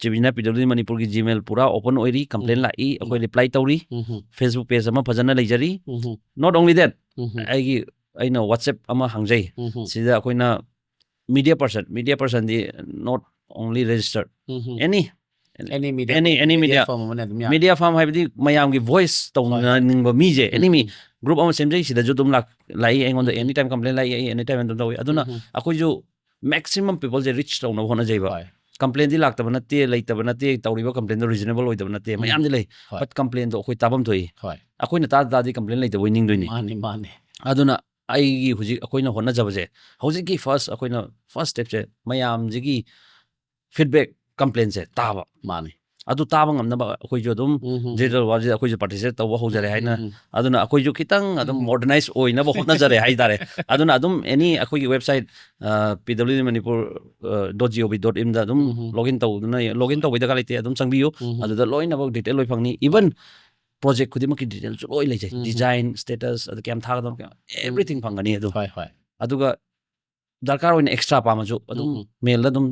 ꯆꯤꯞ ꯏꯟꯖꯤꯅꯤꯌꯥꯔ ꯄꯤ ꯗꯕ꯭ꯂꯤꯎ ꯗꯤ ꯃꯅꯤꯄꯨꯔꯒꯤ ꯖꯤꯃꯦꯜ ꯄꯨꯔꯥ ꯑꯣꯄꯟ ꯑꯣꯏꯔꯤ꯫ ꯀꯝꯄ꯭ꯂꯦꯟ ꯎꯝ꯫ ꯂꯥꯛꯏ, ꯑꯩꯈꯣꯏ ꯎꯝ꯫ ꯔꯤꯄ꯭ꯂꯥꯏ ꯇꯧꯔꯤ꯫ ꯎꯝ ꯍꯝ, ꯐꯦꯁꯕꯨꯛ ꯄꯦꯖ ꯑꯃ ꯐꯖꯅ ꯂꯩꯖꯔꯤ꯫ ꯎꯝ ꯍꯝ, Not only that, ꯎꯝ ꯍꯝ, ꯑꯩꯒꯤ, ꯑꯩꯅ ꯋꯥꯆꯦꯞ ꯑꯃ ꯍꯥꯡꯖꯩ꯫ ꯎꯝ ꯍꯝ, ꯁꯤꯗ ꯑꯩꯈꯣꯏꯅ ꯃꯤꯗꯤꯌꯥ ꯄꯔꯁꯟ, ꯃꯤꯗꯤꯌꯥ ꯄꯔꯁꯟꯗꯤ not only registered, um hmm, any, any media, any, any media, firm ꯑꯃꯅ ꯑꯗꯨꯝ ꯌꯥ-, media firm ꯍꯥꯏꯕꯗꯤ ꯃꯌꯥꯝꯒꯤ ꯚꯣꯏꯁ ꯇꯧꯅꯅꯤꯡꯕ ꯃꯤꯁꯦ, any ꯃꯤ, ꯎꯝ꯫ ꯎꯝ꯫ Any time complaint ꯂꯥꯛꯏ, ꯑꯩ any time ꯑꯗꯨꯝ ꯇꯧꯏ꯫ ꯑꯗꯨꯅ ꯎꯝ꯫ ꯑꯩꯈꯣꯏꯁꯨ maximum peopleꯁꯦ ꯔꯤꯆ ꯇꯧꯅꯕ ꯍꯣꯠꯅꯖꯩꯕ꯫ ꯍꯣꯏ꯫ ꯀꯝꯄ꯭ꯂꯦꯟꯗꯤ ꯂꯥꯛꯇꯕ ꯅꯠꯇꯦ, ꯂꯩꯇꯕ ꯅꯠꯇꯦ, ꯇꯧꯔꯤꯕ ꯀꯝꯄ꯭ꯂꯦꯟꯗꯣ ꯔꯤꯖꯅꯦꯕꯜ ꯑꯣꯏꯗꯕ ꯅꯠꯇꯦ, ꯎꯝ꯫ ꯃꯌꯥꯝꯗꯤ ꯂꯩ꯫ ꯍꯣꯏ꯫ But ꯀꯝꯄ꯭ꯂꯦꯟꯗꯣ ꯑꯩꯈꯣꯏ ꯇꯥꯐꯝ ꯊꯣꯛꯏ꯫ ꯍꯣꯏ꯫ ꯑꯩꯈꯣꯏꯅ ꯇꯥ ꯇꯥꯗꯤ ꯀꯝꯄ꯭ꯂꯦꯟ ꯂꯩꯇꯕꯣꯏ ꯅꯤꯡꯗꯣꯏꯅꯤ꯫ ꯃꯥꯅꯤ ꯃꯥꯅꯤ꯫ ꯑꯗꯨꯅ ꯑꯩꯒꯤ ꯍꯧꯖꯤꯛ ꯑꯩꯈꯣꯏꯅ ꯍꯣꯠꯅꯖꯕꯁꯦ, ꯍꯧꯖꯤꯛꯀꯤ ꯐꯥꯔꯁ, ꯑꯩꯈꯣꯏꯅ ꯐꯥꯔꯁ ꯁ꯭ꯇꯦꯞꯁꯦ ꯃꯌꯥꯝꯁꯤꯒꯤ ꯐꯤꯗꯕꯦꯛ, ꯀꯝꯄ꯭ꯂꯦꯟꯁꯦ ꯇꯥꯕ꯫ ꯃꯥꯅꯤ꯫ ꯑꯗꯨ ꯇꯥꯕ ꯉꯝꯅꯕ ꯑꯩꯈꯣꯏꯁꯨ ꯑꯗꯨꯝ ꯎꯝ ꯍꯝ, ꯗꯤꯖꯤꯇꯦꯜ ꯋꯥꯔꯜꯁꯤꯗ ꯑꯩꯈꯣꯏꯁꯨ ꯄꯥꯔꯇꯤꯁꯤꯄꯦꯠ ꯇꯧꯕ ꯍꯧꯖꯔꯦ ꯍꯥꯏꯅ꯫ ꯎꯝ꯫ ꯑꯗꯨꯅ ꯑꯩꯈꯣꯏꯁꯨ ꯈꯤꯇꯪ ꯑꯗꯨꯝ ꯎꯝ꯫ ꯃꯣꯗꯔꯅꯥꯏꯁ ꯑꯣꯏꯅꯕ ꯍꯣꯠꯅꯖꯔꯦ ꯍꯥꯏꯇꯥꯔꯦ꯫ ꯑꯗꯨꯅ ꯑꯗꯨꯝ ꯑꯦꯅꯤ ꯑꯩꯈꯣꯏꯒꯤ website, P W D Manipur dot G O V dot in ꯑꯗꯨꯝ ꯎꯝ ꯍꯝ꯫ ꯂꯣꯒꯏꯟ ꯇꯧꯗꯨꯅ, ꯂꯣꯒꯏꯟ ꯇꯧꯕꯩ ꯗꯔꯀꯥꯔ ꯂꯩꯇꯦ, ꯑꯗꯨꯝ ꯆꯪꯕꯤꯌꯨ꯫ ꯎꯝ ꯍꯝ꯫ ꯑꯗꯨꯗ ꯂꯣꯏꯅꯃꯛ ꯗꯤꯇꯦꯜ ꯂꯣꯏ ꯐꯪꯅꯤ꯫ ꯏꯚꯟ ꯄ꯭ꯔꯣꯖꯦꯛ ꯈꯨꯗꯤꯡꯃꯛꯀꯤ ꯗꯤꯇꯦꯜꯁꯨ ꯂꯣꯏ ꯂꯩꯖꯩ꯫ ꯎꯝ ꯍꯝ꯫ ꯗꯤꯖꯥꯏꯟ, ꯁ꯭ꯇꯦꯇꯁ, ꯑꯗꯨ ꯀꯌꯥꯝ ꯊꯥꯒꯗꯕꯅꯣ, ꯀꯌꯥꯝ, ꯑꯦꯚ꯭ꯔꯤꯊꯤꯡ ꯐꯪꯒꯅꯤ ꯑꯗꯨ꯫ ꯍꯣꯏ ꯍꯣꯏ꯫ ꯑꯗꯨꯒ ꯗꯔꯀꯥꯔ ꯑꯣꯏꯅ ꯑꯦꯛꯁꯇ꯭ꯔꯥ ꯄꯥꯝꯃꯁꯨ ꯑꯗꯨꯝ ꯎꯝ ꯎꯝ꯫ ꯃꯦꯜꯗ ꯑꯗꯨꯝ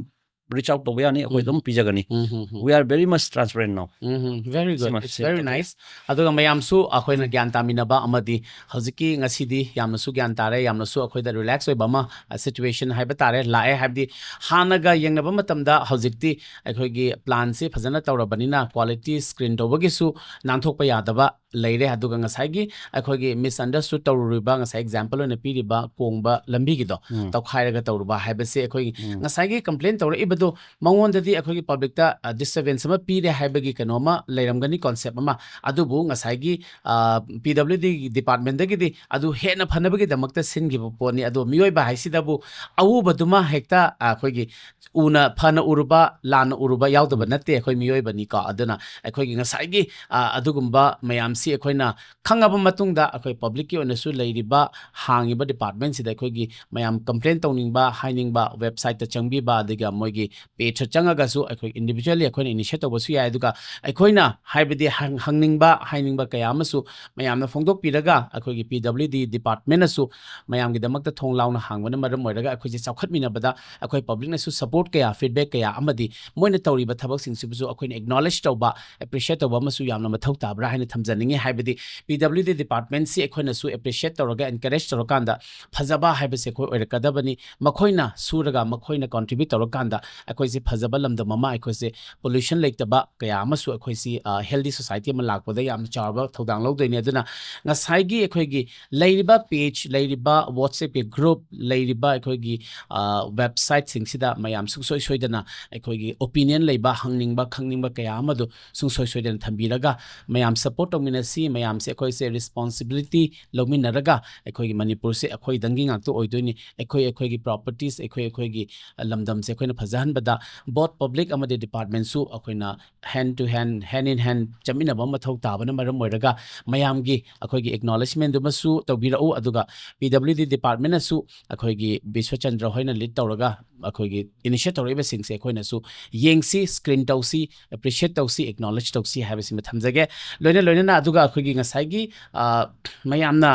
reach out ꯇꯧꯕ ꯌꯥꯅꯤ, ꯑꯩꯈꯣꯏ ꯎꯝ꯫ ꯑꯗꯨꯝ ꯄꯤꯖꯒꯅꯤ꯫ ꯎꯝ, ꯎꯝ, ꯎꯝ꯫ We are very much transparent now. Um, very good. ꯁꯤꯃ It's ꯁꯤ very ꯇꯧꯖꯒꯦ꯫ Nice. ꯑꯗꯨꯒ ꯃꯌꯥꯝꯁꯨ ꯑꯩꯈꯣꯏꯅ ꯒ꯭ꯌꯥꯟ ꯇꯥꯃꯤꯟꯅꯕ ꯑꯃꯗꯤ ꯍꯧꯖꯤꯛꯀꯤ ꯉꯁꯤꯗꯤ ꯌꯥꯝꯅꯁꯨ ꯒ꯭ꯌꯥꯟ ꯇꯥꯔꯦ, ꯌꯥꯝꯅꯁꯨ ꯑꯩꯈꯣꯏꯗ relax ꯑꯣꯏꯕ ꯑꯃ, situation ꯍꯥꯏꯕ ꯇꯥꯔꯦ, ꯂꯥꯛꯑꯦ꯫ ꯍꯥꯏꯕꯗꯤ ꯍꯥꯟꯅꯒ ꯌꯦꯡꯅꯕ ꯃꯇꯝꯗ ꯍꯧꯖꯤꯛꯇꯤ ꯑꯩꯈꯣꯏꯒꯤ planꯁꯤ ꯐꯖꯅ ꯇꯧꯔꯕꯅꯤꯅ quality screen ꯇꯧꯕꯒꯤꯁꯨ ꯅꯥꯟꯊꯣꯛꯄ ꯌꯥꯗꯕ ꯂꯩꯔꯦ꯫ ꯑꯗꯨꯒ ꯉꯁꯥꯏꯒꯤ ꯑꯩꯈꯣꯏꯒꯤ misunderstood ꯇꯧꯔꯨꯔꯤꯕ, ꯉꯁꯥꯏ example ꯑꯣꯏꯅ ꯄꯤꯔꯤꯕ ꯀꯣꯡꯕ ꯂꯝꯕꯤꯒꯤꯗꯣ ꯎꯝ꯫ ꯇꯧꯈꯥꯏꯔꯒ ꯇꯧꯔꯨꯕ ꯍꯥꯏꯕꯁꯦ ꯑꯩꯈꯣꯏꯒꯤ ꯎꯝ꯫ ꯉꯁꯥꯏꯒꯤ complain ꯇꯧꯔꯛꯏꯕꯗꯣ ꯃꯉꯣꯟꯗꯗꯤ ꯑꯩꯈꯣꯏꯒꯤ publicꯇ, ꯑ, disturbance ꯑꯃ ꯄꯤꯔꯦ ꯍꯥꯏꯕꯒꯤ ꯀꯩꯅꯣ ꯑꯃ ꯂꯩꯔꯝꯒꯅꯤ, concept ꯑꯃ꯫ ꯑꯗꯨꯕꯨ ꯉꯁꯥꯏꯒꯤ, ꯑ, PWD departmentꯗꯒꯤꯗꯤ ꯑꯗꯨ ꯍꯦꯟꯅ ꯐꯅꯕꯒꯤꯗꯃꯛꯇ ꯁꯤꯟꯈꯤꯕ ꯄꯣꯠꯅꯤ꯫ ꯑꯗꯣ ꯃꯤꯑꯣꯏꯕ ꯍꯥꯏꯁꯤꯗꯕꯨ ꯑꯎꯕꯗꯨꯃ ꯍꯦꯛꯇ, ꯑ, ꯑꯩꯈꯣꯏꯒꯤ ꯎꯅ ꯐꯅ ꯎꯔꯨꯕ, ꯂꯥꯟꯅ ꯎꯔꯨꯕ ꯌꯥꯎꯗꯕ ꯎꯝ꯫ ꯅꯠꯇꯦ ꯑꯩꯈꯣꯏ ꯃꯤꯑꯣꯏꯕꯅꯤꯀꯣ꯫ ꯑꯗꯨꯅ ꯑꯩꯈꯣꯏꯒꯤ ꯉꯁꯥꯏꯒꯤ, ꯑ, ꯑꯗꯨꯒꯨꯝꯕ ꯃꯌꯥꯝꯁꯤ ꯑꯩꯈꯣꯏꯅ ꯈꯪꯉꯕ ꯃꯇꯨꯡꯗ ꯑꯩꯈꯣꯏ publicꯀꯤ ꯑꯣꯏꯅꯁꯨ ꯂꯩꯔꯤꯕ ꯍꯥꯡꯉꯤꯕ departmentꯁꯤꯗ ꯑꯩꯈꯣꯏꯒꯤ ꯃꯌꯥꯝ complain ꯇꯧꯅꯤꯡꯕ, ꯍꯥꯏꯅꯤꯡꯕ, websiteꯇ ꯆꯪꯕꯤꯕ, ꯑꯗꯨꯒ ꯃꯣꯏꯒꯤ pageꯇ ꯆꯪꯉꯒꯁꯨ ꯑꯩꯈꯣꯏ individually ꯑꯩꯈꯣꯏꯅ initiate ꯇꯧꯕꯁꯨ ꯌꯥꯏ꯫ ꯑꯗꯨꯒ ꯑꯩꯈꯣꯏꯅ ꯍꯥꯏꯕꯗꯤ ꯍꯪ-, ꯍꯪꯅꯤꯡꯕ, ꯍꯥꯏꯅꯤꯡꯕ ꯀꯌꯥ ꯑꯃꯁꯨ ꯃꯌꯥꯝꯅ ꯐꯣꯡꯗꯣꯛꯄꯤꯔꯒ ꯑꯩꯈꯣꯏꯒꯤ PWD departmentꯅꯁꯨ ꯃꯌꯥꯝꯒꯤꯗꯃꯛꯇ ꯊꯣꯡ ꯂꯥꯎꯅ ꯍꯥꯡꯕꯅ ꯃꯔꯝ ꯑꯣꯏꯔꯒ ꯑꯩꯈꯣꯏꯁꯦ ꯆꯥꯎꯈꯠꯃꯤꯟꯅꯕꯗ ꯑꯩꯈꯣꯏ publicꯅꯁꯨ support ꯀꯌꯥ, feedback ꯀꯌꯥ ꯑꯃꯗꯤ ꯃꯣꯏꯅ ꯇꯧꯔꯤꯕ ꯊꯕꯛꯁꯤꯡꯁꯤꯕꯨꯁꯨ ꯑꯩꯈꯣꯏꯅ acknowledge ꯇꯧꯕ, appreciate ꯇꯧꯕ ꯑꯃꯁꯨ ꯌꯥꯝꯅ ꯃꯊꯧ ꯇꯥꯕ꯭ꯔꯥ ꯍꯥꯏꯅ ꯊꯝꯖꯅꯤꯡꯉꯤ꯫ ꯍꯥꯏꯕꯗꯤ PWD departmentꯁꯤ ꯑꯩꯈꯣꯏꯅꯁꯨ appreciate ꯇꯧꯔꯒ, encourage ꯇꯧꯔꯀꯥꯟꯗ ꯐꯖꯕ ꯍꯥꯏꯕꯁꯦ ꯑꯩꯈꯣꯏ ꯑꯣꯏꯔꯛꯀꯗꯕꯅꯤ꯫ ꯃꯈꯣꯏꯅ ꯁꯨꯔꯒ, ꯃꯈꯣꯏꯅ contribute ꯇꯧꯔꯀꯥꯟꯗ ꯑꯩꯈꯣꯏꯁꯦ ꯐꯖꯕ ꯂꯝꯗꯝ ꯑꯃ, ꯑꯩꯈꯣꯏꯁꯦ pollution ꯂꯩꯇꯕ ꯀꯌꯥ ꯑꯃꯁꯨ, ꯑꯩꯈꯣꯏꯁꯤ, ꯑ, healthy society ꯑꯃ ꯂꯥꯛꯄꯗ ꯌꯥꯝꯅ ꯆꯥꯎꯔꯕ ꯊꯧꯗꯥꯡ ꯂꯧꯗꯣꯏꯅꯤ꯫ ꯑꯗꯨꯅ ꯉꯁꯥꯏꯒꯤ ꯑꯩꯈꯣꯏꯒꯤ ꯂꯩꯔꯤꯕ page, ꯂꯩꯔꯤꯕ WhatsAppꯀꯤ group, ꯂꯩꯔꯤꯕ ꯑꯩꯈꯣꯏꯒꯤ, ꯑ, websiteꯁꯤꯡꯁꯤꯗ ꯃꯌꯥꯝ ꯁꯨꯡꯁꯣꯏ ꯁꯣꯏꯗꯅ ꯑꯩꯈꯣꯏꯒꯤ opinion ꯂꯩꯕ, ꯍꯪꯅꯤꯡꯕ, ꯈꯪꯅꯤꯡꯕ ꯀꯌꯥ ꯑꯃꯗꯨ ꯁꯨꯡꯁꯣꯏ ꯁꯣꯏꯗꯅ ꯊꯝꯕꯤꯔꯒ, ꯃꯌꯥꯝ support ꯇꯧꯃꯤꯟꯅꯁꯤ꯫ ꯃꯌꯥꯝꯁꯦ ꯑꯩꯈꯣꯏꯁꯦ responsibility ꯂꯧꯃꯤꯟꯅꯔꯒ ꯑꯩꯈꯣꯏꯒꯤ ꯃꯅꯤꯄꯨꯔꯁꯦ ꯑꯩꯈꯣꯏꯗꯪꯒꯤ ꯉꯥꯛꯇ ꯑꯣꯏꯗꯣꯏꯅꯤ꯫ ꯑꯩꯈꯣꯏ, ꯑꯩꯈꯣꯏꯒꯤ properties, ꯑꯩꯈꯣꯏ, ꯑꯩꯈꯣꯏꯒꯤ, ꯑ, ꯂꯝꯗꯝꯁꯦ ꯑꯩꯈꯣꯏꯅ ꯐꯖꯍꯟꯕꯗ both public ꯑꯃꯗꯤ departmentꯁꯨ ꯑꯩꯈꯣꯏꯅ hand to hand, hand in hand ꯆꯠꯃꯤꯟꯅꯕ ꯑꯃ ꯃꯊꯧ ꯇꯥꯕꯅ ꯃꯔꯝ ꯑꯣꯏꯔꯒ ꯃꯌꯥꯝꯒꯤ ꯑꯩꯈꯣꯏꯒꯤ acknowledgementꯗꯨꯃꯁꯨ ꯇꯧꯕꯤꯔꯛꯎ꯫ ꯑꯗꯨꯒ PWD departmentꯅꯁꯨ ꯑꯩꯈꯣꯏꯒꯤ ꯕꯤꯁ꯭ꯋꯆꯟꯗ꯭ꯔ ꯍꯣꯏꯅ lead ꯇꯧꯔꯒ ꯑꯩꯈꯣꯏꯒꯤ initiate ꯇꯧꯔꯛꯏꯕꯁꯤꯡꯁꯦ ꯑꯩꯈꯣꯏꯅꯁꯨ ꯌꯦꯡꯁꯤ, screen ꯇꯧꯁꯤ, appreciate ꯇꯧꯁꯤ, acknowledge ꯇꯧꯁꯤ ꯍꯥꯏꯕꯁꯤꯃ ꯊꯝꯖꯒꯦ꯫ ꯂꯣꯏꯅ ꯂꯣꯏꯅꯅ ꯑꯗꯨꯒ ꯑꯩꯈꯣꯏꯒꯤ ꯉꯁꯥꯏꯒꯤ, ꯑ, ꯃꯌꯥꯝꯅ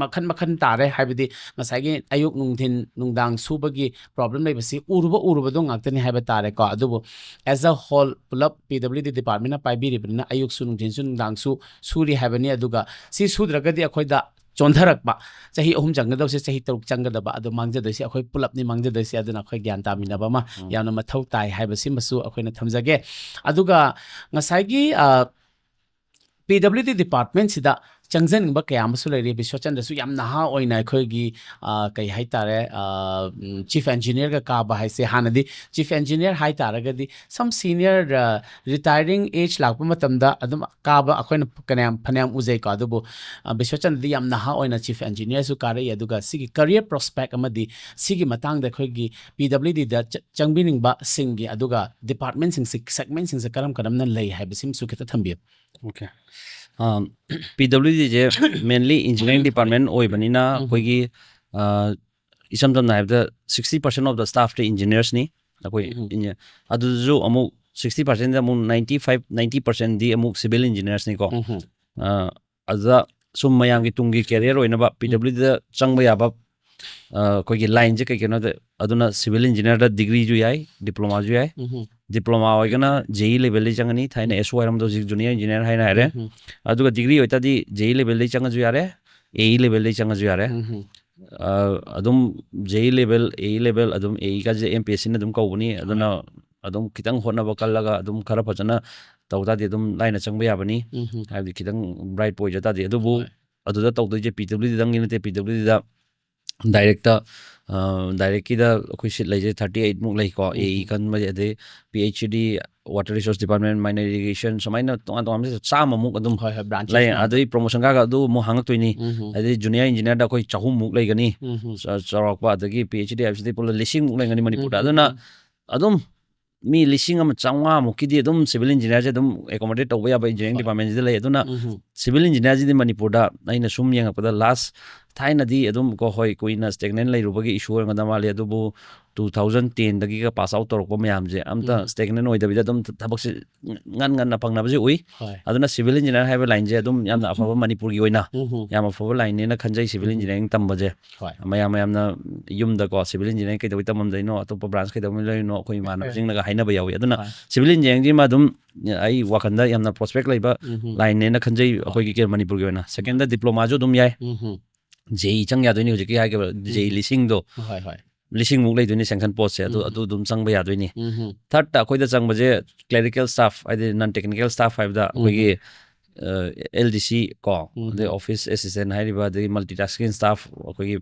ꯃꯈꯟ ꯃꯈꯟ ꯇꯥꯔꯦ꯫ ꯍꯥꯏꯕꯗꯤ ꯉꯁꯥꯏꯒꯤ ꯑꯌꯨꯛ ꯅꯨꯡꯊꯤꯟ ꯅꯨꯡꯗꯥꯡ ꯁꯨꯕꯒꯤ ꯄ꯭ꯔꯣꯕ꯭ꯂꯦꯝ ꯂꯩꯕꯁꯤ ꯎꯔꯨꯕ ꯎꯔꯨꯕꯗꯣ ꯉꯥꯛꯇꯅꯤ ꯍꯥꯏꯕ ꯇꯥꯔꯦꯀꯣ꯫ ꯑꯗꯨꯕꯨ as a whole ꯄꯨꯂꯞ ꯄꯤ ꯗꯕ꯭ꯂꯤꯎ ꯗꯤ ꯗꯤꯄꯥꯔꯠꯃꯦꯟꯅ ꯄꯥꯏꯕꯤꯔꯤꯕꯅꯤꯅ ꯑꯌꯨꯛꯁꯨ ꯅꯨꯡꯊꯤꯟꯁꯨ ꯅꯨꯡꯗꯥꯡꯁꯨ ꯁꯨꯔꯤ ꯍꯥꯏꯕꯅꯤ꯫ ꯑꯗꯨꯒ ꯁꯤ ꯁꯨꯗ꯭ꯔꯒꯗꯤ ꯑꯩꯈꯣꯏꯗ ꯆꯣꯟꯊꯔꯛꯄ, ꯆꯍꯤ ꯑꯍꯨꯝ ꯆꯪꯒꯗꯧꯁꯦ ꯆꯍꯤ ꯇꯔꯨꯛ ꯆꯪꯒꯗꯕ, ꯑꯗꯣ ꯃꯥꯡꯖꯗꯣꯏꯁꯦ ꯑꯩꯈꯣꯏ ꯄꯨꯂꯞꯅꯤ ꯃꯥꯡꯖꯗꯣꯏꯁꯦ꯫ ꯑꯗꯨꯅ ꯑꯩꯈꯣꯏ ꯒ꯭ꯌꯥꯟ ꯇꯥꯃꯤꯟꯅꯕ ꯑꯃ ꯎꯝ꯫ ꯌꯥꯝꯅ ꯃꯊꯧ ꯇꯥꯏ ꯍꯥꯏꯕꯁꯤꯃꯁꯨ ꯑꯩꯈꯣꯏꯅ ꯊꯝꯖꯒꯦ꯫ ꯑꯗꯨꯒ ꯉꯁꯥꯏꯒꯤ, ꯑ, ꯄꯤ ꯗꯕ꯭ꯂꯤꯎ ꯗꯤ ꯗꯤꯄꯥꯔꯠꯃꯦꯟꯁꯤꯗ ꯆꯪꯖꯅꯤꯡꯕ ꯀꯌꯥ ꯑꯃꯁꯨ ꯂꯩꯔꯤ꯫ ꯕꯤꯁ꯭ꯋꯆꯟꯗ꯭ꯔꯁꯨ ꯌꯥꯝ ꯅꯍꯥ ꯑꯣꯏꯅ ꯑꯩꯈꯣꯏꯒꯤ, ꯑ, ꯀꯩ ꯍꯥꯏꯇꯥꯔꯦ, ꯑ, ꯎꯝ, ꯆꯤꯐ ꯑꯦꯟꯖꯤꯅꯤꯌꯔꯒ ꯀꯥꯕ ꯍꯥꯏꯁꯦ, ꯍꯥꯟꯅꯗꯤ ꯆꯤꯐ ꯑꯦꯟꯖꯤꯅꯤꯌꯔ ꯍꯥꯏꯇꯥꯔꯒꯗꯤ some senior, ꯑ, retiring age ꯂꯥꯛꯄ ꯃꯇꯝꯗ ꯑꯗꯨꯝ ꯀꯥꯕ ꯑꯩꯈꯣꯏꯅ ꯀꯌꯥꯝ ꯐꯅꯌꯥꯝ ꯎꯖꯩꯀꯣ꯫ ꯑꯗꯨꯕꯨ, ꯑ, ꯕꯤꯁ꯭ꯋꯆꯟꯗ꯭ꯔꯗꯤ ꯌꯥꯝ ꯅꯍꯥ ꯑꯣꯏꯅ ꯆꯤꯐ ꯑꯦꯟꯖꯤꯅꯤꯌꯔꯁꯨ ꯀꯥꯔꯛꯏ꯫ ꯑꯗꯨꯒ ꯁꯤꯒꯤ ꯀꯔꯤꯌꯔ ꯄ꯭ꯔꯣꯁꯄꯦꯛ ꯑꯃꯗꯤ ꯁꯤꯒꯤ ꯃꯇꯥꯡꯗ ꯑꯩꯈꯣꯏꯒꯤ ꯄꯤ ꯗꯕ꯭ꯂꯤꯎ ꯗꯤꯗ ꯆ-, ꯆꯪꯕꯤꯅꯤꯡꯕꯁꯤꯡꯒꯤ, ꯑꯗꯨꯒ ꯗꯤꯄꯥꯔꯠꯃꯦꯟꯁꯤꯡꯁꯤ, ꯁꯦꯒꯃꯦꯟꯁꯤꯡꯁꯦ ꯀꯔꯝ ꯀꯔꯝꯅ ꯂꯩ ꯍꯥꯏꯕꯁꯤꯃꯁꯨ ꯈꯤꯇ ꯊꯝꯕꯤꯌꯨ꯫ Okay. ꯑ, ꯄꯤ ꯗꯕ꯭ꯂꯤꯎ ꯗꯤꯁꯦ mainly engineering department ꯑꯣꯏꯕꯅꯤꯅ ꯎꯝ꯫ ꯑꯩꯈꯣꯏꯒꯤ, ꯑ, ꯏꯁꯝ ꯁꯝꯅ ꯍꯥꯏꯔꯕꯗ sixty percent of the staffꯇꯤ engineersꯅꯤ꯫ ꯑꯩꯈꯣꯏ ꯎꯝ꯫ engi-, ꯑꯗꯨꯗꯁꯨ ꯑꯃꯨꯛ sixty percentꯗ ꯑꯃꯨꯛ ninety five, ninety percentꯗꯤ ꯑꯃꯨꯛ civil engineersꯅꯤꯀꯣ꯫ ꯎꯝ꯫ ꯑ, ꯑꯗꯨꯗ ꯁꯨꯝ ꯃꯌꯥꯝꯒꯤ ꯇꯨꯡꯒꯤ career ꯑꯣꯏꯅꯕ ꯄꯤ ꯗꯕ꯭ꯂꯤꯎ ꯗꯤꯗ ꯆꯪꯕ ꯌꯥꯕ, ꯑ, ꯑꯩꯈꯣꯏꯒꯤ lineꯁꯦ ꯀꯩ ꯀꯩꯅꯣꯗ, ꯑꯗꯨꯅ civil engineerꯗ degreeꯁꯨ ꯌꯥꯏ, diplomaꯁꯨ ꯌꯥꯏ꯫ ꯎꯝ꯫ Diploma ꯑꯣꯏꯔꯒꯅ ꯖꯦ ꯏ levelꯗꯒꯤ ꯆꯪꯒꯅꯤ, ꯊꯥꯏꯅ ꯑꯦꯁ ꯑꯣ ꯍꯥꯏꯔꯝꯕꯗꯣ ꯍꯧꯖꯤꯛ junior engineer ꯍꯥꯏꯅ ꯍꯥꯏꯔꯦ꯫ ꯎꯝ꯫ ꯑꯗꯨꯒ degree ꯑꯣꯏꯇꯥꯔꯗꯤ ꯖꯦ ꯏ levelꯗꯒꯤ ꯆꯪꯉꯁꯨ ꯌꯥꯔꯦ, ꯑꯦ ꯏ levelꯗꯒꯤ ꯆꯪꯉꯁꯨ ꯌꯥꯔꯦ꯫ ꯎꯝ꯫ ꯑ, ꯑꯗꯨꯝ ꯖꯦ ꯏ level, ꯑꯦ ꯏ level, ꯑꯗꯨꯝ ꯑꯦ ꯏ ꯀꯥꯁꯦ ꯑꯦꯝ ꯄꯤ ꯑꯦꯁ ꯁꯤꯅ ꯑꯗꯨꯝ ꯀꯧꯕꯅꯤ꯫ ꯑꯗꯨꯅ ꯑꯗꯨꯝ ꯈꯤꯇꯪ ꯍꯣꯠꯅꯕ ꯀꯜꯂꯒ ꯑꯗꯨꯝ ꯈꯔ ꯐꯖꯅ ꯇꯧ ꯇꯥꯔꯗꯤ ꯑꯗꯨꯝ ꯂꯥꯏꯅ ꯆꯪꯕ ꯌꯥꯕꯅꯤ꯫ ꯎꯝ꯫ ꯍꯥꯏꯕꯗꯤ ꯈꯤꯇꯪ bright boy ꯑꯣꯏꯖ ꯇꯥꯔꯗꯤ꯫ ꯑꯗꯨꯕꯨ ꯍꯣꯏ꯫ ꯑꯗꯨꯗ ꯇꯧꯗꯣꯏꯁꯦ ꯄꯤ ꯗꯕ꯭ꯂꯤꯎ ꯗꯤꯗꯪꯒꯤ ꯅꯠꯇꯦ, ꯄꯤ ꯗꯕ꯭ꯂꯤꯎ ꯗꯤꯗ directꯇ, ꯑ, directꯀꯤꯗ ꯑꯩꯈꯣꯏ seat ꯂꯩꯁꯦ thirty eight ꯃꯨꯛ ꯂꯩꯀꯣ꯫ ꯎꯝ꯫ ꯑꯦ ꯏ ꯈꯟꯕꯗꯤ ꯑꯗꯩ ꯄꯤ ꯑꯩꯆ ꯏ ꯗꯤ, water resource department, mine irrigation, ꯁꯨꯃꯥꯏꯅ ꯇꯣꯉꯥꯟ ꯇꯣꯉꯥꯟꯕ ꯆꯥꯝꯃꯃꯨꯛ ꯑꯗꯨꯝ ꯍꯣꯏ, ꯍꯣꯏ, branches ꯂꯩ꯫ ꯃꯌꯥꯝ꯫ ꯑꯗꯩ promotion ꯀꯥꯔꯒ ꯑꯗꯨ ꯑꯃꯨꯛ ꯍꯥꯡꯉꯛꯇꯣꯏꯅꯤ꯫ ꯎꯝ꯫ ꯑꯗꯩ junior engineerꯗ ꯑꯩꯈꯣꯏ ꯆꯍꯨꯝꯃꯨꯛ ꯂꯩꯒꯅꯤ꯫ ꯎꯝ꯫ ꯆ-, ꯆꯥꯎꯔꯥꯛꯄ, ꯑꯗꯒꯤ ꯄꯤ ꯑꯩꯆ ꯏ ꯗꯤ ꯍꯥꯏꯕꯁꯤꯗꯤ ꯄꯨꯂꯞ ꯂꯤꯁꯤꯡꯃꯨꯛ ꯂꯩꯒꯅꯤ ꯃꯅꯤꯄꯨꯔꯗ꯫ ꯎꯝ꯫ ꯑꯗꯨꯅ ꯑꯗꯨꯝ ꯃꯤ ꯂꯤꯁꯤꯡ ꯑꯃ ꯆꯥꯝꯃꯉꯥꯃꯨꯛꯀꯤꯗꯤ ꯑꯗꯨꯝ civil engineerꯁꯦ ꯑꯗꯨꯝ accommodate ꯇꯧꯕ ꯌꯥꯕ engineering ꯍꯣꯏ꯫ departmentꯁꯤꯗ ꯂꯩ꯫ ꯑꯗꯨꯅ ꯎꯝ꯫ civil engineerꯁꯤꯗꯤ ꯃꯅꯤꯄꯨꯔꯗ ꯑꯩꯅ ꯁꯨꯝ ꯌꯦꯡꯉꯛꯄꯗ last ꯊꯥꯏꯅꯗꯤ ꯑꯗꯨꯝ ꯀꯣ, ꯍꯣꯏ, ꯀꯨꯏꯅ stagnant ꯂꯩꯔꯨꯕꯒꯤ issue ꯑꯣꯏꯔꯝꯒꯗꯕ ꯃꯥꯜꯂꯤ꯫ ꯑꯗꯨꯕꯨ ꯇꯨ ꯊꯥꯎꯖꯟ ꯇꯦꯟꯗꯒꯤꯒ ꯄꯥꯁ ꯑꯥꯎꯠ ꯇꯧꯔꯛꯄ ꯃꯌꯥꯝꯁꯦ ꯑꯝꯇ ꯎꯝ꯫ ꯁ꯭ꯇꯦꯒꯅꯦꯟ ꯑꯣꯏꯗꯕꯤꯗ ꯑꯗꯨꯝ ꯊ- ꯊꯕꯛꯁꯦ ꯉꯟ ꯉꯟꯅ ꯐꯪꯅꯕꯁꯦ ꯎꯏ꯫ ꯍꯣꯏ꯫ ꯑꯗꯨꯅ ꯁꯤꯚꯤꯜ ꯏꯟꯖꯤꯅꯤꯌꯥꯔ ꯍꯥꯏꯕ ꯂꯥꯏꯟꯁꯦ ꯑꯗꯨꯝ ꯌꯥꯝꯅ ꯑꯐꯕ, ꯃꯅꯤꯄꯨꯔꯒꯤ ꯑꯣꯏꯅ ꯎꯝ꯫ ꯌꯥꯝ ꯑꯐꯕ ꯂꯥꯏꯟꯅꯦꯅ ꯈꯟꯖꯩ ꯁꯤꯚꯤꯜ ꯎꯝ꯫ ꯏꯟꯖꯤꯅꯤꯌꯥꯔꯤꯡ ꯇꯝꯕꯁꯦ꯫ ꯍꯣꯏ꯫ ꯃꯌꯥꯝ ꯃꯌꯥꯝꯅ ꯌꯨꯝꯗꯀꯣ ꯁꯤꯚꯤꯜ ꯏꯟꯖꯤꯅꯤꯌꯥꯔꯤꯡ ꯀꯩꯗꯧꯕꯩ ꯇꯝꯃꯝꯗꯣꯏꯅꯣ, ꯑꯇꯣꯞꯄ ꯕ꯭ꯔꯥꯟꯁ ꯀꯩꯗꯧꯕꯩ ꯂꯩꯔꯤꯅꯣ, ꯑꯩꯈꯣꯏ ꯏꯃꯥꯟꯅꯕꯁꯤꯡꯅꯒ ꯍꯥꯏꯅꯕ ꯌꯥꯎꯏ꯫ ꯑꯗꯨꯅ ꯍꯣꯏ꯫ ꯁꯤꯚꯤꯜ ꯏꯟꯖꯤꯅꯤꯌꯥꯔꯤꯡꯁꯤꯃ ꯑꯗꯨꯝ ꯑꯩ ꯋꯥꯈꯜꯗ ꯌꯥꯝꯅ ꯄ꯭ꯔꯣꯁꯄꯦꯛ ꯂꯩꯕ ꯎꯝ꯫ ꯂꯥꯏꯟꯅꯦꯅ ꯈꯟꯖꯩ ꯑꯩꯈꯣꯏꯒꯤ ꯀꯩ-, ꯃꯅꯤꯄꯨꯔꯒꯤ ꯑꯣꯏꯅ꯫ ꯁꯦꯀꯦꯟꯗ ꯗꯤꯄ꯭ꯂꯣꯃꯥꯁꯨ ꯑꯗꯨꯝ ꯌꯥꯏ꯫ ꯎꯝ꯫ ꯖꯦꯏ ꯆꯪ ꯌꯥꯗꯣꯏꯅꯤ, ꯍꯧꯖꯤꯛꯀꯤ ꯍꯥꯏꯈꯤꯕ ꯖꯦꯏ ꯎꯝ꯫ ꯂꯤꯁꯤꯡꯗꯣ꯫ ꯍꯣꯏ, ꯍꯣꯏ꯫ ꯂꯤꯁꯤꯡꯃꯨꯛ ꯂꯩꯗꯣꯏꯅꯤ ꯁꯦꯡꯁꯟ ꯄꯣꯁꯁꯦ, ꯑꯗꯨ ꯎꯝ꯫ ꯑꯗꯨ ꯑꯗꯨꯝ ꯆꯪꯕ ꯌꯥꯗꯣꯏꯅꯤ꯫ ꯎꯝ꯫ ꯊꯥꯔꯠꯇ ꯑꯩꯈꯣꯏꯗ ꯆꯪꯕꯁꯦ ꯀ꯭ꯂꯦꯔꯤꯀꯦꯜ ꯁ꯭ꯇꯥꯐ, ꯍꯥꯏꯗꯤ ꯅꯟ ꯇꯦꯛꯅꯤꯀꯦꯜ ꯁ꯭ꯇꯥꯐ ꯍꯥꯏꯕꯗ ꯎꯝ꯫ ꯑꯩꯈꯣꯏꯒꯤ ꯑꯦꯜ ꯗꯤ ꯁꯤ ꯀꯣ, ꯎꯝ꯫ ꯑꯗꯩ ꯑꯣꯐꯤꯁ ꯑꯦꯁꯤꯁꯇꯦꯟ ꯍꯥꯏꯔꯤꯕ, ꯑꯗꯒꯤ ꯃꯜꯇꯤ ꯇꯥꯁꯀꯤꯡ ꯁ꯭ꯇꯥꯐ, ꯑꯩꯈꯣꯏꯒꯤ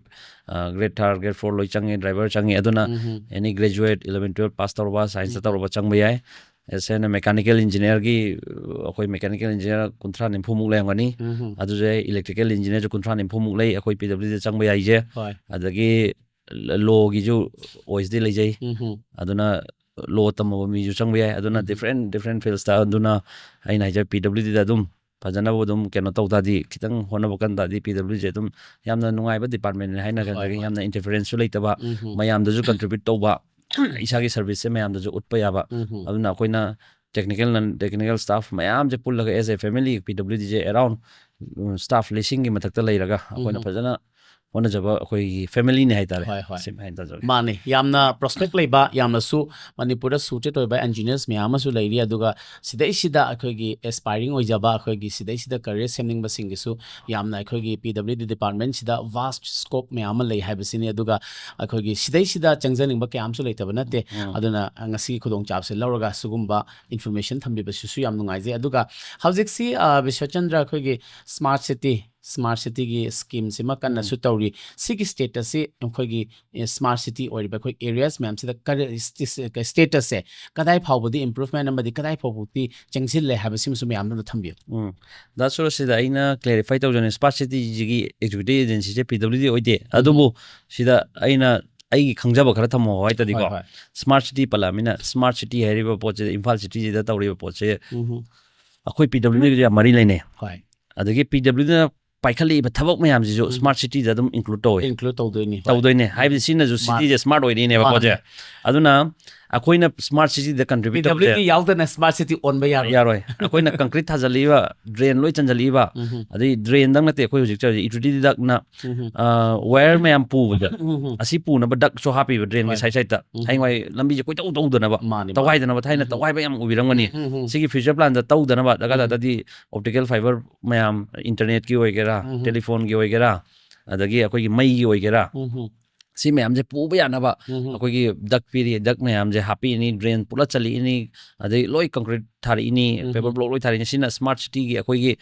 ꯒ꯭ꯔꯦꯗ ꯊꯥꯔ, ꯒ꯭ꯔꯦꯗ ꯐꯣꯔ ꯂꯣꯏ ꯆꯪꯉꯦ, ꯗ꯭ꯔꯥꯏꯚꯔ ꯆꯪꯉꯦ꯫ ꯑꯗꯨꯅ ꯎꯝ꯫ ꯑꯦꯅꯤ ꯒ꯭ꯔꯦꯖꯨꯋꯦꯠ, ꯏꯂꯚꯦꯟ ꯇꯨꯋꯦꯜꯞ ꯄꯥꯁ ꯇꯧꯔꯕ, ꯁꯥꯏꯟꯁꯇ ꯎꯝ꯫ ꯇꯧꯔꯕ ꯆꯪꯕ ꯌꯥꯏ꯫ ꯑꯦꯁ ꯑꯦꯟ ꯃꯦꯀꯥꯅꯤꯀꯦꯜ ꯏꯟꯖꯤꯅꯤꯌꯥꯔꯒꯤ, ꯑꯩꯈꯣꯏ ꯃꯦꯀꯥꯅꯤꯀꯦꯜ ꯏꯟꯖꯤꯅꯤꯌꯥꯔ ꯀꯨꯟꯊ꯭ꯔꯥ ꯅꯤꯐꯨꯃꯨꯛ ꯂꯩꯔꯝꯒꯅꯤ꯫ ꯎꯝ꯫ ꯑꯗꯨꯁꯨ ꯌꯥꯏ, ꯏꯂꯦꯛꯇ꯭ꯔꯤꯀꯦꯜ ꯏꯟꯖꯤꯅꯤꯌꯥꯔꯁꯨ ꯀꯨꯟꯊ꯭ꯔꯥ ꯅꯤꯐꯨꯃꯨꯛ ꯂꯩ ꯑꯩꯈꯣꯏ ꯄꯤ ꯗꯕ꯭ꯂꯤꯎ ꯗꯤꯗ ꯆꯪꯕ ꯌꯥꯏꯁꯦ꯫ ꯍꯣꯏ꯫ ꯑꯗꯒꯤ ꯂꯣꯒꯤꯁꯨ ꯑꯣꯏꯁꯤꯗꯤ ꯂꯩꯖꯩ꯫ ꯎꯝ꯫ ꯑꯗꯨꯅ ꯂꯣ ꯇꯝꯃꯕ ꯃꯤꯁꯨ ꯆꯪꯕ ꯌꯥꯏ꯫ ꯑꯗꯨꯅ ꯎꯝ꯫ Different different ꯐꯤꯜꯁꯇ꯫ ꯑꯗꯨꯅ ꯑꯩꯅ ꯍꯥꯏꯖ ꯄꯤ ꯗꯕ꯭ꯂꯤꯎ ꯗꯤꯗ ꯑꯗꯨꯝ ꯐꯖꯅꯕꯨ ꯑꯗꯨꯝ ꯀꯩꯅꯣ ꯇꯧ ꯇꯥꯔꯗꯤ, ꯈꯤꯇꯪ ꯍꯣꯠꯅꯕ ꯀꯟ ꯇꯥꯔꯗꯤ ꯄꯤ ꯗꯕ꯭ꯂꯤꯎ ꯗꯤꯁꯦ ꯑꯗꯨꯝ ꯌꯥꯝꯅ ꯅꯨꯡꯉꯥꯏꯕ ꯗꯤꯄꯥꯔꯠꯃꯦꯟꯅꯦ ꯍꯥꯏꯅ ꯍꯣꯏ, ꯈꯟꯖꯒꯦ꯫ ꯍꯣꯏ꯫ ꯌꯥꯝꯅ ꯏꯟꯇꯔꯐꯤꯌꯔꯦꯟꯁꯁꯨ ꯂꯩꯇꯕ, ꯎꯝ꯫ ꯃꯌꯥꯝꯗꯁꯨ ꯀꯟꯇ꯭ꯔꯤꯕ꯭ꯌꯨꯠ ꯇꯧꯕ, ꯏꯁꯥꯒꯤ ꯁꯔꯚꯤꯁꯁꯦ ꯃꯌꯥꯝꯗꯁꯨ ꯎꯠꯄ ꯌꯥꯕ꯫ ꯎꯝ꯫ ꯑꯗꯨꯅ ꯑꯩꯈꯣꯏꯅ ꯇꯦꯛꯅꯤꯀꯦꯜ, ꯅꯟ ꯇꯦꯛꯅꯤꯀꯦꯜ ꯁ꯭ꯇꯥꯐ ꯃꯌꯥꯝꯁꯦ ꯄꯨꯜꯂꯒ, ꯑꯦꯁ ꯑꯦ ꯐꯦꯃꯤꯂꯤ, ꯄꯤ ꯗꯕ꯭ꯂꯤꯎ ꯗꯤꯁꯦ ꯑꯦꯔꯥꯎꯟ ꯁ꯭ꯇꯥꯐ ꯂꯤꯁꯤꯡꯒꯤ ꯃꯊꯛꯇ ꯂꯩꯔꯒ ꯑꯩꯈꯣꯏꯅ ꯎꯝ꯫ ꯐꯖꯅ ꯍꯣꯠꯅꯖꯕ ꯑꯩꯈꯣꯏꯒꯤ ꯐꯦꯃꯤꯂꯤꯅꯦ ꯍꯥꯏꯇꯥꯔꯦ꯫ ꯍꯣꯏ, ꯍꯣꯏ꯫ ꯁꯤꯃ ꯍꯥꯏꯅ ꯇꯧꯖꯒꯦ꯫ ꯃꯥꯅꯦ, ꯌꯥꯝꯅ ꯄ꯭ꯔꯣꯁꯄꯦꯛ ꯂꯩꯕ, ꯌꯥꯝꯅꯁꯨ ꯃꯅꯤꯄꯨꯔꯗ ꯁꯨꯇꯦꯠ ꯑꯣꯏꯕ ꯏꯟꯖꯤꯅꯤꯌꯥꯔꯁ ꯃꯌꯥꯝ ꯑꯃꯁꯨ ꯂꯩꯔꯤ꯫ ꯑꯗꯨꯒ ꯁꯤꯗꯩꯁꯤꯗ ꯑꯩꯈꯣꯏꯒꯤ ꯑꯦꯁꯄꯥꯏꯔꯤꯡ ꯑꯣꯏꯖꯕ, ꯑꯩꯈꯣꯏꯒꯤ ꯁꯤꯗꯩꯁꯤꯗ ꯀꯔꯤꯌꯔ ꯁꯦꯝꯅꯤꯡꯕꯁꯤꯡꯒꯤꯁꯨ ꯌꯥꯝꯅ ꯑꯩꯈꯣꯏꯒꯤ ꯄꯤ ꯗꯕ꯭ꯂꯤꯎ ꯗꯤ ꯗꯤꯄꯥꯔꯠꯃꯦꯟꯁꯤꯗ ꯚꯥꯁ ꯁ꯭ꯀꯣꯞ ꯃꯌꯥꯝ ꯑꯃ ꯂꯩ ꯍꯥꯏꯕꯁꯤꯅꯤ꯫ ꯑꯗꯨꯒ ꯑꯩꯈꯣꯏꯒꯤ ꯁꯤꯗꯩꯁꯤꯗ ꯆꯪꯖꯅꯤꯡꯕ ꯀꯌꯥ ꯑꯃꯁꯨ ꯂꯩꯇꯕ ꯅꯠꯇꯦ꯫ ꯎꯝ꯫ ꯑꯗꯨꯅ ꯉꯁꯤꯒꯤ ꯈꯨꯗꯣꯡꯆꯥꯕꯁꯦ ꯂꯧꯔꯒ ꯁꯤꯒꯨꯝꯕ ꯏꯟꯐꯣꯔꯃꯦꯁꯟ ꯊꯝꯕꯤꯕꯁꯤꯁꯨ ꯌꯥꯝ ꯅꯨꯡꯉꯥꯏꯖꯩ꯫ ꯑꯗꯨꯒ ꯍꯧꯖꯤꯛꯁꯤ, ꯑ, ꯕꯤꯁ꯭ꯋꯆꯟꯗ꯭ꯔ, ꯑꯩꯈꯣꯏꯒꯤ ꯁ꯭ꯃꯥꯔꯠ ꯁꯤꯇꯤ, ꯁ꯭ꯃꯥꯔꯠ ꯁꯤꯇꯤꯒꯤ ꯁ꯭ꯀꯤꯝꯁꯤꯃ ꯀꯟꯅꯁꯨ ꯎꯝ꯫ ꯇꯧꯔꯤ꯫ ꯁꯤꯒꯤ ꯁ꯭ꯇꯦꯇꯁꯁꯤ ꯑꯩꯈꯣꯏꯒꯤ, ꯑꯦ, ꯁ꯭ꯃꯥꯔꯠ ꯁꯤꯇꯤ ꯑꯣꯏꯔꯤꯕ ꯑꯩꯈꯣꯏ ꯑꯦꯔꯤꯌꯥꯁ ꯃꯌꯥꯝꯁꯤꯗ ꯀꯔꯤ ꯁ꯭ꯇꯦ-, ꯁ꯭ꯇꯦꯇꯁꯁꯦ ꯀꯗꯥꯏ ꯐꯥꯎꯕꯗꯤ ꯏꯝꯄ꯭ꯔꯨꯚꯃꯦꯟ ꯑꯃꯗꯤ ꯀꯗꯥꯏ ꯐꯥꯎꯕꯗꯤ ꯆꯪꯁꯤꯜꯂꯦ ꯍꯥꯏꯕꯁꯤꯃꯁꯨ ꯃꯌꯥꯝꯗ ꯑꯝꯇ ꯊꯝꯕꯤꯌꯨ꯫ ꯎꯝ꯫ ꯗꯥ ꯁꯨꯔꯖ, ꯁꯤꯗ ꯑꯩꯅ ꯀ꯭ꯂꯦꯔꯤꯐꯥꯏ ꯇꯧꯖꯅꯤꯡꯉꯤ, ꯁ꯭ꯃꯥꯔꯠ ꯁꯤꯇꯤꯁꯤꯒꯤ ꯑꯦꯛꯖꯤꯀ꯭ꯌꯨꯇꯤꯚ ꯑꯦꯖꯦꯟꯁꯤꯁꯦ ꯄꯤ ꯗꯕ꯭ꯂꯤꯎ ꯗꯤ ꯑꯣꯏꯗꯦ꯫ ꯎꯝ꯫ ꯑꯗꯨꯕꯨ ꯁꯤꯗ ꯑꯩꯅ ꯑꯩꯒꯤ ꯈꯪꯖꯕ ꯈꯔ ꯊꯝꯃꯣ ꯍꯥꯏ ꯇꯥꯔꯗꯤꯀꯣ, ꯍꯣꯏ, ꯍꯣꯏ꯫ ꯁ꯭ꯃꯥꯔꯠ ꯁꯤꯇꯤ ꯄꯜꯂꯛꯑꯃꯤꯅ, ꯁ꯭ꯃꯥꯔꯠ ꯁꯤꯇꯤ ꯍꯥꯏꯔꯤꯕ ꯄꯣꯠꯁꯦ, ꯏꯝꯐꯥꯜ ꯁꯤꯇꯤꯁꯤꯗ ꯇꯧꯔꯤꯕ ꯄꯣꯠꯁꯦ, ꯎꯝ꯫ ꯑꯩꯈꯣꯏ ꯄꯤ ꯗꯕ꯭ꯂꯤꯎ ꯗꯤꯒꯁꯨ ꯌꯥꯝ ꯃꯔꯤ ꯂꯩꯅꯩ꯫ ꯍꯣꯏ꯫ ꯑꯗꯒꯤ ꯄꯤ ꯗꯕ꯭ꯂꯤꯎ ꯗꯤꯅ ꯄꯥꯏꯈꯠꯂꯛꯏꯕ ꯊꯕꯛ ꯃꯌꯥꯝꯁꯤꯁꯨ ꯁ꯭ꯃꯥꯔꯠ ꯁꯤꯇꯤꯗ ꯑꯗꯨꯝ ꯏꯟꯀ꯭ꯂꯨꯗ ꯇꯧꯋꯦ꯫ ꯏꯟꯀ꯭ꯂꯨꯗ ꯇꯧꯗꯣꯏꯅꯤ, ꯍꯣꯏ. ꯇꯧꯗꯣꯏꯅꯦ, ꯍꯥꯏꯕꯗꯤ ꯁꯤꯅꯁꯨ ꯁꯤꯇꯤꯁꯦ ꯁ꯭ꯃꯥꯔꯠ ꯑꯣꯏꯔꯤꯅꯦꯕ꯫ ꯄꯣꯠꯁꯦ ꯑꯗꯨꯅ ꯑꯩꯈꯣꯏꯅ ꯁ꯭ꯃꯥꯔꯠ ꯁꯤꯇꯤꯗ ꯀꯟꯇ꯭ꯔꯤꯕ꯭ꯌꯨꯠ ꯇꯧꯕꯁꯦ ꯄꯤ ꯗꯕ꯭ꯂꯤꯎ ꯗꯤ ꯌꯥꯎꯗꯅ ꯁ꯭ꯃꯥꯔꯠ ꯁꯤꯇꯤ ꯑꯣꯟꯕ ꯌꯥꯔꯣꯏ. ꯌꯥꯔꯣꯏ꯫ ꯑꯩꯈꯣꯏꯅ ꯀꯪꯀ꯭ꯔꯤꯠ ꯊꯥꯖꯤꯜꯂꯛꯏꯕ, ꯗ꯭ꯔꯦꯟ ꯂꯣꯏ ꯆꯟꯖꯜꯂꯛꯏꯕ, ꯎꯝ. ꯑꯗꯩ ꯗ꯭ꯔꯦꯟꯗꯪ ꯅꯠꯇꯦ, ꯑꯩꯈꯣꯏ ꯍꯧꯖꯤꯛ ꯆꯠꯂꯤꯁꯦ ꯌꯨꯇꯤꯂꯤꯇꯤ ꯗꯛꯅ ꯎꯝ. ꯋꯥꯌꯔ ꯃꯌꯥꯝ ꯄꯨꯕꯗ ꯎꯝ. ꯑꯁꯤ ꯄꯨꯅꯕ ꯗꯛꯁꯨ ꯍꯥꯞꯄꯤꯕ ꯗ꯭ꯔꯦꯟꯒꯤ ꯍꯣꯏ. ꯁꯥꯏꯠ ꯁꯥꯏꯠꯇ꯫ ꯎꯝ. ꯍꯌꯦꯡꯋꯥꯏ ꯂꯝꯕꯤꯁꯦ ꯀꯣꯏꯇꯧ ꯇꯧꯗꯅꯕ, ꯃꯥꯅꯤ, ꯃꯥꯅꯤ. ꯇꯧꯈꯥꯏꯗꯅꯕ, ꯊꯥꯏꯅ ꯎꯝ. ꯇꯧꯈꯥꯏꯕ ꯌꯥꯝ ꯎꯕꯤꯔꯝꯒꯅꯤ꯫ ꯎꯝ, ꯎꯝ. ꯁꯤꯒꯤ ꯐ꯭ꯌꯨꯆꯔ ꯄ꯭ꯂꯥꯟꯗ ꯇꯧꯗꯅꯕ ꯗꯔꯀꯥꯔ ꯎꯝ. ꯇꯥꯗꯗꯤ ꯑꯣꯞꯇꯤꯀꯦꯜ ꯐꯥꯏꯕꯔ ꯃꯌꯥꯝ, ꯏꯟꯇꯔꯅꯦꯠꯀꯤ ꯑꯣꯏꯒꯦꯔꯥ, ꯎꯝ. ꯇꯦꯂꯤꯐꯣꯟꯒꯤ ꯑꯣꯏꯒꯦꯔꯥ, ꯑꯗꯒꯤ ꯑꯩꯈꯣꯏꯒꯤ ꯃꯩꯒꯤ ꯑꯣꯏꯒꯦꯔꯥ, ꯎꯝ. ꯁꯤ ꯃꯌꯥꯝꯁꯦ ꯄꯨꯕ ꯌꯥꯅꯕ ꯎꯝ. ꯑꯩꯈꯣꯏꯒꯤ ꯗꯛ ꯄꯤꯔꯤ, ꯗꯛ ꯃꯌꯥꯝꯁꯦ ꯍꯥꯞꯄꯤꯅꯤ, ꯗ꯭ꯔꯦꯟ ꯄꯨꯂꯞ ꯆꯠꯂꯛꯏꯅꯤ, ꯑꯗꯩ ꯂꯣꯏ ꯀꯪꯀ꯭ꯔꯤꯠ ꯊꯥꯔꯛꯏꯅꯤ, ꯎꯝ. ꯄꯦꯕꯔ ꯕ꯭ꯂꯣꯛ ꯂꯣꯏ ꯊꯥꯔꯛꯏꯅꯤ꯫ ꯁꯤꯅ ꯁ꯭ꯃꯥꯔꯠ ꯁꯤꯇꯤꯒꯤ ꯑꯩꯈꯣꯏꯒꯤ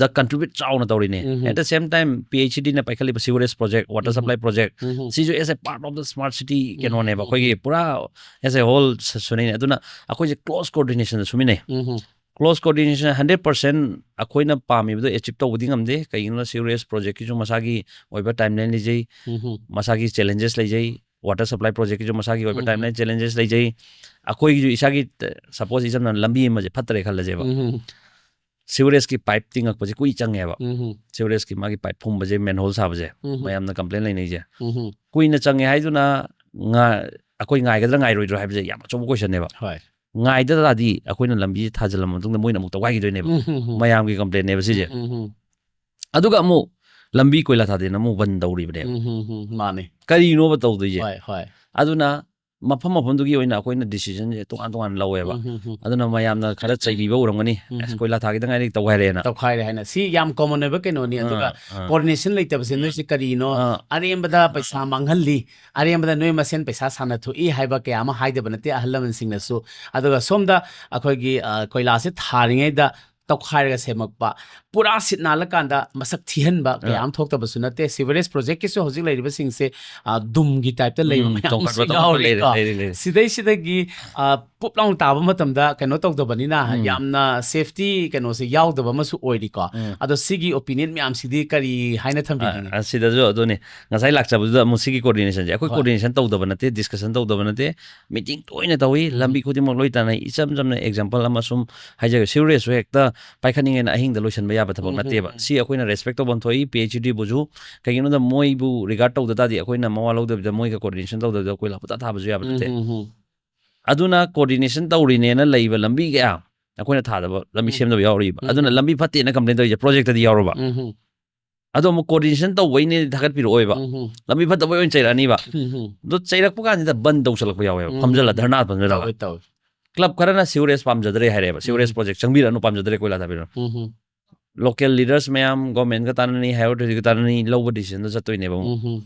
ꯗ ꯀꯟꯇ꯭ꯔꯤꯕ꯭ꯌꯨꯠ ꯆꯥꯎꯅ ꯇꯧꯔꯤꯅꯦ꯫ Um. At the same time, P H E ꯗꯤꯅ ꯄꯥꯏꯈꯠꯂꯤꯕ sewerage project, water um. Supply project, um. ꯁꯤꯁꯨ as a part of the smart city ꯎꯝ. ꯀꯩꯅꯣꯅꯦꯕ, ꯑꯩꯈꯣꯏꯒꯤ ꯄꯨꯔꯥ as a whole ꯁꯨꯅꯩꯅꯦ꯫ ꯑꯗꯨꯅ ꯑꯩꯈꯣꯏꯁꯦ ꯀ꯭ꯂꯣꯁ ꯀꯣꯑꯣꯔꯗꯤꯅꯦꯁꯟꯗ ꯁꯨꯃꯤꯟꯅꯩ꯫ ꯎꯝ. ꯀ꯭ꯂꯣꯁ ꯀꯣꯑꯣꯔꯗꯤꯅꯦꯁꯟ ꯍꯟꯗ꯭ꯔꯦꯠ ꯄꯥꯔꯁꯦꯟ ꯑꯩꯈꯣꯏꯅ ꯄꯥꯝꯃꯤꯕꯗꯣ ꯑꯦꯆꯤꯞ ꯇꯧꯕꯗꯤ ꯉꯝꯗꯦ꯫ ꯀꯩꯒꯤꯅꯣꯗ ꯁꯤꯋꯔꯦꯖ ꯄ꯭ꯔꯣꯖꯦꯛꯀꯤꯁꯨ ꯃꯁꯥꯒꯤ ꯑꯣꯏꯕ ꯇꯥꯏꯝꯂꯥꯏꯟ ꯂꯩꯖꯩ, ꯎꯝ. ꯃꯁꯥꯒꯤ ꯆꯦꯂꯦꯟꯖꯦꯁ ꯂꯩꯖꯩ, ꯋꯥꯇꯔ ꯁꯄ꯭ꯂꯥꯏ ꯄ꯭ꯔꯣꯖꯦꯛꯀꯤꯁꯨ ꯃꯁꯥꯒꯤ ꯑꯣꯏꯕ ꯎꯝ. ꯇꯥꯏꯝꯂꯥꯏꯟ ꯆꯦꯂꯦꯟꯖꯦꯁ ꯂꯩꯖꯩ꯫ ꯑꯩꯈꯣꯏꯒꯤꯁꯨ ꯏꯁꯥꯒꯤ, ꯁꯄꯣꯁ ꯏꯆꯝ ꯆꯝꯅ ꯂꯝꯕꯤ ꯑꯃꯁꯦ ꯐꯠꯇ꯭ꯔꯦ ꯈꯜꯂꯁꯦꯕ, ꯎꯝ. ꯁꯤꯋꯔꯦꯖꯀꯤ ꯄꯥꯏꯞ ꯇꯤꯡꯉꯛꯄꯁꯦ ꯀꯨꯏ ꯆꯪꯉꯦꯕ꯫ ꯎꯝ. ꯁꯤꯋꯔꯦꯖꯀꯤ ꯃꯥꯒꯤ ꯄꯥꯏꯞ ꯐꯨꯝꯕꯁꯦ, ꯃꯦꯟꯍꯣꯜ ꯁꯥꯕꯁꯦ, ꯎꯝ. ꯃꯌꯥꯝꯅ ꯀꯝꯄ꯭ꯂꯦꯟ ꯂꯩꯅꯩꯁꯦ, ꯎꯝ. ꯀꯨꯏꯅ ꯆꯪꯉꯦ ꯍꯥꯏꯗꯨꯅ ꯉꯥ-, ꯑꯩꯈꯣꯏ ꯉꯥꯏꯒꯗ꯭ꯔꯥ ꯉꯥꯏꯔꯣꯏꯗ꯭ꯔꯥ ꯍꯥꯏꯕꯁꯦ ꯌꯥꯝ ꯑꯆꯧꯕ ꯀꯣꯏꯁꯟꯅꯦꯕ꯫ ꯍꯣꯏ. ꯉꯥꯏꯗ ꯇꯥꯔꯗꯤ ꯑꯩꯈꯣꯏꯅ ꯂꯝꯕꯤꯁꯦ ꯊꯥꯖꯤꯜꯂ ꯃꯇꯨꯡꯗ ꯃꯣꯏꯅ ꯑꯃꯨꯛ ꯇꯧꯈꯥꯏꯈꯤꯗꯣꯏꯅꯦꯕ꯫ ꯎꯝ. ꯃꯌꯥꯝꯒꯤ ꯀꯝꯄ꯭ꯂꯦꯟꯅꯦꯕ ꯁꯤꯁꯦ꯫ ꯎꯝ. ꯑꯗꯨꯒ ꯑꯃꯨꯛ ꯂꯝꯕꯤ ꯀꯣꯏꯂꯥ ꯊꯥꯗꯦꯅ ꯑꯃꯨꯛ ꯕꯟ ꯇꯧꯔꯤꯕꯅꯦꯕ꯫ ꯎꯝ. ꯎꯝ. ꯃꯥꯅꯤ. ꯀꯔꯤꯅꯣꯕ ꯇꯧꯗꯣꯏꯁꯦ? ꯍꯣꯏ, ꯍꯣꯏ. ꯑꯗꯨꯅ ꯃꯐꯝ ꯃꯐꯝꯗꯨꯒꯤ ꯑꯣꯏꯅ ꯑꯩꯈꯣꯏꯅ ꯗꯤꯁꯤꯖꯟꯁꯦ ꯇꯣꯉꯥꯟ ꯇꯣꯉꯥꯟ ꯂꯧꯋꯦꯕ꯫ ꯎꯝ. ꯎꯝ. ꯎꯝ. ꯑꯗꯨꯅ ꯃꯌꯥꯝꯅ ꯈꯔ ꯆꯩꯕꯤꯕ ꯎꯔꯝꯒꯅꯤ, ꯎꯝ. "ꯑꯁ, ꯀꯣꯏꯂꯥ ꯊꯥꯈꯤꯗ ꯉꯥꯏꯔꯤ, ꯇꯧꯈꯥꯏꯔꯦꯅ"꯫ ꯇꯧꯈꯥꯏꯔꯦ ꯍꯥꯏꯅ꯫ ꯁꯤ ꯌꯥꯝ ꯀꯣꯃꯟ ꯑꯣꯏꯕ ꯀꯩꯅꯣꯅꯤ꯫ ꯑꯗꯨꯒ ꯑꯥ, ꯑꯥ꯫ ꯀꯣꯑꯣꯔꯗꯤꯅꯦꯁꯟ ꯂꯩꯇꯕꯁꯦ ꯅꯣꯏꯁꯦ ꯀꯔꯤꯅꯣ? ꯑꯥ. ꯑꯔꯦꯝꯕꯗ ꯄꯩꯁꯥ ꯃꯥꯡꯍꯜꯂꯤ, ꯑꯔꯦꯝꯕꯗ ꯅꯣꯏ ꯃꯁꯦꯟ ꯄꯩꯁꯥ ꯁꯥꯟꯅꯊꯣꯛꯏ ꯍꯥꯏꯕ ꯀꯌꯥ ꯑꯃ ꯍꯥꯏꯗꯕ ꯅꯠꯇꯦ ꯑꯍꯜ ꯂꯃꯟꯁꯤꯡꯅꯁꯨ꯫ ꯑꯗꯨꯒ ꯁꯣꯝꯗ ꯑꯩꯈꯣꯏꯒꯤ, ꯑ, ꯀꯣꯏꯂꯥꯁꯦ ꯊꯥꯔꯤꯉꯩꯗ ꯇꯧꯈꯥꯏꯔꯒ ꯁꯦꯝꯃꯛꯄ, ꯄꯨꯔꯥ ꯁꯤꯠ ꯅꯥꯜꯂꯀꯥꯟꯗ ꯃꯁꯛ ꯊꯤꯍꯟꯕ ꯀꯌꯥ ꯑꯥ. ꯑꯃ ꯊꯣꯛꯇꯕꯁꯨ ꯅꯠꯇꯦ꯫ ꯁꯤꯋꯔꯦꯖ ꯄ꯭ꯔꯣꯖꯦꯛꯀꯤꯁꯨ ꯍꯧꯖꯤꯛ ꯂꯩꯔꯤꯕꯁꯤꯡꯁꯦ, ꯑ, ꯗꯨꯝꯒꯤ ꯇꯥꯏꯞꯇ ꯂꯩꯕ ꯎꯝ, ꯃꯌꯥꯝ ꯇꯣꯡꯈꯠꯄ ꯑꯃꯁꯨ ꯇꯣꯡꯈꯠꯄ ꯂꯩꯔꯦ, ꯌꯥꯎꯔꯤꯀꯣ꯫ ꯂꯩꯔꯦ, ꯂꯩꯔꯦ꯫ ꯁꯤꯗꯩꯁꯤꯗꯒꯤ, ꯑ, ꯄꯨꯞ ꯂꯥꯎꯅ ꯇꯥꯕ ꯃꯇꯝꯗ ꯀꯩꯅꯣ ꯇꯧꯗꯕꯅꯤꯅ ꯎꯝ. ꯌꯥꯝꯅ ꯁꯦꯐꯇꯤ ꯀꯩꯅꯣꯁꯦ ꯌꯥꯎꯗꯕ ꯑꯃꯁꯨ ꯑꯣꯏꯔꯤꯀꯣ꯫ ꯎꯝ. ꯑꯗꯣ ꯁꯤꯒꯤ ꯑꯣꯄꯤꯅꯤꯌꯟ ꯃꯌꯥꯝꯁꯤꯗꯤ ꯀꯔꯤ ꯍꯥꯏꯅ ꯊꯝꯕꯤꯅꯤꯡꯉꯤ? ꯑ, ꯁꯤꯗꯁꯨ ꯑꯗꯨꯅꯤ, ꯉꯁꯥꯏ ꯂꯥꯛꯆꯕꯗꯨꯗ ꯑꯃꯨꯛ ꯁꯤꯒꯤ ꯀꯣꯑꯣꯔꯗꯤꯅꯦꯁꯟꯁꯦ ꯑꯩꯈꯣꯏ ꯍꯣꯏ. ꯀꯣꯑꯣꯔꯗꯤꯅꯦꯁꯟ ꯇꯧꯗꯕ ꯅꯠꯇꯦ, ꯗꯤꯁꯀꯁꯟ ꯇꯧꯗꯕ ꯅꯠꯇꯦ, ꯃꯤꯇꯤꯡ ꯇꯣꯏꯅ ꯇꯧꯏ, ꯎꯝ. ꯂꯝꯕꯤ ꯈꯨꯗꯤꯡꯃꯛ ꯂꯣꯏ ꯇꯥꯟꯅꯩ꯫ ꯏꯆꯝ ꯆꯝꯅ ꯑꯦꯛꯖꯥꯝꯄꯜ ꯑꯃ ꯁꯨꯝ ꯍꯥꯏꯖꯒꯦ, ꯁꯤꯋꯔꯦꯖꯁꯨ ꯍꯦꯛꯇ ꯄꯥꯏꯈꯠꯅꯤꯡꯉꯦꯅ ꯑꯍꯤꯡꯗ ꯂꯣꯏꯁꯤꯟꯕ ꯌꯥꯕ ꯊꯕꯛ ꯎꯝ, ꯅꯠꯇꯦꯕ꯫ ꯎꯝ, ꯁꯤ ꯑꯩꯈꯣꯏꯅ ꯔꯦꯁꯄꯦꯛ ꯇꯧꯐꯝ ꯊꯣꯛꯏ꯫ ꯄꯤ ꯑꯩꯆ ꯗꯤꯕꯨꯁꯨ ꯀꯩꯒꯤꯅꯣꯗ ꯃꯣꯏꯕꯨ ꯔꯤꯒꯥꯔꯗ ꯇꯧꯗ ꯇꯥꯔꯗꯤ ꯑꯩꯈꯣꯏꯅ ꯃꯋꯥ ꯂꯧꯗꯕꯤꯗ ꯃꯣꯏꯒ ꯀꯣꯑꯣꯔꯗꯤꯅꯦꯁꯟ ꯇꯧꯗꯕꯤꯗ ꯀꯣꯏꯂꯥ ꯄꯨꯡꯊꯥ ꯊꯥꯕꯁꯨ ꯌꯥꯕ ꯅꯠꯇꯦ꯫ ꯎꯝ, ꯎꯝ, ꯎꯝ, ꯑꯗꯨꯅ ꯀꯣꯑꯣꯔꯗꯤꯅꯦꯁꯟ ꯇꯧꯔꯤꯅꯦꯅ ꯂꯩꯕ ꯂꯝꯕꯤ ꯀꯌꯥ ꯑꯩꯈꯣꯏꯅ ꯊꯥꯗꯕ, ꯂꯝꯕꯤ ꯎꯝ, ꯁꯦꯝꯗꯕ ꯌꯥꯎꯔꯤꯕ꯫ ꯎꯝ, ꯑꯗꯨꯅ ꯎꯝ, ꯂꯝꯕꯤ ꯐꯠꯇꯦꯅ ꯀꯝꯄ꯭ꯂꯦꯟ ꯇꯧꯔꯤꯁꯦ ꯄ꯭ꯔꯣꯖꯦꯛꯇꯗꯤ ꯌꯥꯎꯔꯕ꯫ ꯎꯝ, ꯎꯝ, ꯑꯗꯣ ꯑꯃꯨꯛ ꯀꯣꯑꯣꯔꯗꯤꯅꯦꯁꯟ ꯇꯧꯕꯩꯅꯦ ꯊꯥꯒꯠꯄꯤꯔꯛꯑꯣꯏꯕ꯫ ꯎꯝ, ꯎꯝ, ꯂꯝꯕꯤ ꯐꯠꯇꯕꯩ ꯑꯣꯏꯅ ꯆꯩꯔꯛꯑꯅꯤꯕ꯫ ꯎꯝ, ꯎꯝ, ꯑꯗꯣ ꯆꯩꯔꯛꯄ ꯀꯥꯟꯁꯤꯗ ꯕꯟ ꯇꯧꯁꯜꯂꯛꯄ ꯌꯥꯎꯋꯦꯕ, ꯎꯝ, ꯐꯝꯖꯜꯂ ꯎꯝ, ꯙꯔꯅꯥ ꯐꯝꯖꯜꯂꯒ꯫ ꯇꯧꯋꯦ, ꯇꯧꯋꯦ꯫ ꯀ꯭ꯂꯕ ꯈꯔꯅ ꯁꯤꯋꯔꯦꯖ ꯄꯥꯝꯖꯗ꯭ꯔꯦ ꯍꯥꯏꯔꯦꯕ, ꯁꯤꯋꯔꯦꯖ ꯎꯝ, ꯄ꯭ꯔꯣꯖꯦꯛ ꯆꯪꯕꯤꯔꯛꯑꯅꯨ, ꯄꯥꯝꯖꯗ꯭ꯔꯦ ꯀꯣꯏꯂꯥ ꯊꯥꯕꯤꯔꯛꯑꯣ꯫ ꯎꯝ, ꯎꯝ, ꯂꯣꯀꯦꯜ ꯂꯤꯗꯔꯁ ꯃꯌꯥꯝ, ꯒꯣꯔꯃꯦꯟꯒ ꯇꯥꯟꯅꯅꯤ, ꯍꯥꯏꯌꯔ ꯑꯣꯊꯣꯔꯤꯇꯤꯒ ꯇꯥꯟꯅꯅꯤ, ꯂꯧꯕ ꯗꯤꯁꯤꯖꯟꯗꯣ ꯆꯠꯇꯣꯏꯅꯦꯕ ꯑꯃꯨꯛ꯫ ꯎꯝ, ꯎꯝ,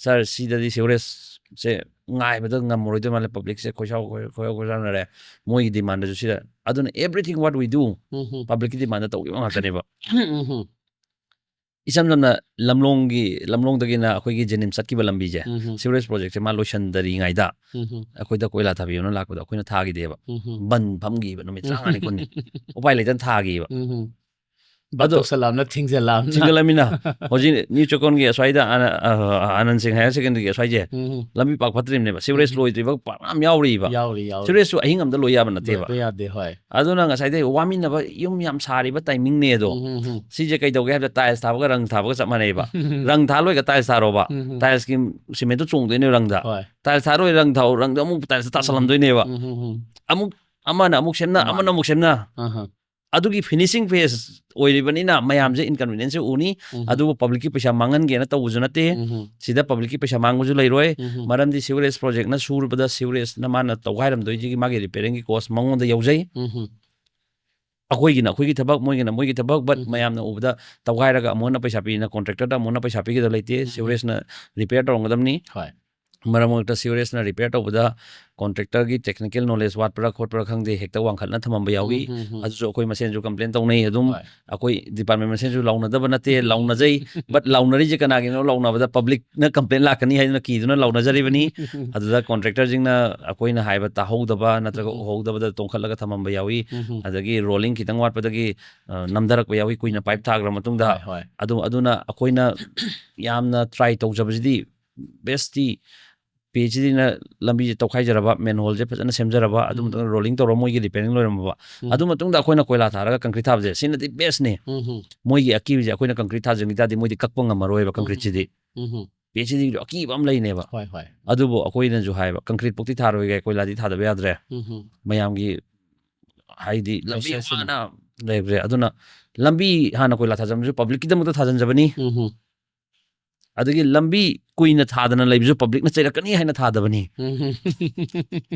ꯁꯥꯔ, ꯁꯤꯗꯗꯤ ꯁꯤꯋꯔꯦꯖꯁꯦ ꯉꯥꯏꯕꯗ ꯉꯝꯃꯔꯣꯏꯗꯣꯏ ꯃꯥꯜꯂꯦ, ꯄꯕ꯭ꯂꯤꯛꯁꯦ ꯈꯣꯏꯁꯥꯎ ꯈꯣꯏ- ꯈꯣꯏꯌꯥꯎ ꯈꯣꯏꯁꯥꯎꯅꯔꯦ꯫ ꯃꯣꯏꯒꯤ ꯗꯤꯃꯥꯟꯗꯁꯨ ꯁꯤꯗ꯫ ꯑꯗꯨꯅ everything what we do um, um, ꯄꯕ꯭ꯂꯤꯛꯀꯤ ꯗꯤꯃꯥꯟꯗ ꯇꯧꯈꯤꯕ ꯉꯥꯛꯇꯅꯦꯕ꯫ ꯎꯝ, ꯎꯝ, ꯏꯁꯝ ꯁꯝꯅ ꯂꯝꯂꯣꯡꯒꯤ, ꯂꯝꯂꯣꯡꯗꯒꯤꯅ ꯑꯩꯈꯣꯏꯒꯤ ꯖꯦꯅꯤꯝꯁ ꯆꯠꯈꯤꯕ ꯂꯝꯕꯤꯁꯦ, ꯎꯝ, ꯎꯝ, ꯁꯤꯋꯔꯦꯖ ꯄ꯭ꯔꯣꯖꯦꯛꯁꯦ ꯃꯥ ꯂꯣꯏꯁꯤꯟꯗꯔꯤꯉꯩꯗ ꯎꯝ, ꯎꯝ, ꯑꯩꯈꯣꯏꯗ ꯀꯣꯏꯂꯥ ꯊꯥꯕꯤꯌꯣꯅ ꯂꯥꯛꯄꯗꯣ ꯑꯩꯈꯣꯏꯅ ꯊꯥꯈꯤꯗꯦꯕ꯫ ꯎꯝ, ꯎꯝ, ꯕꯟ ꯐꯝꯈꯤꯕ ꯅꯨꯃꯤꯠ ꯇꯔꯥꯃꯉꯥꯅꯤ ꯀꯨꯟꯅꯤ꯫ ꯎꯄꯥꯏ ꯂꯩꯇꯅ ꯊꯥꯈꯤꯕ꯫ ꯎꯝ, ꯎꯝ꯫ ꯕꯟ ꯑꯗꯣ ꯇꯧꯁꯜꯂꯛꯑꯕꯅ ꯊꯤꯡꯖꯜꯂꯛꯑꯕꯅ꯫ ꯊꯤꯡꯖꯤꯜꯂꯝꯃꯤꯅ ꯍꯧꯖꯤꯛ ꯅ꯭ꯌꯨ ꯆꯦꯛꯀꯣꯟꯒꯤ ꯑꯁ꯭ꯋꯥꯏꯗ ꯑꯅ-, ꯑ, ꯑꯅꯟ ꯁꯤꯡ ꯍꯥꯌꯔ ꯁꯦꯀꯦꯟꯗꯔꯤꯒꯤ ꯑꯁ꯭ꯋꯥꯏꯁꯦ ꯎꯝ, ꯎꯝ, ꯂꯝꯕꯤ ꯄꯥꯛ ꯐꯠꯇ꯭ꯔꯤꯕꯅꯦꯕ, ꯁꯤꯋꯔꯦꯖ ꯎꯝ꯫ ꯂꯣꯏꯗ꯭ꯔꯤꯕ ꯄꯥꯛ ꯃꯌꯥꯝ ꯌꯥꯎꯔꯤꯕ꯫ ꯌꯥꯎꯔꯤ, ꯌꯥꯎꯔꯤ꯫ ꯁꯤꯋꯔꯦꯖꯁꯨ ꯑꯍꯤꯡ ꯑꯝꯗ ꯂꯣꯏ ꯌꯥꯕ ꯅꯠꯇꯦꯕ꯫ ꯂꯣꯏꯕ ꯌꯥꯗꯦ, ꯍꯣꯏ꯫ ꯑꯗꯨꯅ ꯉꯁꯥꯏꯗꯩ ꯋꯥꯃꯤꯟꯅꯕ ꯌꯨꯝ ꯌꯥꯝ ꯁꯥꯔꯤꯕ ꯇꯥꯏꯃꯤꯡꯅꯦ ꯑꯗꯣ꯫ ꯎꯝ, ꯎꯝ, ꯎꯝ꯫ ꯁꯤꯁꯦ ꯀꯩꯗꯧꯒꯦ ꯍꯥꯏꯕꯗ ꯇꯥꯏꯜꯁ ꯊꯥꯕꯒ ꯔꯪ ꯊꯥꯕꯒ ꯆꯞ ꯃꯥꯟꯅꯩꯕ꯫ ꯔꯪ ꯊꯥ ꯂꯣꯏꯔꯒ ꯇꯥꯏꯜꯁ ꯊꯥꯔꯣꯕ꯫ ꯎꯝ, ꯎꯝ꯫ ꯇꯥꯏꯜꯁꯀꯤ ꯁꯤꯃꯦꯟꯇꯣ ꯆꯣꯡꯗꯣꯏꯅꯦ ꯔꯪꯗ꯫ ꯍꯣꯏ꯫ ꯇꯥꯏꯜꯁ ꯊꯥꯔꯣꯏ, ꯔꯪ ꯊꯥꯎ, ꯔꯪꯗ ꯑꯃꯨꯛ ꯇꯥꯏꯜꯁ ꯇꯥꯁꯜꯂꯝꯗꯣꯏꯅꯦꯕ꯫ ꯎꯝ, ꯎꯝ, ꯎꯝ꯫ ꯑꯃꯨꯛ ꯑꯃꯅ ꯑꯃꯨꯛ ꯁꯦꯝꯅ, ꯃꯥꯅꯦ꯫ ꯑꯃꯅ ꯑꯃꯨꯛ ꯁꯦꯝꯅ꯫ ꯑꯍ꯫ ꯑꯗꯨꯒꯤ ꯐꯤꯅꯤꯁꯤꯡ ꯐꯦꯁ ꯑꯣꯏꯔꯤꯕꯅꯤꯅ ꯃꯌꯥꯝꯁꯦ ꯏꯟꯀꯟꯚꯤꯅꯤꯌꯦꯟꯁꯁꯦ ꯎꯅꯤ꯫ ꯎꯝ꯫ ꯑꯗꯨꯕꯨ ꯄꯕ꯭ꯂꯤꯛꯀꯤ ꯄꯩꯁꯥ ꯃꯥꯡꯍꯟꯒꯦꯅ ꯇꯧꯕꯁꯨ ꯅꯠꯇꯦ꯫ ꯎꯝ꯫ ꯁꯤꯗ ꯄꯕ꯭ꯂꯤꯛꯀꯤ ꯄꯩꯁꯥ ꯃꯥꯡꯕꯁꯨ ꯂꯩꯔꯣꯏ꯫ ꯎꯝ꯫ ꯃꯔꯝꯗꯤ ꯁꯤꯋꯔꯦꯖ ꯄ꯭ꯔꯣꯖꯦꯛꯅ ꯁꯨꯔꯕꯗ ꯁꯤꯋꯔꯦꯖꯅ ꯃꯥꯅ ꯇꯧꯒꯥꯏꯔꯝꯗꯣꯏꯁꯤꯒꯤ ꯃꯥꯒꯤ ꯔꯤꯄꯦꯌꯔꯤꯡꯒꯤ ꯀꯣꯁ ꯃꯉꯣꯟꯗ ꯌꯧꯖꯩ꯫ ꯎꯝ꯫ ꯑꯩꯈꯣꯏꯒꯤꯅ ꯑꯩꯈꯣꯏꯒꯤ ꯊꯕꯛ, ꯃꯣꯏꯒꯤꯅ ꯃꯣꯏꯒꯤ ꯊꯕꯛ, but ꯎꯝ꯫ ꯃꯌꯥꯝꯅ ꯎꯕꯗ ꯇꯧꯒꯥꯏꯔꯒ ꯑꯃꯨꯛ ꯍꯟꯅ ꯄꯩꯁꯥ ꯄꯤꯅ ꯀꯣꯟꯇ꯭ꯔꯦꯛꯇꯔꯗ ꯑꯃꯨꯛ ꯍꯟꯅ ꯄꯩꯁꯥ ꯄꯤꯒꯗꯕ ꯂꯩꯇꯦ꯫ ꯎꯝ꯫ ꯁꯤꯋꯔꯦꯖꯅ ꯔꯤꯄꯦꯌꯔ ꯇꯧꯔꯝꯒꯗꯕꯅꯤ꯫ ꯍꯣꯏ꯫ ꯃꯔꯛ ꯃꯔꯛꯇ ꯁꯤꯋꯔꯦꯖꯅ ꯔꯤꯄꯦꯌꯔ ꯇꯧꯕꯗ ꯀꯣꯟꯇ꯭ꯔꯦꯛꯇꯔꯒꯤ ꯇꯦꯛꯅꯤꯀꯦꯜ ꯅꯣꯂꯦꯖ ꯋꯥꯠꯄ꯭ꯔꯥ ꯈꯣꯠꯄ꯭ꯔꯥ ꯈꯪꯗꯦ, ꯍꯦꯛꯇ ꯋꯥꯡꯈꯠꯅ ꯊꯝꯃꯝꯕ ꯌꯥꯎꯏ꯫ ꯎꯝ, ꯎꯝ, ꯎꯝ꯫ ꯑꯗꯨꯁꯨ ꯑꯩꯈꯣꯏ ꯃꯁꯦꯟꯁꯨ ꯀꯝꯄ꯭ꯂꯦꯟ ꯇꯧꯅꯩ ꯑꯗꯨꯝ꯫ ꯍꯣꯏ꯫ ꯑꯩꯈꯣꯏ ꯗꯤꯄꯥꯔꯠꯃꯦꯟ ꯃꯁꯦꯟꯁꯨ ꯂꯥꯎꯅꯗꯕ ꯅꯠꯇꯦ, ꯂꯥꯎꯅꯖꯩ꯫ But ꯂꯥꯎꯅꯔꯤꯁꯦ ꯀꯅꯥꯒꯤꯅꯣ ꯂꯥꯎꯅꯕꯗ ꯄꯕ꯭ꯂꯤꯛꯅ ꯀꯝꯄ꯭ꯂꯦꯟ ꯂꯥꯛꯀꯅꯤ ꯍꯥꯏꯗꯨꯅ ꯀꯤꯗꯨꯅ ꯂꯥꯎꯅꯖꯔꯤꯕꯅꯤ꯫ ꯑꯗꯨꯗ ꯀꯣꯟꯇ꯭ꯔꯦꯛꯇꯔꯁꯤꯡꯅ ꯑꯩꯈꯣꯏꯅ ꯍꯥꯏꯕ ꯇꯥꯍꯧꯗꯕ ꯅꯠꯇ꯭ꯔꯒ ꯎꯝ꯫ ꯎꯍꯧꯗꯕꯗ ꯇꯣꯡꯈꯠꯂꯒ ꯊꯝꯃꯝꯕ ꯌꯥꯎꯏ꯫ ꯎꯝ꯫ ꯑꯗꯒꯤ ꯔꯣꯂꯤꯡ ꯈꯤꯇꯪ ꯋꯥꯠꯄꯗꯒꯤ, ꯑ, ꯅꯝꯊꯔꯛꯄ ꯌꯥꯎꯏ ꯀꯨꯏꯅ ꯄꯥꯏꯞ ꯊꯥꯈ꯭ꯔ ꯃꯇꯨꯡꯗ꯫ ꯍꯣꯏ, ꯍꯣꯏ꯫ ꯑꯗꯨ, ꯑꯗꯨꯅ ꯑꯩꯈꯣꯏꯅ ꯌꯥꯝꯅ ꯇ꯭ꯔꯥꯏ ꯇꯧꯖꯕꯁꯤꯗꯤ ꯕꯦꯁꯇꯤ ꯄꯤ ꯑꯩꯆ ꯗꯤꯅ ꯂꯝꯕꯤꯁꯦ ꯇꯧꯈꯥꯏꯖꯔꯕ, ꯃꯦꯟꯍꯣꯜꯁꯦ ꯐꯖꯅ ꯁꯦꯝꯖꯔꯕ, ꯑꯗꯨ ꯎꯝ꯫ ꯃꯇꯨꯡꯗ ꯔꯣꯂꯤꯡ ꯇꯧꯔꯒ ꯃꯣꯏꯒꯤ ꯔꯤꯄꯦꯌꯔꯤꯡ ꯂꯣꯏꯔꯝꯃꯕ, ꯎꯝ꯫ ꯑꯗꯨ ꯃꯇꯨꯡꯗ ꯑꯩꯈꯣꯏꯅ ꯀꯣꯏꯂꯥ ꯊꯥꯔꯒ ꯀꯪꯀ꯭ꯔꯤꯠ ꯊꯥꯕꯁꯦ, ꯁꯤꯅꯗꯤ ꯕꯦꯁꯅꯦ꯫ ꯎꯝ ꯍꯝ꯫ ꯃꯣꯏꯒꯤ ꯑꯀꯤꯕꯁꯦ ꯑꯩꯈꯣꯏꯅ ꯀꯪꯀ꯭ꯔꯤꯠ ꯊꯥꯖꯟꯈꯤ ꯇꯥꯔꯗꯤ ꯃꯣꯏꯗꯤ ꯀꯛꯄ ꯉꯝꯃꯔꯣꯏꯕ ꯎꯝ꯫ ꯀꯪꯀ꯭ꯔꯤꯠꯁꯤꯗꯤ꯫ ꯎꯝ ꯍꯝ꯫ ꯄꯤ ꯑꯩꯆ ꯗꯤꯒꯤꯁꯨ ꯑꯀꯤꯕ ꯑꯃ ꯂꯩꯅꯦꯕ꯫ ꯍꯣꯏ ꯍꯣꯏ꯫ ꯑꯗꯨꯕꯨ ꯑꯩꯈꯣꯏꯅꯁꯨ ꯍꯥꯏꯕ, ꯀꯪꯀ꯭ꯔꯤꯠ ꯄꯣꯛꯇꯤ ꯊꯥꯔꯣꯏꯒꯦ, ꯀꯣꯏꯂꯥꯗꯤ ꯊꯥꯗꯕ ꯌꯥꯗ꯭ꯔꯦ꯫ ꯎꯝ ꯍꯝ꯫ ꯃꯌꯥꯝꯒꯤ ꯍꯥꯏꯗꯤ ꯂꯝꯕꯤ Pressure ꯁꯤꯅ꯫ ꯋꯥꯅ ꯂꯩꯕꯁꯦ꯫ ꯑꯗꯨꯅ ꯂꯝꯕꯤ ꯍꯥꯟꯅ ꯀꯣꯏꯂꯥ ꯊꯥꯖꯟꯕꯁꯨ ꯄꯕ꯭ꯂꯤꯛꯀꯤꯗꯃꯛꯇ ꯊꯥꯖꯟꯖꯕꯅꯤ꯫ ꯎꯝ ꯍꯝ꯫ ꯑꯗꯒꯤ ꯂꯝꯕꯤ ꯀꯨꯏꯅ ꯊꯥꯗꯅ ꯂꯩꯕꯁꯨ ꯄꯕ꯭ꯂꯤꯛꯅ ꯆꯩꯔꯛꯀꯅꯤ ꯍꯥꯏꯅ ꯊꯥꯗꯕꯅꯤ꯫ ꯎꯝ ꯍꯝ꯫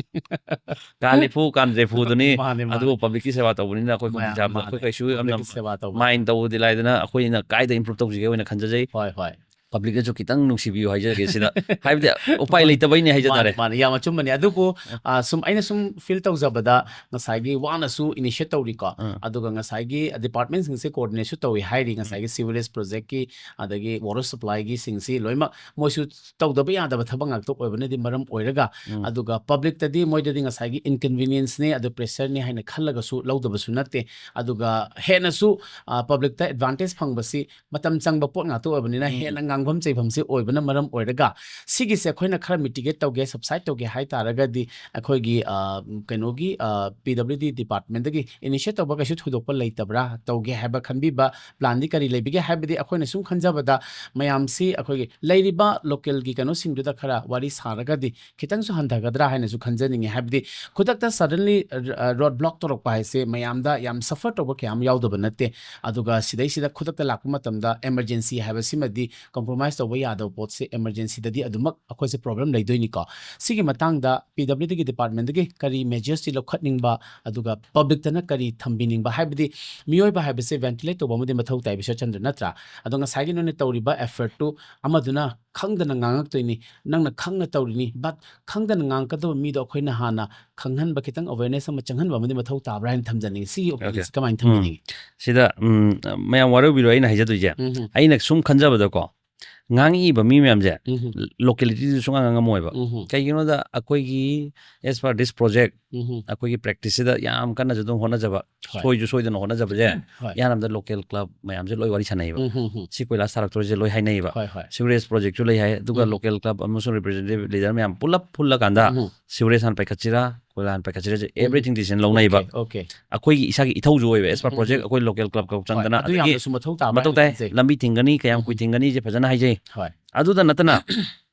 ꯀꯥꯟ ꯅꯤꯐꯨ, ꯀꯥꯟ ꯅꯤꯐꯨꯗꯨꯅꯤ꯫ ꯃꯥꯅꯦ, ꯃꯥꯅꯦ꯫ ꯑꯗꯨꯕꯨ ꯄꯕ꯭ꯂꯤꯛꯀꯤ ꯁꯦꯕꯥ ꯇꯧꯕꯅꯤꯅ ꯑꯩꯈꯣꯏ ꯈꯨꯗꯣꯡ ꯃꯌꯥꯝ-, ꯆꯥꯕꯗ ꯃꯥꯅꯦ꯫ ꯑꯩꯈꯣꯏ ꯀꯩꯁꯨ ꯌꯥꯝꯅ ꯄꯕ꯭ꯂꯤꯛꯀꯤ ꯁꯦꯕꯥ ꯇꯧꯕ꯫ ꯃꯥꯏꯟ ꯇꯧꯕꯗꯤ ꯂꯥꯏꯗꯅ, ꯑꯩꯈꯣꯏꯅ ꯀꯥꯏꯗ ꯏꯝꯄ꯭ꯔꯨꯞ ꯇꯧꯁꯤꯒꯦ ꯑꯣꯏꯅ ꯈꯟꯖꯩ꯫ ꯍꯣꯏ ꯍꯣꯏ꯫ ꯄꯕ꯭ꯂꯤꯛꯅꯁꯨ ꯈꯤꯇꯪ ꯅꯨꯡꯁꯤꯕꯤꯌꯨ ꯍꯥꯏꯖꯔꯒꯦ ꯁꯤꯗ꯫ ꯍꯥꯏꯕꯗꯤ ꯎꯄꯥꯏ ꯂꯩꯇꯕꯩꯅꯦ ꯍꯥꯏꯖ ꯇꯥꯔꯦ꯫ ꯃꯥꯅꯦ, ꯃꯥꯅꯦ, ꯌꯥꯝ ꯑꯆꯨꯝꯕꯅꯦ꯫ ꯑꯗꯨꯕꯨ, ꯑ, ꯁꯨꯝ ꯑꯩꯅ ꯁꯨꯝ ꯐꯤꯜ ꯇꯧꯖꯕꯗ ꯉꯁꯥꯏꯒꯤ ꯋꯥꯅꯁꯨ ꯏꯅꯤꯁꯤꯌꯦꯠ ꯇꯧꯔꯤꯀꯣ, ꯑꯥ꯫ ꯑꯗꯨꯒ ꯉꯁꯥꯏꯒꯤ ꯗꯤꯄꯥꯔꯠꯃꯦꯟꯁꯤꯡꯁꯦ ꯀꯣꯑꯣꯔꯗꯤꯅꯦꯠꯁꯨ ꯇꯧꯏ ꯍꯥꯏꯔꯤ, ꯉꯁꯥꯏꯒꯤ ꯁꯤꯋꯔꯦꯖ ꯄ꯭ꯔꯣꯖꯦꯛꯀꯤ ꯑꯗꯒꯤ ꯋꯥꯇꯔ ꯁꯄ꯭ꯂꯥꯏꯒꯤꯁꯤꯡꯁꯤ ꯂꯣꯏꯅꯃꯛ ꯃꯣꯏꯁꯨ ꯇꯧꯗꯕ ꯌꯥꯗꯕ ꯊꯕꯛ ꯉꯥꯛꯇ ꯑꯣꯏꯕꯅꯗꯤ ꯃꯔꯝ ꯑꯣꯏꯔꯒ, ꯎꯝ꯫ ꯑꯗꯨꯒ ꯄꯕ꯭ꯂꯤꯛꯇꯗꯤ ꯃꯣꯏꯗꯗꯤ ꯉꯁꯥꯏꯒꯤ ꯏꯟꯀꯟꯚꯤꯅꯤꯌꯦꯟꯁꯅꯤ, ꯑꯗꯨ ꯄ꯭ꯔꯦꯁꯔꯅꯤ ꯍꯥꯏꯅ ꯈꯜꯂꯒꯁꯨ ꯂꯧꯗꯕꯁꯨ ꯅꯠꯇꯦ꯫ ꯑꯗꯨꯒ ꯍꯦꯟꯅꯁꯨ, ꯑ, ꯄꯕ꯭ꯂꯤꯛꯇ ꯑꯦꯗꯚꯥꯟꯇꯦꯖ ꯐꯪꯕꯁꯤ ꯃꯇꯝ ꯆꯪꯕ ꯄꯣꯠ ꯉꯥꯛꯇ ꯑꯣꯏꯕꯅꯤꯅ ꯎꯝ꯫ ꯍꯦꯟꯅ ꯉꯥꯡꯐꯝ ꯆꯩꯐꯝꯁꯤ ꯑꯣꯏꯕꯅ ꯃꯔꯝ ꯑꯣꯏꯔꯒ ꯁꯤꯒꯤꯁꯦ ꯑꯩꯈꯣꯏꯅ ꯈꯔ ꯃꯤꯇꯤꯒꯦꯠ ꯇꯧꯒꯦ, ꯁꯕꯁꯥꯏꯠ ꯇꯧꯒꯦ ꯍꯥꯏ ꯇꯥꯔꯒꯗꯤ ꯑꯩꯈꯣꯏꯒꯤ, ꯑ, ꯀꯩꯅꯣꯒꯤ, ꯑ, ꯄꯤ ꯗꯕ꯭ꯂꯤꯎ ꯗꯤ ꯗꯤꯄꯥꯔꯠꯃꯦꯟꯗꯒꯤ ꯏꯅꯤꯁꯤꯌꯦꯠ ꯇꯧꯕ ꯀꯩꯁꯨ ꯊꯣꯏꯗꯣꯛꯄ ꯂꯩꯇꯕ꯭ꯔꯥ? ꯇꯧꯒꯦ ꯍꯥꯏꯕ ꯈꯟꯕꯤꯕ ꯄ꯭ꯂꯥꯟꯗꯤ ꯀꯔꯤ ꯂꯩꯕꯤꯒꯦ? ꯍꯥꯏꯕꯗꯤ ꯑꯩꯈꯣꯏꯅ ꯁꯨꯝ ꯈꯟꯖꯕꯗ ꯃꯌꯥꯝꯁꯤ ꯑꯩꯈꯣꯏꯒꯤ ꯂꯩꯔꯤꯕ ꯂꯣꯀꯦꯜꯒꯤ ꯀꯩꯅꯣꯁꯤꯡꯗꯨꯗ ꯈꯔ ꯋꯥꯔꯤ ꯁꯥꯔꯒꯗꯤ ꯈꯤꯇꯪꯁꯨ ꯍꯟꯊꯒꯗ꯭ꯔꯥ ꯍꯥꯏꯅꯁꯨ ꯈꯟꯖꯅꯤꯡꯉꯤ꯫ ꯍꯥꯏꯕꯗꯤ ꯈꯨꯗꯛꯇ ꯁꯗꯟꯂꯤ, ꯑ, ꯔꯣꯗ ꯕ꯭ꯂꯣꯛ ꯇꯧꯔꯛꯄ ꯍꯥꯏꯁꯦ ꯃꯌꯥꯝꯗ ꯌꯥꯝ ꯁꯐꯔ ꯇꯧꯕ ꯀꯌꯥ ꯑꯃ ꯌꯥꯎꯗꯕ ꯅꯠꯇꯦ꯫ ꯑꯗꯨꯒ ꯁꯤꯗꯩꯁꯤꯗ ꯈꯨꯗꯛꯇ ꯂꯥꯛꯄ ꯃꯇꯝꯗ ꯑꯦꯃꯔꯖꯦꯟꯁꯤ ꯍꯥꯏꯕꯁꯤꯃꯗꯤ ꯀꯝꯄ꯭ꯔꯣꯃꯥꯏꯁ ꯇꯧꯕ ꯌꯥꯗꯕ ꯄꯣꯠꯁꯦ, ꯑꯦꯃꯔꯖꯦꯟꯁꯤꯗꯗꯤ ꯑꯗꯨꯃꯛ ꯑꯩꯈꯣꯏꯁꯦ ꯄ꯭ꯔꯣꯕ꯭ꯂꯦꯝ ꯂꯩꯗꯣꯏꯅꯤꯀꯣ꯫ ꯁꯤꯒꯤ ꯃꯇꯥꯡꯗ ꯄꯤ ꯗꯕ꯭ꯂꯤꯎ ꯗꯤꯒꯤ ꯗꯤꯄꯥꯔꯠꯃꯦꯟꯗꯒꯤ ꯀꯔꯤ ꯃꯦꯖꯔꯁꯇꯤ ꯂꯧꯈꯠꯅꯤꯡꯕ, ꯑꯗꯨꯒ ꯄꯕ꯭ꯂꯤꯛꯇꯅ ꯀꯔꯤ ꯊꯝꯕꯤꯅꯤꯡꯕ? ꯍꯥꯏꯕꯗꯤ ꯃꯤꯑꯣꯏꯕ ꯍꯥꯏꯕꯁꯦ ꯚꯦꯟꯇꯤꯂꯦꯠ ꯇꯧꯕ ꯑꯃꯗꯤ ꯃꯊꯧ ꯇꯥꯏ, ꯕꯤꯁ꯭ꯋꯆꯟꯗ꯭ꯔ, ꯅꯠꯇ꯭ꯔꯥ? ꯑꯗꯣ ꯉꯁꯥꯏꯒꯤ ꯅꯣꯏꯅ ꯇꯧꯔꯤꯕ ꯑꯦꯐꯔꯠꯇꯨ ꯑꯃꯗꯨꯅ ꯈꯪꯗꯅ ꯉꯥꯡꯉꯛꯇꯣꯏꯅꯤ, ꯅꯪꯅ ꯈꯪꯅ ꯇꯧꯔꯤꯅꯤ, ꯕꯠ ꯈꯪꯗꯅ ꯉꯥꯡꯉꯛꯀꯗꯕ ꯃꯤꯗꯣ ꯑꯩꯈꯣꯏꯅ ꯍꯥꯟꯅ ꯈꯪꯍꯟꯕ, ꯈꯤꯇꯪ ꯑꯋꯦꯔꯅꯦꯁ ꯑꯃ ꯆꯪꯍꯟꯕ ꯑꯃꯗꯤ ꯃꯊꯧ ꯇꯥꯕ꯭ꯔꯥ ꯍꯥꯏꯅ ꯊꯝꯖꯅꯤꯡꯉꯤ꯫ ꯁꯤꯒꯤ ꯑꯣꯄꯤꯅꯤꯌꯟꯁꯦ ꯀꯃꯥꯏꯅ ꯊꯝꯕꯤꯅꯤꯡꯉꯤ? ꯁꯤꯗ, ꯎꯝ, ꯃꯌꯥꯝ ꯋꯥꯔꯧꯕꯤꯔꯣ ꯑꯩꯅ ꯍꯥꯏꯖꯗꯣꯏꯁꯦ꯫ ꯎꯝ ꯍꯝ꯫ ꯑꯩꯅ ꯁꯨꯝ ꯈꯟꯖꯕꯗꯀꯣ, ꯉꯥꯡꯉꯛꯏꯕ ꯃꯤ ꯃꯌꯥꯝꯁꯦ ꯎꯝ ꯍꯝ꯫ ꯂꯣꯀꯦꯂꯤꯇꯤꯗꯨ ꯁꯨꯡꯉꯥꯡ ꯉꯥꯡꯉꯝꯃꯣꯏꯕ꯫ ꯎꯝ ꯍꯝ꯫ ꯀꯩꯒꯤꯅꯣꯗ ꯑꯩꯈꯣꯏꯒꯤ, as per this project, ꯎꯝ ꯍꯝ꯫ ꯑꯩꯈꯣꯏꯒꯤ ꯄ꯭ꯔꯦꯛꯇꯤꯁꯁꯤꯗ ꯌꯥꯝ ꯀꯟꯅꯁꯨ ꯑꯗꯨꯝ ꯍꯣꯠꯅꯖꯕ, ꯍꯣꯏ꯫ ꯁꯣꯏꯁꯨ ꯁꯣꯏꯗꯅ ꯍꯣꯠꯅꯖꯕꯁꯦ, ꯍꯣꯏ꯫ ꯏꯍꯥꯟ ꯍꯥꯟꯕꯗ ꯂꯣꯀꯦꯜ ꯀ꯭ꯂꯕ ꯃꯌꯥꯝꯁꯦ ꯂꯣꯏ ꯋꯥꯔꯤ ꯁꯥꯟꯅꯩꯕ꯫ ꯎꯝ ꯍꯝ ꯍꯝ꯫ ꯁꯤ ꯀꯣꯏꯂꯥꯁ ꯊꯥꯔꯛꯇꯣꯔꯤꯁꯦ ꯂꯣꯏ ꯍꯥꯏꯅꯩꯕ꯫ ꯍꯣꯏ ꯍꯣꯏ꯫ ꯁꯤꯋꯔꯦꯖ ꯄ꯭ꯔꯣꯖꯦꯛꯁꯨ ꯂꯩ ꯍꯥꯏ, ꯑꯗꯨꯒ ꯎꯝ꯫ ꯂꯣꯀꯦꯜ ꯀ꯭ꯂꯕ ꯑꯃꯁꯨꯡ ꯔꯤꯄ꯭ꯔꯦꯖꯦꯟꯇꯦꯇꯤꯚ ꯂꯤꯗꯔ ꯃꯌꯥꯝ ꯄꯨꯂꯞ ꯄꯨꯜꯂꯀꯥꯟꯗ ꯎꯝ꯫ ꯁꯤꯋꯔꯦꯖ ꯍꯥꯟꯅ ꯄꯥꯏꯈꯠꯁꯤꯔꯥ, ꯀꯣꯏꯂꯥ ꯍꯥꯟꯅ ꯄꯥꯏꯈꯠꯁꯤꯔꯥꯁꯦ ꯎꯝ꯫ ꯑꯦꯕ꯭ꯔꯤꯊꯤꯡ ꯗꯤꯁꯤꯖꯟ ꯂꯧꯅꯩꯕ꯫ Okay, okay. ꯑꯩꯈꯣꯏꯒꯤ ꯏꯁꯥꯒꯤ ꯏꯊꯧꯁꯨ ꯑꯣꯏꯕ, ꯑꯦꯁ ꯄꯥꯔ ꯎꯝ, ꯄ꯭ꯔꯣꯖꯦꯛ ꯎꯝ꯫ ꯑꯩꯈꯣꯏ ꯂꯣꯀꯦꯜ ꯀ꯭ꯂꯕ ꯈꯛ ꯍꯣꯏ, ꯆꯪꯗꯅ, ꯑꯗꯨ ꯑꯗꯒꯤ ꯌꯥꯝꯅꯁꯨ ꯃꯊꯧ ꯇꯥꯕ ꯃꯊꯧ ꯍꯥꯏꯅ ꯇꯥꯏ, ꯈꯟꯖꯩ꯫ ꯂꯝꯕꯤ ꯊꯤꯡꯒꯅꯤ, ꯀꯌꯥꯝ ꯎꯝ, ꯀꯨꯏ ꯎꯝ꯫ ꯊꯤꯡꯒꯅꯤꯁꯦ ꯐꯖꯅ ꯍꯥꯏꯖꯩ꯫ ꯍꯣꯏ꯫ ꯑꯗꯨꯗ ꯅꯠꯇꯅ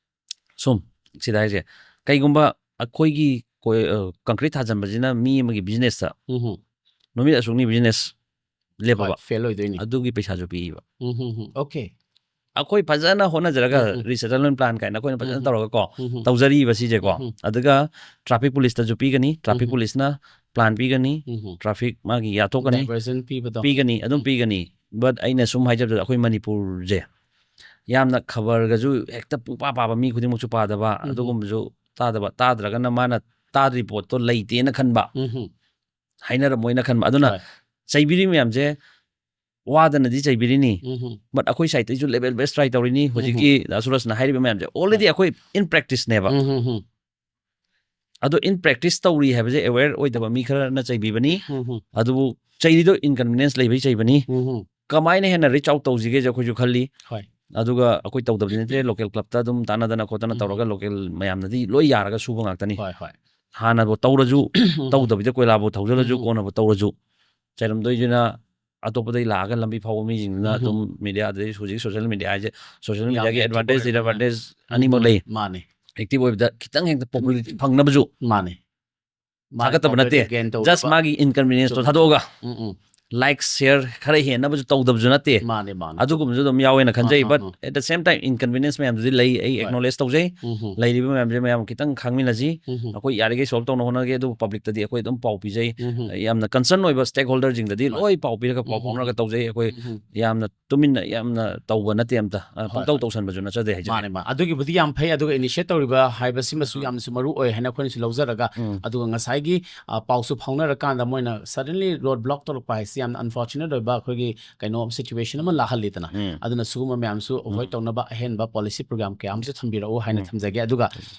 ꯁꯨꯝ ꯁꯤꯗ ꯍꯥꯏꯁꯦ, ꯀꯩꯒꯨꯝꯕ ꯑꯩꯈꯣꯏꯒꯤ ꯀꯣꯏ-, ꯑ, ꯀꯪꯀ꯭ꯔꯤꯠ ꯊꯥꯖꯤꯟꯕꯁꯤꯅ ꯃꯤ ꯑꯃꯒꯤ ꯕꯤꯖꯤꯅꯦꯁꯇ ꯎꯝ ꯍꯝ꯫ ꯅꯨꯃꯤꯠ ꯑꯁꯨꯛꯅꯤ ꯕꯤꯖꯤꯅꯦꯁ ꯍꯣꯏ, ꯂꯦꯞꯄꯕ, ꯐꯦꯜ ꯑꯣꯏꯗꯣꯏꯅꯤ꯫ ꯑꯗꯨꯒꯤ ꯄꯩꯁꯥꯁꯨ ꯄꯤꯕ꯫ ꯎꯝ ꯍꯝ ꯍꯝ꯫ ꯑꯣꯀꯦ꯫ ꯑꯩꯈꯣꯏ ꯐꯖꯅ ꯍꯣꯠꯅꯖꯔꯒ ꯎꯝ, ꯎꯝ꯫ ꯔꯤꯁꯦꯇꯜꯃꯦꯟ ꯄ꯭ꯂꯥꯟ ꯀꯥꯏꯅ ꯑꯩꯈꯣꯏꯅ ꯐꯖꯅ ꯎꯝ, ꯎꯝ꯫ ꯇꯧꯔꯒꯀꯣ ꯎꯝ, ꯎꯝ꯫ ꯇꯧꯖꯔꯤꯕ ꯁꯤꯁꯦꯀꯣ꯫ ꯎꯝ, ꯎꯝ꯫ ꯑꯗꯨꯒ ꯇ꯭ꯔꯥꯐꯤꯛ ꯄꯨꯂꯤꯁꯇꯁꯨ ꯄꯤꯒꯅꯤ, ꯇ꯭ꯔꯥꯐꯤꯛ ꯎꯝ, ꯎꯝ꯫ ꯄꯨꯂꯤꯁꯅ ꯄ꯭ꯂꯥꯟ ꯄꯤꯒꯅꯤ, ꯎꯝ, ꯎꯝ꯫ ꯇ꯭ꯔꯥꯐꯤꯛ ꯃꯥꯒꯤ ꯌꯥꯊꯣꯛꯀꯅꯤ, ꯗꯥꯏꯚꯔꯖꯟ ꯄꯤꯕꯗꯣ꯫ ꯄꯤꯒꯅꯤ, ꯑꯗꯨꯝ ꯎꯝ꯫ ꯄꯤꯒꯅꯤ꯫ But ꯑꯩꯅ ꯁꯨꯝ ꯍꯥꯏꯖꯕꯗ, ꯑꯩꯈꯣꯏ ꯃꯅꯤꯄꯨꯔꯁꯦ ꯌꯥꯝꯅ ꯈꯕꯔꯒꯁꯨ ꯍꯦꯛꯇ ꯄꯨꯡꯄꯥ ꯄꯥꯕ, ꯃꯤ ꯈꯨꯗꯤꯡꯃꯛꯁꯨ ꯄꯥꯗꯕ, ꯎꯝ, ꯎꯝ꯫ ꯑꯗꯨꯒꯨꯝꯕꯁꯨ ꯇꯥꯗꯕ, ꯇꯥꯗ꯭ꯔꯒꯅ ꯃꯥꯅ ꯇꯥꯗ꯭ꯔꯤ ꯄꯣꯠꯇꯣ ꯂꯩꯇꯦꯅ ꯈꯟꯕ, ꯎꯝ, ꯎꯝ꯫ ꯍꯥꯏꯅꯔꯝꯃꯣꯏꯅ ꯈꯟꯕ꯫ ꯑꯗꯨꯅ ꯍꯣꯏ꯫ ꯆꯩꯕꯤꯔꯤ ꯃꯌꯥꯝꯁꯦ ꯋꯥꯗꯅꯗꯤ ꯆꯩꯕꯤꯔꯤꯅꯤ꯫ ꯎꯝ, ꯎꯝ꯫ But ꯑꯩꯈꯣꯏ ꯁꯥꯏꯠꯇꯩꯁꯨ ꯂꯦꯕꯦꯜ ꯕꯦꯁ ꯇ꯭ꯔꯥꯏ ꯇꯧꯔꯤꯅꯤ꯫ ꯎꯝ, ꯍꯧꯖꯤꯛꯀꯤ ꯗꯥ ꯁꯨꯔꯖꯅ ꯍꯥꯏꯔꯤꯕ ꯃꯌꯥꯝꯁꯦ already ꯍꯣꯏ꯫ ꯑꯩꯈꯣꯏ in practice ꯅꯦꯕ꯫ ꯎꯝ, ꯎꯝ, ꯎꯝ꯫ ꯑꯗꯣ in practice ꯇꯧꯔꯤ ꯍꯥꯏꯕꯁꯦ ꯑꯦꯋꯦꯌꯔ ꯑꯣꯏꯗꯕ ꯃꯤ ꯈꯔꯅ ꯆꯩꯕꯤꯕꯅꯤ꯫ ꯎꯝ, ꯎꯝ꯫ ꯑꯗꯨꯕꯨ ꯆꯩꯔꯤꯗꯣ inconvenience ꯂꯩꯕꯩ ꯆꯩꯕꯅꯤ꯫ ꯎꯝ, ꯎꯝ꯫ ꯀꯃꯥꯏꯅ ꯍꯦꯟꯅ reach out ꯇꯧꯁꯤꯒꯦꯁꯦ ꯑꯩꯈꯣꯏꯁꯨ ꯈꯜꯂꯤ꯫ ꯍꯣꯏ꯫ ꯑꯗꯨꯒ ꯑꯩꯈꯣꯏ ꯇꯧꯗꯕꯗꯤ ꯅꯠꯇꯦ, ꯂꯣꯀꯦꯜ ꯀ꯭ꯂꯕꯇ ꯑꯗꯨꯝ ꯇꯥꯟꯅꯗꯅ ꯈꯣꯠꯇꯅ ꯎꯝ꯫ ꯇꯧꯔꯒ ꯂꯣꯀꯦꯜ ꯃꯌꯥꯝꯅꯗꯤ ꯂꯣꯏ ꯌꯥꯔꯒ ꯁꯨꯕ ꯉꯥꯛꯇꯅꯤ꯫ ꯍꯣꯏ, ꯍꯣꯏ꯫ ꯍꯥꯟꯅꯕꯨ ꯇꯧꯔꯁꯨ, ꯎꯝ꯫ ꯇꯧꯗꯕꯤꯗ ꯀꯣꯏꯂꯥꯕꯨ ꯊꯧꯖꯜꯂꯁꯨ, ꯎꯝ꯫ ꯀꯣꯟꯅꯕꯨ ꯇꯧꯔꯁꯨ, ꯆꯩꯔꯝꯗꯣꯏꯁꯤꯅ ꯑꯇꯣꯞꯄꯗ ꯂꯥꯛꯑꯒ ꯂꯝꯕꯤ ꯐꯥꯎꯕ ꯃꯤꯁꯤꯡꯗꯨꯅ ꯎꯝ꯫ ꯑꯗꯨꯝ ꯃꯦꯗꯤꯌꯥꯗꯗꯤ, ꯍꯧꯖꯤꯛ ꯁꯣꯁꯤꯌꯦꯜ ꯃꯦꯗꯤꯌꯥ ꯍꯥꯏꯁꯦ, ꯁꯣꯁꯤꯌꯦꯜ ꯌꯥꯝ ꯃꯦꯗꯤꯌꯥꯒꯤ active ꯑꯦꯗꯚꯥꯟꯇꯦꯖ, ꯑꯣꯏꯕ꯫ ꯗꯤꯁꯑꯦꯗꯚꯥꯟꯇꯦꯖ ꯎꯝ, ꯑꯅꯤꯃꯛ ꯎꯝ꯫ ꯂꯩ꯫ ꯃꯥꯅꯦ꯫ ꯑꯦꯛꯇꯤꯚ ꯑꯣꯏꯕꯗ ꯈꯤꯇꯪ ꯍꯦꯛꯇ popularity ꯐꯪꯅꯕꯁꯨ ꯃꯥꯅꯦ꯫ ꯃꯥꯅꯦ, ꯊꯥꯒꯠꯇꯕ ꯅꯠꯇꯦ꯫ popularity gain ꯇꯧꯅꯕ꯫ Just ꯃꯥꯒꯤ inconvenience ꯇꯣ ꯆꯨꯝꯃꯦ꯫ ꯊꯥꯗꯣꯛꯑꯒ ꯎꯝ, ꯎꯝ꯫ ꯂꯥꯏꯛ ꯁꯤꯌꯔ ꯈꯔ ꯍꯦꯟꯅꯕꯁꯨ ꯇꯧꯗꯕꯁꯨ ꯅꯠꯇꯦ꯫ ꯃꯥꯅꯦ, ꯃꯥꯅꯦ꯫ ꯑꯗꯨꯒꯨꯝꯕꯁꯨ ꯑꯗꯨꯝ ꯌꯥꯎꯋꯦꯅ ꯈꯟꯖꯩ꯫ ꯑꯥ, But ah, at the same time, inconvenience ꯃꯌꯥꯝꯗꯨꯗꯤ ꯂꯩ, ꯑꯩ ꯍꯣꯏ꯫ acknowledge ꯇꯧꯖꯩ꯫ ꯎꯝ, ꯎꯝ꯫ ꯂꯩꯔꯤꯕ ꯃꯌꯥꯝꯁꯦ ꯃꯌꯥꯝ ꯈꯤꯇꯪ ꯈꯪꯃꯤꯟꯅꯁꯤ꯫ ꯎꯝ, ꯎꯝ꯫ ꯑꯩꯈꯣꯏ ꯌꯥꯔꯤꯈꯩ solve ꯇꯧꯅ ꯍꯣꯠꯅꯒꯦ, ꯑꯗꯨꯕꯨ ꯄꯕ꯭ꯂꯤꯛꯇꯗꯤ ꯑꯩꯈꯣꯏ ꯑꯗꯨꯝ ꯄꯥꯎ ꯄꯤꯖꯩ꯫ ꯎꯝ, ꯎꯝ꯫ ꯌꯥꯝꯅ concern ꯑꯣꯏꯕ stakeholder ꯁꯤꯡꯗꯗꯤ ꯍꯣꯏ꯫ ꯂꯣꯏ ꯄꯥꯎ ꯄꯤꯔꯒ ꯄꯥꯎ ꯎꯝ, ꯎꯝ꯫ ꯐꯥꯎꯅꯔꯒ ꯇꯧꯖꯩ꯫ ꯑꯩꯈꯣꯏ ꯎꯝ, ꯎꯝ꯫ ꯌꯥꯝꯅ ꯇꯨꯃꯤꯟꯅ ꯌꯥꯝꯅ ꯇꯧꯕ ꯅꯠꯇꯦ, ꯑꯝꯇ, ꯑ, ꯍꯣꯏ, ꯄꯪꯇꯧ ꯍꯣꯏ꯫ ꯇꯧꯁꯟꯕꯁꯨ ꯅꯠꯆꯗꯦ ꯍꯥꯏꯖꯔꯤ꯫ ꯃꯥꯅꯦ, ꯃꯥꯅꯦ꯫ ꯑꯗꯨꯒꯤꯕꯨꯗꯤ ꯌꯥꯝ ꯐꯩ, ꯑꯗꯨꯒ initiate ꯇꯧꯔꯤꯕ ꯍꯥꯏꯕꯁꯤꯃꯁꯨ ꯎꯝ꯫ ꯌꯥꯝꯅꯁꯨ ꯃꯔꯨ ꯑꯣꯏ ꯍꯥꯏꯅ ꯑꯩꯈꯣꯏꯅꯁꯨ ꯂꯧꯖꯔꯒ, ꯎꯝ꯫ ꯑꯗꯨꯒ ꯉꯁꯥꯏꯒꯤ, ꯑ, ꯄꯥꯎꯁꯨ ꯐꯥꯎꯅꯔꯀꯥꯟꯗ ꯃꯣꯏꯅ suddenly road block ꯇꯧꯔꯛꯄ ꯍꯥꯏꯁꯤ ꯌꯥꯝꯅ unfortunate ꯑꯣꯏꯕ ꯑꯩꯈꯣꯏꯒꯤ ꯀꯩꯅꯣ situation ꯑꯃ ꯂꯥꯛꯍꯜꯂꯤꯗꯅ꯫ ꯎꯝ꯫ ꯑꯗꯨꯅ ꯁꯤꯒꯨꯝꯕ ꯃꯌꯥꯝꯁꯨ avoid ꯎꯝ꯫ ꯇꯧꯅꯕ ꯑꯍꯦꯟꯕ policy program ꯀꯌꯥ ꯑꯃꯁꯨ ꯊꯝꯕꯤꯔꯛꯎ ꯍꯥꯏꯅ ꯎꯝ꯫ ꯊꯝꯖꯒꯦ꯫ ꯑꯗꯨꯒ,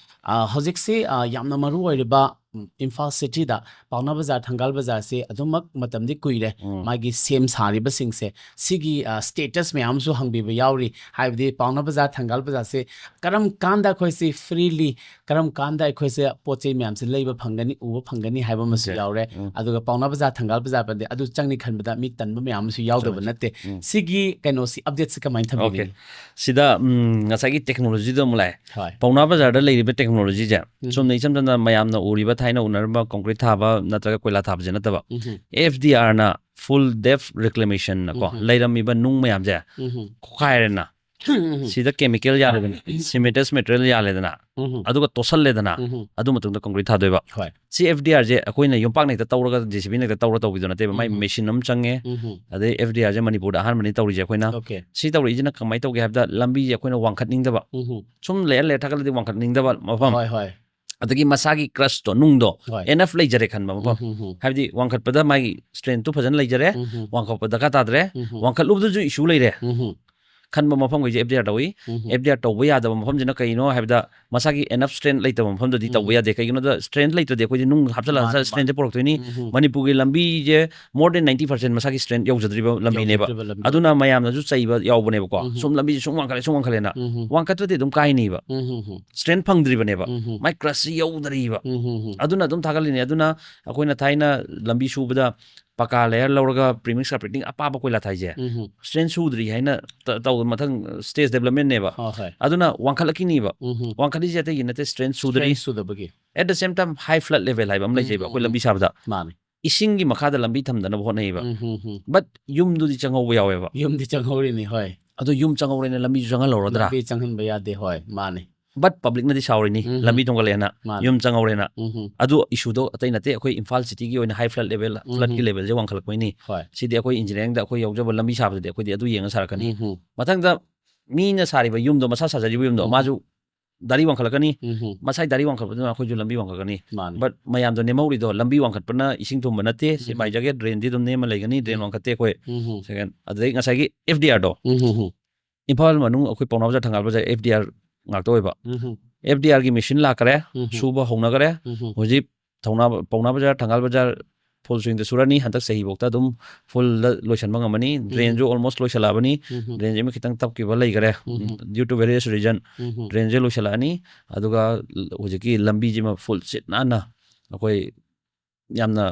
ꯑ, ꯍꯧꯖꯤꯛꯁꯤ, ꯑ, ꯌꯥꯝꯅ ꯃꯔꯨ ꯑꯣꯏꯔꯤꯕ ꯏꯝꯐꯥꯜ ꯁꯤꯇꯤꯗ ꯄꯥꯎꯅꯥ ꯕꯖꯥꯔ, ꯊꯪꯒꯥꯜ ꯕꯖꯥꯔꯁꯦ ꯑꯗꯨꯃꯛ ꯃꯇꯝꯗꯤ ꯀꯨꯏꯔꯦ꯫ ꯎꯝ. ꯃꯥꯒꯤ ꯁꯦꯝ ꯁꯥꯔꯤꯕꯁꯤꯡꯁꯦ ꯁꯤꯒꯤ ꯁ꯭ꯇꯦꯇꯁ ꯃꯌꯥꯝ ꯑꯃꯁꯨ ꯍꯪꯕꯤꯕ ꯌꯥꯎꯔꯤ꯫ ꯍꯥꯏꯕꯗꯤ ꯄꯥꯎꯅꯥ ꯕꯖꯥꯔ, ꯊꯪꯒꯥꯜ ꯕꯖꯥꯔꯁꯦ ꯀꯔꯝ ꯀꯥꯟꯗ ꯑꯩꯈꯣꯏꯁꯦ ꯐ꯭ꯔꯤꯂꯤ, ꯀꯔꯝ ꯀꯥꯟꯗ ꯑꯩꯈꯣꯏꯁꯦ ꯄꯣꯠ ꯆꯩ ꯃꯌꯥꯝꯁꯦ ꯂꯩꯕ ꯐꯪꯒꯅꯤ, ꯎꯕ ꯐꯪꯒꯅꯤ ꯍꯥꯏꯕ ꯑꯃꯁꯨ Okay. ꯌꯥꯎꯔꯦ꯫ ꯎꯝ. ꯑꯗꯨꯒ ꯄꯥꯎꯅꯥ ꯕꯖꯥꯔ, ꯊꯪꯒꯥꯜ ꯕꯖꯥꯔ ꯄꯟꯗꯦ, ꯑꯗꯨ ꯆꯪꯅꯤ ꯈꯟꯕꯗ ꯃꯤ ꯇꯟꯕ ꯃꯌꯥꯝ ꯑꯃꯁꯨ ꯌꯥꯎꯗꯕ ꯆꯨꯝꯃꯦ. ꯅꯠꯇꯦ꯫ ꯎꯝ. ꯁꯤꯒꯤ ꯀꯩꯅꯣꯁꯤ, ꯑꯞꯗꯦꯠꯁꯤ ꯀꯃꯥꯏꯅ ꯊꯝꯕꯤꯒꯅꯤ? ꯁꯤꯗ ꯎꯝ, ꯉꯁꯥꯏꯒꯤ ꯇꯦꯛꯅꯣꯂꯣꯖꯤꯗꯣ ꯑꯃꯨꯛ ꯂꯥꯛꯑꯦ꯫ ꯍꯣꯏ. ꯄꯥꯎꯅꯥ ꯕꯖꯥꯔꯗ ꯂꯩꯔꯤꯕ ꯇꯦꯛꯅꯣꯂꯣꯖꯤꯁꯦ ꯎꯝ. ꯆꯨꯝꯅ ꯏꯆꯝ ꯆꯝꯅ ꯃꯌꯥꯝꯅ ꯎꯔꯤꯕ, ꯊꯥꯏꯅ ꯎꯅꯔꯝꯕ ꯀꯣꯟꯀ꯭ꯔꯤꯠ ꯊꯥꯕ ꯅꯠꯇ꯭ꯔꯒ ꯀꯣꯏꯂꯥ ꯊꯥꯕꯁꯦ ꯅꯠꯇꯕ, ꯎꯝ. ꯑꯦꯐ ꯗꯤ ꯑꯥꯔꯅ ꯐꯨꯜ ꯗꯦꯞ ꯔꯤꯀ꯭ꯂꯦꯃꯦꯁꯟꯅꯀꯣ, ꯎꯝ. ꯂꯩꯔꯝꯃꯤꯕ ꯅꯨꯡ ꯃꯌꯥꯝꯁꯦ ꯎꯝ. ꯈꯣꯈꯥꯏꯔꯦꯅ, ꯎꯝ. ꯁꯤꯗ ꯀꯦꯃꯤꯀꯦꯜ ꯌꯥꯜꯂꯦꯗꯅ, ꯁꯤꯃꯦꯟꯇꯁ ꯃꯦꯇꯔꯤꯌꯦꯜ ꯌꯥꯜꯂꯦꯗꯅ, ꯎꯝ. ꯑꯗꯨꯒ ꯇꯣꯠꯁꯜꯂꯦꯗꯅ, ꯎꯝ. ꯑꯗꯨ ꯃꯇꯨꯡꯗ ꯀꯣꯟꯀ꯭ꯔꯤꯠ ꯊꯥꯗꯣꯏꯕ꯫ ꯍꯣꯏ. ꯁꯤ ꯑꯦꯐ ꯗꯤ ꯑꯥꯔꯁꯦ ꯑꯩꯈꯣꯏꯅ ꯌꯣꯝꯄꯥꯛꯅ ꯍꯦꯛꯇ ꯇꯧꯔꯒ, ꯖꯦ ꯁꯤ ꯕꯤꯅ ꯍꯦꯛꯇ ꯇꯧꯔꯒ ꯇꯧꯕꯤꯗꯣ ꯅꯠꯇꯦꯕ꯫ ꯃꯥꯏ ꯎꯝ. ꯃꯦꯆꯤꯟ ꯑꯃ ꯆꯪꯉꯦ, ꯎꯝ. ꯑꯗꯩ ꯑꯦꯐ ꯗꯤ ꯑꯥꯔꯁꯦ ꯃꯅꯤꯄꯨꯔꯗ ꯑꯍꯥꯟꯕꯅꯤ ꯇꯧꯔꯤꯁꯦ ꯑꯩꯈꯣꯏꯅ꯫ Okay. ꯁꯤ ꯇꯧꯔꯛꯏꯁꯤꯅ ꯀꯃꯥꯏꯅ ꯇꯧꯒꯦ ꯍꯥꯏꯕꯗ, ꯂꯝꯕꯤꯁꯦ ꯑꯩꯈꯣꯏꯅ ꯋꯥꯡꯈꯠꯅꯤꯡꯗꯕ, ꯎꯝ. ꯁꯨꯝ ꯂꯦꯌꯔ ꯂꯦꯌꯔ ꯊꯥꯒꯠꯂꯗꯤ ꯋꯥꯡꯈꯠꯅꯤꯡꯗꯕ ꯃꯐꯝ, ꯍꯣꯏ, ꯍꯣꯏ. ꯑꯗꯒꯤ ꯃꯁꯥꯒꯤ ꯀ꯭ꯔꯁꯇꯣ, ꯅꯨꯡꯗꯣ, ꯍꯣꯏ. ꯑꯦꯅꯐ ꯂꯩꯖꯔꯦ ꯈꯟꯕ ꯃꯐꯝ, ꯎꯝ, ꯎꯝ, ꯎꯝ. ꯍꯥꯏꯕꯗꯤ ꯋꯥꯡꯈꯠꯄꯗ ꯃꯥꯒꯤ ꯁ꯭ꯇꯔꯦꯟꯠꯇꯨ ꯐꯖꯅ ꯂꯩꯖꯔꯦ, ꯎꯝ, ꯎꯝ. ꯋꯥꯡꯈꯠꯄ ꯗꯔꯀꯥꯔ ꯇꯥꯗ꯭ꯔꯦ, ꯎꯝ, ꯎꯝ. ꯋꯥꯡꯈꯠꯂꯨꯕꯗꯁꯨ ꯏꯁꯨ ꯂꯩꯔꯦ ꯎꯝ, ꯎꯝ. ꯈꯟꯕ ꯃꯐꯝꯈꯩꯁꯦ ꯑꯦꯐ ꯗꯤ ꯑꯥꯔ ꯇꯧꯏ꯫ ꯎꯝ, ꯎꯝ. ꯑꯦꯐ ꯗꯤ ꯑꯥꯔ ꯇꯧꯕ ꯌꯥꯗꯕ ꯃꯐꯝꯁꯤꯅ ꯀꯩꯅꯣ ꯍꯥꯏꯕꯗ, ꯃꯁꯥꯒꯤ ꯑꯦꯅꯐ ꯁ꯭ꯇꯔꯦꯟꯠ ꯂꯩꯇꯕ ꯃꯐꯝꯗꯗꯤ ꯎꯝ. ꯇꯧꯕ ꯌꯥꯗꯦ꯫ ꯀꯩꯒꯤꯅꯣꯗ, ꯁ꯭ꯇꯔꯦꯟꯠ ꯂꯩꯇ꯭ꯔꯗꯤ ꯑꯩꯈꯣꯏꯗꯤ ꯅꯨꯡ ꯍꯥꯞꯆꯜꯂ ꯃꯥꯅꯦ, ꯍꯥꯞꯆꯜꯂ ꯃꯥꯅꯦ. ꯁ꯭ꯇꯔꯦꯟꯠꯁꯦ ꯄꯨꯔꯛꯇꯣꯏꯅꯤ꯫ ꯎꯝ, ꯎꯝ. ꯃꯅꯤꯄꯨꯔꯒꯤ ꯂꯝꯕꯤꯁꯦ more than ninety percent ꯃꯁꯥꯒꯤ ꯁ꯭ꯇꯔꯦꯟꯠ ꯌꯧꯖꯗ꯭ꯔꯤꯕ ꯂꯝꯕꯤꯅꯦꯕ꯫ ꯌꯧꯖꯗ꯭ꯔꯤꯕ ꯂꯝꯕꯤ. ꯑꯗꯨꯅ ꯃꯌꯥꯝꯅꯁꯨ ꯆꯩꯕ ꯌꯥꯎꯕꯅꯦꯕꯀꯣ, ꯎꯝ, ꯎꯝ. ꯁꯨꯝ ꯂꯝꯕꯤꯁꯦ ꯁꯨꯝ ꯋꯥꯡꯈꯠꯂꯦ, ꯁꯨꯝ ꯋꯥꯡꯈꯠꯂꯦꯅ꯫ ꯎꯝ, ꯎꯝ, ꯎꯝ. ꯋꯥꯡꯈꯠꯇ꯭ꯔꯗꯤ ꯑꯗꯨꯝ ꯀꯥꯏꯅꯤꯕ, ꯎꯝ, ꯎꯝ, ꯎꯝ. ꯁ꯭ꯇꯔꯦꯟꯠ ꯐꯪꯗ꯭ꯔꯤꯕꯅꯦꯕ, ꯎꯝ, ꯎꯝ, ꯎꯝ. ꯃꯥꯏ ꯀ꯭ꯔꯁꯁꯤ ꯌꯧꯗ꯭ꯔꯤꯕ, ꯎꯝ, ꯎꯝ, ꯎꯝ. ꯑꯗꯨꯅ ꯑꯗꯨꯝ ꯊꯥꯒꯠꯂꯤꯅꯦ꯫ ꯑꯗꯨꯅ ꯑꯩꯈꯣꯏꯅ ꯊꯥꯏꯅ ꯂꯝꯕꯤ ꯁꯨꯕꯗ ꯄꯀꯥ ꯂꯦꯌꯔ ꯂꯧꯔꯒ ꯄ꯭ꯔꯤꯃꯤꯛꯁ ꯀꯥꯔꯄꯦꯇꯤꯡ ꯑꯄꯥꯕ ꯀꯣꯏꯂꯥ ꯊꯥꯏꯁꯦ, ꯎꯝ, ꯎꯝ. ꯁ꯭ꯇꯔꯦꯟꯠ ꯁꯨꯗ꯭ꯔꯤ ꯍꯥꯏꯅ ꯇ-, ꯇꯧꯕ ꯃꯊꯪ ꯁ꯭ꯇꯦꯖ ꯗꯦꯕꯂꯞꯃꯦꯟꯅꯦꯕ꯫ ꯍꯣꯏ, ꯍꯣꯏ. ꯑꯗꯨꯅ ꯋꯥꯡꯈꯠꯂꯛꯈꯤꯅꯤꯕ꯫ ꯎꯝ, ꯎꯝ. ꯋꯥꯡꯈꯠꯂꯤꯁꯦ ꯑꯇꯩꯒꯤ ꯅꯠꯇꯦ, ꯁ꯭ꯇꯔꯦꯟꯠ ꯁꯨꯗ꯭ꯔꯤ꯫ ꯁ꯭ꯇꯔꯦꯟꯠ ꯁꯨꯗꯕꯒꯤ. At the same time, high flood level ꯍꯥꯏꯕ ꯑꯃ ꯂꯩꯖꯩꯕ, ꯎꯝ, ꯑꯩꯈꯣꯏ ꯎꯝ, ꯂꯝꯕꯤ ꯎꯝ. ꯁꯥꯕꯗ꯫ ꯃꯥꯅꯦ. ꯏꯁꯤꯡꯒꯤ ꯃꯈꯥꯗ ꯂꯝꯕꯤ ꯊꯝꯗꯅꯕ ꯍꯣꯠꯅꯩꯕ꯫ ꯎꯝ, ꯎꯝ, ꯎꯝ. But ꯌꯨꯝꯗꯨꯗꯤ ꯆꯪꯍꯧꯕ ꯌꯥꯎꯋꯦꯕ꯫ ꯌꯨꯝꯗꯤ ꯆꯪꯍꯧꯔꯤꯅꯤ, ꯍꯣꯏ. ꯑꯗꯣ ꯌꯨꯝ ꯆꯪꯍꯧꯔꯦꯅ ꯂꯝꯕꯤꯁꯨ ꯆꯪꯍꯜꯍꯧꯔꯗ꯭ꯔꯥ? ꯂꯝꯕꯤ ꯆꯪꯍꯟꯕ ꯌꯥꯗꯦ, ꯍꯣꯏ, ꯃꯥꯅꯦ. But ꯄꯕ꯭ꯂꯤꯛꯅꯗꯤ ꯁꯥꯎꯔꯤꯅꯤ, ꯎꯝ. ꯂꯝꯕꯤ ꯊꯣꯡꯒꯠꯂꯦꯅ, ꯃꯥꯅꯦ. ꯌꯨꯝ ꯆꯪꯍꯧꯔꯦꯅ꯫ ꯎꯝ, ꯎꯝ. ꯑꯗꯨ ꯏꯁꯨꯗꯣ ꯑꯇꯩ ꯅꯠꯇꯦ, ꯑꯩꯈꯣꯏ ꯏꯝꯐꯥꯜ ꯁꯤꯇꯤꯒꯤ ꯑꯣꯏꯅ ꯍꯥꯏ ꯐ꯭ꯂꯠ ꯂꯦꯚꯦꯜ, ꯎꯝ, ꯐ꯭ꯂꯠꯀꯤ ꯎꯝ. ꯂꯦꯚꯦꯜꯁꯦ ꯋꯥꯡꯈꯠꯂꯛꯄꯩꯅꯤ꯫ ꯍꯣꯏ. ꯁꯤꯗꯤ ꯑꯩꯈꯣꯏ ꯏꯟꯖꯤꯅꯤꯌꯥꯔꯤꯡꯗ ꯑꯩꯈꯣꯏ ꯌꯥꯎꯖꯕ ꯂꯝꯕꯤ ꯁꯥꯕꯗꯗꯤ ꯑꯩꯈꯣꯏꯗꯤ ꯑꯗꯨ ꯌꯦꯡꯉ ꯁꯥꯔꯛꯀꯅꯤ꯫ ꯎꯝ, ꯎꯝ. ꯃꯊꯪꯗ ꯃꯤꯅ ꯁꯥꯔꯤꯕ ꯌꯨꯝꯗꯣ, ꯃꯁꯥ ꯁꯥꯖꯔꯤꯕ ꯌꯨꯝꯗꯣ, ꯎꯝ. ꯃꯥꯁꯨ ꯗꯥꯔꯤ ꯋꯥꯡꯈꯠꯂꯛꯀꯅꯤ꯫ ꯎꯝ, ꯎꯝ. ꯃꯁꯥꯏ ꯗꯥꯔꯤ ꯋꯥꯡꯈꯠꯄꯗꯨꯅ ꯑꯩꯈꯣꯏꯁꯨ ꯂꯝꯕꯤ ꯋꯥꯡꯈꯠꯀꯅꯤ꯫ ꯃꯥꯅꯦ. But ꯃꯌꯥꯝꯗꯣ ꯅꯦꯝꯍꯧꯔꯤꯗꯣ, ꯂꯝꯕꯤ ꯋꯥꯡꯈꯠꯄꯅ ꯏꯁꯤꯡ ꯊꯨꯝꯕ ꯅꯠꯇꯦ, ꯁꯤ ꯎꯝ. ꯃꯥꯏꯖꯒꯦ, ꯗ꯭ꯔꯦꯟꯗꯤ ꯑꯗꯨꯝ ꯅꯦꯝꯃ ꯂꯩꯒꯅꯤ, ꯗ꯭ꯔꯦꯟ ꯎꯝ. ꯋꯥꯡꯈꯠꯇꯦ ꯑꯩꯈꯣꯏ꯫ ꯎꯝ, ꯎꯝ. Second, ꯑꯗꯨꯗꯩ ꯉꯁꯥꯏꯒꯤ ꯑꯦꯐ ꯗꯤ ꯑꯥꯔꯗꯣ, ꯎꯝ, ꯎꯝ, ꯎꯝ. ꯏꯝꯐꯥꯜ ꯃꯅꯨꯡ ꯑꯩꯈꯣꯏ ꯄꯥꯎꯅꯥ ꯕꯖꯥꯔ, ꯊꯪꯒꯥꯜ ꯕꯖꯥꯔ ꯑꯦꯐ ꯗꯤ ꯑꯥꯔ ꯉꯥꯛꯇ ꯑꯣꯏꯕ꯫ ꯎꯝ, ꯎꯝ. ꯑꯦꯐ ꯗꯤ ꯑꯥꯔꯒꯤ ꯃꯦꯆꯤꯟ ꯂꯥꯛꯈꯔꯦ, ꯎꯝ, ꯎꯝ. ꯁꯨꯕ ꯍꯧꯅꯈꯔꯦ꯫ ꯎꯝ, ꯎꯝ. ꯍꯧꯖꯤꯛ ꯊꯧꯅꯥ ꯄꯥꯎꯅꯥ ꯕꯖꯥꯔ, ꯊꯪꯒꯥꯜ ꯕꯖꯥꯔ ꯐꯨꯜ ꯁ꯭ꯋꯤꯡꯗ ꯁꯨꯔꯅꯤ꯫ ꯍꯟꯗꯛ ꯆꯍꯤꯐꯥꯎꯗ ꯑꯗꯨꯝ ꯐꯨꯜꯗ ꯂꯣꯏꯁꯤꯟꯕ ꯉꯝꯃꯅꯤ꯫ ꯗ꯭ꯔꯦꯟꯁꯨ ꯑꯣꯜꯃꯣꯁ ꯂꯣꯏꯁꯤꯜꯂꯛꯑꯕꯅꯤ꯫ ꯗ꯭ꯔꯦꯟꯁꯦ ꯑꯃ ꯈꯤꯇꯪ ꯇꯞꯈꯤꯕ ꯂꯩꯈꯔꯦ, due to various reason꯫ ꯗ꯭ꯔꯦꯟꯁꯦ ꯂꯣꯏꯁꯤꯜꯂꯛꯑꯅꯤ꯫ ꯑꯗꯨꯒ ꯍꯧꯖꯤꯛꯀꯤ ꯂꯝꯕꯤꯁꯤꯃ ꯐꯨꯜ ꯁꯤꯠ ꯅꯥꯟꯅ ꯑꯩꯈꯣꯏ ꯌꯥꯝꯅ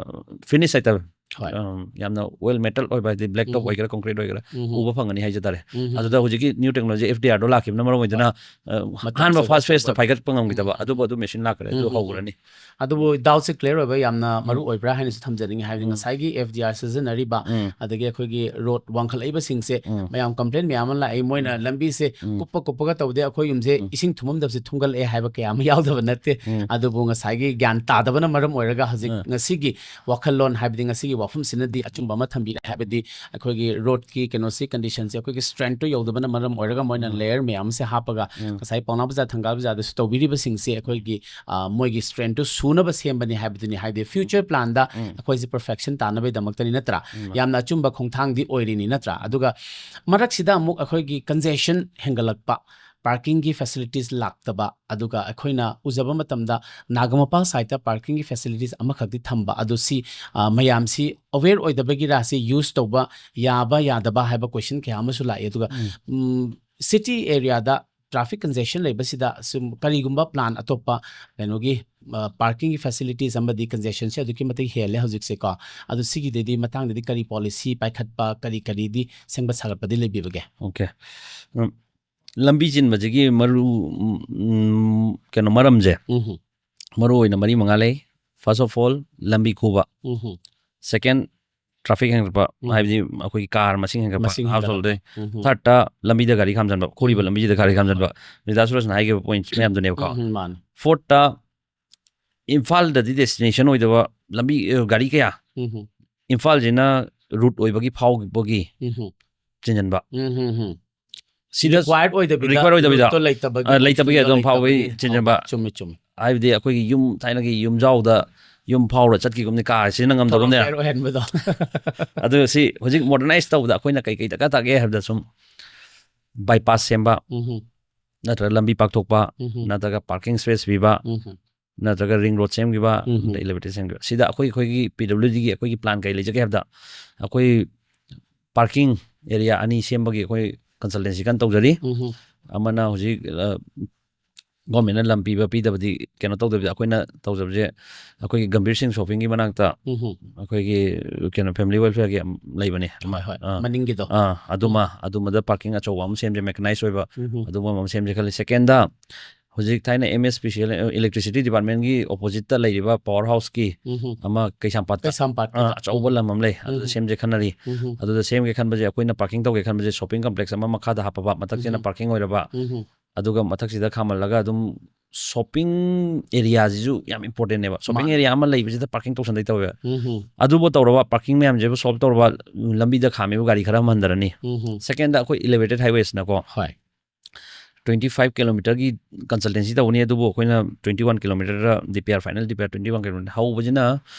ꯐꯤꯅꯤꯁ ꯍꯥꯏꯇꯥꯔꯦ꯫ ꯍꯣꯏ꯫ ꯎꯝ, ꯌꯥꯝꯅ ꯋꯦꯜ ꯃꯦꯇꯜ ꯑꯣꯏꯕ, ꯍꯥꯏꯗꯤ ꯕ꯭ꯂꯦꯛ ꯇꯣꯞ ꯑꯣꯏꯒꯦꯔꯥ ꯀꯣꯡꯀ꯭ꯔꯤꯠ ꯑꯣꯏꯒꯦꯔꯥ ꯎꯕ ꯐꯪꯒꯅꯤ ꯍꯥꯏꯖ ꯇꯥꯔꯦ꯫ ꯑꯗꯨꯗ ꯍꯧꯖꯤꯛꯀꯤ ꯅ꯭ꯌꯨ ꯇꯦꯛꯅꯣꯂꯣꯖꯤ ꯑꯦꯐ ꯗꯤ ꯑꯥꯔꯗꯣ ꯂꯥꯛꯈꯤꯕꯅ ꯃꯔꯝ ꯑꯣꯏꯗꯨꯅ ꯑ, ꯃꯇꯝ ꯑꯍꯥꯟꯕ ꯆꯪ- ꯐꯥꯁ ꯐꯦꯁꯇ ꯄꯥꯏꯈꯠꯄ ꯉꯝꯈꯤꯗꯕ, ꯑꯗꯨꯕꯨ ꯑꯗꯨ ꯃꯦꯁꯤꯟ ꯂꯥꯛꯈ꯭ꯔꯦ, ꯑꯗꯨ ꯍꯧꯈ꯭ꯔꯅꯤ꯫ ꯑꯗꯨꯕꯨ ꯗꯥꯎꯠꯁꯦ ꯀ꯭ꯂꯤꯌꯥꯔ ꯑꯣꯏꯕ ꯌꯥꯝꯅ ꯃꯔꯨ ꯑꯣꯏꯕ꯭ꯔꯥ ꯍꯥꯏꯅꯁꯨ ꯊꯝꯖꯅꯤꯡꯉꯤ꯫ ꯍꯥꯏꯕꯗꯤ ꯉꯁꯥꯏꯒꯤ ꯑꯦꯐ ꯗꯤ ꯑꯥꯔ ꯁꯤꯖꯤꯟꯅꯔꯤꯕ, ꯎꯝ꯫ ꯑꯗꯒꯤ ꯑꯩꯈꯣꯏꯒꯤ ꯔꯣꯗ ꯋꯥꯡꯈꯠꯂꯛꯏꯕꯁꯤꯡꯁꯦ ꯎꯝ꯫ ꯃꯌꯥꯝ ꯀꯝꯄ꯭ꯂꯦꯟ ꯃꯌꯥꯝ ꯑꯃ ꯂꯥꯛꯏ꯫ ꯃꯣꯏꯅ ꯂꯝꯕꯤꯁꯦ ꯎꯝ꯫ ꯀꯨꯞꯄ ꯀꯨꯞꯄꯒ ꯇꯧꯗꯦ, ꯑꯩꯈꯣꯏ ꯌꯨꯝꯁꯦ ꯎꯝ꯫ ꯏꯁꯤꯡ ꯊꯨꯝꯃꯝꯗꯕꯁꯦ ꯊꯨꯝꯒꯠꯂꯛꯑꯦ ꯍꯥꯏꯕ ꯀꯌꯥ ꯑꯃ ꯌꯥꯎꯗꯕ ꯅꯠꯇꯦ꯫ ꯎꯝ꯫ ꯑꯗꯨꯕꯨ ꯉꯁꯥꯏꯒꯤ ꯒ꯭ꯌꯥꯟ ꯇꯥꯗꯕꯅ ꯃꯔꯝ ꯑꯣꯏꯔꯒ ꯍꯧꯖꯤꯛ ꯎꯝ꯫ ꯉꯁꯤꯒꯤ ꯋꯥꯈꯜꯂꯣꯟ, ꯍꯥꯏꯕꯗꯤ ꯉꯁꯤꯒꯤ ꯋꯥꯐꯝꯁꯤꯅꯗꯤ ꯑꯆꯨꯝꯕ ꯑꯃ ꯊꯝꯕꯤꯔꯦ꯫ ꯍꯥꯏꯕꯗꯤ ꯑꯩꯈꯣꯏꯒꯤ ꯔꯣꯗꯀꯤ ꯀꯩꯅꯣꯁꯤ, ꯀꯟꯗꯤꯁꯟꯁꯤ ꯑꯩꯈꯣꯏꯒꯤ ꯁ꯭ꯇ꯭ꯔꯦꯡꯇꯣ ꯌꯧꯗꯕꯅ ꯃꯔꯝ ꯑꯣꯏꯔꯒ ꯃꯣꯏꯅ ꯎꯝ꯫ ꯂꯦꯌꯔ ꯃꯌꯥꯝ ꯑꯃꯁꯦ ꯍꯥꯞꯄꯒ ꯎꯝ꯫ ꯉꯁꯥꯏ ꯄꯥꯎꯅꯥ ꯕꯖꯥꯔ, ꯊꯪꯒꯥꯜ ꯕꯖꯥꯔꯗꯁꯨ ꯇꯧꯕꯤꯔꯤꯕꯁꯤꯡꯁꯦ ꯑꯩꯈꯣꯏꯒꯤ, ꯑ, ꯃꯣꯏꯒꯤ ꯁ꯭ꯇ꯭ꯔꯦꯡꯇꯣ ꯁꯨꯅꯕ ꯁꯦꯝꯕꯅꯤ ꯍꯥꯏꯕꯗꯨꯅꯤ꯫ ꯍꯥꯏꯕꯗꯤ ꯐ꯭ꯌꯨꯆꯔ ꯄ꯭ꯂꯥꯟꯗ ꯎꯝ꯫ ꯑꯩꯈꯣꯏꯁꯦ ꯄꯔꯐꯦꯛꯁꯟ ꯇꯥꯅꯕꯒꯤꯗꯃꯛꯇꯅꯤ ꯅꯠꯇ꯭ꯔꯥ? ꯎꯝ꯫ ꯌꯥꯝꯅ ꯑꯆꯨꯝꯕ ꯈꯣꯡꯊꯥꯡꯗꯤ ꯑꯣꯏꯔꯤꯅꯤ ꯅꯠꯇ꯭ꯔꯥ? ꯑꯗꯨꯒ ꯃꯔꯛꯁꯤꯗ ꯑꯃꯨꯛ ꯑꯩꯈꯣꯏꯒꯤ ꯀꯟꯖꯦꯁꯟ ꯍꯦꯟꯒꯠꯂꯛꯄ, ꯄꯥꯔꯀꯤꯡꯒꯤ ꯐꯦꯁꯤꯂꯤꯇꯤꯁ ꯂꯥꯛꯇꯕ, ꯑꯗꯨꯒ ꯑꯩꯈꯣꯏꯅ ꯎꯖꯕ ꯃꯇꯝꯗ ꯅꯥꯒꯥꯃꯄꯥꯜ ꯁꯥꯏꯠꯇ ꯄꯥꯔꯀꯤꯡꯒꯤ ꯐꯦꯁꯤꯂꯤꯇꯤꯁ ꯑꯃꯈꯛꯇꯤ ꯊꯝꯕ, ꯑꯗꯨ ꯁꯤ, ꯑ, ꯃꯌꯥꯝꯁꯤ ꯑꯋꯦꯔ ꯑꯣꯏꯗꯕꯒꯤꯔꯥ, ꯁꯤ ꯌꯨꯁ ꯇꯧꯕ ꯌꯥꯕ ꯌꯥꯗꯕ ꯍꯥꯏꯕ ꯀꯣꯏꯁꯟ ꯀꯌꯥ ꯑꯃꯁꯨ ꯂꯥꯛꯏ꯫ ꯑꯗꯨꯒ, ꯎꯝ꯫ ꯎꯝ, ꯁꯤꯇꯤ ꯑꯦꯔꯤꯌꯥꯗ ꯇ꯭ꯔꯥꯐꯤꯛ ꯀꯟꯖꯦꯁꯟ ꯂꯩꯕꯁꯤꯗ ꯁꯨꯝ ꯀꯔꯤꯒꯨꯝꯕ ꯄ꯭ꯂꯥꯟ ꯑꯇꯣꯞꯄ ꯀꯩꯅꯣꯒꯤ, ꯑ, ꯄꯥꯔꯀꯤꯡꯒꯤ ꯐꯦꯁꯤꯂꯤꯇꯤꯁ ꯑꯃꯗꯤ ꯀꯟꯖꯦꯁꯟꯁꯦ ꯑꯗꯨꯛꯀꯤ ꯃꯇꯤꯛ ꯍꯦꯜꯂꯦ ꯍꯧꯖꯤꯛꯁꯦꯀꯣ꯫ ꯑꯗꯨ ꯁꯤꯒꯤꯗꯩꯗꯤ ꯃꯇꯥꯡꯗꯗꯤ ꯀꯔꯤ ꯄꯣꯂꯤꯁꯤ ꯄꯥꯏꯈꯠꯄ, ꯀꯔꯤ ꯀꯔꯤꯗꯤ ꯁꯦꯝꯒꯠ ꯁꯥꯒꯠꯄꯗꯤ ꯂꯩꯕꯤꯕꯒꯦ? ꯑꯣꯀꯦ꯫ ꯎꯝ, ꯂꯝꯕꯤ ꯆꯤꯟꯕꯁꯤꯒꯤ ꯃꯔꯨ, ꯎꯝ, ꯀꯩꯅꯣ, ꯃꯔꯝꯁꯦ ꯎꯝ꯫ ꯃꯔꯨ ꯑꯣꯏꯅ ꯃꯔꯤ ꯃꯉꯥ ꯂꯩ꯫ First of all, ꯂꯝꯕꯤ ꯈꯨꯕ꯫ ꯎꯝ꯫ Second, ꯇ꯭ꯔꯥꯐꯤꯛ ꯍꯦꯟꯒꯠꯄ, ꯎꯝ꯫ ꯍꯥꯏꯕꯗꯤ ꯑꯩꯈꯣꯏꯒꯤ ꯀꯥꯔ ꯃꯁꯤꯡ ꯍꯦꯟꯒꯠꯄ, ꯃꯁꯤꯡ ꯍꯦꯟꯒꯠꯂꯛꯄ꯫ ꯍꯥꯎꯁꯍꯣꯜꯗ꯫ ꯎꯝ꯫ ꯊꯥꯔꯠꯇ, ꯂꯝꯕꯤꯗ ꯒꯥꯔꯤ ꯈꯥꯝꯖꯟꯕ, ꯈꯨꯔꯤꯕ ꯂꯝꯕꯤꯁꯤꯗ ꯒꯥꯔꯤ ꯈꯥꯝꯖꯟꯕ꯫ ꯔꯤꯇꯥ ꯁꯨꯔꯖꯅ ꯍꯥꯏꯈꯤꯕ ꯄꯣꯏꯟꯠꯁ ꯃꯌꯥꯝꯗꯨꯅꯦꯕꯀꯣ꯫ ꯎꯝ, ꯃꯥꯅꯤ꯫ ꯐꯣꯔꯠꯇ, ꯏꯝꯐꯥꯜꯗꯗꯤ ꯗꯦꯁꯇꯤꯅꯦꯁꯟ ꯑꯣꯏꯗꯕ ꯂꯝꯕꯤ, ꯑ, ꯒꯥꯔꯤ ꯀꯌꯥ, ꯎꯝ꯫ ꯏꯝꯐꯥꯜꯁꯤꯅ ꯔꯨꯠ ꯑꯣꯏꯕꯒꯤ ꯐꯥꯎꯕꯒꯤ ꯎꯝ꯫ ꯆꯤꯟꯖꯟꯕ꯫ ꯎꯝ, ꯎꯝ, ꯎꯝ꯫ ꯁꯤꯗ ꯔꯤꯀ꯭ꯋꯥꯌꯔ ꯑꯣꯏꯗꯕꯤꯗ, ꯔꯤꯀ꯭ꯋꯥꯌꯔ ꯑꯣꯏꯗꯕꯤꯗ꯫ ꯔꯨꯠꯇꯣ ꯂꯩꯇꯕꯒꯤ, ꯑ, ꯂꯩꯇꯕꯒꯤ ꯔꯨꯠꯇꯣ ꯑꯗꯨꯝ ꯐꯥꯎꯕꯒꯤ ꯂꯩꯇꯕꯒꯤ꯫ ꯆꯤꯟꯖꯟꯕ꯫ ꯆꯨꯝꯃꯤ, ꯆꯨꯝꯃꯤ꯫ ꯍꯥꯏꯕꯗꯤ ꯑꯩꯈꯣꯏꯒꯤ ꯌꯨꯝ, ꯊꯥꯏꯅꯒꯤ ꯌꯨꯝꯖꯥꯎꯗ ꯌꯨꯝ ꯐꯥꯎꯔ ꯆꯠꯈꯤꯒꯨꯝꯅꯤ, ꯀꯥꯔ ꯁꯤꯖꯤꯟꯅ ꯉꯝꯗꯒꯨꯝꯅꯦ꯫ ꯊꯣꯔꯣꯐꯦꯌꯔ ꯑꯣꯏꯍꯟꯕꯗꯣ꯫ ꯑꯗꯨ ꯁꯤ ꯍꯧꯖꯤꯛ ꯃꯣꯗꯔꯅꯥꯏꯁ ꯇꯧꯕꯗ ꯑꯩꯈꯣꯏꯅ ꯀꯩ ꯀꯩ ꯗꯔꯀꯥꯔ ꯇꯥꯒꯦ ꯍꯥꯏꯕꯗ, ꯁꯨꯝ ꯕꯥꯏꯄꯥꯁ ꯁꯦꯝꯕ, ꯎꯝ꯫ ꯅꯠꯇ꯭ꯔꯒ ꯂꯝꯕꯤ ꯄꯥꯛꯊꯣꯛꯄ, ꯎꯝ꯫ ꯅꯠꯇ꯭ꯔꯒ ꯄꯥꯔꯀꯤꯡ ꯁ꯭ꯄꯦꯁ ꯄꯤꯕ, ꯎꯝ꯫ ꯅꯠꯇ꯭ꯔꯒ ring road ꯁꯦꯝꯈꯤꯕ, ꯎꯝ. ꯑꯗꯩ elevated ꯁꯦꯝꯈꯤꯕ, ꯁꯤꯗ ꯑꯩꯈꯣꯏ, ꯑꯩꯈꯣꯏꯒꯤ P W D ꯒꯤ ꯑꯩꯈꯣꯏꯒꯤ plan ꯀꯩ ꯂꯩꯖꯒꯦ ꯍꯥꯏꯕꯗ, ꯑꯩꯈꯣꯏ parking area ꯑꯅꯤ ꯁꯦꯝꯕꯒꯤ ꯑꯩꯈꯣꯏ consultancy ꯀꯟꯅ ꯇꯧꯖꯔꯤ꯫ ꯎꯝ. ꯑꯃꯅ ꯍꯧꯖꯤꯛ, ꯑ, government ꯅ ꯂꯝ ꯄꯤꯕ ꯄꯤꯗꯕꯗꯤ ꯀꯩꯅꯣ ꯇꯧꯗꯕꯤꯗ, ꯑꯩꯈꯣꯏꯅ ꯇꯧꯖꯕꯁꯦ ꯑꯩꯈꯣꯏꯒꯤ ꯒꯝꯚꯤꯔ ꯁꯤꯡ shopping ꯒꯤ ꯃꯅꯥꯛꯇ ꯎꯝ. ꯑꯩꯈꯣꯏꯒꯤ ꯀꯩꯅꯣ family welfare ꯒꯤ ꯂꯩꯕꯅꯦ꯫ ꯍꯣꯏ, ꯍꯣꯏ. ꯑꯥ. ꯃꯅꯤꯡꯒꯤꯗꯣ. ꯑꯥ, ꯑꯗꯨꯃ, ꯑꯗꯨꯃꯗ parking ꯑꯆꯧꯕ ꯑꯃ ꯁꯦꯝꯁꯦ, mechanized ꯑꯣꯏꯕ, ꯎꯝ. ꯑꯗꯨꯒꯨꯝꯕ ꯑꯃ ꯁꯦꯝꯁꯦ ꯈꯜꯂꯤ꯫ Second ꯗ, ꯍꯧꯖꯤꯛ ꯊꯥꯏꯅ M S P C L, electricity department ꯒꯤ opposite ꯇ ꯂꯩꯔꯤꯕ power house ꯀꯤ ꯎꯝ. ꯑꯃ ꯀꯩꯁꯥꯝꯄꯥꯠꯇ, ꯀꯩꯁꯥꯝꯄꯥꯠ. ꯑꯥ, ꯑꯆꯧꯕ ꯂꯝ ꯑꯃ ꯂꯩ, ꯑꯗꯨꯗ ꯁꯦꯝꯁꯦ ꯈꯟꯅꯔꯤ꯫ ꯎꯝ. ꯑꯗꯨꯗ ꯁꯦꯝꯒꯦ ꯈꯟꯕꯁꯦ, ꯑꯩꯈꯣꯏꯅ parking ꯇꯧꯒꯦ ꯈꯟꯕꯁꯦ, shopping complex ꯑꯃ ꯃꯈꯥꯗ ꯍꯥꯞꯄꯕ, ꯃꯊꯛꯁꯤꯅ ꯎꯝ. parking ꯑꯣꯏꯔꯕ, ꯎꯝ. ꯑꯗꯨꯒ ꯃꯊꯛꯁꯤꯗ ꯈꯥꯝꯍꯜꯂꯒ ꯑꯗꯨꯝ shopping area ꯁꯤꯁꯨ ꯌꯥꯝ important ꯅꯦꯕ꯫ Shopping ꯃꯥꯅꯦ. area ꯑꯃ ꯂꯩꯕꯁꯤꯗ parking ꯇꯧꯁꯟꯗꯩ ꯇꯧꯋꯦꯕ꯫ ꯎꯝ. ꯑꯗꯨꯕꯨ ꯇꯧꯔꯕ, parking ꯃꯌꯥꯝꯁꯤꯕꯨ solve ꯇꯧꯔꯕ, ꯂꯝꯕꯤꯗ ꯈꯥꯝꯃꯤꯕ ꯒꯥꯔꯤ ꯈꯔ ꯑꯃ ꯍꯟꯊꯔꯅꯤ꯫ ꯎꯝ. Second ꯗ, ꯑꯩꯈꯣꯏ elevated highways ꯅꯀꯣ, ꯍꯣꯏ. twenty five kilometer ꯒꯤ consultancy ꯇꯧꯒꯅꯤ, ꯑꯗꯨꯕꯨ ꯑꯩꯈꯣꯏꯅ twenty one kilometer ꯗ D P R, final D P R twenty one kilometer ꯍꯧꯕꯁꯤꯅ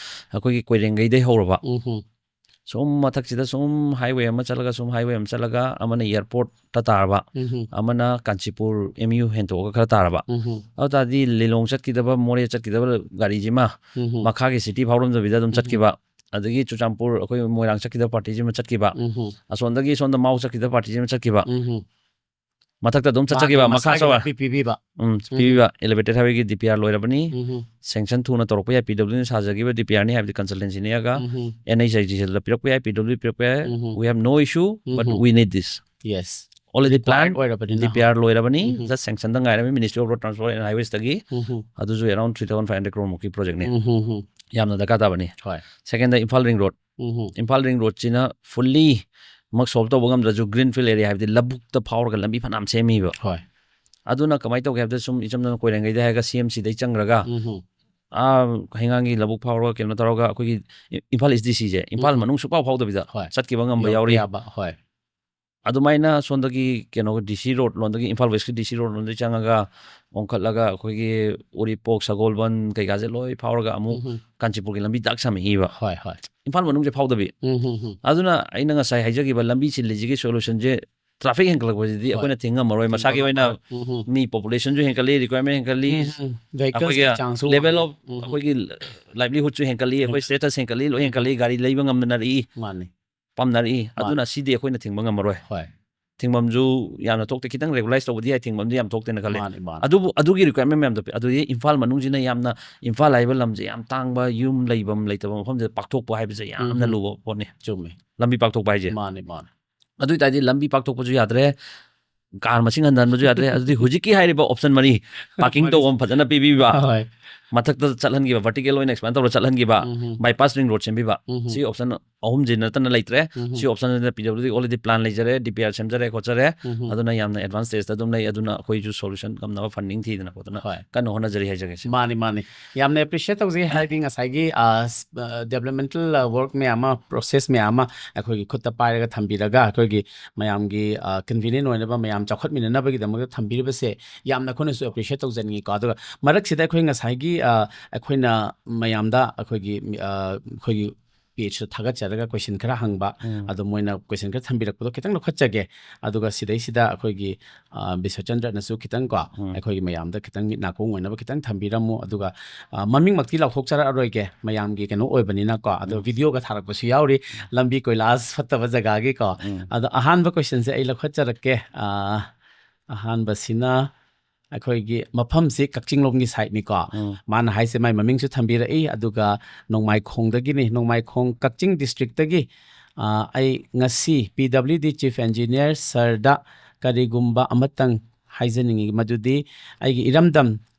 ꯑꯩꯈꯣꯏꯒꯤ ꯀꯣꯏꯔꯦꯡꯒꯩꯗꯩ ꯍꯧꯔꯕ, ꯎꯝ. ꯁꯨꯝ ꯃꯊꯛꯁꯤꯗ ꯁꯨꯝ highway ꯑꯃ ꯆꯠꯂꯒ, ꯁꯨꯝ highway ꯑꯃ ꯆꯠꯂꯒ, ꯑꯃꯅ airport ꯇ ꯇꯥꯔꯕ, ꯎꯝ. ꯑꯃꯅ ꯀꯥꯟꯆꯤꯄꯨꯔ M U ꯍꯦꯟꯇꯣꯛꯑꯒ ꯈꯔ ꯇꯥꯔꯕ, ꯎꯝ. ꯑꯗꯨ ꯇꯥꯔꯗꯤ ꯂꯤꯂꯣꯡ ꯆꯠꯈꯤꯗꯕ, ꯃꯣꯔꯦ ꯆꯠꯈꯤꯗꯕ ꯒꯥꯔꯤꯁꯤꯃ ꯎꯝ. ꯃꯈꯥꯒꯤ city ꯐꯥꯎꯔꯝꯗꯕꯤꯗ ꯑꯗꯨꯝ ꯎꯝ. ꯆꯠꯈꯤꯕ, ꯑꯗꯒꯤ ꯆꯨꯔꯆꯥꯟꯄꯨꯔ, ꯑꯩꯈꯣꯏ ꯃꯣꯏꯔꯥꯡ ꯆꯠꯈꯤꯗꯕ party ꯁꯤꯃ ꯆꯠꯈꯤꯕ, ꯎꯝ. ꯑꯁꯣꯝꯗꯒꯤ ꯁꯣꯝꯗ ꯃꯥꯎ ꯆꯠꯈꯤꯗꯕ party ꯁꯤꯃ ꯆꯠꯈꯤꯕ, ꯎꯝ. ꯃꯊꯛꯇ ꯑꯗꯨꯝ ꯆꯠꯆꯈꯤꯕ, ꯃꯥꯒꯤ ꯃꯈꯥ ꯃꯁꯥꯒꯤ ꯆꯠꯄ꯫ ꯂꯝꯕꯤ ꯄꯤꯕꯤꯕ. ꯎꯝ, ꯎꯝ. ꯄꯤꯕꯤꯕ, elevated highway ꯒꯤ D P R ꯂꯣꯏꯔꯕꯅꯤ, ꯎꯝ. sanction ꯊꯨꯅ ꯇꯧꯔꯛꯄ ꯌꯥꯏ, P W D ꯅ ꯁꯥꯖꯈꯤꯕ D P R ꯅꯤ ꯍꯥꯏꯕꯗꯤ consultancy ꯅꯦꯛꯑꯒ, um. N H I D C L ꯗ ꯄꯤꯔꯛꯄ ꯌꯥꯏ, P W D ꯄꯤꯔꯛꯄ ꯌꯥꯏ, ꯎꯝ. we have no issue, but um. we need this. Yes. Already Required plan, ꯑꯣꯏꯔꯕꯅꯤꯅ. D P R ꯂꯣꯏꯔꯕꯅꯤ, um. just sanction the ꯉꯥꯏꯔꯕꯅꯤ, Ministry of Road Transport and Highways ꯇꯒꯤ, ꯎꯝ. ꯑꯗꯨꯁꯨ around three thousand five hundred crore ꯃꯨꯛꯀꯤ project ꯅꯤ, ꯎꯝ. ꯌꯥꯝꯅ ꯗꯔꯀꯥꯔ ꯇꯥꯕꯅꯤ꯫ ꯍꯣꯏ. Second ꯗ, Imphal Ring Road, ꯎꯝ. Imphal Ring Road ꯁꯤꯅ fully ꯃꯛ solve ꯇꯧꯕ ꯉꯝꯗ꯭ꯔꯁꯨ, green field area ꯍꯥꯏꯕꯗꯤ ꯂꯧꯕꯨꯛꯇ ꯐꯥꯎꯔꯒ ꯂꯝꯕꯤ ꯐꯅꯌꯥꯝ ꯁꯦꯝꯃꯤꯕ꯫ ꯍꯣꯏ. ꯑꯗꯨꯅ ꯀꯃꯥꯏꯅ ꯇꯧꯒꯦ ꯍꯥꯏꯕꯗ, ꯁꯨꯝ ꯏꯆꯝ ꯆꯝꯅ ꯀꯣꯏꯔꯦꯡꯒꯩꯗ ꯍꯥꯏꯔꯒ C M C ꯗꯩ ꯆꯪꯈ꯭ꯔꯒ, ꯎꯝ. ꯑꯥ, ꯍꯩꯉꯥꯡꯒꯤ ꯂꯧꯕꯨꯛ ꯐꯥꯎꯔꯒ ꯀꯩꯅꯣ ꯇꯧꯔꯒ, ꯑꯩꯈꯣꯏꯒꯤ ꯏꯝꯐꯥꯜ East D C ꯁꯦ, ꯏꯝꯐꯥꯜ ꯎꯝ. ꯃꯅꯨꯡ ꯁꯨꯛꯐꯥꯎ ꯐꯥꯎꯗꯕꯤꯗ ꯍꯣꯏ. ꯆꯠꯈꯤꯕ ꯉꯝꯕ ꯌꯧꯕ ꯌꯥꯎꯔꯤ꯫ ꯌꯥꯕ, ꯍꯣꯏ. ꯑꯗꯨꯃꯥꯏꯅ ꯁꯣꯝꯗꯒꯤ ꯀꯩꯅꯣ, D C road ꯂꯣꯝꯗꯒꯤ, ꯏꯝꯐꯥꯜ West ꯀꯤ D C road ꯂꯣꯝꯗꯒꯤ ꯆꯪꯉꯒ, ꯑꯣꯟꯈꯠꯂꯒ, ꯑꯩꯈꯣꯏꯒꯤ ꯎꯔꯤꯄꯣꯛ, ꯁꯒꯣꯜꯕꯟ ꯀꯩꯀꯥꯁꯦ ꯂꯣꯏ ꯐꯥꯎꯔꯒ ꯑꯃꯨꯛ ꯎꯝ. ꯀꯥꯟꯆꯤꯄꯨꯔꯒꯤ ꯂꯝꯕꯤ ꯗꯥꯛ ꯁꯥꯃꯛꯏꯕ꯫ ꯍꯣꯏ, ꯍꯣꯏ. ꯏꯝꯐꯥꯜ ꯃꯅꯨꯡꯁꯦ ꯐꯥꯎꯗꯕꯤ꯫ ꯎꯝ, ꯎꯝ, ꯎꯝ. ꯑꯗꯨꯅ ꯑꯩꯅ ꯉꯁꯥꯏ ꯍꯥꯏꯖꯈꯤꯕ ꯂꯝꯕꯤ ꯁꯤꯜꯂꯤꯁꯤꯒꯤ solution ꯁꯦ ꯇ꯭ꯔꯥꯐꯤꯛ ꯍꯦꯟꯒꯠꯂꯛꯄꯁꯤꯗꯤ ꯍꯣꯏ꯫ ꯑꯩꯈꯣꯏꯅ ꯊꯤꯡ ꯉꯝꯃꯔꯣꯏ꯫ ꯃꯁꯥꯒꯤ ꯑꯣꯏꯅ ꯎꯝ, ꯎꯝ, ꯃꯤ ꯄꯣꯄꯨꯂꯦꯁꯟꯁꯨ ꯍꯦꯟꯒꯠꯂꯤ, ꯔꯤꯀ꯭ꯋꯥꯏꯔꯃꯦꯟ ꯍꯦꯟꯒꯠꯂꯤ, ꯎꯝ, ꯎꯝ. Vehicles ꯑꯩꯈꯣꯏꯒꯤ ꯆꯥꯡꯁꯨ ꯂꯦꯚꯦꯜ ꯋꯥꯡꯉꯦ. ꯑꯣꯐ ꯎꯝ, ꯎꯝ. ꯑꯩꯈꯣꯏꯒꯤ ꯂꯥꯏꯚꯂꯤꯍꯨꯗꯁꯨ ꯍꯦꯟꯒꯠꯂꯤ, ꯑꯩꯈꯣꯏ ꯍꯦꯟꯒꯠ- ꯁ꯭ꯇꯦꯇꯁ ꯍꯦꯟꯒꯠꯂꯤ, ꯂꯣꯏ ꯍꯦꯟꯒꯠꯂꯤ, ꯒꯥꯔꯤ ꯂꯩꯕ ꯉꯝꯅꯔꯛꯏ, ꯃꯥꯅꯤ. ꯄꯥꯝꯅꯔꯛꯏ꯫ ꯃꯥꯅꯤ. ꯑꯗꯨꯅ ꯁꯤꯗꯤ ꯑꯩꯈꯣꯏꯅ ꯊꯤꯡꯕ ꯉꯝꯃꯔꯣꯏ꯫ ꯍꯣꯏ. ꯊꯤꯡꯐꯝꯁꯨ ꯌꯥꯝꯅ ꯊꯣꯛꯇꯦ, ꯈꯤꯇꯪ ꯔꯦꯒꯨꯂꯥꯏꯁ ꯇꯧꯕꯗꯤ ꯌꯥꯏ, ꯊꯤꯡꯐꯝꯗꯤ ꯌꯥꯝ ꯊꯣꯛꯇꯦꯅ ꯈꯜꯂꯦ꯫ ꯃꯥꯅꯤ, ꯃꯥꯅꯤ. ꯑꯗꯨꯕꯨ ꯑꯗꯨꯒꯤ ꯔꯤꯀ꯭ꯋꯥꯏꯔꯃꯦꯟ ꯃꯌꯥꯝꯗꯣ ꯄꯤ-, ꯑꯗꯨꯗꯤ ꯏꯝꯐꯥꯜ ꯃꯅꯨꯡꯁꯤꯅ ꯌꯥꯝꯅ, ꯏꯝꯐꯥꯜ ꯍꯥꯏꯕ ꯂꯝꯁꯦ ꯌꯥꯝ ꯇꯥꯡꯕ, ꯌꯨꯝ ꯂꯩꯐꯝ ꯂꯩꯇꯕ ꯃꯐꯝꯁꯤꯗ ꯄꯥꯛꯊꯣꯛꯄ ꯍꯥꯏꯕꯁꯦ ꯌꯥꯝꯅ ꯎꯝ. ꯂꯨꯕ ꯄꯣꯠꯅꯤ꯫ ꯆꯨꯝꯃꯤ. ꯂꯝꯕꯤ ꯄꯥꯛꯊꯣꯛꯄ ꯍꯥꯏꯁꯦ꯫ ꯃꯥꯅꯤ, ꯃꯥꯅꯤ. ꯑꯗꯨ ꯑꯣꯏꯇꯥꯔꯗꯤ ꯂꯝꯕꯤ ꯄꯥꯛꯊꯣꯛꯄꯁꯨ ꯌꯥꯗ꯭ꯔꯦ, ꯀꯥꯔ ꯃꯁꯤꯡ ꯍꯟꯊꯍꯟꯕꯁꯨ ꯌꯥꯗ꯭ꯔꯦ꯫ ꯑꯗꯨꯗꯤ ꯍꯧꯖꯤꯛꯀꯤ ꯍꯥꯏꯔꯤꯕ ꯑꯣꯞꯁꯟ ꯃꯔꯤ, ꯄꯥꯔꯀꯤꯡ ꯃꯔꯤ. ꯇꯧꯐꯝ ꯐꯖꯅ ꯄꯤꯕꯤꯕ, ꯍꯣꯏ. ꯃꯊꯛꯇ ꯆꯠꯍꯟꯈꯤꯕ, ꯚꯔꯇꯤꯀꯦꯜ ꯑꯣꯏꯅ ꯑꯦꯛꯁꯄꯥꯟ ꯇꯧꯔ ꯆꯠꯍꯟꯈꯤꯕ, ꯎꯝ, ꯎꯝ. ꯕꯥꯏꯄꯥꯁ ꯔꯤꯡ ꯔꯣꯗ ꯁꯦꯝꯕꯤꯕ, ꯎꯝ, ꯎꯝ. ꯁꯤ ꯑꯣꯞꯁꯟ ꯑꯍꯨꯝꯁꯤꯅ ꯅꯠꯇꯅ ꯂꯩꯇ꯭ꯔꯦ꯫ ꯎꯝ, ꯎꯝ. ꯁꯤ ꯑꯣꯞꯁꯟꯁꯤꯗ ꯄꯤ ꯗꯕ꯭ꯂꯤꯌꯨ ꯗꯤ ꯑꯣꯜꯔꯦꯗꯤ ꯄ꯭ꯂꯥꯟ ꯂꯩꯖꯔꯦ, ꯗꯤ ꯄꯤ ꯑꯥꯔ ꯁꯦꯝꯖꯔꯦ ꯈꯣꯠꯆꯔꯦ꯫ ꯎꯝ, ꯎꯝ. ꯑꯗꯨꯅ ꯌꯥꯝꯅ ꯑꯦꯗꯚꯥꯟꯁ ꯁ꯭ꯇꯦꯖꯇ ꯑꯗꯨꯝ ꯂꯩ꯫ ꯑꯗꯨꯅ ꯑꯩꯈꯣꯏꯁꯨ ꯁꯣꯂꯨꯁꯟ ꯉꯝꯅꯕ ꯐꯟꯗꯤꯡ ꯊꯤꯗꯅ ꯈꯣꯠꯇꯅ ꯍꯣꯏ. ꯀꯟꯅ ꯍꯣꯠꯅꯖꯔꯤ ꯍꯥꯏꯖꯒꯦ꯫ ꯃꯥꯅꯤ, ꯃꯥꯅꯤ. ꯌꯥꯝꯅ ꯑꯦꯄ꯭ꯔꯤꯁꯤꯌꯦꯠ ꯇꯧꯖꯩ, ꯍꯥꯏꯗꯤ ꯉꯁꯥꯏꯒꯤ ꯗꯦꯕꯂꯞꯃꯦꯟꯇꯦꯜ ꯋꯥꯔꯛ ꯃꯌꯥꯝ ꯑꯃ, ꯄ꯭ꯔꯣꯁꯦꯁ ꯃꯌꯥꯝ ꯑꯃ ꯑꯩꯈꯣꯏꯒꯤ ꯈꯨꯠꯇ ꯄꯥꯏꯔꯒ ꯊꯝꯕꯤꯔꯒ, ꯑꯩꯈꯣꯏꯒꯤ ꯃꯌꯥꯝꯒꯤ ꯀꯟꯚꯤꯅꯤꯌꯟ ꯑꯣꯏꯅꯕ, ꯃꯌꯥꯝ ꯆꯥꯎꯈꯠꯃꯤꯟꯅꯅꯕꯒꯤꯗꯃꯛꯇ ꯊꯝꯕꯤꯔꯤꯕꯁꯦ ꯌꯥꯝꯅ ꯑꯩꯈꯣꯏꯅꯁꯨ ꯑꯦꯄ꯭ꯔꯤꯁꯤꯌꯦꯠ ꯇꯧꯖꯅꯤꯡꯉꯤꯀꯣ꯫ ꯑꯗꯨꯒ ꯃꯔꯛꯁꯤꯗ ꯑꯩꯈꯣꯏ ꯉꯁꯥꯏꯒꯤ, ꯑ, ꯑꯩꯈꯣꯏꯅ ꯃꯌꯥꯝꯗ ꯑꯩꯈꯣꯏꯒꯤ, ꯑ, ꯑꯩꯈꯣꯏꯒꯤ ꯄꯦꯖꯇ ꯊꯥꯒꯠꯆꯔꯒ ꯀꯣꯏꯁꯟ ꯈꯔ ꯍꯪꯕ, ꯎꯝ. ꯑꯗꯣ ꯃꯣꯏꯅ ꯀꯣꯏꯁꯟ ꯈꯔ ꯊꯝꯕꯤꯔꯛꯄꯗꯣ ꯈꯤꯇꯪ ꯂꯧꯈꯠꯆꯒꯦ꯫ ꯑꯗꯨꯒ ꯁꯤꯗꯩꯁꯤꯗ ꯑꯩꯈꯣꯏꯒꯤ, ꯑ, ꯕꯤꯁ꯭ꯋꯆꯟꯗ꯭ꯔꯅꯁꯨ ꯈꯤꯇꯪ ꯀꯣ, ꯎꯝ. ꯑꯩꯈꯣꯏꯒꯤ ꯃꯌꯥꯝꯗ ꯈꯤꯇꯪ ꯃꯤꯠ ꯅꯥꯀꯣꯡ ꯑꯣꯏꯅꯕ ꯈꯤꯇꯪ ꯊꯝꯕꯤꯔꯝꯃꯨ꯫ ꯑꯗꯨꯒ, ꯑ, ꯃꯃꯤꯡꯃꯛꯇꯤ ꯂꯥꯎꯊꯣꯛꯆꯔꯛꯑꯔꯣꯏꯒꯦ, ꯃꯌꯥꯝꯒꯤ ꯀꯩꯅꯣ ꯑꯣꯏꯕꯅꯤꯅꯀꯣ꯫ ꯑꯗꯣ ꯎꯝ. ꯚꯤꯗꯤꯑꯣꯒ ꯊꯥꯔꯛꯄꯁꯨ ꯌꯥꯎꯔꯤ, ꯂꯝꯕꯤ ꯀꯣꯏꯂꯥꯁ ꯐꯠꯇꯕ ꯖꯒꯥꯒꯤꯀꯣ꯫ ꯎꯝ. ꯑꯗꯣ ꯑꯍꯥꯟꯕ ꯀꯣꯏꯁꯟꯁꯦ ꯑꯩ ꯂꯧꯈꯠꯆꯔꯛꯀꯦ꯫ ꯑ, ꯑꯍꯥꯟꯕꯁꯤꯅ ꯑꯩꯈꯣꯏꯒꯤ ꯃꯐꯝꯁꯤ ꯀꯛꯆꯤꯡꯂꯣꯝꯒꯤ ꯁꯥꯏꯠꯅꯤꯀꯣ꯫ ꯎꯝ. ꯃꯥꯅ ꯍꯥꯏꯁꯦ ꯃꯥꯏ ꯃꯃꯤꯡꯁꯨ ꯊꯝꯕꯤꯔꯛꯏ, ꯑꯗꯨꯒ ꯅꯣꯡꯃꯥꯏꯈꯣꯡꯗꯒꯤꯅꯤ, ꯅꯣꯡꯃꯥꯏꯈꯣꯡ ꯀꯛꯆꯤꯡ ꯗꯤꯁꯇ꯭ꯔꯤꯛꯇꯒꯤ꯫ ꯑ, ꯑꯩ ꯉꯁꯤ ꯄꯤ ꯗꯕ꯭ꯂꯤꯎ ꯗꯤ ꯆꯤꯐ ꯏꯟꯖꯤꯅꯤꯌꯔ ꯁꯔꯗ ꯀꯔꯤꯒꯨꯝꯕ ꯑꯃꯇꯪ ꯍꯥꯏꯖꯅꯤꯡꯉꯤ, ꯃꯗꯨꯗꯤ ꯑꯩꯒꯤ ꯏꯔꯝꯗꯝ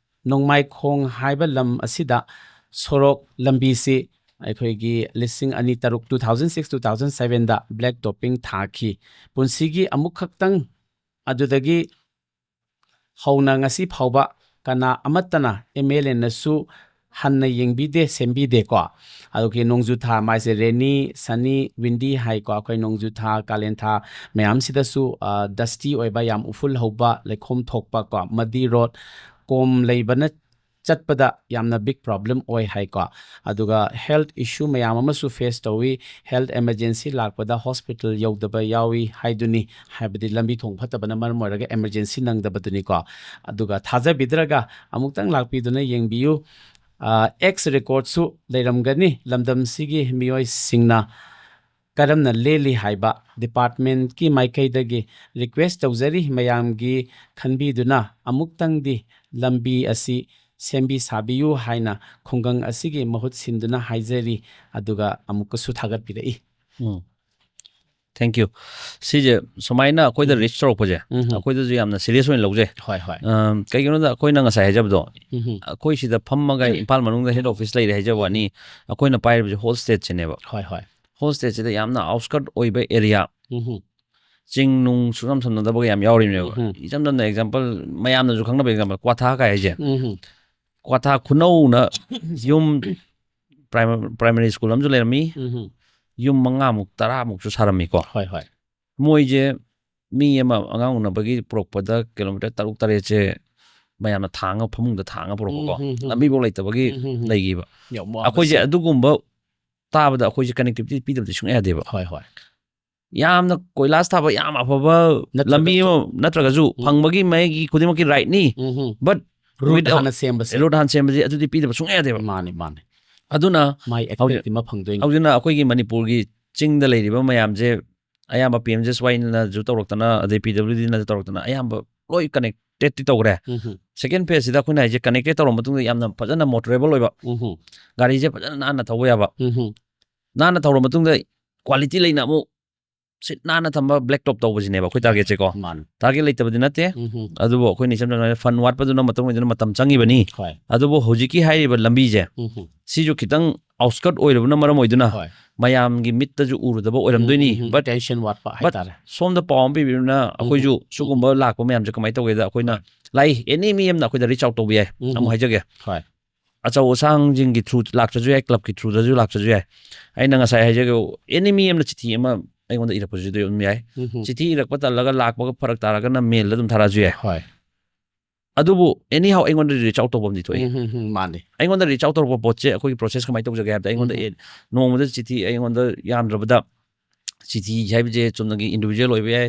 ꯅꯣꯡꯃꯥꯏꯈꯣꯡ ꯍꯥꯏꯕ ꯂꯝ ꯑꯁꯤꯗ ꯁꯣꯔꯣꯛ ꯂꯝꯕꯤꯁꯤ ꯑꯩꯈꯣꯏꯒꯤ ꯂꯤꯁꯤꯡ ꯑꯅꯤ ꯇꯔꯨꯛ, two thousand six, two thousand sevenꯗ ꯕ꯭ꯂꯦꯛ ꯇꯣꯞꯄꯤꯡ ꯊꯥꯈꯤ꯫ ꯄꯨꯟꯁꯤꯒꯤ ꯑꯃꯨꯛꯈꯛꯇꯪ ꯑꯗꯨꯗꯒꯤ ꯍꯧꯅ ꯉꯁꯤ ꯐꯥꯎꯕ ꯀꯅꯥ ꯑꯃꯠꯇꯅ ꯑꯦꯝ ꯑꯦꯜ ꯑꯦꯅꯁꯨ ꯍꯟꯅ ꯌꯦꯡꯕꯤꯗꯦ, ꯁꯦꯝꯕꯤꯗꯦꯀꯣ꯫ ꯑꯗꯨꯒꯤ ꯅꯣꯡꯖꯨ ꯊꯥ ꯃꯥꯏꯁꯦ ꯔꯦꯅꯤ, ꯁꯅꯤ, ꯋꯤꯟꯗꯤ ꯍꯥꯏꯀꯣ꯫ ꯑꯩꯈꯣꯏ ꯅꯣꯡꯖꯨ ꯊꯥ, ꯀꯥꯂꯦꯟ ꯊꯥ ꯃꯌꯥꯝꯁꯤꯗꯁꯨ, ꯑ, ꯗꯁꯇꯤ ꯑꯣꯏꯕ, ꯌꯥꯝ ꯎꯐꯨꯜ ꯍꯧꯕ, ꯂꯩꯈꯣꯝ ꯊꯣꯛꯄ ꯀꯣ, ꯃꯗꯤ ꯔꯣꯗ, ꯀꯣꯝ ꯂꯩꯕꯅ ꯆꯠꯄꯗ ꯌꯥꯝꯅ big problem ꯑꯣꯏ ꯍꯥꯏꯀꯣ꯫ ꯑꯗꯨꯒ health issue ꯃꯌꯥꯝ ꯑꯃꯁꯨ face ꯇꯧꯏ꯫ Health emergency ꯂꯥꯛꯄꯗ hospital ꯌꯧꯗꯕ ꯌꯥꯎꯏ ꯍꯥꯏꯗꯨꯅꯤ꯫ ꯍꯥꯏꯕꯗꯤ ꯂꯝꯕꯤ ꯊꯣꯡ ꯐꯠꯇꯕꯅ ꯃꯔꯝ ꯑꯣꯏꯔꯒ emergency ꯅꯪꯗꯕꯗꯨꯅꯤꯀꯣ꯫ ꯑꯗꯨꯒ ꯊꯥꯖꯕꯤꯗ꯭ꯔꯒ ꯑꯃꯨꯛꯇꯪ ꯂꯥꯛꯄꯤꯗꯨꯅ ꯌꯦꯡꯕꯤꯌꯨ꯫ ꯑ, X record ꯁꯨ ꯂꯩꯔꯝꯒꯅꯤ꯫ ꯂꯝꯗꯝꯁꯤꯒꯤ ꯃꯤꯑꯣꯏꯁꯤꯡꯅ ꯀꯔꯝꯅ ꯂꯦꯜꯂꯤ ꯍꯥꯏꯕ department ꯀꯤ ꯃꯥꯏꯀꯩꯗꯒꯤ request ꯇꯧꯖꯔꯤ꯫ ꯃꯌꯥꯝꯒꯤ ꯈꯟꯕꯤꯗꯨꯅ ꯑꯃꯨꯛꯇꯪꯗꯤ ꯂꯝꯕꯤ ꯑꯁꯤ ꯁꯦꯝꯕꯤ ꯁꯥꯕꯤꯌꯨ ꯍꯥꯏꯅ ꯈꯨꯡꯒꯪ ꯑꯁꯤꯒꯤ ꯃꯍꯨꯠ ꯁꯤꯟꯗꯨꯅ ꯍꯥꯏꯖꯔꯤ꯫ ꯑꯗꯨꯒ ꯑꯃꯨꯛꯀꯁꯨ ꯊꯥꯒꯠꯄꯤꯔꯛꯏ꯫ ꯎꯝ꯫ Thank you. ꯁꯤꯁꯦ ꯁꯨꯃꯥꯏꯅ ꯑꯩꯈꯣꯏꯗ ꯎꯝ꯫ reach ꯇꯧꯔꯛꯄꯁꯦ, ꯎꯝ꯫ ꯑꯩꯈꯣꯏꯗꯁꯨ ꯌꯥꯝꯅ serious ꯑꯣꯏꯅ ꯂꯧꯖꯩ꯫ ꯍꯣꯏ, ꯍꯣꯏ꯫ ꯑꯝ, ꯀꯩꯒꯤꯅꯣꯗ ꯑꯩꯈꯣꯏꯅ ꯉꯁꯥꯏ ꯍꯥꯏꯖꯕꯗꯣ, ꯎꯝ꯫ ꯑꯩꯈꯣꯏ ꯁꯤꯗ ꯐꯝꯃꯒ ꯏꯝꯐꯥꯜ ꯃꯅꯨꯡꯗ head office ꯂꯩꯔꯦ ꯍꯥꯏꯖꯕ ꯋꯥꯅꯤ, ꯑꯩꯈꯣꯏꯅ ꯄꯥꯏꯔꯤꯕꯁꯦ whole state ꯁꯤꯅꯦꯕ꯫ ꯍꯣꯏ, ꯍꯣꯏ꯫ Whole state ꯁꯤꯗ ꯌꯥꯝꯅ outskirt ꯑꯣꯏꯕ area, ꯎꯝ꯫ ꯆꯤꯡ ꯅꯨꯡ ꯁꯨꯡꯁꯝ ꯁꯝꯅꯗꯕꯒ ꯌꯥꯝ ꯌꯥꯎꯔꯤꯕꯅꯦꯕ꯫ ꯎꯝ꯫ ꯏꯆꯝ ꯆꯝꯅ example, ꯃꯌꯥꯝꯅꯁꯨ ꯈꯪꯅꯕ example, ꯀ꯭ꯋꯥꯊꯥ ꯀꯥꯏ ꯍꯥꯏꯁꯦ꯫ ꯎꯝ꯫ ꯀ꯭ꯋꯥꯊꯥ ꯈꯨꯅꯧꯅ ꯌꯨꯝ primary, primary school ꯑꯃꯁꯨ ꯂꯩꯔꯝꯃꯤ, ꯎꯝ꯫ ꯌꯨꯝ ꯃꯉꯥꯃꯨꯛ ꯇꯔꯥꯃꯨꯛꯁꯨ ꯁꯥꯔꯝꯃꯤꯀꯣ꯫ ꯍꯣꯏ, ꯍꯣꯏ꯫ ꯃꯣꯏꯁꯦ ꯃꯤ ꯑꯃ ꯑꯉꯥꯡ ꯎꯅꯕꯒꯤ ꯄꯨꯔꯛꯄꯗ kilometre ꯇꯔꯨꯛ ꯇꯔꯦꯠꯁꯦ ꯃꯌꯥꯝꯅ ꯊꯥꯡꯉ, ꯐꯃꯨꯡꯗ ꯊꯥꯡꯉ ꯄꯨꯔꯛꯄꯀꯣ꯫ ꯎꯝ, ꯎꯝ, ꯎꯝ꯫ ꯂꯝꯕꯤꯐꯥꯎ ꯂꯩꯇꯕꯒꯤ ꯎꯝ, ꯎꯝ, ꯎꯝ꯫ ꯂꯩꯈꯤꯕ꯫ ꯌꯥꯝ ꯑꯩꯈꯣꯏꯁꯦ ꯋꯥꯕꯁꯦ꯫ ꯑꯗꯨꯒꯨꯝꯕ ꯇꯥꯕꯗ ꯑꯩꯈꯣꯏꯁꯦ connectivity ꯄꯤꯗꯕꯗꯤ ꯁꯨꯡꯌꯥ ꯌꯥꯗꯦꯕ꯫ ꯍꯣꯏ, ꯍꯣꯏ꯫ ꯌꯥꯝꯅ ꯀꯣꯏꯂꯥꯁ ꯊꯥꯕ ꯌꯥꯝ ꯑꯐꯕ ꯅꯠꯇ꯭ꯔꯒꯁꯨ꯫ ꯂꯝꯕꯤ ꯑꯃ ꯅꯠꯇ꯭ꯔꯒꯁꯨ ꯎꯝ꯫ ꯐꯪꯕꯒꯤ ꯃꯥꯒꯤ ꯈꯨꯗꯤꯡꯃꯛꯀꯤ right ꯅꯤ꯫ ꯎꯝ꯫ But Route without ꯍꯥꯟꯅ ꯁꯦꯝꯕꯁꯦ꯫ route ꯍꯥꯟꯅ ꯁꯦꯝꯕꯁꯦ ꯑꯗꯨꯗꯤ ꯄꯤꯗꯕ ꯁꯨꯡꯌꯥ ꯌꯥꯗꯦꯕ꯫ ꯃꯥꯅꯤ, ꯃꯥꯅꯤ꯫ ꯑꯗꯨꯅ ꯃꯥꯏ ꯍꯧꯖꯤꯛ expect ꯑꯃ ꯐꯪꯗꯣꯏꯅꯤ꯫ ꯍꯧꯖꯤꯛꯅ ꯑꯩꯈꯣꯏꯒꯤ ꯃꯅꯤꯄꯨꯔꯒꯤ ꯆꯤꯡꯗ ꯂꯩꯔꯤꯕ ꯃꯌꯥꯝꯁꯦ ꯑꯌꯥꯝꯕ P M G S Y ꯅꯁꯨ ꯇꯧꯔꯛꯇꯅ, ꯑꯗꯩ P W D ꯅꯁꯨ ꯇꯧꯔꯛꯇꯅ ꯑꯌꯥꯝꯕ ꯂꯣꯏ connected ꯇꯧꯈ꯭ꯔꯦ꯫ ꯎꯝ꯫ Second phase ꯁꯤꯗ ꯑꯩꯈꯣꯏꯅ ꯍꯥꯏꯁꯦ connected ꯇꯧꯔꯕ ꯃꯇꯨꯡꯗ ꯌꯥꯝꯅ ꯐꯖꯅ motorable ꯑꯣꯏꯕ, ꯎꯝ꯫ ꯒꯥꯔꯤꯁꯦ ꯐꯖꯅ ꯅꯥꯟꯅ ꯊꯧꯕ ꯌꯥꯕ꯫ ꯎꯝ꯫ ꯅꯥꯟꯅ ꯊꯧꯔꯕ ꯃꯇꯨꯡꯗ quality ꯂꯩꯅ ꯑꯃꯨꯛ ꯁꯤꯠ ꯅꯥꯟꯅ ꯊꯝꯕ, black top ꯇꯧꯕꯁꯤꯅꯦꯕ ꯑꯩꯈꯣꯏ target ꯁꯦꯀꯣ꯫ ꯃꯥꯅꯤ꯫ Target ꯂꯩꯇꯕꯗꯤ ꯅꯠꯇꯦ꯫ ꯎꯝ꯫ ꯑꯗꯨꯕꯨ ꯑꯩꯈꯣꯏꯅ ꯏꯆꯝ ꯆꯝꯅ fund ꯋꯥꯠꯄꯗꯨꯅ ꯃꯇꯝ ꯑꯣꯏꯗꯨꯅ ꯃꯇꯝ ꯆꯪꯉꯤꯕꯅꯤ꯫ ꯍꯣꯏ꯫ ꯑꯗꯨꯕꯨ ꯍꯧꯖꯤꯛꯀꯤ ꯍꯥꯏꯔꯤꯕ ꯂꯝꯕꯤꯁꯦ, ꯎꯝ꯫ ꯁꯤꯁꯨ ꯈꯤꯇꯪ outskirt ꯑꯣꯏꯔꯨꯕꯅ ꯃꯔꯝ ꯑꯣꯏꯗꯨꯅ ꯍꯣꯏ꯫ ꯃꯌꯥꯝꯒꯤ ꯃꯤꯠꯇꯁꯨ ꯎꯔꯨꯗꯕ ꯑꯣꯏꯔꯝꯗꯣꯏꯅꯤ꯫ ꯎꯝ, ꯎꯝ, But, attention ꯋꯥꯠꯄ but ꯍꯥꯏꯇꯥꯔꯦ꯫ ꯁꯣꯝꯗ ꯄꯥꯎ ꯑꯃ ꯄꯤꯕꯤꯕꯅ ꯑꯩꯈꯣꯏꯁꯨ ꯁꯤꯒꯨꯝꯕ ꯂꯥꯛꯄ ꯃꯌꯥꯝꯁꯦ ꯀꯃꯥꯏꯅ ꯇꯧꯒꯦꯗ, ꯑꯩꯈꯣꯏꯅ ꯂꯥꯛꯏ, any ꯃꯤ ꯑꯃꯅ ꯑꯩꯈꯣꯏꯗ reach out ꯇꯧꯕ ꯌꯥꯏ꯫ ꯎꯝ꯫ ꯑꯃꯨꯛ ꯍꯥꯏꯖꯒꯦ꯫ ꯍꯣꯏ꯫ ꯑꯆꯧ ꯑꯁꯥꯡꯁꯤꯡꯒꯤ through ꯂꯥꯛꯇ꯭ꯔꯁꯨ ꯌꯥꯏ, club ꯀꯤ through ꯗꯁꯨ ꯂꯥꯛꯇ꯭ꯔꯁꯨ ꯌꯥꯏ꯫ ꯑꯩꯅ ꯉꯁꯥꯏ ꯍꯥꯏꯖꯒꯦ, any ꯃꯤ ꯑꯃꯅ ꯆꯤꯊꯤ ꯑꯃ ꯑꯩꯉꯣꯟꯗ ꯏꯔꯛꯄꯁꯨ ꯑꯗꯨꯝ ꯌꯥꯏ꯫ ꯎꯝ꯫ ꯆꯤꯊꯤ ꯏꯔꯛꯄ ꯇꯜꯂꯒ ꯂꯥꯛꯄꯒ ꯐꯔꯛ ꯇꯥꯔꯒꯅ mail ꯗ ꯑꯗꯨꯝ ꯊꯥꯔꯛꯑꯁꯨ ꯌꯥꯏ꯫ ꯍꯣꯏ꯫ ꯑꯗꯨꯕꯨ ꯑꯦꯅꯤ ꯍꯥꯎ ꯑꯩꯉꯣꯟꯗ ꯔꯤꯆ ꯑꯥꯎꯠ ꯇꯧꯕ ꯑꯃꯗꯤ ꯊꯣꯛꯏ꯫ ꯎꯝ, ꯎꯝ, ꯎꯝ, ꯃꯥꯅꯤ꯫ ꯑꯩꯉꯣꯟꯗ ꯔꯤꯆ ꯑꯥꯎꯠ ꯇꯧꯔꯛꯄ ꯄꯣꯠꯁꯦ ꯑꯩꯈꯣꯏꯒꯤ ꯄ꯭ꯔꯣꯁꯦꯁ ꯀꯃꯥꯏꯅ ꯇꯧꯖꯒꯦ ꯍꯥꯏꯕꯗ ꯑꯩꯉꯣꯟꯗ ꯎꯝ꯫ ꯑꯦ, ꯅꯣꯡꯃꯗ ꯆꯤꯊꯤ ꯑꯩꯉꯣꯟꯗ ꯌꯥꯝꯗ꯭ꯔꯕꯗ ꯆꯤꯊꯤ ꯍꯥꯏꯕꯁꯦ ꯆꯨꯝꯅꯒꯤ ꯏꯟꯗꯤꯕꯤꯖꯨꯋꯦꯜ ꯑꯣꯏꯕ ꯌꯥꯏ,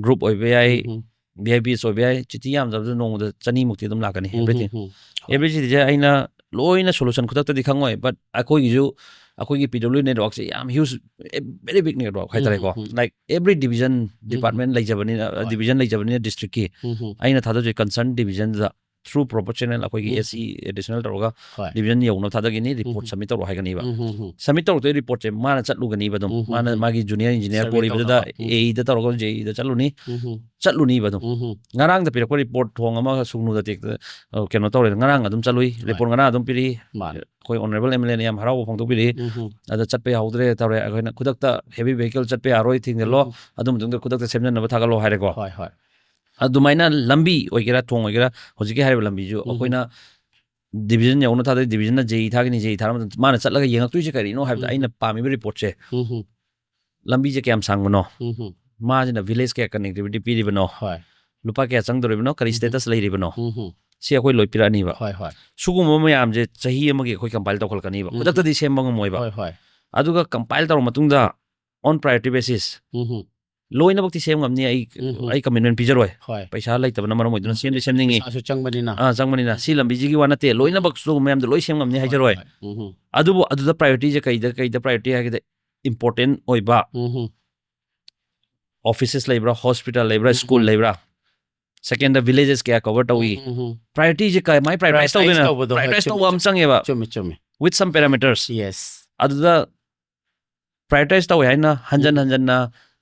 ꯒ꯭ꯔꯨꯞ ꯑꯣꯏꯕ ꯌꯥꯏ, ꯎꯝ, ꯚꯤ ꯑꯥꯏ ꯄꯤꯁ ꯑꯣꯏꯕ ꯌꯥꯏ, ꯆꯤꯊꯤ ꯌꯥꯝꯗ꯭ꯔꯕꯗ ꯅꯣꯡꯃꯗ ꯆꯅꯤꯃꯨꯛꯇꯤ ꯑꯗꯨꯝ ꯂꯥꯛꯀꯅꯤ ꯎꯝ, ꯑꯦꯕ꯭ꯔꯤꯊꯤꯡ꯫ ꯎꯝ, ꯎꯝ. ꯑꯦꯕ꯭ꯔꯤ ꯆꯤꯊꯤꯁꯦ ꯑꯩꯅ ꯂꯣꯏꯅ ꯁꯣꯂꯨꯁꯟ ꯈꯨꯗꯛꯇꯗꯤ ꯈꯪꯉꯣꯏ, ꯕꯠ ꯑꯩꯈꯣꯏꯒꯤꯁꯨ ꯑꯩꯈꯣꯏꯒꯤ ꯄꯤ ꯗꯕ꯭ꯂꯤꯎ ꯅꯦꯠꯋꯥꯛꯁꯦ ꯌꯥꯝ ꯍ꯭ꯌꯨꯖ, ꯚꯦꯔꯤ ꯕꯤꯛ ꯅꯦꯠꯋꯥꯛ ꯍꯥꯏꯇꯥꯔꯦꯀꯣ꯫ ꯎꯝ, ꯎꯝ. ꯂꯥꯏꯛ ꯑꯦꯕ꯭ꯔꯤ ꯗꯤꯕꯤꯖꯟ ꯎꯝ. ꯗꯤꯄꯥꯔꯠꯃꯦꯟ ꯂꯩꯖꯕꯅꯤꯅ, ꯍꯣꯏ. ꯗꯤꯕꯤꯖꯟ ꯂꯩꯖꯕꯅꯤꯅ ꯗꯤꯁꯇ꯭ꯔꯤꯛꯀꯤ ꯎꯝ, ꯎꯝ. ꯑꯩꯅ ꯊꯥꯗꯣꯛꯆꯩ ꯀꯟꯁꯔꯟ ꯗꯤꯕꯤꯖꯟꯗ ꯊ꯭ꯔꯨ ꯄ꯭ꯔꯣꯄꯔ ꯆꯦꯅꯦꯜ ꯑꯩꯈꯣꯏꯒꯤ ꯎꯝ. ꯑꯦꯁ ꯁꯤ ꯑꯦꯗꯤꯁꯅꯦꯜ ꯇꯧꯔꯒ ꯍꯣꯏ. ꯗꯤꯕꯤꯖꯟ ꯌꯧꯅꯕ ꯊꯥꯗꯒꯅꯤ, ꯔꯤꯄꯣꯔꯠ ꯎꯝ. ꯁꯕꯃꯤꯠ ꯇꯧꯔꯛꯑꯣ ꯍꯥꯏꯒꯅꯤꯕ꯫ ꯎꯝ, ꯎꯝ, ꯎꯝ. ꯁꯕꯃꯤꯠ ꯇꯧꯔꯛꯇꯣꯏ ꯔꯤꯄꯣꯔꯠꯁꯦ ꯃꯥꯅ ꯆꯠꯂꯨꯒꯅꯤꯕ ꯑꯗꯨꯝ꯫ ꯎꯝ, ꯎꯝ, ꯃꯥꯅ ꯎꯝ. ꯃꯥꯒꯤ ꯖꯨꯅꯤꯌꯔ ꯏꯟꯖꯤꯅꯤꯌꯔ ꯁꯔꯚꯦ ꯄꯨꯔꯤꯕꯗꯨꯗ ꯇꯧꯔꯛꯄ. ꯎꯝ. ꯑꯦ ꯏꯗ ꯇꯧꯔꯒ ꯖꯦ ꯏꯗ ꯆꯠꯂꯨꯅꯤ, ꯎꯝ, ꯎꯝ. ꯆꯠꯂꯨꯅꯤꯕ ꯑꯗꯨꯝ꯫ ꯎꯝ, ꯎꯝ. ꯉꯔꯥꯡꯗ ꯄꯤꯔꯛꯄ ꯔꯤꯄꯣꯔꯠ ꯊꯣꯡ ꯑꯃꯒ ꯁꯨꯒꯅꯨꯗ ꯇꯦꯛꯇ, ꯑ, ꯀꯩꯅꯣ ꯇꯧꯔꯦ, ꯉꯔꯥꯡ ꯑꯗꯨꯝ ꯆꯠꯂꯨꯏ, ꯍꯣꯏ. ꯔꯤꯄꯣꯔꯠ ꯉꯔꯥꯡ ꯑꯗꯨꯝ ꯄꯤꯔꯛꯏ꯫ ꯃꯥꯅꯦ. ꯑꯩꯈꯣꯏ ꯑꯣꯅꯔꯦꯕꯜ ꯑꯦꯝ ꯑꯦꯜ ꯑꯦꯅ ꯌꯥꯝ ꯍꯔꯥꯎꯕ ꯐꯣꯡꯗꯣꯛꯄꯤꯔꯛꯏ꯫ ꯎꯝ, ꯎꯝ. ꯑꯗ ꯆꯠꯄ ꯌꯥꯍꯧꯗ꯭ꯔꯦ ꯇꯧꯔꯦ, ꯑꯩꯈꯣꯏꯅ ꯈꯨꯗꯛꯇ ꯍꯦꯚꯤ ꯚꯦꯍꯤꯀꯜ ꯆꯠꯄ ꯌꯥꯔꯣꯏ, ꯊꯤꯡꯖꯤꯜꯂꯣ, ꯎꯝ. ꯑꯗꯨ ꯃꯇꯨꯡꯗ ꯈꯨꯗꯛꯇ ꯁꯦꯝꯖꯤꯟꯅꯕ ꯊꯥꯒꯠꯂꯣ ꯍꯥꯏꯔꯦꯀꯣ꯫ ꯍꯣꯏ, ꯍꯣꯏ. ꯑꯗꯨꯃꯥꯏꯅ ꯂꯝꯕꯤ ꯑꯣꯏꯒꯦꯔꯥ ꯊꯣꯡ ꯑꯣꯏꯒꯦꯔꯥ ꯍꯧꯖꯤꯛꯀꯤ ꯍꯥꯏꯔꯤꯕ ꯂꯝꯕꯤꯁꯨ ꯎꯝ. ꯑꯩꯈꯣꯏꯅ ꯗꯤꯕꯤꯖꯟ ꯌꯧꯅ ꯊꯥꯗꯣꯏ, ꯗꯤꯕꯤꯖꯟꯅ ꯖꯦ ꯏ ꯊꯥꯒꯅꯤ, ꯖꯦ ꯏ ꯊꯥꯔ ꯃꯇꯨꯡꯗ ꯃꯥꯅ ꯆꯠꯂꯒ ꯌꯦꯡꯉꯛꯇꯣꯏꯁꯦ ꯀꯔꯤꯅꯣ ꯍꯥꯏꯕꯗ ꯎꯝ. ꯑꯩꯅ ꯄꯥꯝꯃꯤꯕ ꯔꯤꯄꯣꯔꯠꯁꯦ ꯎꯝ, ꯎꯝ. ꯂꯝꯕꯤꯁꯦ ꯀꯌꯥꯝ ꯁꯥꯡꯕꯅꯣ, ꯎꯝ, ꯎꯝ. ꯃꯥꯁꯤꯅ ꯚꯤꯂꯦꯖ ꯀꯌꯥ ꯀꯅꯦꯛꯇꯤꯚꯤꯇꯤ ꯄꯤꯔꯤꯕꯅꯣ, ꯍꯣꯏ. ꯂꯨꯄꯥ ꯀꯌꯥ ꯆꯪꯗꯣꯔꯤꯕꯅꯣ, ꯀꯔꯤ ꯎꯝ. ꯁ꯭ꯇꯦꯇꯁ ꯂꯩꯔꯤꯕꯅꯣ, ꯎꯝ, ꯎꯝ. ꯁꯤ ꯑꯩꯈꯣꯏ ꯂꯣꯏ ꯄꯤꯔꯛꯑꯅꯤꯕ꯫ ꯍꯣꯏ, ꯍꯣꯏ. ꯁꯤꯒꯨꯝꯕ ꯃꯌꯥꯝꯁꯦ ꯆꯍꯤ ꯑꯃꯒꯤ ꯑꯩꯈꯣꯏ ꯀꯝꯄꯥꯏꯜ ꯇꯧꯈꯠꯂꯛꯀꯅꯤꯕ꯫ ꯎꯝ. ꯈꯨꯗꯛꯇꯗꯤ ꯁꯦꯝꯕ ꯉꯝꯃꯣꯏꯕ꯫ ꯍꯣꯏ, ꯍꯣꯏ. ꯑꯗꯨꯒ ꯀꯝꯄꯥꯏꯜ ꯇꯧꯔ ꯃꯇꯨꯡꯗ on priority basis ꯎꯝ, ꯎꯝ. ꯂꯣꯏꯅꯃꯛꯇꯤ ꯁꯦꯝ ꯉꯝꯅꯤ, ꯑꯩ ꯎꯝ, ꯎꯝ. ꯑꯩ ꯀꯃꯤꯠꯃꯦꯟ ꯄꯤꯖꯔꯣꯏ꯫ ꯍꯣꯏ. ꯄꯩꯁꯥ ꯂꯩꯇꯕꯅ ꯃꯔꯝ ꯑꯣꯏꯗꯨꯅ ꯎꯝ. ꯁꯦꯝꯗꯤ ꯁꯦꯝꯅꯤꯡꯉꯤ꯫ ꯄꯩꯁꯥꯁꯨ ꯆꯪꯕꯅꯤꯅ. ꯑꯥ, ꯆꯪꯕꯅꯤꯅ ꯁꯤ ꯂꯝꯕꯤꯁꯤꯒꯤ ꯋꯥ ꯅꯠꯇꯦ, ꯂꯣꯏꯅꯃꯛꯁꯨ ꯃꯌꯥꯝꯗꯣ ꯂꯣꯏ ꯁꯦꯝ ꯉꯝꯅꯤ ꯍꯥꯏꯖꯔꯣꯏ꯫ ꯍꯣꯏ, ꯍꯣꯏ. ꯎꯝ, ꯎꯝ. ꯑꯗꯨꯕꯨ ꯑꯗꯨꯗ ꯄ꯭ꯔꯥꯏꯌꯣꯔꯤꯇꯤꯁꯦ ꯀꯩꯗ ꯀꯩꯗ ꯄ꯭ꯔꯥꯏꯌꯣꯔꯤꯇꯤ ꯍꯥꯏꯒꯗꯤ ꯏꯝꯄꯣꯔꯇꯦꯟ ꯑꯣꯏꯕ ꯎꯝ, ꯎꯝ. ꯑꯣꯐꯤꯁꯦꯁ ꯂꯩꯕ꯭ꯔꯥ, ꯍꯣꯁꯄꯤꯇꯥꯜ ꯂꯩꯕ꯭ꯔꯥ, ꯎꯝ, ꯁ꯭ꯀꯨꯜ ꯎꯝ. ꯂꯩꯕ꯭ꯔꯥ, ꯁꯦꯀꯦꯟꯗ ꯚꯤꯂꯦꯖꯦꯁ ꯀꯌꯥ ꯀꯚꯔ ꯇꯧꯏ, ꯎꯝ, ꯎꯝ, ꯎꯝ. ꯄ꯭ꯔꯥꯏꯌꯣꯔꯤꯇꯤꯁꯦ ꯀꯃꯥꯏ ꯄ꯭ꯔꯥꯏꯌꯣꯔꯤꯇꯥꯏꯁ Prioritize ꯇꯧꯗꯣꯏꯅꯣ? ꯇꯧꯕꯗꯣ, ꯍꯣꯏ, ꯄ꯭ꯔꯥꯏꯌꯣꯔꯤꯇꯥꯏꯁ ꯆꯨꯝꯃꯤ, ꯇꯧꯕ ꯑꯃ ꯆꯪꯉꯦꯕ꯫ ꯆꯨꯝꯃꯤ, ꯆꯨꯝꯃꯤ. With some parameters. Yes. ꯑꯗꯨꯗ ꯄ꯭ꯔꯥꯏꯌꯣꯔꯤꯇꯥꯏꯁ ꯇꯧꯋꯦ ꯍꯥꯏꯅ ꯍꯟꯖꯟ ꯎꯝ. ꯍꯟꯖꯟꯅ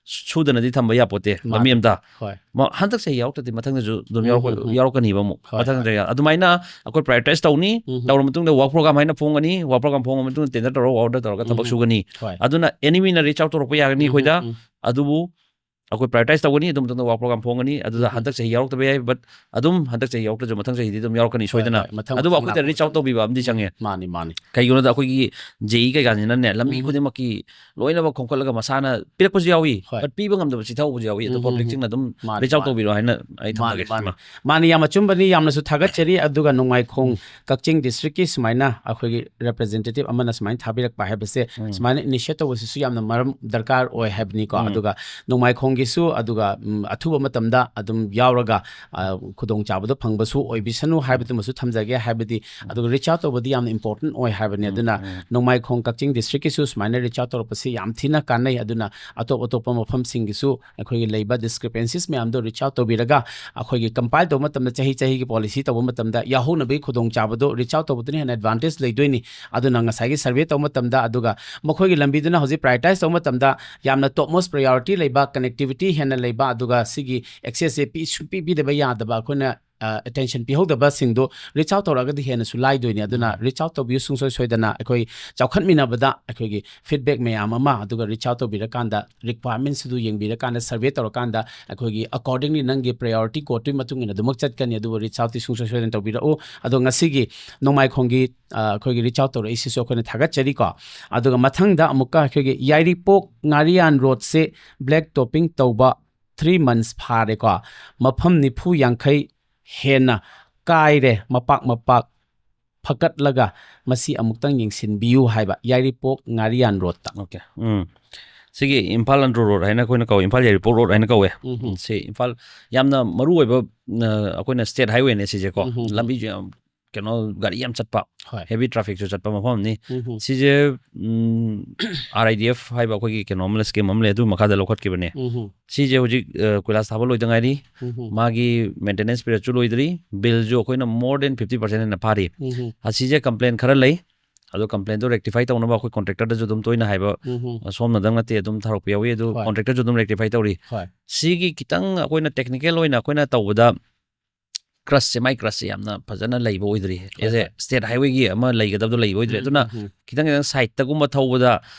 ꯁꯨꯗꯅꯗꯤ ꯊꯝꯕ ꯌꯥꯄꯣꯠꯇꯦ ꯃꯥꯅꯦ. ꯂꯝꯕꯤ ꯑꯝꯇ꯫ ꯍꯣꯏ. ꯃ-, ꯍꯟꯗꯛ ꯆꯍꯤ ꯌꯥꯎꯔꯛꯇ꯭ꯔꯗꯤ ꯃꯊꯪꯗꯁꯨ ꯑꯗꯨꯝ ꯎꯝ, ꯌꯥꯎꯔꯛꯄ-, ꯎꯝ, ꯎꯝ. ꯌꯥꯎꯔꯛꯀꯅꯤꯕ ꯑꯃꯨꯛ ꯍꯣꯏ, ꯃꯊꯪ ꯍꯣꯏ. ꯆꯍꯤ꯫ ꯑꯗꯨꯃꯥꯏꯅ ꯑꯩꯈꯣꯏ ꯄ꯭ꯔꯥꯏꯌꯣꯔꯤꯇꯥꯏꯁ ꯇꯧꯅꯤ, ꯎꯝ, ꯎꯝ. ꯇꯧꯔ ꯃꯇꯨꯡꯗ ꯋꯥꯔꯛ ꯄ꯭ꯔꯣꯒ꯭ꯔꯥꯝ ꯍꯥꯏꯅ ꯐꯣꯡꯒꯅꯤ, ꯋꯥꯔꯛ ꯄ꯭ꯔꯣꯒ꯭ꯔꯥꯝ ꯐꯣꯡꯉ ꯃꯇꯨꯡꯗ ꯇꯦꯟꯗꯔ ꯇꯧꯔꯒ ꯑꯣꯔꯗꯔ ꯇꯧꯔꯒ ꯊꯕꯛ ꯎꯝ, ꯁꯨꯒꯅꯤ꯫ ꯍꯣꯏ. ꯑꯗꯨꯅ ꯑꯦꯅꯤ ꯃꯤꯅ ꯔꯤꯆ ꯑꯥꯎꯠ ꯇꯧꯔꯛꯄ ꯌꯥꯒꯅꯤ ꯎꯝ, ꯑꯩꯈꯣꯏꯗ, ꯎꯝ. ꯑꯗꯨꯕꯨ ꯑꯩꯈꯣꯏ prioritize ꯇꯧꯒꯅꯤ, ꯑꯗꯨ ꯃꯇꯨꯡꯗ work program ꯐꯣꯡꯒꯅꯤ꯫ ꯑꯗꯨꯗ ꯎꯝ꯫ ꯍꯟꯗꯛ ꯆꯍꯤ ꯌꯥꯎꯔꯛꯇꯕ ꯌꯥꯏ, but ꯑꯗꯨꯝ ꯍꯟꯗꯛ ꯆꯍꯤ ꯌꯥꯎꯔꯛꯇ꯭ꯔꯁꯨ ꯃꯊꯪ ꯆꯍꯤꯗꯤ ꯑꯗꯨꯝ ꯌꯥꯎꯔꯛꯀꯅꯤ ꯍꯣꯏ, ꯁꯣꯏꯗꯅ꯫ ꯍꯣꯏ, ꯃꯊꯪ ꯑꯗꯨꯕꯨ ꯃꯊꯪ ꯑꯩꯈꯣꯏꯗ ꯂꯥꯛꯄ reach out ꯇꯧꯕꯤꯕ ꯑꯃꯗꯤ ꯆꯪꯉꯦ꯫ ꯃꯥꯅꯤ, ꯃꯥꯅꯤ꯫ ꯀꯩꯒꯤꯅꯣꯗ ꯑꯩꯈꯣꯏꯒꯤ ꯖꯦ ꯏ ꯀꯩꯀꯥꯁꯤꯅꯅꯦ, ꯂꯝꯕꯤ ꯎꯝ꯫ ꯈꯨꯗꯤꯡꯃꯛꯀꯤ ꯂꯣꯏꯅꯃꯛ ꯈꯣꯝꯀꯠꯂꯒ ꯃꯁꯥꯅ ꯄꯤꯔꯛꯄꯁꯨ ꯌꯥꯎꯏ, ꯍꯣꯏ꯫ But ꯄꯤꯕ ꯉꯝꯗꯕ ꯆꯤꯊꯍꯧꯕꯁꯨ ꯌꯥꯎꯏ꯫ ꯑꯗꯣ ꯎꯝ, ꯎꯝ, public ꯎꯝ꯫ ꯁꯤꯡꯅ ꯑꯗꯨꯝ ꯃꯥꯅꯤ, reach out ꯃꯥꯅꯤ꯫ ꯇꯧꯕꯤꯔꯣ ꯍꯥꯏꯅ ꯑꯩ ꯃꯥꯅꯤ, ꯊꯝꯖꯒꯦ꯫ ꯃꯥꯅꯤ꯫ ꯃꯥꯅꯤ, ꯌꯥꯝ ꯑꯆꯨꯝꯕꯅꯤ, ꯌꯥꯝꯅꯁꯨ ꯊꯥꯒꯠꯆꯔꯤ꯫ ꯑꯗꯨꯒ ꯅꯣꯡꯃꯥꯏꯈꯣꯡ ꯎꯝ꯫ ꯀꯛꯆꯤꯡ district ꯀꯤ ꯁꯨꯃꯥꯏꯅ ꯑꯩꯈꯣꯏꯒꯤ representative ꯑꯃꯅ ꯁꯨꯃꯥꯏꯅ ꯊꯥꯕꯤꯔꯛꯄ ꯍꯥꯏꯕꯁꯦ, ꯎꯝ꯫ ꯁꯨꯃꯥꯏꯅ initiate ꯇꯧꯕꯁꯤꯁꯨ ꯌꯥꯝꯅ ꯃꯔꯝ ꯗꯔꯀꯥꯔ ꯑꯣꯏ ꯍꯥꯏꯕꯅꯤꯀꯣ꯫ ꯎꯝ꯫ ꯑꯗꯨꯒ ꯅꯣꯡꯃꯥꯏꯈꯣꯡꯒꯤꯁꯨ, ꯑꯗꯨꯒ, ꯎꯝ, ꯑꯊꯨꯕ ꯃꯇꯝꯗ ꯑꯗꯨꯝ ꯌꯥꯎꯔꯒ, ꯑ, ꯈꯨꯗꯣꯡꯆꯥꯕꯗꯣ ꯐꯪꯕꯁꯨ ꯑꯣꯏꯕꯤꯁꯅꯨ ꯍꯥꯏꯕꯗꯨꯃꯁꯨ ꯊꯝꯖꯒꯦ꯫ ꯍꯥꯏꯕꯗꯤ, ꯎꯝ꯫ ꯑꯗꯨꯒ reach out ꯇꯧꯕꯗꯤ ꯌꯥꯝꯅ important ꯑꯣꯏ ꯍꯥꯏꯕꯅꯤ꯫ ꯎꯝ, ꯑꯗꯨꯅ ꯎꯝ꯫ ꯅꯣꯡꯃꯥꯏꯈꯣꯡ ꯀꯛꯆꯤꯡ district ꯀꯤꯁꯨ ꯁꯨꯃꯥꯏꯅ reach out ꯇꯧꯔꯛꯄꯁꯤ ꯌꯥꯝ ꯊꯤꯅ ꯀꯥꯟꯅꯩ꯫ ꯑꯗꯨꯅ ꯑꯇꯣꯞ ꯑꯇꯣꯞꯄ ꯃꯐꯝꯁꯤꯡꯒꯤꯁꯨ ꯑꯩꯈꯣꯏꯒꯤ ꯂꯩꯕ discrepancies ꯃꯌꯥꯝꯗꯣ reach out ꯇꯧꯕꯤꯔꯒ, ꯑꯩꯈꯣꯏꯒꯤ compile ꯇꯧꯕ ꯃꯇꯝꯗ, ꯆꯍꯤ ꯆꯍꯤꯒꯤ policy ꯇꯧꯕ ꯃꯇꯝꯗ ꯌꯥꯎꯍꯧꯅꯕꯒꯤ ꯈꯨꯗꯣꯡꯆꯥꯕꯗꯣ reach out ꯇꯧꯕꯗꯨꯅ ꯍꯦꯟꯅ advantage ꯂꯩꯗꯣꯏꯅꯤ꯫ ꯑꯗꯨꯅ ꯉꯁꯥꯏꯒꯤ survey ꯇꯧꯕ ꯃꯇꯝꯗ, ꯑꯗꯨꯒ ꯃꯈꯣꯏꯒꯤ ꯂꯝꯕꯤꯗꯨꯅ ꯍꯧꯖꯤꯛ prioritize ꯇꯧꯕ ꯃꯇꯝꯗ ꯌꯥꯝꯅ topmost priority ꯂꯩꯕ connectivity ꯍꯦꯟꯅ ꯂꯩꯕ, ꯑꯗꯨꯒ ꯁꯤꯒꯤ access ꯁꯦ ꯄꯤ-, ꯁꯨꯡꯄꯤ ꯄꯤꯗꯕ ꯌꯥꯗꯕ, ꯑꯩꯈꯣꯏꯅ, ꯑ, attention ꯄꯤꯍꯧꯗꯕꯁꯤꯡꯗꯣ reach out ꯇꯧꯔꯛꯑꯒꯗꯤ ꯍꯦꯟꯅꯁꯨ ꯂꯥꯏꯗꯣꯏꯅꯤ꯫ ꯑꯗꯨꯅ ꯎꯝ꯫ Reach out ꯇꯧꯕꯤꯌꯨ ꯁꯨꯡꯁꯣꯏ ꯁꯣꯏꯗꯅ꯫ ꯑꯩꯈꯣꯏ ꯆꯥꯎꯈꯠꯃꯤꯟꯅꯕꯗ ꯑꯩꯈꯣꯏꯒꯤ feedback ꯃꯌꯥꯝ ꯑꯃ, ꯑꯗꯨꯒ reach out ꯇꯧꯕꯤꯔꯀꯥꯟꯗ requirements ꯑꯗꯨ ꯌꯦꯡꯕꯤꯔꯀꯥꯟꯗ survey ꯇꯧꯔꯀꯥꯟꯗ ꯑꯩꯈꯣꯏꯒꯤ accordingly ꯅꯪꯒꯤ priority code ꯇꯨꯒꯤ ꯃꯇꯨꯡ ꯏꯟꯅ ꯑꯗꯨꯃꯛ ꯆꯠꯀꯅꯤ꯫ ꯑꯗꯨꯕꯨ reach out ꯇꯤ ꯁꯨꯡꯁꯣꯏ ꯁꯣꯏꯗꯅ ꯇꯧꯕꯤꯔꯛꯎ꯫ ꯑꯗꯣ ꯉꯁꯤꯒꯤ ꯅꯣꯡꯃꯥꯏꯈꯣꯡꯒꯤ, ꯑ, ꯑꯩꯈꯣꯏꯒꯤ reach out ꯇꯧꯔꯛꯏꯁꯤꯁꯨ ꯑꯩꯈꯣꯏꯅ ꯊꯥꯒꯠꯆꯔꯤꯀꯣ꯫ ꯑꯗꯨꯒ ꯃꯊꯪꯗ ꯑꯃꯨꯛꯀ ꯑꯩꯈꯣꯏꯒꯤ ꯌꯥꯏꯔꯤꯄꯣꯛ ꯉꯥꯔꯤꯌꯥꯟ road ꯁꯦ black topping ꯇꯧꯕ three months ꯐꯥꯔꯦꯀꯣ꯫ ꯃꯐꯝ ꯅꯤꯐꯨ ꯌꯥꯡꯈꯩ ꯍꯦꯟꯅ ꯀꯥꯏꯔꯦ, ꯃꯄꯥꯛ ꯃꯄꯥꯛ ꯐꯒꯠꯂꯒ ꯃꯁꯤ ꯑꯃꯨꯛꯇꯪ ꯌꯦꯡꯁꯤꯟꯕꯤꯌꯨ ꯍꯥꯏꯕ, ꯌꯥꯏꯔꯤꯄꯣꯛ ꯉꯥꯔꯤꯌꯥꯟ road ꯇ꯫ Okay. ꯎꯝ꯫ ꯁꯤꯒꯤ ꯏꯝꯐꯥꯜ ꯑꯟꯗ꯭ꯔꯣ road ꯍꯥꯏꯅ ꯑꯩꯈꯣꯏꯅ ꯀꯧꯋꯦ, ꯏꯝꯐꯥꯜ ꯌꯥꯏꯔꯤꯄꯣꯛ road ꯍꯥꯏꯅ ꯀꯧꯋꯦ꯫ ꯎꯝ ꯍꯝ꯫ ꯁꯤ ꯏꯝꯐꯥꯜ ꯌꯥꯝꯅ ꯃꯔꯨ ꯑꯣꯏꯕ, ꯑ, ꯑꯩꯈꯣꯏꯅ state highway ꯅꯦ ꯁꯤꯁꯦꯀꯣ꯫ ꯎꯝ ꯍꯝ꯫ ꯂꯝꯕꯤꯁꯨ ꯌꯥꯝ, ꯀꯩꯅꯣ, ꯒꯥꯔꯤ ꯌꯥꯝ ꯆꯠꯄ, ꯍꯣꯏ꯫ Heavy traffic ꯁꯨ ꯆꯠꯄ ꯃꯐꯝꯅꯤ꯫ ꯎꯝ ꯍꯝ꯫ ꯁꯤꯁꯦ, ꯎꯝ, R I D F ꯍꯥꯏꯕ ꯑꯩꯈꯣꯏꯒꯤ ꯀꯩꯅꯣ ꯑꯃ ꯂꯩ, scheme ꯑꯃ ꯂꯩ, ꯑꯗꯨ ꯃꯈꯥꯗ ꯂꯧꯈꯠꯈꯤꯕꯅꯦ꯫ ꯎꯝ ꯍꯝ꯫ ꯁꯤꯁꯦ ꯍꯧꯖꯤꯛ, ꯑ, ꯀꯣꯏꯂꯥꯁ ꯊꯥꯕ ꯂꯣꯏꯗ ꯉꯥꯏꯔꯤ꯫ ꯎꯝ ꯍꯝ꯫ ꯃꯥꯒꯤ maintenance period ꯁꯨ ꯂꯣꯏꯗ꯭ꯔꯤ, bill ꯁꯨ ꯑꯩꯈꯣꯏꯅ more than fifty percent ꯍꯦꯟꯅ ꯐꯥꯔꯤ꯫ ꯎꯝ ꯍꯝ꯫ ꯑꯁꯤꯁꯦ complain ꯈꯔ ꯂꯩ, ꯑꯗꯣ complain ꯗꯣ rectify ꯇꯧꯅꯕ ꯑꯩꯈꯣꯏ contractor ꯗꯁꯨ ꯑꯗꯨꯝ ꯇꯣꯏꯅ ꯍꯥꯏꯕ, ꯎꯝ ꯍꯝ꯫ ꯑ, ꯁꯣꯝꯅꯗꯪ ꯅꯠꯇꯦ, ꯑꯗꯨꯝ ꯊꯥꯔꯛꯄ ꯌꯥꯎꯏ, ꯑꯗꯨ ꯍꯣꯏ꯫ Contractor ꯁꯨ ꯑꯗꯨꯝ rectify ꯇꯧꯔꯤ꯫ ꯍꯣꯏ꯫ ꯁꯤꯒꯤ ꯈꯤꯇꯪ ꯑꯩꯈꯣꯏꯅ technical ꯑꯣꯏꯅ ꯑꯩꯈꯣꯏꯅ ꯇꯧꯕꯗ crush ꯁꯦ, ꯃꯥꯏ crush ꯁꯦ ꯌꯥꯝꯅ ꯐꯖꯅ ꯂꯩꯕ ꯑꯣꯏꯗ꯭ꯔꯤ꯫ ꯍꯣꯏ, As a ꯍꯣꯏ꯫ State highway ꯒꯤ ꯑꯃ ꯂꯩꯒꯗꯕꯗꯣ ꯂꯩꯕ ꯑꯣꯏꯗ꯭ꯔꯤ꯫ ꯎꯝ, ꯑꯗꯨꯅ ꯎꯝ, ꯎꯝ꯫ ꯈꯤꯇꯪ ꯈꯤꯇꯪ ꯁꯥꯏꯠꯇꯒꯨꯝꯕ ꯊꯧꯕꯗ,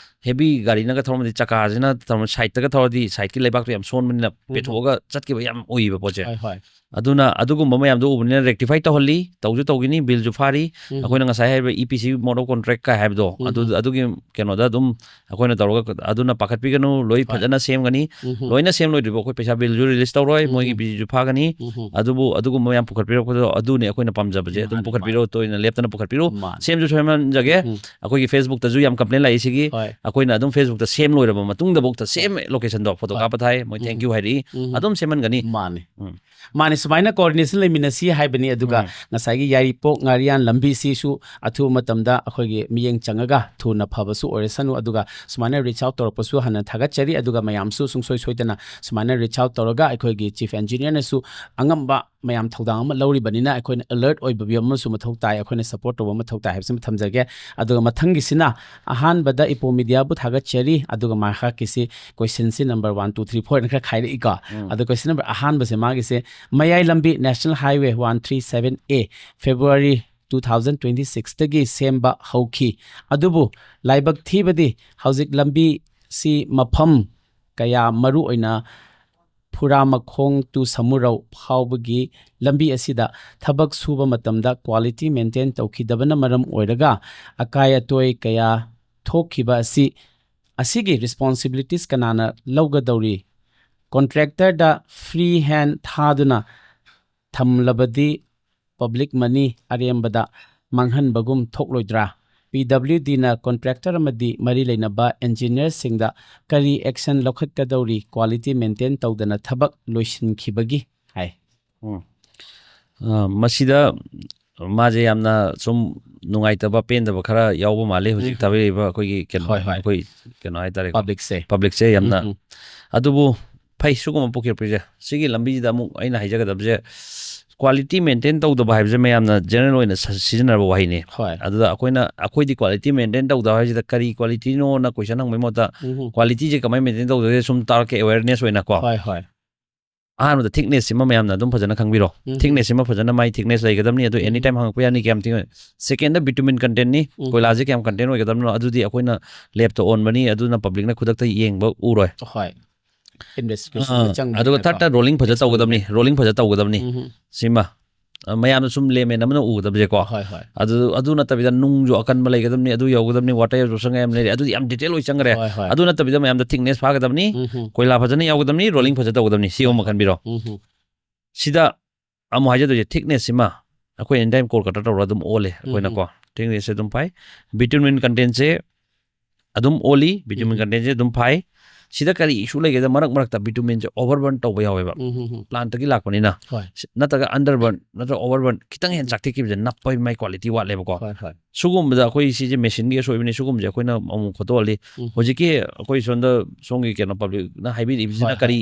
ꯍꯦꯚꯤ ꯒꯥꯔꯤꯅꯒ ꯊꯧꯔꯝꯃꯗꯤ, ꯆꯀꯥꯁꯤꯅ ꯊꯧꯔꯝ ꯁꯥꯏꯠꯇꯒ ꯊꯧꯔꯗꯤ, ꯁꯥꯏꯠꯀꯤ ꯂꯩꯕꯥꯛꯇꯣ ꯌꯥꯝ ꯁꯣꯟꯕꯅꯤꯅ ꯄꯦꯊꯣꯛꯑꯒ ꯆꯠꯈꯤꯕ ꯌꯥꯝ ꯎꯏꯌꯦꯕ ꯄꯣꯠꯁꯦ꯫ ꯍꯣꯏ ꯍꯣꯏ ꯑꯗꯨꯅ ꯑꯗꯨꯒꯨꯝꯕ ꯃꯌꯥꯝꯗꯣ ꯎꯕꯅꯤꯅ ꯔꯦꯛꯇꯤꯐꯥꯏ ꯇꯧꯍꯜꯂꯤ, ꯇꯧꯁꯨ ꯇꯧꯈꯤꯅꯤ, ꯕꯤꯜꯁꯨ ꯐꯥꯔꯤ꯫ ꯎꯝ꯫ ꯑꯩꯈꯣꯏꯅ ꯉꯁꯥꯏ ꯍꯥꯏꯔꯤꯕ ꯏ ꯄꯤ ꯁꯤ ꯃꯣꯗꯦꯜ ꯀꯣꯟꯇ꯭ꯔꯦꯛ ꯀꯥꯏ ꯍꯥꯏꯕꯗꯣ, ꯎꯝ꯫ ꯑꯗꯨ ꯑꯗꯨꯒꯤ ꯀꯩꯅꯣꯗ ꯑꯗꯨꯝ ꯑꯩꯈꯣꯏꯅ ꯇꯧꯔꯒ ꯑꯗꯨꯅ ꯄꯥꯈꯠꯄꯤꯒꯅꯨ, ꯂꯣꯏ ꯍꯣꯏ꯫ ꯐꯖꯅ ꯁꯦꯝꯒꯅꯤ꯫ ꯎꯝ꯫ ꯂꯣꯏꯅ ꯁꯦꯝ ꯂꯣꯏꯗ꯭ꯔꯤꯕ ꯑꯩꯈꯣꯏ ꯄꯩꯁꯥ ꯕꯤꯜꯁꯨ ꯔꯤꯂꯤꯁ ꯇꯧꯔꯣꯏ, ꯎꯝ꯫ ꯃꯣꯏꯒꯤ ꯕꯤꯜꯁꯨ ꯐꯥꯒꯅꯤ꯫ ꯎꯝ꯫ ꯑꯗꯨꯕꯨ ꯑꯗꯨꯒꯨꯝꯕ ꯃꯌꯥꯝ ꯄꯨꯈꯠꯄꯤꯔꯛꯄꯗꯣ ꯑꯗꯨꯅꯤ ꯑꯩꯈꯣꯏꯅ ꯄꯥꯝꯖꯕꯁꯦ꯫ ꯑꯗꯨꯝ ꯃꯥꯅꯤ, ꯄꯨꯈꯠꯄꯤꯔꯛꯑꯣ, ꯇꯣꯏꯅ ꯂꯦꯞꯇꯅ ꯄꯨꯈꯠꯄꯤꯔꯛꯑꯣ꯫ ꯃꯥꯅꯤ꯫ ꯁꯦꯝꯁꯨ ꯁꯦꯝꯍꯟꯖꯒꯦ꯫ ꯎꯝ꯫ ꯑꯩꯈꯣꯏꯒꯤ ꯐꯦꯁꯕꯨꯛꯇꯁꯨ ꯌꯥꯝ ꯀꯝꯄ꯭ꯂꯦꯟ ꯂꯥꯛꯏ ꯁꯤꯒꯤ꯫ ꯍꯣꯏ꯫ ꯑꯩꯈꯣꯏꯅ ꯑꯗꯨꯝ ꯐꯦꯁꯕꯨꯛꯇ ꯁꯦꯝ ꯂꯣꯏꯔꯕ ꯃꯇꯨꯡꯗꯐꯥꯎꯗ ꯁꯦꯝ ꯂꯣꯀꯦꯁꯟꯗꯣ ꯐꯣꯇꯣ ꯍꯣꯏ꯫ ꯀꯥꯞꯄ ꯊꯥꯏ, ꯃꯣꯏ ꯎꯝ꯫ ꯊꯦꯡꯀ꯭ꯌꯨ ꯍꯥꯏꯔꯛꯏ꯫ ꯎꯝ꯫ ꯑꯗꯨꯝ ꯁꯦꯝꯍꯟꯒꯅꯤ꯫ ꯃꯥꯅꯤ꯫ ꯎꯝ꯫ ꯃꯥꯅꯤ, ꯁꯨꯃꯥꯏꯅ ꯀꯣꯑꯣꯔꯗꯤꯅꯦꯁꯟ ꯂꯩꯃꯤꯟꯅꯁꯤ ꯍꯥꯏꯕꯅꯤ꯫ ꯑꯗꯨꯒ ꯎꯝ꯫ ꯉꯁꯥꯏꯒꯤ ꯌꯥꯏꯔꯤꯄꯣꯛ ꯉꯥꯔꯤꯌꯥꯟ ꯂꯝꯕꯤꯁꯤꯁꯨ ꯑꯊꯨꯕ ꯃꯇꯝꯗ ꯑꯩꯈꯣꯏꯒꯤ ꯃꯤꯠꯌꯦꯡ ꯆꯪꯉꯒ ꯊꯨꯅ ꯐꯕꯁꯨ ꯑꯣꯏꯔꯁꯅꯨ꯫ ꯑꯗꯨꯒ ꯁꯨꯃꯥꯏꯅ ꯔꯤꯆ ꯑꯥꯎꯠ ꯇꯧꯔꯛꯄꯁꯨ ꯍꯥꯟꯅ ꯊꯥꯒꯠꯆꯔꯤ꯫ ꯑꯗꯨꯒ ꯃꯌꯥꯝꯁꯨ ꯁꯨꯡꯁꯣꯏ ꯁꯣꯏꯗꯅ ꯁꯨꯃꯥꯏꯅ ꯔꯤꯆ ꯑꯥꯎꯠ ꯇꯧꯔꯒ ꯑꯩꯈꯣꯏꯒꯤ ꯆꯤꯐ ꯏꯟꯖꯤꯅꯤꯌꯔꯅꯁꯨ ꯑꯉꯝꯕ ꯃꯌꯥꯝ ꯊꯧꯗꯥꯡ ꯑꯃ ꯂꯧꯔꯤꯕꯅꯤꯅ ꯑꯩꯈꯣꯏꯅ ꯑꯦꯂꯔꯠ ꯑꯣꯏꯕ ꯑꯃꯁꯨ ꯃꯊꯧ ꯇꯥꯏ, ꯑꯩꯈꯣꯏꯅ ꯁꯄꯣꯔꯠ ꯇꯧꯕ ꯃꯊꯧ ꯇꯥꯏ ꯍꯥꯏꯕꯁꯤꯃ ꯊꯝꯖꯒꯦ꯫ ꯑꯗꯨꯒ ꯃꯊꯪꯒꯤꯁꯤꯅ ꯑꯍꯥꯟꯕꯗ ꯏꯄꯣ ꯃꯤꯗꯤꯌꯥꯕꯨ ꯊꯥꯒꯠꯆꯔꯤ꯫ ꯑꯗꯨꯒ ꯃꯍꯥꯛꯀꯤꯁꯤ ꯀꯣꯏꯁꯟꯁꯤ number one, two, three, four ꯍꯥꯏꯅ ꯈꯔ ꯈꯥꯏꯔꯛꯏꯀꯣ꯫ ꯎꯝ꯫ ꯑꯗꯣ ꯀꯣꯏꯁꯟ ꯅꯝꯕꯔ ꯑꯍꯥꯟꯕꯁꯦ ꯃꯥꯒꯤꯁꯦ, ꯃꯌꯥꯏ ꯂꯝꯕꯤ, national highway one three seven A, February two thousand twenty ꯁꯤꯛꯁꯇꯒꯤ ꯁꯦꯝꯕ ꯍꯧꯈꯤ꯫ ꯑꯗꯨꯕꯨ ꯂꯥꯏꯕꯛ ꯊꯤꯕꯗꯤ ꯍꯧꯖꯤꯛ ꯂꯝꯕꯤꯁꯤ ꯃꯐꯝ ꯀꯌꯥ, ꯃꯔꯨ ꯑꯣꯏꯅ ꯐꯨꯔꯥꯃꯈꯣꯡ to ꯁꯃꯨꯔꯧ ꯐꯥꯎꯕꯒꯤ ꯂꯝꯕꯤ ꯑꯁꯤꯗ ꯊꯕꯛ ꯁꯨꯕ ꯃꯇꯝꯗ ꯀ꯭ꯋꯥꯂꯤꯇꯤ ꯃꯦꯟꯇꯦꯟ ꯇꯧꯈꯤꯗꯕꯅ ꯃꯔꯝ ꯑꯣꯏꯔꯒ ꯑꯀꯥꯏ ꯑꯇꯣꯏ ꯀꯌꯥ ꯊꯣꯛꯈꯤꯕ ꯑꯁꯤ, ꯑꯁꯤꯒꯤ ꯔꯦꯁꯄꯣꯟꯁꯤꯕꯤꯂꯤꯇꯤꯁ ꯀꯅꯥꯅ ꯂꯧꯒꯗꯧꯔꯤ? ꯀꯣꯟꯇ꯭ꯔꯦꯛꯇꯔꯗ ꯐ꯭ꯔꯤ ꯍꯦꯟ ꯊꯥꯗꯨꯅ ꯊꯝꯂꯕꯗꯤ ꯄꯕ꯭ꯂꯤꯛ ꯃꯅꯤ ꯑꯔꯦꯝꯕꯗ ꯃꯥꯡꯍꯟꯕꯒꯨꯝ ꯊꯣꯛꯂꯣꯏꯗ꯭ꯔꯥ? ꯄꯤ ꯗꯕ꯭ꯂꯤꯎ ꯗꯤꯅ ꯀꯣꯟꯇ꯭ꯔꯦꯛꯇꯔ ꯑꯃꯗꯤ ꯃꯔꯤ ꯂꯩꯅꯕ ꯏꯟꯖꯤꯅꯤꯌꯔꯁꯤꯡꯗ ꯀꯔꯤ ꯑꯦꯛꯁꯟ ꯂꯧꯈꯠꯀꯗꯧꯔꯤ, ꯀ꯭ꯋꯥꯂꯤꯇꯤ ꯃꯦꯟꯇꯦꯟ ꯇꯧꯗꯅ ꯊꯕꯛ ꯂꯣꯏꯁꯤꯟꯈꯤꯕꯒꯤ? ꯍꯥꯏ꯫ ꯎꯝ꯫ ꯑ, ꯃꯁꯤꯗ ꯃꯥꯁꯦ ꯌꯥꯝꯅ ꯁꯨꯝ ꯅꯨꯡꯉꯥꯏꯇꯕ, ꯄꯦꯟꯗꯕ ꯈꯔ ꯌꯥꯎꯕ ꯃꯥꯜꯂꯦ ꯍꯧꯖꯤꯛ ꯎꯝ꯫ ꯊꯥꯕꯤꯔꯛꯏꯕ ꯑꯩꯈꯣꯏꯒꯤ ꯀꯩꯅꯣ, ꯍꯣꯏ, ꯍꯣꯏ꯫ ꯑꯩꯈꯣꯏ ꯀꯩꯅꯣ ꯍꯥꯏꯇꯥꯔꯦꯀꯣ, ꯄꯕ꯭ꯂꯤꯛꯁꯦ꯫ ꯄꯕ꯭ꯂꯤꯛꯁꯦ ꯌꯥꯝꯅ꯫ ꯎꯝ, ꯎꯝ꯫ ꯑꯗꯨꯕꯨ ꯐꯩ, ꯁꯤꯒꯨꯝꯕ ꯄꯨꯈꯠꯄꯤꯁꯦ꯫ ꯁꯤꯒꯤ ꯂꯝꯕꯤꯁꯤꯗ ꯑꯃꯨꯛ ꯑꯩꯅ ꯍꯥꯏꯖꯒꯗꯕꯁꯦ, ꯀ꯭ꯋꯥꯂꯤꯇꯤ ꯃꯦꯟꯇꯦꯟ ꯇꯧꯗꯕ ꯍꯥꯏꯕꯁꯦ ꯃꯌꯥꯝꯅ ꯖꯦꯅꯔꯦꯜ ꯑꯣꯏꯅ ꯁ-, ꯁꯤꯖꯤꯟꯅꯔꯕ ꯋꯥꯍꯩꯅꯤ꯫ ꯍꯣꯏ꯫ ꯑꯗꯨꯗ ꯑꯩꯈꯣꯏꯅ, ꯑꯩꯈꯣꯏꯗꯤ ꯀ꯭ꯋꯥꯂꯤꯇꯤ ꯃꯦꯟꯇꯦꯟ ꯇꯧꯗꯕ ꯍꯥꯏꯁꯤꯗ ꯀꯔꯤ ꯀ꯭ꯋꯥꯂꯤꯇꯤꯅꯣꯅ ꯀꯣꯏꯁꯟ ꯍꯪꯕꯒꯤ ꯃꯍꯨꯠꯇ, ꯎꯝ, ꯎꯝ꯫ ꯀ꯭ꯋꯥꯂꯤꯇꯤꯁꯦ ꯀꯃꯥꯏꯅ ꯃꯦꯟꯇꯦꯟ ꯇꯧꯗꯣꯏꯁꯦ ꯁꯨꯝ ꯇꯥꯔꯛꯀꯦ, ꯑꯦꯋꯦꯔꯅꯦꯁ ꯑꯣꯏꯅꯀꯣ꯫ ꯍꯣꯏ, ꯍꯣꯏ꯫ ꯑꯍꯥꯟꯕꯗ ꯊꯤꯛꯅꯦꯁ ꯁꯤꯃ ꯃꯌꯥꯝꯅ ꯑꯗꯨꯝ ꯐꯖꯅ ꯈꯪꯕꯤꯔꯣ꯫ ꯎꯝ꯫ ꯊꯤꯛꯅꯦꯁ ꯁꯤꯃ ꯐꯖꯅ, ꯃꯥꯏ ꯊꯤꯛꯅꯦꯁ ꯂꯩꯒꯗꯕꯅꯤ, ꯑꯗꯨ ꯑꯦꯅꯤ ꯎꯝ꯫ ꯇꯥꯏꯝ ꯍꯪꯉꯛꯄ ꯌꯥꯅꯤ ꯀꯌꯥꯝ ꯊꯤꯛ꯫ ꯁꯦꯀꯦꯟꯗ ꯕꯤꯇꯨꯃꯤꯟ ꯀꯟꯇꯦꯟꯅꯤ, ꯎꯝ꯫ ꯀꯣꯏꯂꯥꯁꯦ ꯀꯌꯥꯝ ꯀꯟꯇꯦꯟ ꯑꯣꯏꯒꯗꯕꯅꯣ ꯑꯗꯨꯗꯤ ꯑꯩꯈꯣꯏꯅ ꯂꯦꯞꯇ ꯑꯣꯟꯕꯅꯤ, ꯑꯗꯨꯅ ꯄꯕ꯭ꯂꯤꯛꯅ ꯈꯨꯗꯛꯇ ꯌꯦꯡꯕ ꯎꯔꯣꯏ꯫ ꯍꯣꯏ꯫ ꯑꯥ, ꯑꯗꯨꯒ ꯊꯥꯔꯠꯇ ꯔꯣꯂꯤꯡ ꯐꯖ ꯇꯧꯒꯗꯕꯅꯤ, ꯔꯣꯂꯤꯡ ꯐꯖ ꯇꯧꯒꯗꯕꯅꯤ꯫ ꯎꯝ꯫ ꯁꯤꯃ ꯑ, ꯃꯌꯥꯝꯅ ꯁꯨꯝ ꯂꯦꯃꯦꯟ ꯑꯃꯅ ꯎꯒꯗꯕꯁꯦꯀꯣ꯫ ꯍꯣꯏ ꯍꯣꯏ꯫ ꯑꯗꯨ ꯑꯗꯨ ꯅꯠꯇꯕꯤꯗ ꯅꯨꯡꯁꯨ ꯑꯀꯟꯕ ꯂꯩꯒꯗꯕꯅꯤ, ꯑꯗꯨ ꯌꯧꯒꯗꯕꯅꯤ, ꯋꯥꯇꯔ ꯑꯦꯕꯖꯣꯔꯞꯁꯟ ꯌꯥꯝ ꯂꯩꯔꯦ, ꯑꯗꯨꯗꯤ ꯌꯥꯝ ꯗꯤꯇꯦꯜ ꯑꯣꯏ ꯆꯪꯈ꯭ꯔꯦ꯫ ꯍꯣꯏ ꯍꯣꯏ꯫ ꯑꯗꯨ ꯅꯠꯇꯕꯤꯗ ꯃꯌꯥꯝꯗ ꯊꯤꯛꯅꯦꯁ ꯐꯥꯒꯗꯕꯅꯤ, ꯎꯝ ꯍꯝ꯫ ꯀꯣꯏꯂꯥ ꯐꯖꯅ ꯌꯥꯎꯒꯗꯕꯅꯤ, ꯔꯣꯂꯤꯡ ꯐꯖ ꯇꯧꯒꯗꯕꯅꯤ, ꯁꯤ ꯑꯍꯨꯝ ꯈꯟꯕꯤꯔꯣ꯫ ꯎꯝ ꯍꯝ꯫ ꯁꯤꯗ ꯑꯃꯨꯛ ꯍꯥꯏꯖꯗꯣꯏꯁꯦ, ꯊꯤꯛꯅꯦꯁꯁꯤꯃ ꯑꯩꯈꯣꯏ ꯑꯦꯅꯤ ꯇꯥꯏꯝ ꯀꯣꯜ ꯀꯇꯔ ꯇꯧꯔꯒ ꯑꯗꯨꯝ ꯑꯣꯜꯂꯦ ꯑꯩꯈꯣꯏꯅꯀꯣ꯫ ꯊꯤꯛꯅꯦꯁꯁꯦ ꯑꯗꯨꯝ ꯐꯥꯏ, ꯕꯤꯇꯨꯃꯤꯟ ꯀꯟꯇꯦꯟꯁꯦ ꯑꯗꯨꯝ ꯑꯣꯜꯂꯤ, ꯕꯤꯇꯨꯃꯤꯟ ꯎꯝ꯫ ꯀꯟꯇꯦꯟꯁꯦ ꯑꯗꯨꯝ ꯐꯥꯏ꯫ ꯁꯤꯗ ꯀꯔꯤ ꯏꯁꯨ ꯂꯩꯒꯦꯗ, ꯃꯔꯛ ꯃꯔꯛꯇ ꯕꯤꯇꯨꯃꯤꯟꯁꯦ ꯑꯣꯚꯔꯕꯔꯟ ꯇꯧꯕ ꯌꯥꯎꯋꯦꯕ, ꯎꯝ ꯍꯝ ꯍꯝ꯫ ꯄ꯭ꯂꯥꯟꯠꯇꯒꯤ ꯂꯥꯛꯄꯅꯤꯅ꯫ ꯍꯣꯏ꯫ ꯁꯤ-, ꯅꯠꯇ꯭ꯔꯒ ꯑꯟꯗꯔꯕꯔꯟ ꯅꯠꯇ꯭ꯔꯒ ꯑꯣꯚꯔꯕꯔꯟ, ꯈꯤꯇꯪ ꯍꯦꯟꯅ ꯆꯥꯛꯊꯦꯛꯈꯤꯕꯁꯦ ꯅꯞꯄꯒꯤ ꯃꯥꯏ ꯀ꯭ꯋꯥꯂꯤꯇꯤ ꯋꯥꯠꯂꯦꯕꯀꯣ꯫ ꯍꯣꯏ ꯍꯣꯏ꯫ ꯁꯤꯒꯨꯝꯕꯗ ꯑꯩꯈꯣꯏ ꯁꯤꯁꯦ ꯃꯦꯁꯤꯟꯒꯤ ꯑꯁꯣꯏꯕꯅꯤ, ꯁꯤꯒꯨꯝꯕꯁꯦ ꯑꯩꯈꯣꯏꯅ ꯑꯃꯨꯛ ꯈꯣꯠꯇꯣꯛꯍꯜꯂꯤ꯫ ꯎꯝ꯫ ꯍꯧꯖꯤꯛꯀꯤ ꯑꯩꯈꯣꯏ ꯁꯣꯝꯗ ꯁꯣꯝꯒꯤ ꯀꯩꯅꯣ ꯄꯕ꯭ꯂꯤꯛꯅ ꯍꯥꯏꯕꯤꯔꯛꯏꯕꯁꯤꯅ ꯍꯣꯏ, ꯍꯣꯏ꯫ ꯀꯔꯤ,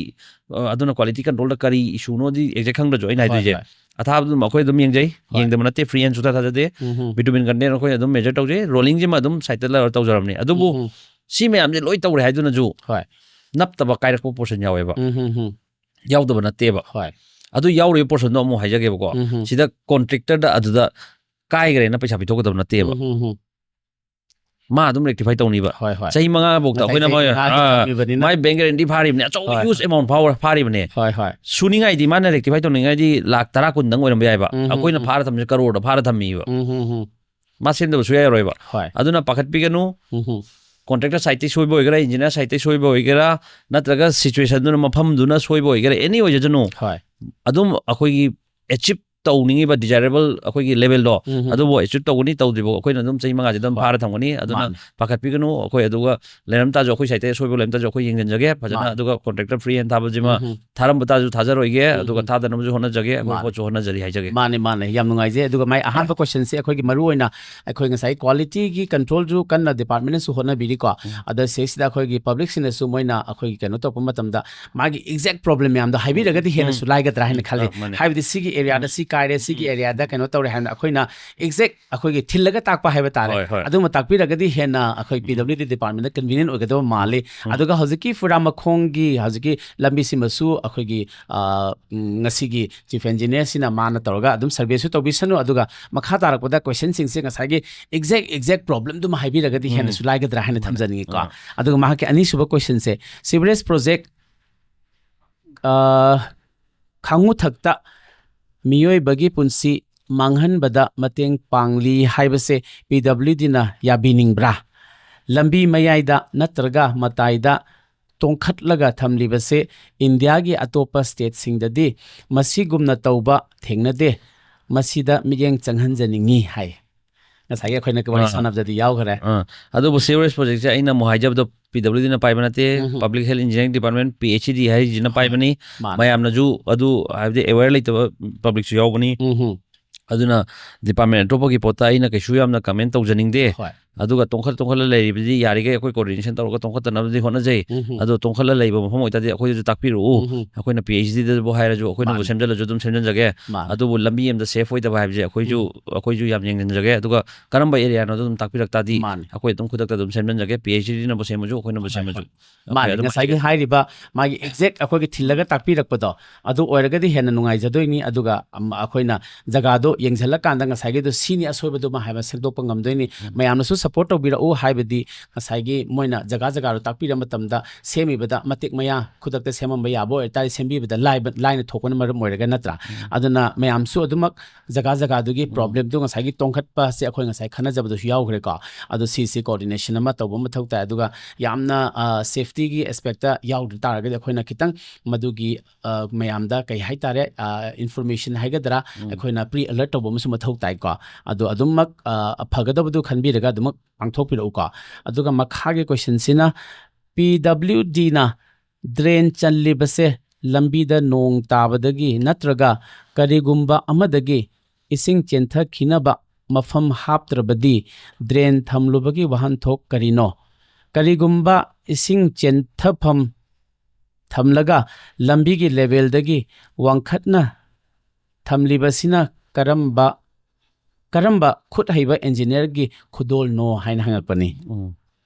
ꯑ, ꯑꯗꯨꯅ ꯀ꯭ꯋꯥꯂꯤꯇꯤ ꯀꯟꯇ꯭ꯔꯣꯜꯗ ꯀꯔꯤ ꯏꯁꯨꯅꯣꯗꯤ ꯑꯦꯛꯖꯦꯛ ꯈꯪꯗ꯭ꯔꯁꯨ ꯑꯩꯅ ꯍꯣꯏ, ꯍꯥꯏꯗꯣꯏꯁꯦ꯫ ꯍꯣꯏ꯫ ꯑꯊꯥꯕꯗꯨꯝ ꯑꯩꯈꯣꯏ ꯑꯗꯨꯝ ꯌꯦꯡꯖꯩ, ꯍꯣꯏ꯫ ꯌꯦꯡꯗꯕ ꯅꯠꯇꯦ, ꯐ꯭ꯔꯤ ꯍꯦꯟ ꯁꯨꯊꯥ ꯊꯥꯖꯗꯦ꯫ ꯎꯝ ꯍꯝ꯫ ꯕꯤꯇꯨꯃꯤꯟ ꯀꯟꯇꯦꯟ ꯑꯩꯈꯣꯏ ꯑꯗꯨꯝ ꯃꯦꯖꯔ ꯇꯧꯖꯩ, ꯔꯣꯂꯤꯡꯁꯤꯃ ꯑꯗꯨꯝ ꯁꯥꯏꯠꯇ ꯂꯩꯔ ꯇꯧꯖꯔꯕꯅꯤ꯫ ꯑꯗꯨꯕꯨ ꯎꯝ ꯍꯝ꯫ ꯁꯤ ꯃꯌꯥꯝꯁꯦ ꯂꯣꯏ ꯇꯧꯔꯦ ꯍꯥꯏꯗꯨꯅꯁꯨ ꯍꯣꯏ꯫ ꯅꯞꯇꯕ ꯀꯥꯏꯔꯛꯄ ꯄꯣꯔꯁꯟ ꯌꯥꯎꯋꯦꯕ, ꯎꯝ ꯍꯝ ꯍꯝ꯫ ꯌꯥꯎꯗꯕ ꯅꯠꯇꯦꯕ꯫ ꯍꯣꯏ꯫ ꯑꯗꯨ ꯌꯥꯎꯔꯤꯕ ꯄꯣꯔꯁꯟꯗꯣ ꯑꯃꯨꯛ ꯍꯥꯏꯖꯒꯦꯕꯀꯣ꯫ ꯎꯝ ꯍꯝ꯫ ꯁꯤꯗ ꯀꯣꯟꯇ꯭ꯔꯦꯛꯇꯔꯗ ꯑꯗꯨꯗ ꯀꯥꯏꯈ꯭ꯔꯦꯅ ꯄꯩꯁꯥ ꯄꯤꯊꯣꯛꯀꯗꯕ ꯅꯠꯇꯦꯕ, ꯎꯝ ꯍꯝ ꯍꯝ꯫ ꯃꯥ ꯑꯗꯨꯝ ꯔꯦꯛꯇꯤꯐꯥꯏ ꯇꯧꯅꯤꯕ꯫ ꯍꯣꯏ ꯍꯣꯏ꯫ ꯆꯍꯤ ꯃꯉꯥ ꯐꯥꯎꯗ ꯉꯁꯥꯏ ꯑꯩꯈꯣꯏꯅ ꯆꯍꯤ ꯃꯣꯏ, ꯃꯉꯥꯒꯤ ꯑꯥ, ꯊꯝꯃꯤꯕꯅꯤꯅ꯫ ꯃꯥꯏ ꯕꯦꯡ ꯒꯥꯔꯦꯟꯇꯤ ꯐꯥꯔꯤꯕꯅꯦ, ꯑꯆꯧꯕ ꯍꯣꯏ, ꯍ꯭ꯌꯨꯖ ꯑꯦꯃꯥꯎꯟ ꯐꯥꯎꯔ ꯐꯥꯔꯤꯕꯅꯦ꯫ ꯍꯣꯏ ꯍꯣꯏ꯫ ꯁꯨꯅꯤꯡꯉꯥꯏꯗꯤ, ꯃꯥꯅ ꯔꯦꯛꯇꯤꯐꯥꯏ ꯇꯧꯅꯤꯡꯉꯥꯏꯗꯤ ꯂꯥꯛ ꯇꯔꯥ ꯀꯨꯟꯗꯪ ꯑꯣꯏꯔꯝꯕ ꯌꯥꯏꯕ, ꯎꯝ, ꯑꯩꯈꯣꯏꯅ ꯎꯝ, ꯐꯥꯔ ꯊꯝꯃꯤꯁꯦ ꯀꯔꯣꯔꯗ ꯐꯥꯔ ꯊꯝꯃꯤꯕ꯫ ꯎꯝ ꯍꯝ ꯍꯝ꯫ ꯃꯥ ꯁꯦꯝꯗꯕ ꯁꯨꯡꯌꯥ ꯌꯥꯔꯣꯏꯕ꯫ ꯍꯣꯏ꯫ ꯑꯗꯨꯅ ꯄꯥꯈꯠꯄꯤꯒꯅꯨ, ꯎꯝ ꯍꯝ꯫ ꯀꯣꯟꯇ꯭ꯔꯦꯛꯇꯔ ꯁꯥꯏꯠꯇꯩ ꯁꯣꯏꯕ ꯑꯣꯏꯒꯦꯔꯥ, ꯏꯟꯖꯤꯅꯤꯌꯥꯔ ꯁꯥꯏꯠꯇꯩ ꯁꯣꯏꯕ ꯑꯣꯏꯒꯦꯔꯥ, ꯅꯠꯇ꯭ꯔꯒ ꯁꯤꯆꯨꯋꯦꯁꯟꯗꯨꯅ, ꯃꯐꯝꯗꯨꯅ ꯁꯣꯏꯕ ꯑꯣꯏꯒꯦꯔꯥ, ꯑꯦꯅꯤ ꯑꯣꯏꯖꯁꯅꯨ, ꯍꯣꯏ꯫ ꯑꯗꯨꯝ ꯑꯩꯈꯣꯏꯒꯤ ꯑꯦꯆꯤꯞ ꯇꯧꯅꯤꯡꯉꯤꯕ ꯗꯤꯖꯥꯏꯔꯦꯕꯜ ꯑꯩꯈꯣꯏꯒꯤ ꯂꯦꯚꯦꯜꯗꯣ, ꯎꯝ ꯍꯝ꯫ ꯑꯗꯨꯕꯨ ꯑꯦꯆꯤꯞ ꯇꯧꯒꯅꯤ, ꯇꯧꯗ꯭ꯔꯤꯕ ꯑꯩꯈꯣꯏꯅ ꯑꯗꯨꯝ ꯆꯍꯤ ꯃꯉꯥꯁꯤꯗ ꯑꯗꯨꯝ ꯃꯥꯅꯤ꯫ ꯐꯥꯔ ꯊꯝꯒꯅꯤ꯫ ꯑꯗꯨꯅ ꯃꯥꯅꯤ꯫ ꯄꯥꯈꯠꯄꯤꯒꯅꯨ, ꯑꯩꯈꯣꯏ ꯑꯗꯨꯒ ꯂꯩꯔꯝ ꯇꯥꯔꯁꯨ ꯑꯩꯈꯣꯏ ꯁꯥꯏꯠꯇꯩ ꯑꯁꯣꯏꯕ ꯂꯩꯔꯝ ꯇꯥꯔꯁꯨ ꯑꯩꯈꯣꯏ ꯌꯦꯡꯁꯤꯟꯖꯒꯦ ꯐꯖꯅ꯫ ꯃꯥꯅꯤ꯫ ꯑꯗꯨꯒ ꯀꯣꯟꯇ꯭ꯔꯦꯛꯇꯔ ꯐ꯭ꯔꯤ ꯍꯦꯟ ꯊꯥꯕꯁꯤꯃ ꯎꯝ ꯍꯝ꯫ ꯊꯥꯔꯝꯕ ꯇꯥꯔꯁꯨ ꯊꯥꯖꯔꯣꯏꯒꯦ, ꯎꯝ ꯑꯗꯨꯒ ꯍꯝ꯫ ꯊꯥꯗꯅꯕꯁꯨ ꯍꯣꯠꯅꯖꯒꯦ, ꯑꯩꯈꯣꯏ ꯃꯥꯅꯤ꯫ ꯍꯣꯠꯁꯨ ꯍꯣꯠꯅꯖꯔꯤ ꯍꯥꯏꯖꯒꯦ꯫ ꯃꯥꯅꯦ ꯃꯥꯅꯦ, ꯌꯥꯝ ꯅꯨꯡꯉꯥꯏꯖꯩ꯫ ꯑꯗꯨꯒ ꯃꯥꯏ ꯑꯍꯥꯟꯕ ꯀꯣꯏꯁꯟꯁꯦ ꯑꯩꯈꯣꯏꯒꯤ ꯃꯔꯨ ꯑꯣꯏꯅ ꯑꯩꯈꯣꯏ ꯉꯁꯥꯏ ꯀ꯭ꯋꯥꯂꯤꯇꯤꯒꯤ ꯀꯟꯇ꯭ꯔꯣꯜꯁꯨ ꯀꯟꯅ ꯗꯤꯄꯥꯔꯠꯃꯦꯟꯅꯁꯨ ꯍꯣꯠꯅꯕꯤꯔꯤꯀꯣ꯫ ꯎꯝ꯫ ꯑꯗ ꯁꯤꯁꯤꯗ ꯑꯩꯈꯣꯏꯒꯤ ꯄꯕ꯭ꯂꯤꯛꯁꯤꯡꯅꯁꯨ ꯃꯣꯏꯅ ꯑꯩꯈꯣꯏꯒꯤ ꯀꯩꯅꯣ ꯇꯧꯔꯛꯄ ꯃꯇꯝꯗ ꯃꯥꯒꯤ ꯑꯦꯛꯖꯦꯛ ꯄ꯭ꯔꯣꯕ꯭ꯂꯦꯝ ꯃꯌꯥꯝꯗꯣ ꯍꯥꯏꯕꯤꯔꯒꯗꯤ ꯍꯦꯟꯅꯁꯨ ꯎꯝ꯫ ꯂꯥꯏꯒꯗ꯭ꯔꯥ ꯍꯥꯏꯅ ꯈꯜꯂꯤ꯫ ꯑ, ꯃꯥꯅꯦ꯫ ꯍꯥꯏꯕꯗꯤ ꯁꯤꯒꯤ ꯑꯦꯔꯤꯌꯥꯗ ꯁꯤ ꯍꯥꯏꯔꯦ, ꯁꯤꯒꯤ ꯎꯝ꯫ ꯑꯦꯔꯤꯌꯥꯗ ꯀꯩꯅꯣ ꯇꯧꯔꯦ ꯍꯥꯏꯅ ꯑꯩꯈꯣꯏꯅ ꯑꯦꯛꯖꯦꯛ ꯑꯩꯈꯣꯏꯒꯤ ꯊꯤꯜꯂꯒ ꯇꯥꯛꯄ ꯍꯥꯏꯕ ꯇꯥꯔꯦ꯫ ꯍꯣꯏ, ꯍꯣꯏ꯫ ꯑꯗꯨꯝꯕ ꯇꯥꯛꯄꯤꯔꯒꯗꯤ ꯍꯦꯟꯅ ꯑꯩꯈꯣꯏ ꯎꯝ꯫ ꯄꯤ ꯗꯕ꯭ꯂꯤꯎ ꯗꯤ ꯗꯤꯄꯥꯔꯠꯃꯦꯟꯗ ꯀꯟꯚꯤꯅꯤꯌꯦꯟ ꯑꯣꯏꯒꯗꯕ ꯃꯥꯜꯂꯤ꯫ ꯎꯝ꯫ ꯑꯗꯨꯒ ꯍꯧꯖꯤꯛꯀꯤ ꯐꯨꯔꯥ ꯃꯈꯣꯡꯒꯤ ꯍꯧꯖꯤꯛꯀꯤ ꯂꯝꯕꯤꯁꯤꯃꯁꯨ ꯑꯩꯈꯣꯏꯒꯤ, ꯑ, ꯎꯝ, ꯉꯁꯤꯒꯤ ꯆꯤꯐ ꯏꯟꯖꯤꯅꯤꯌꯔꯁꯤꯅ ꯃꯥꯅ ꯇꯧꯔꯒ ꯑꯗꯨꯝ ꯁꯔꯚꯦꯁꯨ ꯇꯧꯕꯤꯁꯅꯨ, ꯑꯗꯨꯒ ꯃꯈꯥ ꯇꯥꯔꯛꯄꯗ ꯀꯣꯏꯁꯟꯁꯤꯡꯁꯦ ꯉꯁꯥꯏꯒꯤ ꯑꯦꯛꯖꯦꯛ ꯑꯦꯛꯖꯦꯛ ꯄ꯭ꯔꯣꯕ꯭ꯂꯦꯝꯗꯨꯃ ꯍꯥꯏꯕꯤꯔꯒꯗꯤ ꯎꯝ꯫ ꯍꯦꯟꯅꯁꯨ ꯂꯥꯏꯒꯗ꯭ꯔꯥ ꯍꯥꯏꯅ ꯎꯝ꯫ ꯊꯝꯖꯅꯤꯡꯉꯤꯀꯣ꯫ ꯑꯥ꯫ ꯑꯗꯨꯒ ꯃꯍꯥꯛꯀꯤ ꯑꯅꯤꯁꯨꯕ ꯀꯣꯏꯁꯟꯁꯦ, ꯁꯤꯋꯔꯦꯖ ꯄ꯭ꯔꯣꯖꯦꯛ, ꯑ, ꯈꯥꯡꯉꯨꯊꯛꯇ ꯃꯤꯑꯣꯏꯕꯒꯤ ꯄꯨꯟꯁꯤ ꯃꯥꯡꯍꯟꯕꯗ ꯃꯇꯦꯡ ꯄꯥꯡꯂꯤ ꯍꯥꯏꯕꯁꯦ ꯄꯤ ꯗꯕ꯭ꯂꯤꯎ ꯗꯤꯅ ꯌꯥꯕꯤꯅꯤꯡꯕ꯭ꯔꯥ? ꯂꯝꯕꯤ ꯃꯌꯥꯏꯗ ꯅꯠꯇ꯭ꯔꯒ ꯃꯇꯥꯏꯗ ꯇꯣꯡꯈꯠꯂꯒ ꯊꯝꯂꯤꯕꯁꯦ ꯏꯟꯗꯤꯌꯥꯒꯤ ꯑꯇꯣꯞꯄ ꯁ꯭ꯇꯦꯠꯁꯤꯡꯗꯗꯤ ꯃꯁꯤꯒꯨꯝꯅ ꯇꯧꯕ ꯊꯦꯡꯅꯗꯦ꯫ ꯃꯁꯤꯗ ꯃꯤꯠꯌꯦꯡ ꯆꯪꯍꯟꯖꯅꯤꯡꯉꯤ ꯍꯥꯏ꯫ ꯉꯁꯥꯏꯒꯤ ꯑꯩꯈꯣꯏꯅ ꯋꯥꯔꯤ ꯑꯥ꯫ ꯁꯥꯟꯅꯕꯗꯗꯤ ꯌꯥꯎꯈ꯭ꯔꯦ꯫ ꯑꯥ꯫ ꯑꯗꯨꯕꯨ ꯁꯤꯋꯔꯦꯖ ꯄ꯭ꯔꯣꯖꯦꯛꯁꯦ ꯑꯩꯅ ꯑꯃꯨꯛ ꯍꯥꯏꯖꯕꯗꯣ ꯄꯤ ꯗꯕ꯭ꯂꯤꯎ ꯗꯤꯅ ꯄꯥꯏꯕ ꯅꯠꯇꯦ, ꯎꯝ꯫ Public health engineering department, P H E D ꯍꯥꯏꯔꯤꯁꯤꯅ ꯍꯣꯏ꯫ ꯄꯥꯏꯕꯅꯤ꯫ ꯃꯥꯅꯦ꯫ ꯃꯌꯥꯝꯅꯁꯨ ꯑꯗꯨ ꯍꯥꯏꯕꯗꯤ ꯑꯦꯋꯦꯌꯔ ꯂꯩꯇꯕ ꯄꯕ꯭ꯂꯤꯛꯁꯨ ꯌꯥꯎꯕꯅꯤ꯫ ꯎꯝ꯫ ꯑꯗꯨꯅ ꯗꯤꯄꯥꯔꯠꯃꯦꯟ ꯑꯇꯣꯞꯄꯒꯤ ꯄꯣꯠꯇ ꯑꯩꯅ ꯀꯩꯁꯨ ꯌꯥꯝꯅ ꯀꯃꯦꯟ ꯇꯧꯖꯅꯤꯡꯗꯦ꯫ ꯍꯣꯏ꯫ ꯑꯗꯨꯒ ꯇꯣꯡꯈꯠ ꯇꯣꯡꯈꯠꯂ ꯂꯩꯔꯤꯕꯗꯤ ꯌꯥꯔꯤꯈꯩ ꯑꯩꯈꯣꯏ ꯀꯣꯑꯣꯔꯗꯤꯅꯦꯁꯟ ꯇꯧꯔꯒ ꯇꯣꯡꯈꯠꯇꯅꯕꯗꯤ ꯍꯣꯠꯅꯖꯩ꯫ ꯎꯝ꯫ ꯑꯗꯣ ꯇꯣꯡꯈꯠꯂ ꯂꯩꯕ ꯃꯐꯝ ꯑꯣꯏꯇꯥꯔꯗꯤ ꯑꯩꯈꯣꯏꯗꯁꯨ ꯇꯥꯛꯄꯤꯔꯛꯎ꯫ ꯎꯝ꯫ ꯑꯩꯈꯣꯏꯅ ꯄꯤ ꯑꯩꯆ ꯗꯤꯗꯕꯨ ꯍꯥꯏꯔꯁꯨ ꯑꯩꯈꯣꯏꯅꯕꯨ ꯃꯥꯅꯦ꯫ ꯁꯦꯝꯖꯜꯂꯁꯨ ꯑꯗꯨꯝ ꯁꯦꯝꯖꯟꯖꯒꯦ꯫ ꯃꯥꯅꯦ꯫ ꯑꯗꯨꯕꯨ ꯂꯝꯕꯤ ꯑꯃꯗ ꯁꯦꯐ ꯑꯣꯏꯗꯕ ꯍꯥꯏꯕꯁꯦ ꯑꯩꯈꯣꯏꯁꯨ, ꯎꯝ꯫ ꯑꯩꯈꯣꯏꯁꯨ ꯌꯥꯝ ꯌꯦꯡꯁꯤꯟꯖꯒꯦ꯫ ꯑꯗꯨꯒ ꯀꯔꯝꯕ ꯑꯦꯔꯤꯌꯥꯅꯣꯗꯣ ꯑꯗꯨꯝ ꯇꯥꯛꯄꯤꯔꯛ ꯇꯥꯔꯗꯤ ꯃꯥꯅꯦ꯫ ꯑꯩꯈꯣꯏ ꯑꯗꯨꯝ ꯈꯨꯗꯛꯇ ꯑꯗꯨꯝ ꯁꯦꯝꯖꯟꯖꯒꯦ꯫ ꯄꯤ ꯑꯩꯆ ꯗꯤꯅꯕꯨ ꯁꯦꯝꯃꯁꯨ ꯑꯩꯈꯣꯏꯅꯕꯨ ꯍꯣꯏ, ꯁꯦꯝꯃꯁꯨ꯫ ꯍꯣꯏ꯫ ꯑꯩꯈꯣꯏ ꯃꯥꯅꯦ, ꯑꯗꯨꯝ ꯉꯁꯥꯏꯒꯤ ꯍꯥꯏꯖꯒꯦ꯫ ꯍꯥꯏꯔꯤꯕ ꯃꯥꯒꯤ ꯑꯦꯛꯖꯦꯛ ꯑꯩꯈꯣꯏꯒꯤ ꯊꯤꯜꯂꯒ ꯎꯝ꯫ ꯇꯥꯛꯄꯤꯔꯛꯄꯗꯣ, ꯑꯗꯨ ꯑꯣꯏꯔꯒꯗꯤ ꯍꯦꯟꯅ ꯅꯨꯡꯉꯥꯏꯖꯗꯣꯏꯅꯤ꯫ ꯑꯗꯨꯒ, ꯑꯝ, ꯑꯩꯈꯣꯏꯅ ꯖꯒꯥꯗꯣ ꯌꯦꯡꯁꯤꯜꯂꯀꯥꯟꯗ ꯉꯁꯥꯏꯒꯤꯗꯣ ꯁꯤꯅꯤ ꯑꯁꯣꯏꯕꯗꯨꯃ ꯍꯥꯏꯕ ꯁꯦꯝꯗꯣꯛꯄ ꯉꯝꯗꯣꯏꯅꯤ꯫ ꯎꯝ꯫ ꯃꯌꯥꯝꯅꯁꯨ ꯁꯞꯄꯣꯔꯠ ꯇꯧꯕꯤꯔꯛꯎ, ꯍꯥꯏꯕꯗꯤ ꯉꯁꯥꯏꯒꯤ ꯃꯣꯏꯅ ꯖꯒꯥ ꯖꯒꯥꯗꯣ ꯇꯥꯛꯄꯤꯔ ꯃꯇꯝꯗ ꯁꯦꯝꯃꯤꯕꯗ ꯃꯇꯤꯛ ꯃꯌꯥ ꯈꯨꯗꯛꯇ ꯁꯦꯝꯃꯝꯕ ꯌꯥꯕ ꯑꯣꯏꯇꯥꯔꯗꯤ ꯁꯦꯝꯕꯤꯕꯗ ꯂꯥꯏꯕ, ꯂꯥꯏꯅ ꯊꯣꯛꯄꯅ ꯃꯔꯝ ꯑꯣꯏꯔꯒ, ꯅꯠꯇ꯭ꯔꯥ? ꯎꯝ꯫ ꯑꯗꯨꯅ ꯃꯌꯥꯝꯁꯨ ꯑꯗꯨꯃꯛ ꯖꯒꯥ ꯖꯒꯥꯗꯨꯒꯤ ꯎꯝ꯫ ꯄ꯭ꯔꯣꯕ꯭ꯂꯦꯝꯗꯨ ꯉꯁꯥꯏꯒꯤ ꯇꯣꯡꯈꯠꯄꯁꯦ ꯑꯩꯈꯣꯏ ꯉꯁꯥꯏ ꯈꯟꯅꯖꯕꯗꯁꯨ ꯌꯥꯎꯈ꯭ꯔꯦꯀꯣ꯫ ꯑꯗꯣ ꯁꯤꯁꯤ ꯀꯣꯑꯣꯔꯗꯤꯅꯦꯁꯟ ꯑꯃ ꯇꯧꯕ ꯃꯊꯧ ꯇꯥꯏ꯫ ꯑꯗꯨꯒ ꯌꯥꯝꯅ, ꯑ, ꯁꯦꯐꯇꯤꯒꯤ ꯑꯦꯁꯄꯦꯛꯇ ꯌꯥꯎꯗ ꯇꯥꯔꯒꯗꯤ ꯑꯩꯈꯣꯏꯅ ꯈꯤꯇꯪ ꯃꯗꯨꯒꯤ, ꯑ, ꯃꯌꯥꯝꯗ ꯀꯩ ꯍꯥꯏꯇꯥꯔꯦ, ꯑ, ꯏꯟꯐꯣꯔꯃꯦꯁꯟ ꯍꯥꯏꯒꯗ꯭ꯔꯥ, ꯎꯝ꯫ ꯑꯩꯈꯣꯏꯅ ꯄ꯭ꯔꯤ ꯑꯂꯔꯠ ꯇꯧꯕ ꯑꯃꯁꯨ ꯃꯊꯧ ꯇꯥꯏꯀꯣ꯫ ꯑꯗꯣ ꯑꯗꯨꯃꯛ, ꯑ, ꯐꯒꯗꯕꯗꯨ ꯈꯟꯕꯤꯔꯒ ꯑꯗꯨꯃꯛ ꯄꯥꯡꯊꯣꯛꯄꯤꯔꯛꯎꯀꯣ꯫ ꯑꯗꯨꯒ ꯃꯈꯥꯒꯤ ꯀꯣꯏꯁꯟꯁꯤꯅ, ꯄꯤ ꯗꯕ꯭ꯂꯤꯎ ꯗꯤꯅ ꯗ꯭ꯔꯦꯟ ꯆꯜꯂꯤꯕꯁꯦ ꯂꯝꯕꯤꯗ ꯅꯣꯡ ꯇꯥꯕꯗꯒꯤ ꯅꯠꯇ꯭ꯔꯒ ꯀꯔꯤꯒꯨꯝꯕ ꯑꯃꯗꯒꯤ ꯏꯁꯤꯡ ꯆꯦꯟꯊꯈꯤꯅꯕ ꯃꯐꯝ ꯍꯥꯞꯇ꯭ꯔꯕꯗꯤ ꯗ꯭ꯔꯦꯟ ꯊꯝꯂꯨꯕꯒꯤ ꯋꯥꯍꯟꯊꯣꯛ ꯀꯔꯤꯅꯣ? ꯀꯔꯤꯒꯨꯝꯕ ꯏꯁꯤꯡ ꯆꯦꯟꯊꯐꯝ ꯊꯝꯂꯒ ꯂꯝꯕꯤꯒꯤ ꯂꯦꯚꯦꯜꯗꯒꯤ ꯋꯥꯡꯈꯠꯅ ꯊꯝꯂꯤꯕꯁꯤꯅ ꯀꯔꯝꯕ ꯀꯔꯝꯕ ꯈꯨꯠ ꯍꯩꯕ ꯏꯟꯖꯤꯅꯤꯌꯔꯒꯤ ꯈꯨꯗꯣꯜꯅꯣ ꯍꯥꯏꯅ ꯍꯪꯉꯛꯄꯅꯤ꯫ ꯎꯝ꯫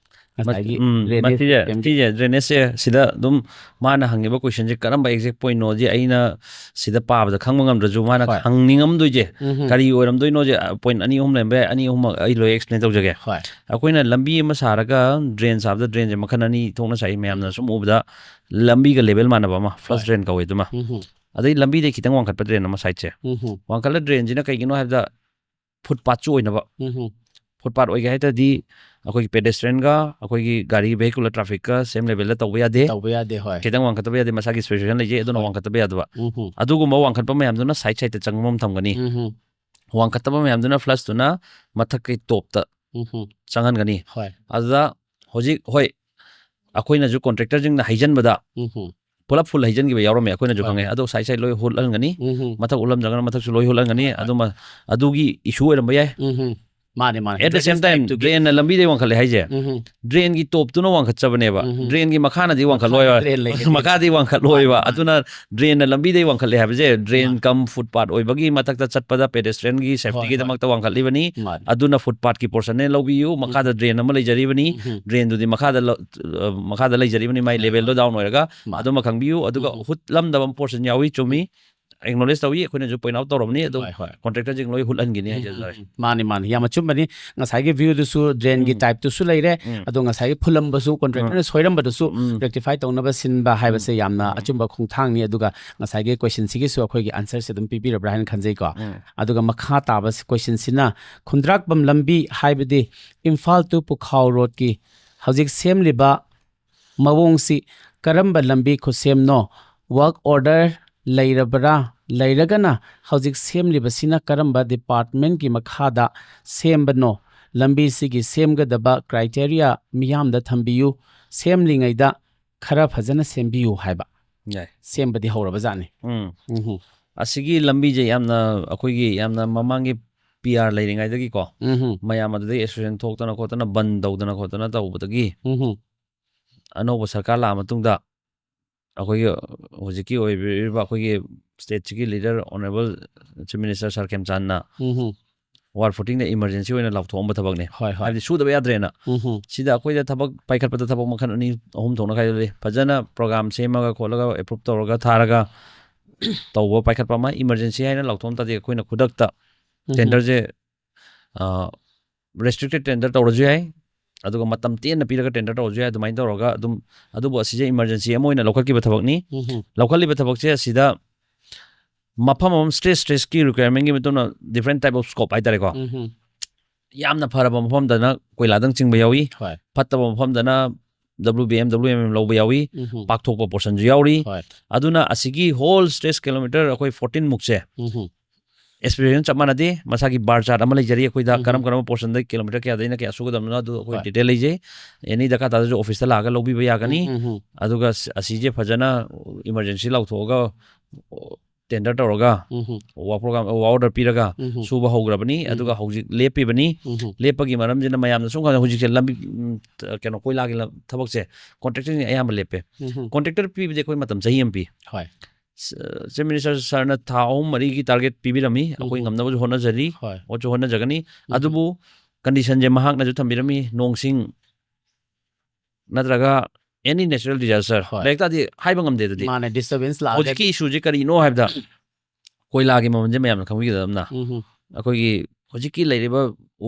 ꯉꯁꯥꯏꯒꯤ ꯎꯝ, drainage ꯃꯁꯤꯁꯦ system ꯒꯤ ꯁꯤꯁꯦ ꯗ꯭ꯔꯦꯅꯦꯖꯁꯦ ꯁꯤꯗ ꯑꯗꯨꯝ ꯃꯥꯅ ꯍꯪꯉꯤꯕ ꯀꯣꯏꯁꯟꯁꯦ ꯀꯔꯝꯕ ꯑꯦꯛꯖꯦꯛ ꯄꯣꯏꯟꯅꯣꯁꯦ ꯑꯩꯅ ꯁꯤꯗ ꯄꯥꯕꯗ ꯈꯪꯕ ꯉꯝꯗ꯭ꯔꯁꯨ ꯃꯥꯅ ꯍꯣꯏ꯫ ꯍꯪꯅꯤꯡꯉꯝꯗꯣꯏꯁꯦ ꯎꯝ ꯍꯝ꯫ ꯀꯔꯤ ꯑꯣꯏꯔꯝꯗꯣꯏꯅꯣꯁꯦ ꯄꯣꯏꯟ ꯑꯅꯤ ꯑꯍꯨꯝ ꯂꯩꯔꯝꯕ ꯌꯥꯏ, ꯑꯅꯤ ꯑꯍꯨꯝꯃꯛ ꯑꯩ ꯂꯣꯏ ꯑꯦꯛꯁꯄ꯭ꯂꯦꯟ ꯇꯧꯖꯒꯦ꯫ ꯍꯣꯏ꯫ ꯑꯩꯈꯣꯏꯅ ꯂꯝꯕꯤ ꯑꯃ ꯁꯥꯔꯒ ꯗ꯭ꯔꯦꯟ ꯁꯥꯕꯗ ꯗ꯭ꯔꯦꯟꯁꯦ ꯃꯈꯜ ꯑꯅꯤ ꯊꯣꯛꯅ ꯁꯥꯏ, ꯃꯌꯥꯝꯅ ꯁꯨꯝ ꯎꯕꯗ ꯂꯝꯕꯤꯒ ꯂꯦꯕꯦꯜ ꯃꯥꯟꯅꯕ ꯑꯃ, ꯐ꯭ꯂꯁ ꯍꯣꯏ꯫ ꯗ꯭ꯔꯦꯟ ꯀꯧꯋꯦ ꯑꯗꯨꯃ꯫ ꯎꯝ ꯍꯝ꯫ ꯑꯗꯩ ꯂꯝꯕꯤꯗꯩ ꯈꯤꯇꯪ ꯋꯥꯡꯈꯠꯄ ꯗ꯭ꯔꯦꯟ ꯑꯃ ꯁꯥꯏꯠꯁꯦ꯫ ꯎꯝ ꯍꯝ꯫ ꯋꯥꯡꯈꯠꯂ ꯗ꯭ꯔꯦꯟꯁꯤꯅ ꯀꯩꯒꯤꯅꯣ ꯍꯥꯏꯕꯗ ꯐꯨꯠꯄꯥꯠꯁꯨ ꯑꯣꯏꯅꯕ꯫ ꯎꯝ ꯍꯝ꯫ ꯐꯨꯠꯄꯥꯠ ꯑꯣꯏꯒꯦ ꯍꯥꯏ ꯇꯥꯔꯗꯤ ꯑꯩꯈꯣꯏꯒꯤ ꯄꯦꯗꯦꯁꯇ꯭ꯔꯤꯌꯟꯒ ꯑꯩꯈꯣꯏꯒꯤ ꯒꯥꯔꯤ ꯚꯦꯍꯤꯀꯨꯂꯔ ꯇ꯭ꯔꯥꯐꯤꯛꯀ ꯁꯦꯝ ꯂꯦꯕꯦꯜꯗ ꯇꯧꯕ ꯌꯥꯗꯦ꯫ ꯇꯧꯕ ꯌꯥꯗꯦ, ꯍꯣꯏ꯫ ꯈꯤꯇꯪ ꯋꯥꯡꯈꯠꯇꯕ ꯌꯥꯗꯦ, ꯃꯁꯥꯒꯤ ꯁ꯭ꯄꯦꯁꯤꯐꯤꯀꯦꯁꯟ ꯂꯩꯖꯩ, ꯑꯗꯨꯅ ꯍꯣꯏ꯫ ꯋꯥꯡꯈꯠꯇꯕ ꯌꯥꯗꯕ꯫ ꯎꯝ ꯍꯝ꯫ ꯑꯗꯨꯒꯨꯝꯕ ꯋꯥꯡꯈꯠꯄ ꯃꯌꯥꯝꯗꯨꯅ ꯁꯥꯏꯠ ꯁꯥꯏꯠꯇ ꯆꯪꯐꯝ ꯊꯝꯒꯅꯤ꯫ ꯎꯝ ꯍꯝ꯫ ꯋꯥꯡꯈꯠꯇꯕ ꯃꯌꯥꯝꯗꯨꯅ ꯐ꯭ꯂꯁꯇꯨꯅ ꯃꯊꯛꯀꯤ ꯇꯣꯞꯇ ꯎꯝ ꯍꯝ꯫ ꯆꯪꯍꯟꯒꯅꯤ꯫ ꯍꯣꯏ꯫ ꯑꯗꯨꯗ ꯍꯧꯖꯤꯛ, ꯍꯣꯏ, ꯑꯩꯈꯣꯏꯅꯁꯨ ꯀꯣꯟꯇ꯭ꯔꯦꯛꯇꯔꯁꯤꯡꯅ ꯍꯩꯖꯟꯕꯗ ꯎꯝ ꯍꯝ꯫ ꯄꯨꯂꯞ ꯐꯨꯜ ꯍꯩꯖꯟꯈꯤꯕ ꯌꯥꯎꯔꯝꯃꯦ, ꯑꯩꯈꯣꯏꯅꯁꯨ ꯍꯣꯏ꯫ ꯈꯪꯉꯦ꯫ ꯑꯗꯣ ꯁꯥꯏꯠ ꯁꯥꯏꯠ ꯂꯣꯏ ꯍꯨꯠꯍꯟꯒꯅꯤ꯫ ꯎꯝ ꯍꯝ꯫ ꯃꯊꯛ ꯎꯠꯂꯝꯗ꯭ꯔꯒꯅ ꯃꯊꯛꯁꯨ ꯂꯣꯏ ꯍꯨꯠꯍꯟꯒꯅꯤ꯫ ꯍꯣꯏ, ꯍꯣꯏ꯫ ꯑꯗꯨꯃ, ꯑꯗꯨꯒꯤ ꯏꯁꯨ ꯑꯣꯏꯔꯝꯕ ꯌꯥꯏ꯫ ꯎꯝ ꯍꯝ꯫ ꯃꯥꯅꯦ, ꯃꯥꯅꯦ꯫ At the same time, ꯇꯨꯒꯤ ꯗ꯭ꯔꯦꯟꯅ ꯂꯝꯕꯤꯗꯩ ꯋꯥꯡꯈꯠꯂꯦ ꯍꯥꯏꯁꯦ, ꯎꯝ ꯍꯝ꯫ ꯗ꯭ꯔꯦꯟꯒꯤ ꯇꯣꯞꯇꯨꯅ ꯋꯥꯡꯈꯠꯆꯕꯅꯦꯕ, ꯎꯝ ꯍꯝ꯫ ꯗ꯭ꯔꯦꯟꯒꯤ ꯃꯈꯥꯅꯗꯤ ꯋꯥꯡꯈꯠꯂꯣꯏꯕ꯫ ꯗ꯭ꯔꯦꯟ ꯂꯩꯒꯅꯤ꯫ ꯃꯈꯥꯗꯤ ꯋꯥꯡꯈꯠꯂꯣꯏꯕ꯫ ꯃꯥꯅꯦ, ꯃꯥꯅꯦ꯫ ꯑꯗꯨꯅ ꯗ꯭ꯔꯦꯟꯅ ꯂꯝꯕꯤꯗꯩ ꯋꯥꯡꯈꯠꯂꯦ ꯍꯥꯏꯕꯁꯦ, ꯗ꯭ꯔꯦꯟ ꯃꯥꯅꯦ꯫ ꯀꯝ ꯐꯨꯠꯄꯥꯠ ꯑꯣꯏꯕꯒꯤ ꯃꯊꯛꯇ ꯆꯠꯄꯗ ꯄꯦꯗꯦꯁꯇ꯭ꯔꯤꯌꯟꯒꯤ ꯍꯣꯏ, ꯍꯣꯏ꯫ ꯁꯦꯐꯇꯤꯒꯤꯗꯃꯛꯇ ꯋꯥꯡꯈꯠꯂꯤꯕꯅꯤ꯫ ꯃꯥꯅꯦ꯫ ꯑꯗꯨꯅ ꯐꯨꯠꯄꯥꯠꯀꯤ ꯄꯣꯔꯁꯟꯅꯦ ꯂꯧꯕꯤꯌꯨ, ꯃꯈꯥꯗ ꯗ꯭ꯔꯦꯟ ꯑꯃ ꯂꯩꯖꯔꯤꯕꯅꯤ, ꯎꯝ ꯍꯝ꯫ ꯗ꯭ꯔꯦꯟꯗꯨꯗꯤ ꯃꯈꯥꯗ ꯂ-, ꯑ, ꯃꯈꯥꯗ ꯂꯩꯖꯔꯤꯕꯅꯤ, ꯃꯥꯏ ꯍꯣꯏ, ꯂꯦꯕꯦꯜꯗꯣ ꯗꯥꯎꯟ ꯑꯣꯏꯔꯒ꯫ ꯃꯥꯅꯦ꯫ ꯑꯗꯨꯃ ꯈꯪꯕꯤꯌꯨ꯫ ꯑꯗꯨꯒ ꯎꯝ ꯍꯝ꯫ ꯍꯨꯠꯂꯝꯗꯕ ꯄꯣꯔꯁꯟ ꯌꯥꯎꯏ, ꯆꯨꯝꯃꯤ꯫ ꯑꯦꯛꯅꯣꯂꯦꯖ ꯇꯧꯏ, ꯑꯩꯈꯣꯏꯅꯁꯨ ꯄꯣꯏꯟ ꯑꯥꯎꯠ ꯇꯧꯔꯕꯅꯤ, ꯑꯗꯣ ꯍꯣꯏ, ꯍꯣꯏ꯫ ꯀꯣꯟꯇ꯭ꯔꯦꯛꯇꯔꯁꯤꯡ ꯂꯣꯏ ꯍꯨꯠꯍꯟꯈꯤꯅꯤ ꯎꯝ, ꯍꯥꯏꯖꯕ ꯎꯝ, ꯇꯥꯔꯦ꯫ ꯎꯝ꯫ ꯃꯥꯅꯤ, ꯃꯥꯅꯤ꯫ ꯌꯥꯝ ꯑꯆꯨꯝꯕꯅꯤ꯫ ꯉꯁꯥꯏꯒꯤ ꯚ꯭ꯌꯨꯗꯨꯁꯨ ꯗ꯭ꯔꯦꯟꯒꯤ ꯎꯝ꯫ ꯇꯥꯏꯞꯇꯨꯁꯨ ꯂꯩꯔꯦ, ꯎꯝ꯫ ꯑꯗꯣ ꯉꯁꯥꯏꯒꯤ ꯐꯨꯜꯂꯝꯕꯁꯨ ꯀꯣꯟꯇ꯭ꯔꯦꯛꯇꯔꯅ ꯎꯝ꯫ ꯁꯣꯏꯔꯝꯕꯗꯨꯁꯨ ꯎꯝ꯫ ꯔꯦꯛꯇꯤꯐꯥꯏ ꯇꯧꯅꯕ ꯁꯤꯟꯕ ꯍꯥꯏꯕꯁꯦ ꯌꯥꯝꯅ ꯎꯝ꯫ ꯑꯆꯨꯝꯕ ꯈꯣꯡꯊꯥꯡꯅꯤ꯫ ꯑꯗꯨꯒ ꯉꯁꯥꯏꯒꯤ ꯀꯣꯏꯁꯟꯁꯤꯒꯤꯁꯨ ꯑꯩꯈꯣꯏꯒꯤ ꯑꯟꯁꯔꯁꯦ ꯑꯗꯨꯝ ꯄꯤꯕꯤꯔꯕ꯭ꯔꯥ ꯍꯥꯏꯅ ꯈꯟꯖꯩꯀꯣ꯫ ꯎꯝ꯫ ꯑꯗꯨꯒ ꯃꯈꯥ ꯇꯥꯕ ꯀꯣꯏꯁꯟꯁꯤꯅ ꯈꯨꯟꯗ꯭ꯔꯥꯛꯄꯝ ꯂꯝꯕꯤ ꯍꯥꯏꯕꯗꯤ ꯏꯝꯐꯥꯜ to ꯄꯨꯈꯥꯎ ꯔꯣꯗꯀꯤ ꯍꯧꯖꯤꯛ ꯁꯦꯝꯂꯤꯕ ꯃꯑꯣꯡꯁꯤ ꯀꯔꯝꯕ ꯂꯝꯕꯤ ꯈꯨꯠꯁꯦꯝꯅꯣ? Work order ꯂꯩꯔꯕ꯭ꯔꯥ? ꯂꯩꯔꯒꯅ ꯍꯧꯖꯤꯛ ꯁꯦꯝꯂꯤꯕꯁꯤꯅ ꯀꯔꯝꯕ ꯗꯤꯄꯥꯔꯠꯃꯦꯟꯒꯤ ꯃꯈꯥꯗ ꯁꯦꯝꯕꯅꯣ? ꯂꯝꯕꯤꯁꯤꯒꯤ ꯁꯦꯝꯒꯗꯕ ꯀ꯭ꯔꯥꯏꯇꯦꯔꯤꯌꯥ ꯃꯤꯌꯥꯝꯗ ꯊꯝꯕꯤꯌꯨ꯫ ꯁꯦꯝꯂꯤꯉꯩꯗ ꯈꯔ ꯐꯖꯅ ꯁꯦꯝꯕꯤꯌꯨ ꯍꯥꯏꯕ꯫ ꯌꯥꯏ꯫ ꯁꯦꯝꯕꯗꯤ ꯍꯧꯔꯕꯖꯥꯠꯅꯤ꯫ ꯎꯝ꯫ ꯎꯝꯍꯨꯝ꯫ ꯑꯁꯤꯒꯤ ꯂꯝꯕꯤꯁꯦ ꯌꯥꯝꯅ, ꯑꯩꯈꯣꯏꯒꯤ ꯌꯥꯝꯅ ꯃꯃꯥꯡꯒꯤ ꯄꯤ ꯑꯥꯔ ꯂꯩꯔꯤꯉꯩꯗꯒꯤꯀꯣ, ꯎꯝꯍꯨꯝ꯫ ꯃꯌꯥꯝ ꯑꯗꯨꯗꯒꯤ ꯑꯦꯁꯣꯁꯤꯌꯦꯁꯟ ꯊꯣꯛꯇꯅ ꯈꯣꯠꯇꯅ, ꯕꯟ ꯇꯧꯗꯅ ꯈꯣꯠꯇꯅ ꯇꯧꯕꯗꯒꯤ, ꯎꯝꯍꯨꯝ꯫ ꯑꯅꯧꯕ ꯁꯔꯀꯥꯔ ꯂꯥꯛꯑ ꯃꯇꯨꯡꯗ ꯑꯩꯈꯣꯏꯒꯤ ꯍꯧꯖꯤꯛꯀꯤ ꯑꯣꯏꯕꯤꯔꯤꯕ ꯑꯩꯈꯣꯏꯒꯤ ꯁ꯭ꯇꯦꯠꯁꯤꯒꯤ ꯂꯤꯗꯔ ꯑꯣꯅꯔꯦꯕꯜ ꯆꯤꯐ ꯃꯤꯅꯤꯁꯇꯔ ꯁꯥꯔ ꯈꯦꯝꯆꯥꯟꯅ ꯎꯝ ꯍꯝ. ꯋꯥꯔ ꯐꯨꯇꯤꯡꯗ ꯏꯃꯔꯖꯦꯟꯁꯤ ꯑꯣꯏꯅ ꯂꯥꯎꯊꯣꯛꯑꯝꯕ ꯊꯕꯛꯅꯦ꯫ ꯍꯣꯏ ꯍꯣꯏ. ꯍꯥꯏꯕꯗꯤ ꯁꯨꯗꯕ ꯌꯥꯗ꯭ꯔꯦꯅ꯫ ꯎꯝ ꯍꯝ. ꯁꯤꯗ ꯑꯩꯈꯣꯏꯗ ꯊꯕꯛ ꯄꯥꯏꯈꯠꯄꯗ ꯊꯕꯛ ꯃꯈꯜ ꯑꯅꯤ ꯑꯍꯨꯝ ꯊꯣꯛꯅ ꯈꯥꯏꯗꯣꯛꯏ꯫ ꯐꯖꯅ ꯄ꯭ꯔꯣꯒ꯭ꯔꯥꯝ ꯁꯦꯝꯃꯒ ꯈꯣꯠꯂꯒ ꯑꯦꯄ꯭ꯔꯨꯞ ꯇꯧꯔꯒ ꯊꯥꯔꯒ ꯇꯧꯕ ꯄꯥꯏꯈꯠꯄ ꯑꯃ, ꯏꯃꯔꯖꯦꯟꯁꯤ ꯍꯥꯏꯅ ꯂꯥꯎꯊꯣꯛꯑꯝ ꯇꯥꯔꯗꯤ ꯑꯩꯈꯣꯏꯅ ꯈꯨꯗꯛꯇ ꯎꯝ ꯍꯝ. ꯇꯦꯟꯗꯔꯁꯦ ꯔꯦꯁꯇ꯭ꯔꯤꯛꯇꯦꯠ ꯇꯦꯟꯗꯔ ꯇꯧꯔꯁꯨ ꯌꯥꯏ, ꯑꯗꯨꯒ ꯃꯇꯝ ꯇꯦꯟꯅ ꯄꯤꯔꯒ ꯇꯦꯟꯗꯔ ꯇꯧꯔꯁꯨ ꯌꯥꯏ꯫ ꯑꯗꯨꯃꯥꯏꯅ ꯇꯧꯔꯒ ꯑꯗꯨꯝ, ꯑꯗꯨꯕꯨ ꯑꯁꯤꯁꯦ ꯏꯃꯔꯖꯦꯟꯁꯤ ꯑꯃ ꯑꯣꯏꯅ ꯂꯧꯈꯠꯈꯤꯕ ꯊꯕꯛꯅꯤ꯫ ꯎꯝ ꯍꯝ. ꯂꯧꯈꯠꯂꯤꯕ ꯊꯕꯛꯁꯦ ꯑꯁꯤꯗ ꯃꯐꯝ ꯑꯃ ꯁ꯭ꯇꯦꯠ ꯁ꯭ꯇꯦꯠꯀꯤ ꯔꯤꯀ꯭ꯋꯥꯌꯔꯃꯦꯟꯒꯤ ꯃꯇꯨꯡ ꯏꯟꯅ different type of scope ꯍꯥꯏꯇꯥꯔꯦꯀꯣ꯫ ꯎꯝ ꯍꯝ. ꯌꯥꯝꯅ ꯐꯔꯕ ꯃꯐꯝꯗꯅ ꯀꯣꯏꯂꯥꯗꯪ ꯆꯤꯡꯕ ꯌꯥꯎꯏ, ꯍꯣꯏ. ꯐꯠꯇꯕ ꯃꯐꯝꯗꯅ W B M, W M M ꯂꯧꯕ ꯌꯥꯎꯏ, ꯎꯝ ꯍꯝ. ꯄꯥꯛꯊꯣꯛꯄ ꯄꯣꯔꯁꯟꯁꯨ ꯌꯥꯎꯔꯤ꯫ ꯍꯣꯏ. ꯑꯗꯨꯅ ꯑꯁꯤꯒꯤ ꯍꯣꯜ ꯁ꯭ꯇꯦꯠ ꯀꯤꯂꯣꯃꯤꯇꯔ ꯑꯩꯈꯣꯏ ꯐꯣꯔꯇꯤꯟ ꯃꯨꯛꯁꯦ ꯎꯝ ꯍꯝ. ꯑꯦꯁꯄꯤꯔꯦꯁꯟ ꯆꯞ ꯃꯥꯟꯅꯗꯦ꯫ ꯃꯁꯥꯒꯤ ꯕꯥꯔ ꯆꯥꯔꯠ ꯑꯃ ꯂꯩꯖꯔꯤ ꯑꯩꯈꯣꯏꯗ, ꯎꯝ ꯍꯝ. ꯀꯔꯝ ꯀꯔꯝꯕ ꯄꯣꯔꯁꯟꯗ ꯀꯤꯂꯣꯃꯤꯇꯔ ꯀꯌꯥꯗꯩꯅ ꯀꯌꯥ ꯁꯨꯒꯗꯕꯅꯣ ꯑꯗꯨ ꯑꯩꯈꯣꯏ ꯍꯣꯏ. ꯗꯤꯇꯦꯜ ꯂꯩꯖꯩ꯫ ꯑꯦꯅꯤ ꯗꯔꯀꯥꯔ ꯇꯥꯗꯁꯨ ꯑꯣꯐꯤꯁꯇ ꯂꯥꯛꯑꯒ ꯂꯧꯕꯤꯕ ꯌꯥꯒꯅꯤ꯫ ꯎꯝ ꯍꯝ. ꯑꯗꯨꯒ ꯑꯁ-, ꯑꯁꯤꯁꯦ ꯐꯖꯅ ꯏꯃꯔꯖꯦꯟꯁꯤ ꯂꯥꯎꯊꯣꯛꯑꯒ ꯇꯦꯟꯗꯔ ꯇꯧꯔꯒ ꯎꯝ ꯍꯝ. ꯋꯥꯔꯛ ꯄ꯭ꯔꯣꯒ꯭ꯔꯥꯝ, ꯋꯥꯔꯛ ꯑꯣꯔꯗꯔ ꯄꯤꯔꯒ ꯎꯝ ꯍꯝ. ꯁꯨꯕ ꯍꯧꯈ꯭ꯔꯕꯅꯤ꯫ ꯎꯝ. ꯑꯗꯨꯒ ꯍꯧꯖꯤꯛ ꯂꯦꯞꯄꯤꯕꯅꯤ꯫ ꯎꯝ ꯍꯝ. ꯂꯦꯞꯄꯒꯤ ꯃꯔꯝꯁꯤꯅ ꯃꯌꯥꯝꯅ ꯁꯨꯝ ꯈꯪꯉꯦ, ꯍꯧꯖꯤꯛꯁꯦ ꯂꯝꯕꯤ, ꯎꯝ, ꯀꯩꯅꯣ, ꯀꯣꯏꯂꯥꯒꯤ ꯂꯝ-, ꯊꯕꯛꯁꯦ ꯀꯣꯟꯇ꯭ꯔꯦꯛꯇꯔꯁꯤꯡ ꯑꯌꯥꯝꯕ ꯂꯦꯞꯄꯦ꯫ ꯎꯝ ꯍꯝ. ꯀꯣꯟꯇ꯭ꯔꯦꯛꯇꯔ ꯄꯤꯕꯗꯤ ꯑꯩꯈꯣꯏ ꯃꯇꯝ ꯆꯍꯤ ꯑꯃ ꯄꯤ꯫ ꯍꯣꯏ. ꯆꯤꯐ ꯃꯤꯅꯤꯁꯇꯔ ꯁꯥꯔꯅ ꯊꯥ ꯑꯍꯨꯝ ꯃꯔꯤꯒꯤ ꯇꯥꯔꯒꯦꯠ ꯄꯤꯕꯤꯔꯝꯃꯤ꯫ ꯑꯩꯈꯣꯏ ꯎꯝ. ꯉꯝꯅꯕꯁꯨ ꯍꯣꯠꯅꯖꯔꯤ, ꯍꯣꯏ. ꯍꯣꯠꯁꯨ ꯍꯣꯠꯅꯖꯒꯅꯤ꯫ ꯎꯝ. ꯑꯗꯨꯕꯨ ꯀꯟꯗꯤꯁꯟꯁꯦ ꯃꯍꯥꯛꯅꯁꯨ ꯊꯝꯕꯤꯔꯝꯃꯤ, ꯅꯣꯡꯁꯤꯡ ꯅꯠꯇ꯭ꯔꯒ ꯑꯦꯅꯤ ꯅꯦꯆꯔꯦꯜ ꯗꯤꯖꯥꯁꯇꯔ ꯍꯣꯏ. ꯂꯩꯔꯛ ꯇꯥꯔꯗꯤ ꯍꯥꯏꯕ ꯉꯝꯗꯦ꯫ ꯑꯗꯨꯗꯤ ꯃꯥꯅꯦ, ꯗꯤꯁꯇꯔꯕꯦꯟꯁ ꯍꯧꯖꯤꯛꯀꯤ ꯂꯥꯛꯑꯒꯗꯤ. ꯏꯁꯨꯁꯦ ꯀꯔꯤꯅꯣ ꯍꯥꯏꯕꯗ ꯀꯣꯏꯂꯥꯒꯤ ꯃꯃꯜꯁꯦ ꯃꯌꯥꯝꯅ ꯈꯪꯕꯤꯒꯗꯕꯅ ꯎꯝ ꯍꯝ. ꯑꯩꯈꯣꯏꯒꯤ ꯍꯧꯖꯤꯛꯀꯤ ꯂꯩꯔꯤꯕ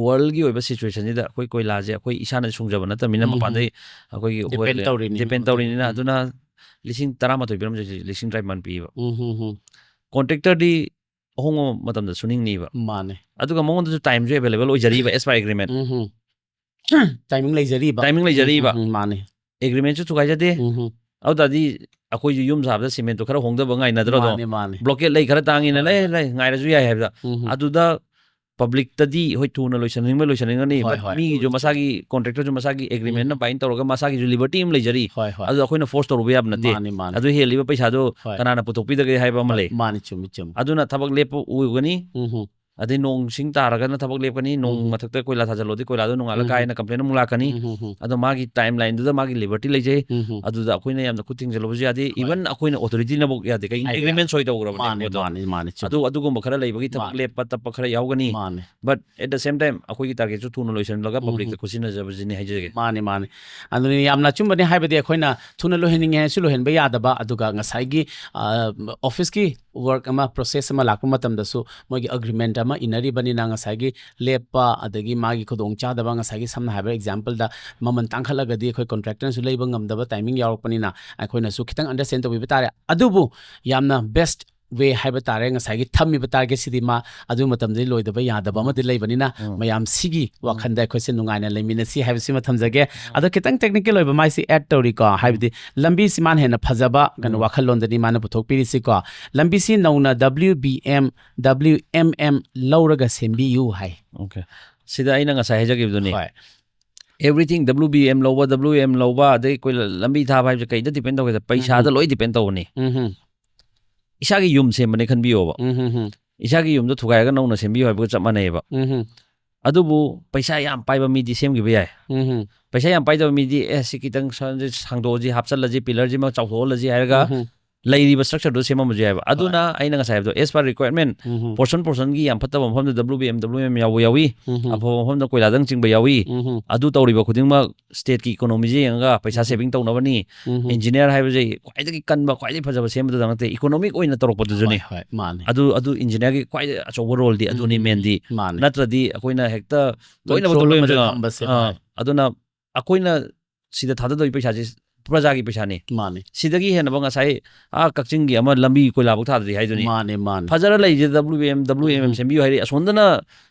ꯋꯥꯔꯜꯒꯤ ꯑꯣꯏꯕ ꯁꯤꯆꯨꯋꯦꯁꯟꯁꯤꯗ ꯑꯩꯈꯣꯏ ꯀꯣꯏꯂꯥꯁꯦ ꯑꯩꯈꯣꯏ ꯏꯁꯥꯅ ꯁꯨꯡꯖꯕ ꯅꯠꯇꯕꯅꯤꯅ ꯎꯝ. ꯃꯄꯥꯟꯗꯩ ꯑꯩꯈꯣꯏꯒꯤ Depend ꯇꯧꯔꯤꯅꯤ. ꯗꯤꯄꯦꯟ ꯇꯧꯔꯤꯅꯤꯅ ꯎꯝ. ꯑꯗꯨꯅ ꯂꯤꯁꯤꯡ ꯇꯔꯥꯃꯥꯊꯣꯏ ꯄꯤꯔꯝꯖꯦ, ꯂꯤꯁꯤꯡ ꯇꯔꯥꯅꯤꯄꯥꯟ ꯄꯤꯕ꯫ ꯎꯝ ꯍꯝ ꯍꯝ. ꯀꯣꯟꯇ꯭ꯔꯦꯛꯇꯔꯗꯤ ꯑꯍꯣꯡꯕ ꯃꯇꯝꯗ ꯁꯨꯅꯤꯡꯅꯤꯕ, ꯃꯥꯅꯦ. ꯑꯗꯨꯒ ꯃꯉꯣꯟꯗꯁꯨ ꯇꯥꯏꯝꯁꯨ ꯑꯦꯕꯥꯏꯂꯦꯕꯜ ꯑꯣꯏꯖꯔꯤꯕ as per agreement꯫ ꯎꯝ ꯍꯝ. ꯇꯥꯏꯃꯤꯡ ꯂꯩꯖꯔꯤꯕ. ꯇꯥꯏꯃꯤꯡ ꯂꯩꯖꯔꯤꯕ꯫ ꯎꯝ ꯍꯝ, ꯃꯥꯅꯦ. ꯑꯦꯒ꯭ꯔꯤꯃꯦꯟꯁꯨ ꯊꯨꯒꯥꯏꯖꯗꯦ꯫ ꯎꯝ ꯍꯝ. ꯑꯗꯨ ꯇꯥꯔꯗꯤ ꯑꯩꯈꯣꯏꯁꯨ ꯌꯨꯝ ꯁꯥꯕꯗ ꯁꯤꯃꯦꯟꯇꯣ ꯈꯔ ꯍꯣꯡꯗꯕ ꯉꯥꯏꯅꯗ꯭ꯔꯣ? ꯑꯗꯣ ꯃꯥꯅꯦ, ꯃꯥꯅꯦ. ꯕ꯭ꯂꯣꯀꯦꯠ ꯂꯩ ꯈꯔ ꯇꯥꯡꯉꯤꯅ ꯍꯣꯏ, ꯂꯩ ꯍꯣꯏ. ꯂꯩ ꯉꯥꯏꯔꯁꯨ ꯌꯥꯏ ꯍꯥꯏꯕꯗ꯫ ꯎꯝ ꯍꯝ. ꯑꯗꯨꯗ ꯄꯕ꯭ꯂꯤꯛꯇꯗꯤ ꯍꯣꯏ ꯊꯨꯅ ꯂꯣꯏꯁꯟꯅꯤꯡꯕ ꯂꯣꯏꯁꯟꯅꯤꯡꯒꯅꯤ, ꯍꯣꯏ, but ꯍꯣꯏ. ꯃꯤꯒꯤꯁꯨ ꯃꯁꯥꯒꯤ ꯀꯣꯟꯇ꯭ꯔꯦꯛꯇꯔꯁꯨ ꯃꯁꯥꯒꯤ ꯑꯦꯒ꯭ꯔꯤꯃꯦꯟꯅ ꯎꯝ. ꯕꯥꯏꯟ ꯇꯧꯔꯒ ꯃꯁꯥꯒꯤꯁꯨ ꯂꯤꯕꯔꯇꯤ ꯑꯃ ꯂꯩꯖꯔꯤ꯫ ꯍꯣꯏ, ꯍꯣꯏ. ꯑꯗꯨ ꯑꯩꯈꯣꯏꯅ ꯐꯣꯔꯁ ꯇꯧꯔꯨꯕ ꯌꯥꯕ ꯅꯠꯇꯦ꯫ ꯃꯥꯅꯤ, ꯃꯥꯅꯤ. ꯑꯗꯨ ꯍꯦꯜꯂꯤꯕ ꯄꯩꯁꯥꯗꯣ ꯍꯣꯏ. ꯀꯅꯥꯅ ꯄꯨꯊꯣꯛꯄꯤꯗꯒꯦ ꯍꯥꯏꯕ ꯑꯃ ꯍꯣꯏ, ꯂꯩ꯫ ꯃꯥꯅꯤ, ꯆꯨꯝꯃꯤ, ꯆꯨꯝꯃꯤ. ꯑꯗꯨꯅ ꯊꯕꯛ ꯂꯦꯞꯄ ꯎꯒꯅꯤ꯫ ꯎꯝ ꯍꯝ. ꯑꯗꯩ ꯅꯣꯡ ꯁꯤꯡ ꯇꯥꯔꯒꯅ ꯊꯕꯛ ꯂꯦꯞꯀꯅꯤ, ꯅꯣꯡ ꯎꯝ꯫ ꯃꯊꯛꯇ ꯀꯣꯏꯂꯥ ꯊꯥꯖꯤꯜꯂꯣꯗꯤ ꯀꯣꯏꯂꯥꯗꯣ ꯅꯣꯡꯉꯥꯜꯂ ꯎꯝ꯫ ꯀꯥꯏꯅ ꯀꯝꯄ꯭ꯂꯦꯟ ꯑꯃꯨꯛ ꯂꯥꯛꯀꯅꯤ꯫ ꯎꯝ, ꯎꯝ, ꯎꯝ꯫ ꯑꯗꯣ ꯃꯥꯒꯤ ꯇꯥꯏꯝ ꯂꯥꯏꯟꯗꯨꯗ ꯃꯥꯒꯤ ꯂꯤꯕꯔꯇꯤ ꯂꯩꯖꯩ꯫ ꯎꯝ, ꯎꯝ꯫ ꯑꯗꯨꯗ ꯑꯩꯈꯣꯏꯅ ꯌꯥꯝꯅ ꯈꯨꯠ ꯊꯤꯡꯖꯤꯜꯂꯨꯕꯁꯨ ꯌꯥꯗꯦ꯫ ꯍꯣꯏ꯫ ꯏꯚꯟ ꯑꯩꯈꯣꯏꯅ ꯑꯣꯊꯣꯔꯤꯇꯤꯅꯕꯨꯛ ꯌꯥꯗꯦ, ꯀꯩꯒꯤꯅꯣ ꯍꯥꯏ, ꯑꯦꯒ꯭ꯔꯤꯃꯦꯟ ꯁꯣꯏ ꯇꯧꯈ꯭ꯔꯕꯅꯦ ꯃꯥꯅꯦ, ꯃꯣꯏꯗꯣ꯫ ꯃꯥꯅꯦ, ꯃꯥꯅꯦ, ꯆꯨꯝꯃꯦ꯫ ꯑꯗꯨ ꯑꯗꯨꯒꯨꯝꯕ ꯈꯔ ꯂꯩꯕꯒꯤ ꯊꯕꯛ ꯃꯥꯅꯦ꯫ ꯂꯦꯞꯄ ꯇꯞꯄ ꯈꯔ ꯌꯥꯎꯒꯅꯤ꯫ ꯃꯥꯅꯦ꯫ But at the same time ꯑꯩꯈꯣꯏꯒꯤ ꯇꯥꯔꯒꯦꯠꯁꯨ ꯊꯨꯅ ꯂꯣꯏꯁꯤꯜꯂꯒ ꯎꯝ, ꯄꯕ꯭ꯂꯤꯛꯇ ꯎꯝ꯫ ꯈꯨꯠꯁꯤꯟꯅꯖꯕꯁꯤꯅꯤ ꯍꯥꯏꯖꯔꯒꯦ꯫ ꯃꯥꯅꯦ, ꯃꯥꯅꯦ꯫ ꯑꯗꯨꯅꯤ ꯌꯥꯝꯅ ꯑꯆꯨꯝꯕꯅꯦ, ꯍꯥꯏꯕꯗꯤ ꯑꯩꯈꯣꯏꯅ ꯊꯨꯅ ꯂꯣꯏꯍꯟꯅꯤꯡꯉꯦ ꯍꯥꯏꯔꯁꯨ ꯂꯣꯏꯍꯟꯕ ꯌꯥꯗꯕ, ꯑꯗꯨꯒ ꯉꯁꯥꯏꯒꯤ, ꯑ, ꯑꯣꯐꯤꯁꯀꯤ ꯋꯥꯔꯛ ꯑꯃ, ꯄ꯭ꯔꯣꯁꯦꯁ ꯑꯃ ꯂꯥꯛꯄ ꯃꯇꯝꯗꯁꯨ ꯃꯣꯏꯒꯤ ꯑꯦꯒ꯭ꯔꯤꯃꯦꯟ ꯑꯃ ꯏꯟꯅꯔꯤꯕꯅꯤꯅ ꯉꯁꯥꯏꯒꯤ ꯂꯦꯞꯄ, ꯑꯗꯒꯤ ꯃꯥꯒꯤ ꯈꯨꯗꯣꯡꯆꯥꯗꯕ, ꯉꯁꯥꯏꯒꯤ ꯁꯝꯅ ꯍꯥꯏꯕ ꯑꯦꯛꯖꯥꯝꯄꯜꯗ ꯃꯃꯜ ꯇꯥꯡꯈꯠꯂꯒꯗꯤ ꯑꯩꯈꯣꯏ ꯀꯣꯟꯇ꯭ꯔꯦꯛꯇꯔꯅꯁꯨ ꯂꯩꯕ ꯉꯝꯗꯕ ꯇꯥꯏꯃꯤꯡ ꯌꯥꯎꯔꯛꯄꯅꯤꯅ ꯑꯩꯈꯣꯏꯅꯁꯨ ꯈꯤꯇꯪ ꯑꯟꯗꯔꯁ꯭ꯇꯦꯟ ꯇꯧꯕꯤꯕ ꯇꯥꯔꯦ꯫ ꯑꯗꯨꯕꯨ ꯌꯥꯝꯅ ꯕꯦꯁ ꯋꯦ ꯍꯥꯏꯕ ꯇꯥꯔꯦ, ꯉꯁꯥꯏꯒꯤ ꯊꯝꯃꯤꯕ ꯇꯥꯔꯒꯦꯠꯁꯤꯗꯤ ꯃꯥ ꯑꯗꯨ ꯃꯇꯝꯗꯗꯤ ꯂꯣꯏꯗꯕ ꯌꯥꯗꯕ ꯎꯝ꯫ ꯑꯃꯗꯤ ꯂꯩꯕꯅꯤꯅ ꯎꯝ꯫ ꯃꯌꯥꯝ ꯁꯤꯒꯤ ꯋꯥꯈꯜꯗ ꯑꯩꯈꯣꯏꯁꯦ ꯅꯨꯡꯉꯥꯏꯅ ꯂꯩꯃꯤꯟꯅꯁꯤ ꯍꯥꯏꯕꯁꯤꯃ ꯊꯝꯖꯒꯦ꯫ ꯑꯗꯣ ꯈꯤꯇꯪ ꯇꯦꯛꯅꯤꯀꯦꯜ ꯑꯣꯏꯕ ꯃꯥꯏꯁꯤ ꯑꯦꯗ ꯇꯧꯔꯤꯀꯣ, ꯍꯥꯏꯕꯗꯤ ꯂꯝꯕꯤꯁꯤ ꯃꯥꯅ ꯍꯦꯟꯅ ꯐꯖꯕ ꯀꯩꯅꯣ ꯎꯝ꯫ ꯋꯥꯈꯜꯂꯣꯟꯗꯅꯤ ꯃꯥꯅ ꯄꯨꯊꯣꯛꯄꯤꯔꯤꯁꯤꯀꯣ꯫ ꯂꯝꯕꯤꯁꯤ ꯅꯧꯅ W B M, W M M ꯂꯧꯔꯒ ꯁꯦꯝꯕꯤꯌꯨ ꯍꯥꯏ꯫ Okay꯫ ꯁꯤꯗ ꯑꯩꯅ ꯉꯁꯥꯏ ꯍꯥꯏꯖꯈꯤꯕꯗꯨꯅꯤ꯫ ꯍꯣꯏ꯫ Everything W B M ꯂꯧꯕ, W M ꯂꯧꯕ, ꯑꯗꯩ ꯑꯩꯈꯣꯏ ꯂꯝꯕꯤ ꯊꯥꯕ ꯍꯥꯏꯕꯁꯦ ꯀꯩꯗ ꯗꯤꯄꯦꯟ ꯇꯧꯒꯦꯗ? ꯄꯩꯁꯥꯗ ꯎꯝ꯫ ꯂꯣꯏ ꯗꯤꯄꯦꯟ ꯇꯧꯕꯅꯤ꯫ ꯎꯝ, ꯎꯝ꯫ ꯏꯁꯥꯒꯤ ꯌꯨꯝ ꯁꯦꯝꯕꯅꯦ ꯈꯟꯕꯤꯌꯣꯕ꯫ ꯎꯝ, ꯎꯝ, ꯎꯝ꯫ ꯏꯁꯥꯒꯤ ꯌꯨꯝꯗꯣ ꯊꯨꯒꯥꯏꯔꯒ ꯅꯧꯅ ꯁꯦꯝꯕꯤꯌꯨ ꯍꯥꯏꯕꯒ ꯆꯞ ꯃꯥꯟꯅꯩꯌꯦꯕ꯫ ꯎꯝ, ꯎꯝ꯫ ꯑꯗꯨꯕꯨ ꯄꯩꯁꯥ ꯌꯥꯝ ꯄꯥꯏꯕ ꯃꯤꯗꯤ ꯁꯦꯝꯈꯤꯕ ꯌꯥꯏ꯫ ꯎꯝ, ꯎꯝ꯫ ꯄꯩꯁꯥ ꯌꯥꯝ ꯄꯥꯏꯗꯕ ꯃꯤꯗꯤ, "ꯑꯦ, ꯁꯤ ꯈꯤꯇꯪ ꯁ-, ꯁꯥꯡꯗꯣꯛꯑꯁꯤ, ꯍꯥꯞꯆꯜꯂꯁꯤ, ꯄꯤꯂꯔꯁꯤꯃ ꯆꯥꯎꯊꯣꯛꯍꯜꯂꯁꯤ" ꯍꯥꯏꯔꯒ ꯎꯝ, ꯎꯝ꯫ ꯂꯩꯔꯤꯕ ꯁ꯭ꯇ꯭ꯔꯛꯆꯔꯗꯨ ꯁꯦꯝꯃꯝꯕꯁꯨ ꯌꯥꯏꯕ꯫ ꯑꯗꯨꯅ ꯑꯩꯅ ꯉꯁꯥꯏ ꯍꯥꯏꯕꯗꯣ, as per requirement, ꯎꯝ, ꯎꯝ꯫ ꯄꯣꯔꯁꯟ ꯄꯣꯔꯁꯟꯒꯤ ꯌꯥꯝ ꯐꯠꯇꯕ ꯃꯐꯝꯗ W B M, W M ꯌꯥꯎꯕ ꯌꯥꯎꯏ, ꯎꯝ, ꯎꯝ꯫ ꯑꯐꯕ ꯃꯐꯝꯗ ꯀꯣꯏꯂꯥꯗꯪ ꯆꯤꯡꯕ ꯌꯥꯎꯏ꯫ ꯎꯝ, ꯎꯝ꯫ ꯑꯗꯨ ꯇꯧꯔꯤꯕ ꯈꯨꯗꯤꯡꯃꯛ ꯁ꯭ꯇꯦꯠꯀꯤ ꯏꯀꯣꯅꯣꯃꯤꯁꯦ ꯌꯦꯡꯉꯒ ꯄꯩꯁꯥ ꯎꯝ꯫ ꯁꯦꯚꯤꯡ ꯇꯧꯅꯕꯅꯤ꯫ ꯎꯝ, ꯎꯝ꯫ ꯏꯟꯖꯤꯅꯤꯌꯔ ꯍꯥꯏꯕꯁꯦ ꯈ꯭ꯋꯥꯏꯗꯒꯤ ꯀꯟꯕ, ꯈ꯭ꯋꯥꯏꯗꯒꯤ ꯐꯖꯕ ꯁꯦꯝꯕꯗꯨꯗ ꯅꯠꯇꯦ, ꯏꯀꯣꯅꯣꯃꯤꯛ ꯑꯣꯏꯅ ꯇꯧꯔꯛꯄꯗꯨꯁꯨꯅꯤ꯫ ꯍꯣꯏ, ꯍꯣꯏ, ꯃꯥꯅꯦ꯫ ꯑꯗꯨ, ꯑꯗꯨ ꯏꯟꯖꯤꯅꯤꯌꯔꯒꯤ ꯈ꯭ꯋꯥꯏꯗꯒꯤ ꯑꯆꯧꯕ ꯔꯣꯜꯗꯤ ꯑꯗꯨꯅꯤ, ꯎꯝ, ꯃꯦꯟꯗꯤ꯫ ꯃꯥꯅꯦ꯫ ꯅꯠꯇ꯭ꯔꯗꯤ ꯑꯩꯈꯣꯏꯅ ꯍꯦꯛꯇ ꯂꯣꯏꯅꯃꯛꯇ ꯀꯟꯇ꯭ꯔꯣꯜ ꯂꯣꯏ ꯑꯃꯗ ꯑꯃꯁꯨ-, ꯊꯝꯕꯁꯦ, ꯑꯥ, ꯍꯣꯏ꯫ ꯑꯗꯨꯅ ꯑꯩꯈꯣꯏꯅ ꯁꯤꯗ ꯊꯥꯗꯗꯣꯏ ꯄꯩꯁꯥꯁꯤ ꯄ꯭ꯔꯖꯥꯒꯤ ꯄꯩꯁꯥꯅꯤ꯫ ꯃꯥꯅꯦ꯫ ꯁꯤꯗꯒꯤ ꯍꯦꯟꯅꯕ ꯉꯁꯥꯏ, ꯑꯥ, ꯀꯛꯆꯤꯡꯒꯤ ꯑꯃ ꯂꯝꯕꯤ ꯀꯣꯏꯂꯥꯕꯨꯛ ꯊꯥꯗ꯭ꯔꯤ ꯍꯥꯏꯗꯨꯅꯤ꯫ ꯃꯥꯅꯦ, ꯃꯥꯅꯦ꯫ ꯐꯖꯔ ꯂꯩꯔꯤꯁꯦ W M, W M M ꯎꯝ꯫ ꯁꯦꯝꯕꯤꯌꯨ ꯍꯥꯏꯔꯤ꯫ ꯑꯁꯣꯝꯗꯅ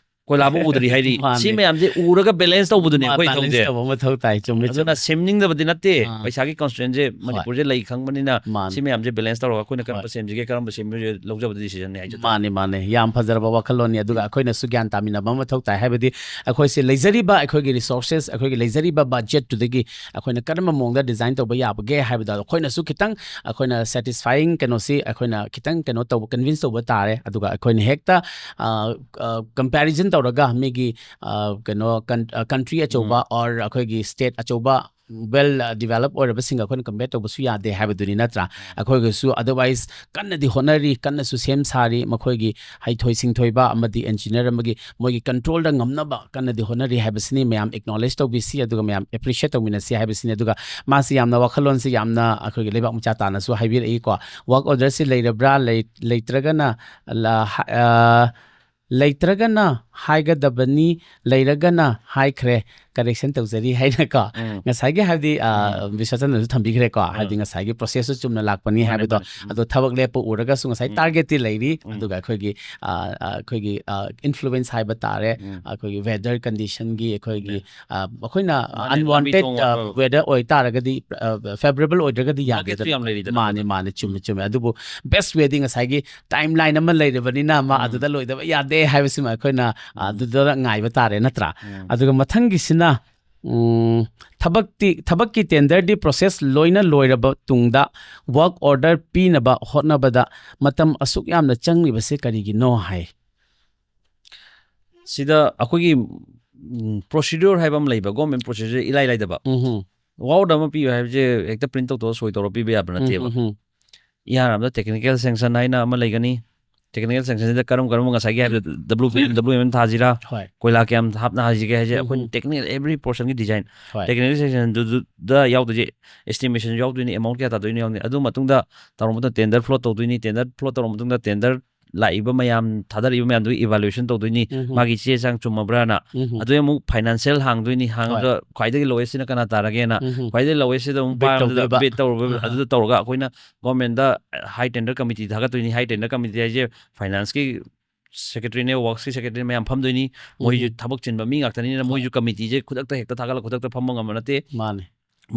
ꯀꯣꯏꯂꯥꯕꯨ ꯎꯗ꯭ꯔꯤ ꯍꯥꯏꯔꯤ꯫ ꯃꯥꯅꯦ꯫ ꯁꯤ ꯃꯌꯥꯝꯁꯦ ꯎꯔꯒ ꯕꯦꯂꯦꯟꯁ ꯇꯧꯕꯗꯨꯅꯦ ꯑꯩꯈꯣꯏ ꯕꯦꯂꯦꯟꯁ ꯊꯧꯁꯦ꯫ ꯇꯧꯕ ꯃꯊꯧ ꯇꯥꯏ꯫ ꯆꯨꯝꯃꯦ, ꯆꯨꯝꯃꯦ꯫ ꯑꯗꯨꯅ ꯁꯦꯝꯅꯤꯡꯗꯕꯗꯤ ꯅꯠꯇꯦ, ꯑꯥ꯫ ꯄꯩꯁꯥꯒꯤ ꯀꯟꯁꯇ꯭ꯔꯦꯟꯁꯦ ꯃꯅꯤꯄꯨꯔꯁꯦ ꯂꯩ ꯈꯪꯕꯅꯤꯅ ꯃꯥꯅꯦ꯫ ꯁꯤ ꯃꯌꯥꯝꯁꯦ ꯕꯦꯂꯦꯟꯁ ꯇꯧꯔꯒ ꯑꯩꯈꯣꯏꯅ ꯀꯔꯝꯕ ꯍꯣꯏ꯫ ꯁꯦꯝꯁꯤꯒꯦ, ꯀꯔꯝꯕ ꯁꯦꯝꯁꯤꯒꯦ ꯂꯧꯖꯕꯗ ꯗꯤꯁꯤꯖꯟꯅꯦ ꯍꯥꯏꯖꯕ꯫ ꯃꯥꯅꯦ, ꯃꯥꯅꯦ, ꯌꯥꯝ ꯐꯖꯔꯕ ꯋꯥꯈꯜꯂꯣꯟꯅꯤ꯫ ꯑꯗꯨꯒ ꯑꯩꯈꯣꯏꯅꯁꯨ ꯒ꯭ꯌꯥꯟ ꯇꯥꯃꯤꯟꯅꯕ ꯑꯃ ꯃꯊꯧ ꯇꯥꯏ꯫ ꯍꯥꯏꯕꯗꯤ ꯑꯩꯈꯣꯏꯁꯦ ꯂꯩꯖꯔꯤꯕ ꯑꯩꯈꯣꯏꯒꯤ ꯔꯤꯁꯣꯔꯁꯦꯁ, ꯑꯩꯈꯣꯏꯒꯤ ꯂꯩꯖꯔꯤꯕ ꯕꯖꯦꯠꯇꯨꯗꯒꯤ ꯑꯩꯈꯣꯏꯅ ꯀꯔꯝꯕ ꯃꯑꯣꯡꯗ ꯗꯤꯖꯥꯏꯟ ꯇꯧꯕ ꯌꯥꯕꯒꯦ ꯍꯥꯏꯕꯗꯣ ꯑꯩꯈꯣꯏꯅꯁꯨ ꯈꯤꯇꯪ, ꯑꯩꯈꯣꯏꯅ ꯁꯦꯇꯤꯁꯐꯥꯏꯌꯤꯡ ꯀꯩꯅꯣꯁꯤ ꯑꯩꯈꯣꯏꯅ ꯈꯤꯇꯪ ꯀꯩꯅꯣ ꯇꯧꯕ, ꯀꯟꯚꯤꯟꯁ ꯇꯧꯕ ꯇꯥꯔꯦ꯫ ꯑꯗꯨꯒ ꯑꯩꯈꯣꯏꯅ ꯍꯦꯛꯇ ꯀꯝꯄꯦꯔꯤꯖꯟ ꯇꯧꯔꯒ ꯃꯤꯒꯤ ꯑ, ꯀꯩꯅꯣ ꯀꯟ-, ꯑ, ꯀꯟꯇ꯭ꯔꯤ ꯑꯆꯧꯕ ꯑꯣꯔ ꯑꯩꯈꯣꯏꯒꯤ ꯁ꯭ꯇꯦꯠ ꯑꯆꯧꯕ ꯋꯦꯜ ꯗꯤꯕꯦꯂꯞ ꯑꯣꯏꯔꯕꯁꯤꯡꯒ ꯑꯩꯈꯣꯏꯅ ꯀꯝꯄꯦꯌꯔ ꯇꯧꯕꯁꯨ ꯌꯥꯗꯦ ꯍꯥꯏꯕꯗꯨꯅꯤ, ꯅꯠꯇ꯭ꯔꯥ? ꯑꯩꯈꯣꯏꯒꯤꯁꯨ ꯑꯗꯔꯋꯥꯏꯁ ꯀꯟꯅꯗꯤ ꯍꯣꯠꯅꯔꯤ, ꯀꯟꯅꯁꯨ ꯁꯦꯝ ꯁꯥꯔꯤ꯫ ꯃꯈꯣꯏꯒꯤ ꯍꯩꯊꯣꯏ ꯁꯤꯡꯊꯣꯏꯕ ꯑꯃꯗꯤ ꯏꯟꯖꯤꯅꯤꯌꯔ ꯑꯃꯒꯤ ꯃꯣꯏꯒꯤ ꯀꯟꯇ꯭ꯔꯣꯜꯗ ꯉꯝꯅꯕ ꯀꯟꯅꯗꯤ ꯍꯣꯠꯅꯔꯤ ꯍꯥꯏꯕꯁꯤꯅꯤ꯫ ꯃꯌꯥꯝ ꯑꯦꯛꯅꯣꯂꯦꯖ ꯇꯧꯕꯤꯁꯤ, ꯑꯗꯨꯒ ꯃꯌꯥꯝ ꯑꯦꯄ꯭ꯔꯤꯁꯤꯌꯦꯠ ꯇꯧꯃꯤꯟꯅꯁꯤ ꯍꯥꯏꯕꯁꯤꯅꯤ꯫ ꯑꯗꯨꯒ ꯃꯥꯁꯤ ꯌꯥꯝꯅ ꯋꯥꯈꯜꯂꯣꯟꯁꯤ ꯌꯥꯝꯅ ꯑꯩꯈꯣꯏꯒꯤ ꯂꯩꯕꯥꯛ ꯃꯆꯥ ꯇꯥꯅꯁꯨ ꯍꯥꯏꯕꯤꯔꯛꯏꯀꯣ꯫ ꯋꯥꯔꯛ ꯑꯣꯔꯗꯔꯁꯤ ꯂꯩꯔꯕ꯭ꯔꯥ, ꯂꯩ-, ꯂꯩꯇ꯭ꯔꯒꯅ ꯂ-, ꯍ-, ꯑ, ꯂꯩꯇ꯭ꯔꯒꯅ ꯍꯥꯏꯒꯗꯕꯅꯤ, ꯂꯩꯔꯒꯅ ꯍꯥꯏꯈ꯭ꯔꯦ, ꯀꯔꯦꯛꯁꯟ ꯇꯧꯖꯔꯤ ꯍꯥꯏꯅꯀꯣ꯫ ꯎꯝ꯫ ꯉꯁꯥꯏꯒꯤ ꯍꯥꯏꯕꯗꯤ, ꯑ, ꯎꯝ꯫ ꯕꯤꯁ꯭ꯋꯥꯆꯟꯗ꯭ꯔꯁꯨ ꯊꯝꯕꯤꯈ꯭ꯔꯦꯀꯣ, ꯎꯝ꯫ ꯍꯥꯏꯕꯗꯤ ꯉꯁꯥꯏꯒꯤ ꯄ꯭ꯔꯣꯁꯦꯁꯁꯨ ꯆꯨꯝꯅ ꯂꯥꯛꯄꯅꯤ ꯃꯥꯅꯦ, ꯍꯥꯏꯕꯗꯣ꯫ ꯃꯥꯅꯦ꯫ ꯎꯝ꯫ ꯑꯗꯣ ꯊꯕꯛ ꯂꯦꯞꯄ ꯎꯔꯒꯁꯨ ꯉꯁꯥꯏ ꯎꯝ꯫ ꯇꯥꯔꯒꯦꯠꯇꯤ ꯂꯩꯔꯤ, ꯎꯝ꯫ ꯑꯗꯨꯒ ꯑꯩꯈꯣꯏꯒꯤ, ꯑ, ꯑ, ꯑꯩꯈꯣꯏꯒꯤ, ꯑ, ꯏꯟꯐ꯭ꯂꯨꯋꯦꯟꯁ ꯍꯥꯏꯕ ꯇꯥꯔꯦ, ꯎꯝ꯫ ꯑꯩꯈꯣꯏꯒꯤ ꯋꯦꯗꯔ ꯀꯟꯗꯤꯁꯟꯒꯤ, ꯑꯩꯈꯣꯏꯒꯤ, ꯎꯝ꯫ ꯑ, ꯑꯩꯈꯣꯏꯅ ꯃꯥꯅꯦ, ꯂꯝꯕꯤ ꯑꯟꯋꯥꯟꯇꯦꯠ ꯊꯣꯡ ꯑꯐꯕ꯫ ꯋꯦꯗꯔ ꯑꯣꯏꯇꯥꯔꯒꯗꯤ, ꯐꯦꯕꯔꯦꯕꯜ ꯑꯣꯏꯗ꯭ꯔꯒꯗꯤ ꯕ꯭ꯂꯣꯀꯦꯠꯁꯨ ꯌꯥꯗꯦꯗꯅ꯫ ꯌꯥꯝ ꯂꯩꯔꯤꯗꯅ ꯃꯥꯅꯦ, ꯑꯗꯨꯅ꯫ ꯃꯥꯅꯦ, ꯆꯨꯝꯃꯦ, ꯆꯨꯝꯃꯦ꯫ ꯑꯗꯨꯕꯨ ꯕꯦꯁ ꯋꯦꯗꯤ ꯉꯁꯥꯏꯒꯤ ꯇꯥꯏꯝ ꯂꯥꯏꯟ ꯑꯃ ꯂꯩꯔꯕꯅꯤꯅ ꯃꯥ ꯎꯝ꯫ ꯑꯗꯨꯗ ꯂꯣꯏꯗꯕ ꯌꯥꯗꯦ ꯍꯥꯏꯕꯁꯤꯃ ꯑꯩꯈꯣꯏꯅ, ꯑ, ꯎꯝ꯫ ꯑꯗꯨꯗ ꯉꯥꯏꯕ ꯇꯥꯔꯦ, ꯅꯠꯇ꯭ꯔꯥ? ꯎꯝ꯫ ꯑꯗꯨꯒ ꯃꯊꯪꯒꯤꯁꯤꯅ, ꯎꯝ, ꯊꯕꯛꯇꯤ, ꯊꯕꯛꯀꯤ ꯇꯦꯟꯗꯔꯗꯤ ꯄ꯭ꯔꯣꯁꯦꯁ ꯂꯣꯏꯅ ꯂꯣꯏꯔꯕ ꯇꯨꯡꯗ ꯋꯥꯔꯛ ꯑꯣꯔꯗꯔ ꯄꯤꯅꯕ ꯍꯣꯠꯅꯕꯗ ꯃꯇꯝ ꯑꯁꯨꯛ ꯌꯥꯝꯅ ꯆꯪꯂꯤꯕꯁꯦ ꯀꯔꯤꯒꯤꯅꯣ ꯍꯥꯏ? ꯁꯤꯗ ꯑꯩꯈꯣꯏꯒꯤ, ꯎꯝ, ꯄ꯭ꯔꯣꯁꯤꯗ꯭ꯌꯨꯔ ꯍꯥꯏꯕ ꯑꯃ ꯂꯩꯕ, ꯒꯣꯔꯃꯦꯟ ꯄ꯭ꯔꯣꯁꯤꯗ꯭ꯌꯨꯔ ꯏꯂꯥꯏ ꯂꯥꯏꯗꯕ꯫ ꯎꯝꯍꯨꯝ꯫ ꯋꯥꯔꯛ ꯑꯣꯔꯗꯔ ꯑꯃ ꯄꯤꯌꯨ ꯍꯥꯏꯕꯁꯦ ꯍꯦꯛꯇ ꯄ꯭ꯔꯤꯟꯠ ꯇꯧꯊꯣꯛꯑ ꯁꯣꯏ ꯇꯧꯔ ꯄꯤꯕ ꯌꯥꯕ ꯅꯠꯇꯦꯕ꯫ ꯎꯝꯍꯨꯝ꯫ ꯍꯣꯏ꯫ ꯀꯣꯏꯂꯥ ꯀꯌꯥꯝ ꯍꯥꯞꯅ ꯍꯥꯏꯁꯤꯒꯦ ꯍꯥꯏꯁꯦ ꯑꯩꯈꯣꯏꯅ ꯎꯝ꯫ ꯇꯦꯛꯅꯤꯀꯦꯜ ꯑꯦꯕ꯭ꯔꯤ ꯄꯣꯔꯁꯟꯒꯤ ꯗꯤꯖꯥꯏꯟ, ꯍꯣꯏ꯫ ꯇꯦꯛꯅꯤꯀꯦꯜ ꯁꯦꯡꯁꯟꯗꯨꯗ ꯌꯥꯎꯗꯣꯏꯁꯦ ꯑꯦꯁꯇꯤꯃꯦꯁꯟ ꯌꯥꯎꯗꯣꯏꯅꯤ, ꯑꯦꯃꯥꯎꯟ ꯀꯌꯥ ꯇꯥꯗꯣꯏꯅꯣ ꯌꯥꯎꯗꯣꯏꯅꯤ꯫ ꯑꯗꯨ ꯃꯇꯨꯡꯗ ꯇꯧꯔꯕ ꯃꯇꯨꯡꯗ ꯇꯦꯟꯗꯔ ꯐ꯭ꯂꯣꯠ ꯇꯧꯗꯣꯏꯅꯤ, ꯇꯦꯟꯗꯔ ꯐ꯭ꯂꯣꯠ ꯇꯧꯔꯕ ꯃꯇꯨꯡꯗ ꯇꯦꯟꯗꯔ ꯂꯥꯛꯏꯕ ꯃꯌꯥꯝ, ꯊꯥꯗꯔꯛꯏꯕ ꯃꯌꯥꯝꯗꯨꯒꯤ ꯏꯚꯥꯂꯨꯌꯦꯁꯟ ꯇꯧꯗꯣꯏꯅꯤ, ꯎꯝꯍꯨꯝ꯫ ꯃꯥꯒꯤ ꯆꯦ ꯆꯥꯡ ꯆꯨꯝꯃꯕ꯭ꯔꯥꯅ꯫ ꯎꯝꯍꯨꯝ꯫ ꯑꯗꯨꯗꯩ ꯑꯃꯨꯛ ꯐꯥꯏꯅꯥꯟꯁꯤꯌꯦꯜ ꯍꯥꯡꯗꯣꯏꯅꯤ, ꯍꯥꯡꯉꯒ ꯈ꯭ꯋꯥꯏꯗꯒꯤ ꯂꯣꯋꯦꯁꯁꯤꯅ ꯀꯅꯥ ꯇꯥꯔꯒꯦꯅ, ꯎꯝꯍꯨꯝ꯫ ꯈ꯭ꯋꯥꯏꯗꯒꯤ ꯂꯣꯋꯦꯁꯁꯤꯗ ꯑꯃꯨꯛ ꯕꯤꯠ ꯇꯧꯗꯣꯏꯕ꯫ ꯕꯤꯠ ꯇꯧꯔꯨꯕ, ꯑꯍꯥ꯫ ꯑꯗꯨꯗ ꯇꯧꯔꯒ ꯑꯩꯈꯣꯏꯅ ꯒꯣꯔꯃꯦꯟꯗ ꯍꯥꯏ ꯇꯦꯟꯗꯔ ꯀꯃꯤꯇꯤ ꯊꯥꯒꯠꯇꯣꯏꯅꯤ꯫ ꯍꯥꯏ ꯇꯦꯟꯗꯔ ꯀꯃꯤꯇꯤ ꯍꯥꯏꯁꯦ ꯐꯥꯏꯅꯥꯟꯁꯀꯤ ꯁꯦꯀ꯭ꯔꯦꯇꯔꯤꯅꯦ, ꯋꯥꯔꯛꯁꯀꯤ ꯁꯦꯀ꯭ꯔꯦꯇꯔꯤ ꯃꯌꯥꯝ ꯐꯝꯗꯣꯏꯅꯤ꯫ ꯃꯣꯏꯁꯨ ꯎꯝ꯫ ꯊꯕꯛ ꯆꯤꯟꯕ ꯃꯤ ꯉꯥꯛꯇꯅꯤꯅ ꯃꯣꯏꯁꯨ ꯀꯃꯤꯇꯤꯁꯦ ꯈꯨꯗꯛꯇ ꯍꯦꯛꯇ ꯊꯥꯒꯠꯂ ꯈꯨꯗꯛꯇ ꯐꯝꯕ ꯉꯝꯕ ꯅꯠꯇꯦ꯫ ꯃꯥꯅꯦ꯫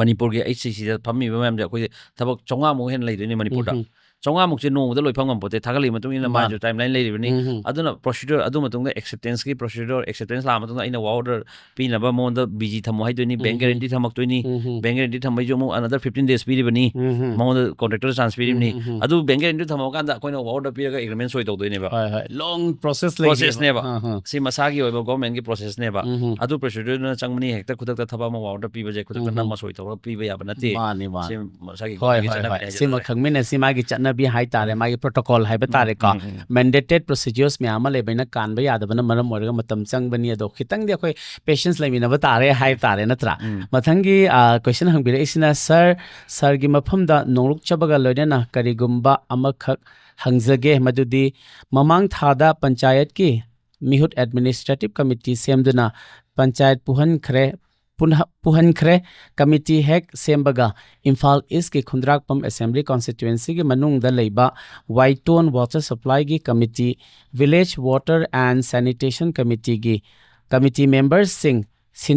ꯃꯅꯤꯄꯨꯔꯒꯤ ꯑꯩꯆ ꯁꯤ ꯁꯤꯗ ꯐꯝꯃꯤꯕ ꯃꯌꯥꯝꯁꯦ ꯑꯩꯈꯣꯏꯁꯦ ꯊꯕꯛ ꯆꯥꯝꯃꯉꯥꯃꯨꯛ ꯍꯦꯟꯅ ꯂꯩꯗꯣꯏꯅꯤ ꯃꯅꯤꯄꯨꯔꯗ꯫ ꯎꯝ꯫ ꯆꯥꯝꯃꯉꯥꯃꯨꯛꯁꯦ ꯅꯣꯡꯃꯗ ꯂꯣꯏ ꯐꯪꯉꯝꯄꯣꯠꯇꯦ, ꯊꯥꯒꯠꯂꯤꯕ ꯃꯇꯨꯡ ꯏꯟꯅ ꯃꯥꯅꯦ꯫ ꯃꯥꯏꯁꯨ ꯇꯥꯏꯝ ꯂꯥꯏꯟ ꯂꯩꯔꯤꯕꯅꯤ꯫ ꯎꯝ꯫ ꯑꯗꯨꯅ ꯄ꯭ꯔꯣꯁꯤꯗꯔ ꯑꯗꯨ ꯃꯇꯨꯡꯗ ꯑꯦꯛꯁꯦꯞꯇꯦꯟꯁꯀꯤ ꯄ꯭ꯔꯣꯁꯤꯗꯔ, ꯑꯦꯛꯁꯦꯞꯇꯦꯟꯁ ꯂꯥꯛꯑ ꯃꯇꯨꯡꯗ ꯑꯩꯅ ꯋꯥꯔꯛ ꯑꯣꯔꯗꯔ ꯄꯤꯅꯕ ꯃꯉꯣꯟꯗ ꯕꯤꯖꯤ ꯊꯝꯃꯣ ꯍꯥꯏꯗꯣꯏꯅꯤ, ꯕꯦꯡ ꯎꯝ꯫ ꯒꯦꯔꯦꯟꯇꯤ ꯊꯝꯃꯛꯇꯣꯏꯅꯤ꯫ ꯎꯝ꯫ ꯕꯦꯡ ꯒꯦꯔꯦꯟꯇꯤ ꯊꯝꯕꯩꯁꯨ ꯑꯃꯨꯛ ꯑꯅꯗꯔ ꯐꯤꯐꯇꯤꯟ ꯗꯦꯖ ꯄꯤꯔꯤꯕꯅꯤ꯫ ꯎꯝ꯫ ꯃꯉꯣꯟꯗ ꯀꯣꯟꯇ꯭ꯔꯦꯛꯇꯔ ꯆꯥꯟꯁ ꯄꯤꯔꯤꯕꯅꯤ꯫ ꯎꯝ꯫ ꯑꯗꯨ ꯕꯦꯡ ꯒꯦꯔꯦꯟꯇꯤ ꯊꯝꯃꯀꯥꯟꯗ ꯑꯩꯈꯣꯏꯅ ꯋꯥꯔꯛ ꯑꯣꯔꯗꯔ ꯄꯤꯔꯒ ꯑꯦꯒ꯭ꯔꯤꯃꯦꯟ ꯁꯣꯏ ꯇꯧꯗꯣꯏꯅꯦꯕ꯫ ꯍꯣꯏ, ꯍꯣꯏ꯫ ꯂꯣꯡ ꯄ꯭ꯔꯣꯁꯦꯁ ꯂꯩꯔꯤꯕ꯫ ꯄ꯭ꯔꯣꯁꯦꯁꯅꯦꯕ꯫ ꯑꯥ, ꯑꯥ꯫ ꯁꯤ ꯃꯁꯥꯒꯤ ꯑꯣꯏꯕ ꯒꯣꯔꯃꯦꯟꯒꯤ ꯄ꯭ꯔꯣꯁꯦꯁꯅꯦꯕ꯫ ꯎꯝ꯫ ꯑꯗꯨ ꯄ꯭ꯔꯣꯁꯤꯗꯔꯗꯨꯅ ꯆꯪꯕꯅꯤ, ꯍꯦꯛꯇ ꯈꯨꯗꯛꯇ ꯊꯕꯛ ꯑꯃ ꯋꯥꯔꯛ ꯑꯣꯔꯗꯔ ꯄꯤꯕꯁꯦ ꯈꯨꯗꯛꯇ ꯎꯝ꯫ ꯅꯝꯃ ꯁꯣꯏ ꯇꯧꯔꯒ ꯄꯤꯕ ꯌꯥꯕ ꯅꯠꯇꯦ꯫ ꯃꯥꯅꯤ, ꯃꯥꯅꯤ꯫ ꯁꯤ ꯃꯁꯥꯒꯤ ꯍꯣꯏ, ꯒꯣꯔꯃꯦꯟꯒꯤ ꯍꯣꯏ, ꯍꯣꯏ꯫ ꯆꯠꯅꯕꯤ ꯁꯤꯃ ꯍꯥꯏꯇꯥꯔꯦ꯫ ꯈꯪꯃꯤꯟꯅꯁꯤ, ꯃꯥꯒꯤ ꯆꯠꯅꯕꯤ ꯍꯥꯏꯇꯥꯔꯦ, ꯎꯝ꯫ ꯃꯥꯒꯤ ꯄ꯭ꯔꯣꯇꯣꯀꯣꯜ ꯍꯥꯏꯕ ꯎꯝ, ꯇꯥꯔꯦꯀꯣ꯫ ꯎꯝ, ꯎꯝ꯫ ꯃꯦꯟꯗꯦꯇꯦꯠ ꯄ꯭ꯔꯣꯁꯤꯗ꯭ꯌꯨꯔꯁ ꯃꯌꯥꯝ ꯑꯃ ꯂꯩꯕꯅꯤꯅ ꯀꯥꯟꯕ ꯌꯥꯗꯕꯅ ꯃꯔꯝ ꯑꯣꯏꯔꯒ ꯃꯇꯝ ꯆꯪꯕꯅꯤ꯫ ꯑꯗꯣ ꯈꯤꯇꯪꯗꯤ ꯑꯩꯈꯣꯏ ꯄꯦꯁꯦꯟꯁ ꯂꯩꯃꯤꯟꯅꯕ ꯇꯥꯔꯦ ꯍꯥꯏꯇꯥꯔꯦ, ꯅꯠꯇ꯭ꯔꯥ? ꯎꯝ꯫ ꯃꯊꯪꯒꯤ, ꯑ, ꯀꯣꯏꯁꯟ ꯍꯪꯕꯤꯔꯛꯏꯁꯤꯅ, "ꯁꯥꯔ, ꯁꯥꯔꯒꯤ ꯃꯐꯝꯗ ꯅꯣꯡꯂꯨꯛꯆꯕꯒ ꯂꯣꯏꯅꯅ ꯀꯔꯤꯒꯨꯝꯕ ꯑꯃꯈꯛ ꯍꯪꯖꯒꯦ, ꯃꯗꯨꯗꯤ ꯃꯃꯥꯡ ꯊꯥꯗ ꯄꯟꯆꯥꯌꯠꯀꯤ ꯃꯤꯍꯨꯠ ꯑꯦꯗꯃꯤꯅꯤꯁꯇ꯭ꯔꯦꯇꯤꯚ ꯀꯃꯤꯇꯤ ꯁꯦꯝꯗꯨꯅ ꯄꯟꯆꯥꯌꯠ ꯄꯨꯍꯟꯈ꯭ꯔꯦ, ꯄꯨꯟꯍ-, ꯄꯨꯍꯟꯈ꯭ꯔꯦ꯫ ꯀꯃꯤꯇꯤ ꯍꯦꯛ ꯁꯦꯝꯕꯒ ꯏꯝꯐꯥꯜ ꯏꯁꯀꯤ ꯈꯨꯟꯗ꯭ꯔꯥꯛꯄꯝ ꯑꯦꯁꯦꯝꯕ꯭ꯂꯤ ꯀꯣꯟꯁꯇꯤꯇ꯭ꯋꯦꯟꯁꯤꯒꯤ ꯃꯅꯨꯡꯗ ꯂꯩꯕ ꯋꯥꯏꯇꯣꯟ ꯋꯥꯇꯔ ꯁꯄ꯭ꯂꯥꯏꯒꯤ committee, village water and sanitation ꯀꯃꯤꯇꯤꯒꯤ ꯀꯃꯤꯇꯤ ꯃꯦꯝꯕꯔꯁꯤꯡ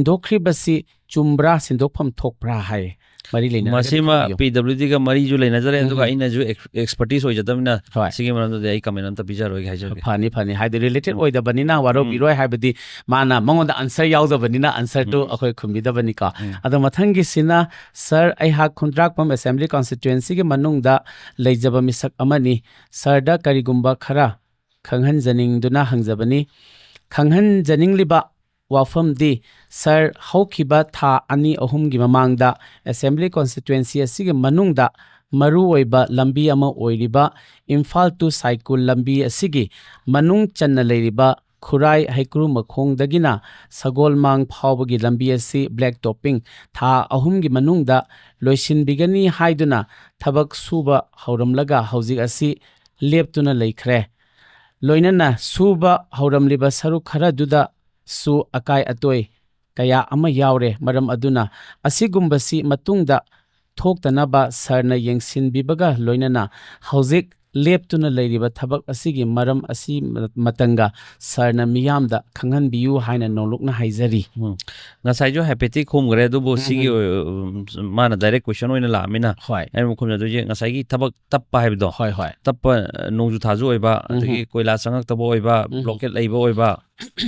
ꯁꯤꯟꯗꯣꯛꯈ꯭ꯔꯤꯕꯁꯤ ꯆꯨꯝꯕ꯭ꯔꯥ, ꯁꯤꯟꯗꯣꯛꯐꯝ ꯊꯣꯛꯄ꯭ꯔꯥ?" ꯍꯥꯏ꯫ ꯃꯔꯤ ꯂꯩꯅꯔꯒꯗꯤ ꯃꯁꯤꯃ ꯊꯝꯕꯤꯌꯨ꯫ ꯄꯤ ꯗꯕ꯭ꯂꯤꯎ ꯗꯤꯒ ꯃꯔꯤꯁꯨ ꯂꯩꯅꯖꯔꯦ, ꯑꯗꯨꯒ ꯎꯝ꯫ ꯑꯩꯅꯁꯨ ꯑꯦꯛꯁ-, ꯑꯦꯛꯁꯄꯔꯇꯤꯁ ꯑꯣꯏꯖꯗꯕꯅꯤꯅ ꯍꯣꯏ꯫ ꯁꯤꯒꯤ ꯃꯔꯝꯗꯗꯤ ꯑꯩ ꯀꯃꯦꯟ ꯑꯝꯇ ꯄꯤꯖꯔꯣꯏꯒꯦ ꯍꯥꯏꯖꯔꯒꯦ꯫ ꯐꯅꯤ, ꯐꯅꯤ꯫ ꯍꯥꯏꯗꯤ ꯔꯤꯂꯦꯇꯦꯠ ꯎꯝ꯫ ꯑꯣꯏꯗꯕꯅꯤꯅ ꯎꯝ꯫ ꯋꯥꯔꯧꯕꯤꯔꯣꯏ, ꯍꯥꯏꯕꯗꯤ ꯃꯥꯅ ꯃꯉꯣꯟꯗ ꯑꯟꯁꯔ ꯌꯥꯎꯗꯕꯅꯤꯅ ꯑꯟꯁꯔꯗꯨ ꯎꯝ꯫ ꯑꯩꯈꯣꯏ ꯈꯨꯝꯕꯤꯗꯕꯅꯤꯀꯣ꯫ ꯎꯝ꯫ ꯑꯗꯣ ꯃꯊꯪꯒꯤꯁꯤꯅ, "ꯁꯥꯔ, ꯑꯩꯍꯥꯛ ꯈꯨꯟꯗ꯭ꯔꯥꯛꯄꯝ ꯑꯦꯁꯦꯝꯕ꯭ꯂꯤ ꯀꯣꯟꯁꯇꯤꯇ꯭ꯋꯦꯟꯁꯤꯒꯤ ꯃꯅꯨꯡꯗ ꯂꯩꯖꯕ ꯃꯤꯁꯛ ꯑꯃꯅꯤ꯫ ꯁꯥꯔꯗ ꯀꯔꯤꯒꯨꯝꯕ ꯈꯔ ꯈꯪꯍꯟꯖꯅꯤꯡꯗꯨꯅ ꯍꯪꯖꯕꯅꯤ꯫ ꯈꯪꯍꯟꯖꯅꯤꯡꯂꯤꯕ ꯋꯥꯐꯝꯗꯤ, ꯁꯥꯔ, ꯍꯧꯈꯤꯕ ꯊꯥ ꯑꯅꯤ ꯑꯍꯨꯝꯒꯤ ꯃꯃꯥꯡꯗ ꯑꯦꯁꯦꯝꯕ꯭ꯂꯤ ꯀꯣꯟꯁꯇꯤꯇ꯭ꯋꯦꯟꯁꯤ ꯑꯁꯤꯒꯤ ꯃꯅꯨꯡꯗ ꯃꯔꯨꯑꯣꯏꯕ ꯂꯝꯕꯤ ꯑꯃ ꯑꯣꯏꯔꯤꯕ ꯏꯝꯐꯥꯜ ꯇꯨ ꯁꯥꯏꯀꯨꯜ ꯂꯝꯕꯤ ꯑꯁꯤꯒꯤ ꯃꯅꯨꯡ ꯆꯟꯅ ꯂꯩꯔꯤꯕ ꯈꯨꯔꯥꯏ ꯍꯩꯀ꯭ꯔꯨ ꯃꯈꯣꯡꯗꯒꯤꯅ ꯁꯒꯣꯜꯃꯥꯡ ꯐꯥꯎꯕꯒꯤ ꯂꯝꯕꯤ ꯑꯁꯤ ꯕ꯭ꯂꯦꯛ ꯇꯣꯞꯄꯤꯡ ꯊꯥ ꯑꯍꯨꯝꯒꯤ ꯃꯅꯨꯡꯗ ꯂꯣꯏꯁꯤꯟꯕꯤꯒꯅꯤ ꯍꯥꯏꯗꯨꯅ ꯊꯕꯛ ꯁꯨꯕ ꯍꯧꯔꯝꯂꯒ ꯍꯧꯖꯤꯛ ꯑꯁꯤ ꯂꯦꯞꯇꯨꯅ ꯂꯩꯈ꯭ꯔꯦ꯫ ꯂꯣꯏꯅꯅ ꯁꯨꯕ ꯍꯧꯔꯝꯂꯤꯕ ꯁꯔꯨꯛ ꯈꯔꯗꯨꯗꯁꯨ ꯑꯀꯥꯏ ꯑꯇꯣꯏ ꯀꯌꯥ ꯑꯃ ꯌꯥꯎꯔꯦ꯫ ꯃꯔꯝ ꯑꯗꯨꯅ ꯑꯁꯤꯒꯨꯝꯕꯁꯤ ꯃꯇꯨꯡꯗ ꯊꯣꯛꯇꯅꯕ ꯁꯥꯔꯅ ꯌꯦꯡꯁꯤꯟꯕꯤꯕꯒ ꯂꯣꯏꯅꯅ ꯍꯧꯖꯤꯛ ꯂꯦꯞꯇꯨꯅ ꯂꯩꯔꯤꯕ ꯊꯕꯛ ꯑꯁꯤꯒꯤ ꯃꯔꯝ ꯑꯁꯤ ꯃꯇꯪꯒ ꯁꯥꯔꯅ ꯃꯤꯌꯥꯝꯗ ꯈꯪꯍꯟꯕꯤꯌꯨ ꯍꯥꯏꯅ ꯅꯣꯡꯂꯨꯛꯅ ꯍꯥꯏꯖꯔꯤ꯫ ꯎꯝ꯫ ꯉꯁꯥꯏꯁꯨ ꯍꯥꯏꯐꯦꯠꯇꯤ ꯈꯨꯝꯈ꯭ꯔꯦ, ꯑꯗꯨꯕꯨ ꯁꯤꯒꯤ ꯎꯝ꯫ ꯑꯣꯏ-, ꯃꯥꯅ direct question ꯑꯣꯏꯅ ꯂꯥꯛꯑꯃꯤꯅ ꯍꯣꯏ꯫ ꯑꯩꯅ ꯑꯃꯨꯛ ꯈꯨꯝꯖꯗꯣꯏꯁꯦ ꯉꯁꯥꯏꯒꯤ ꯊꯕꯛ ꯇꯞꯄ ꯍꯥꯏꯕꯗꯣ, ꯍꯣꯏ, ꯍꯣꯏ꯫ ꯇꯞꯄ, ꯅꯣꯡꯖꯨ ꯊꯥꯁꯨ ꯑꯣꯏꯕ, ꯑꯗꯒꯤ ꯎꯝ꯫ ꯀꯣꯏꯂꯥ ꯆꯪꯉꯛꯇꯕ ꯑꯣꯏꯕ, ꯎꯝ꯫ blockade ꯂꯩꯕ ꯑꯣꯏꯕ,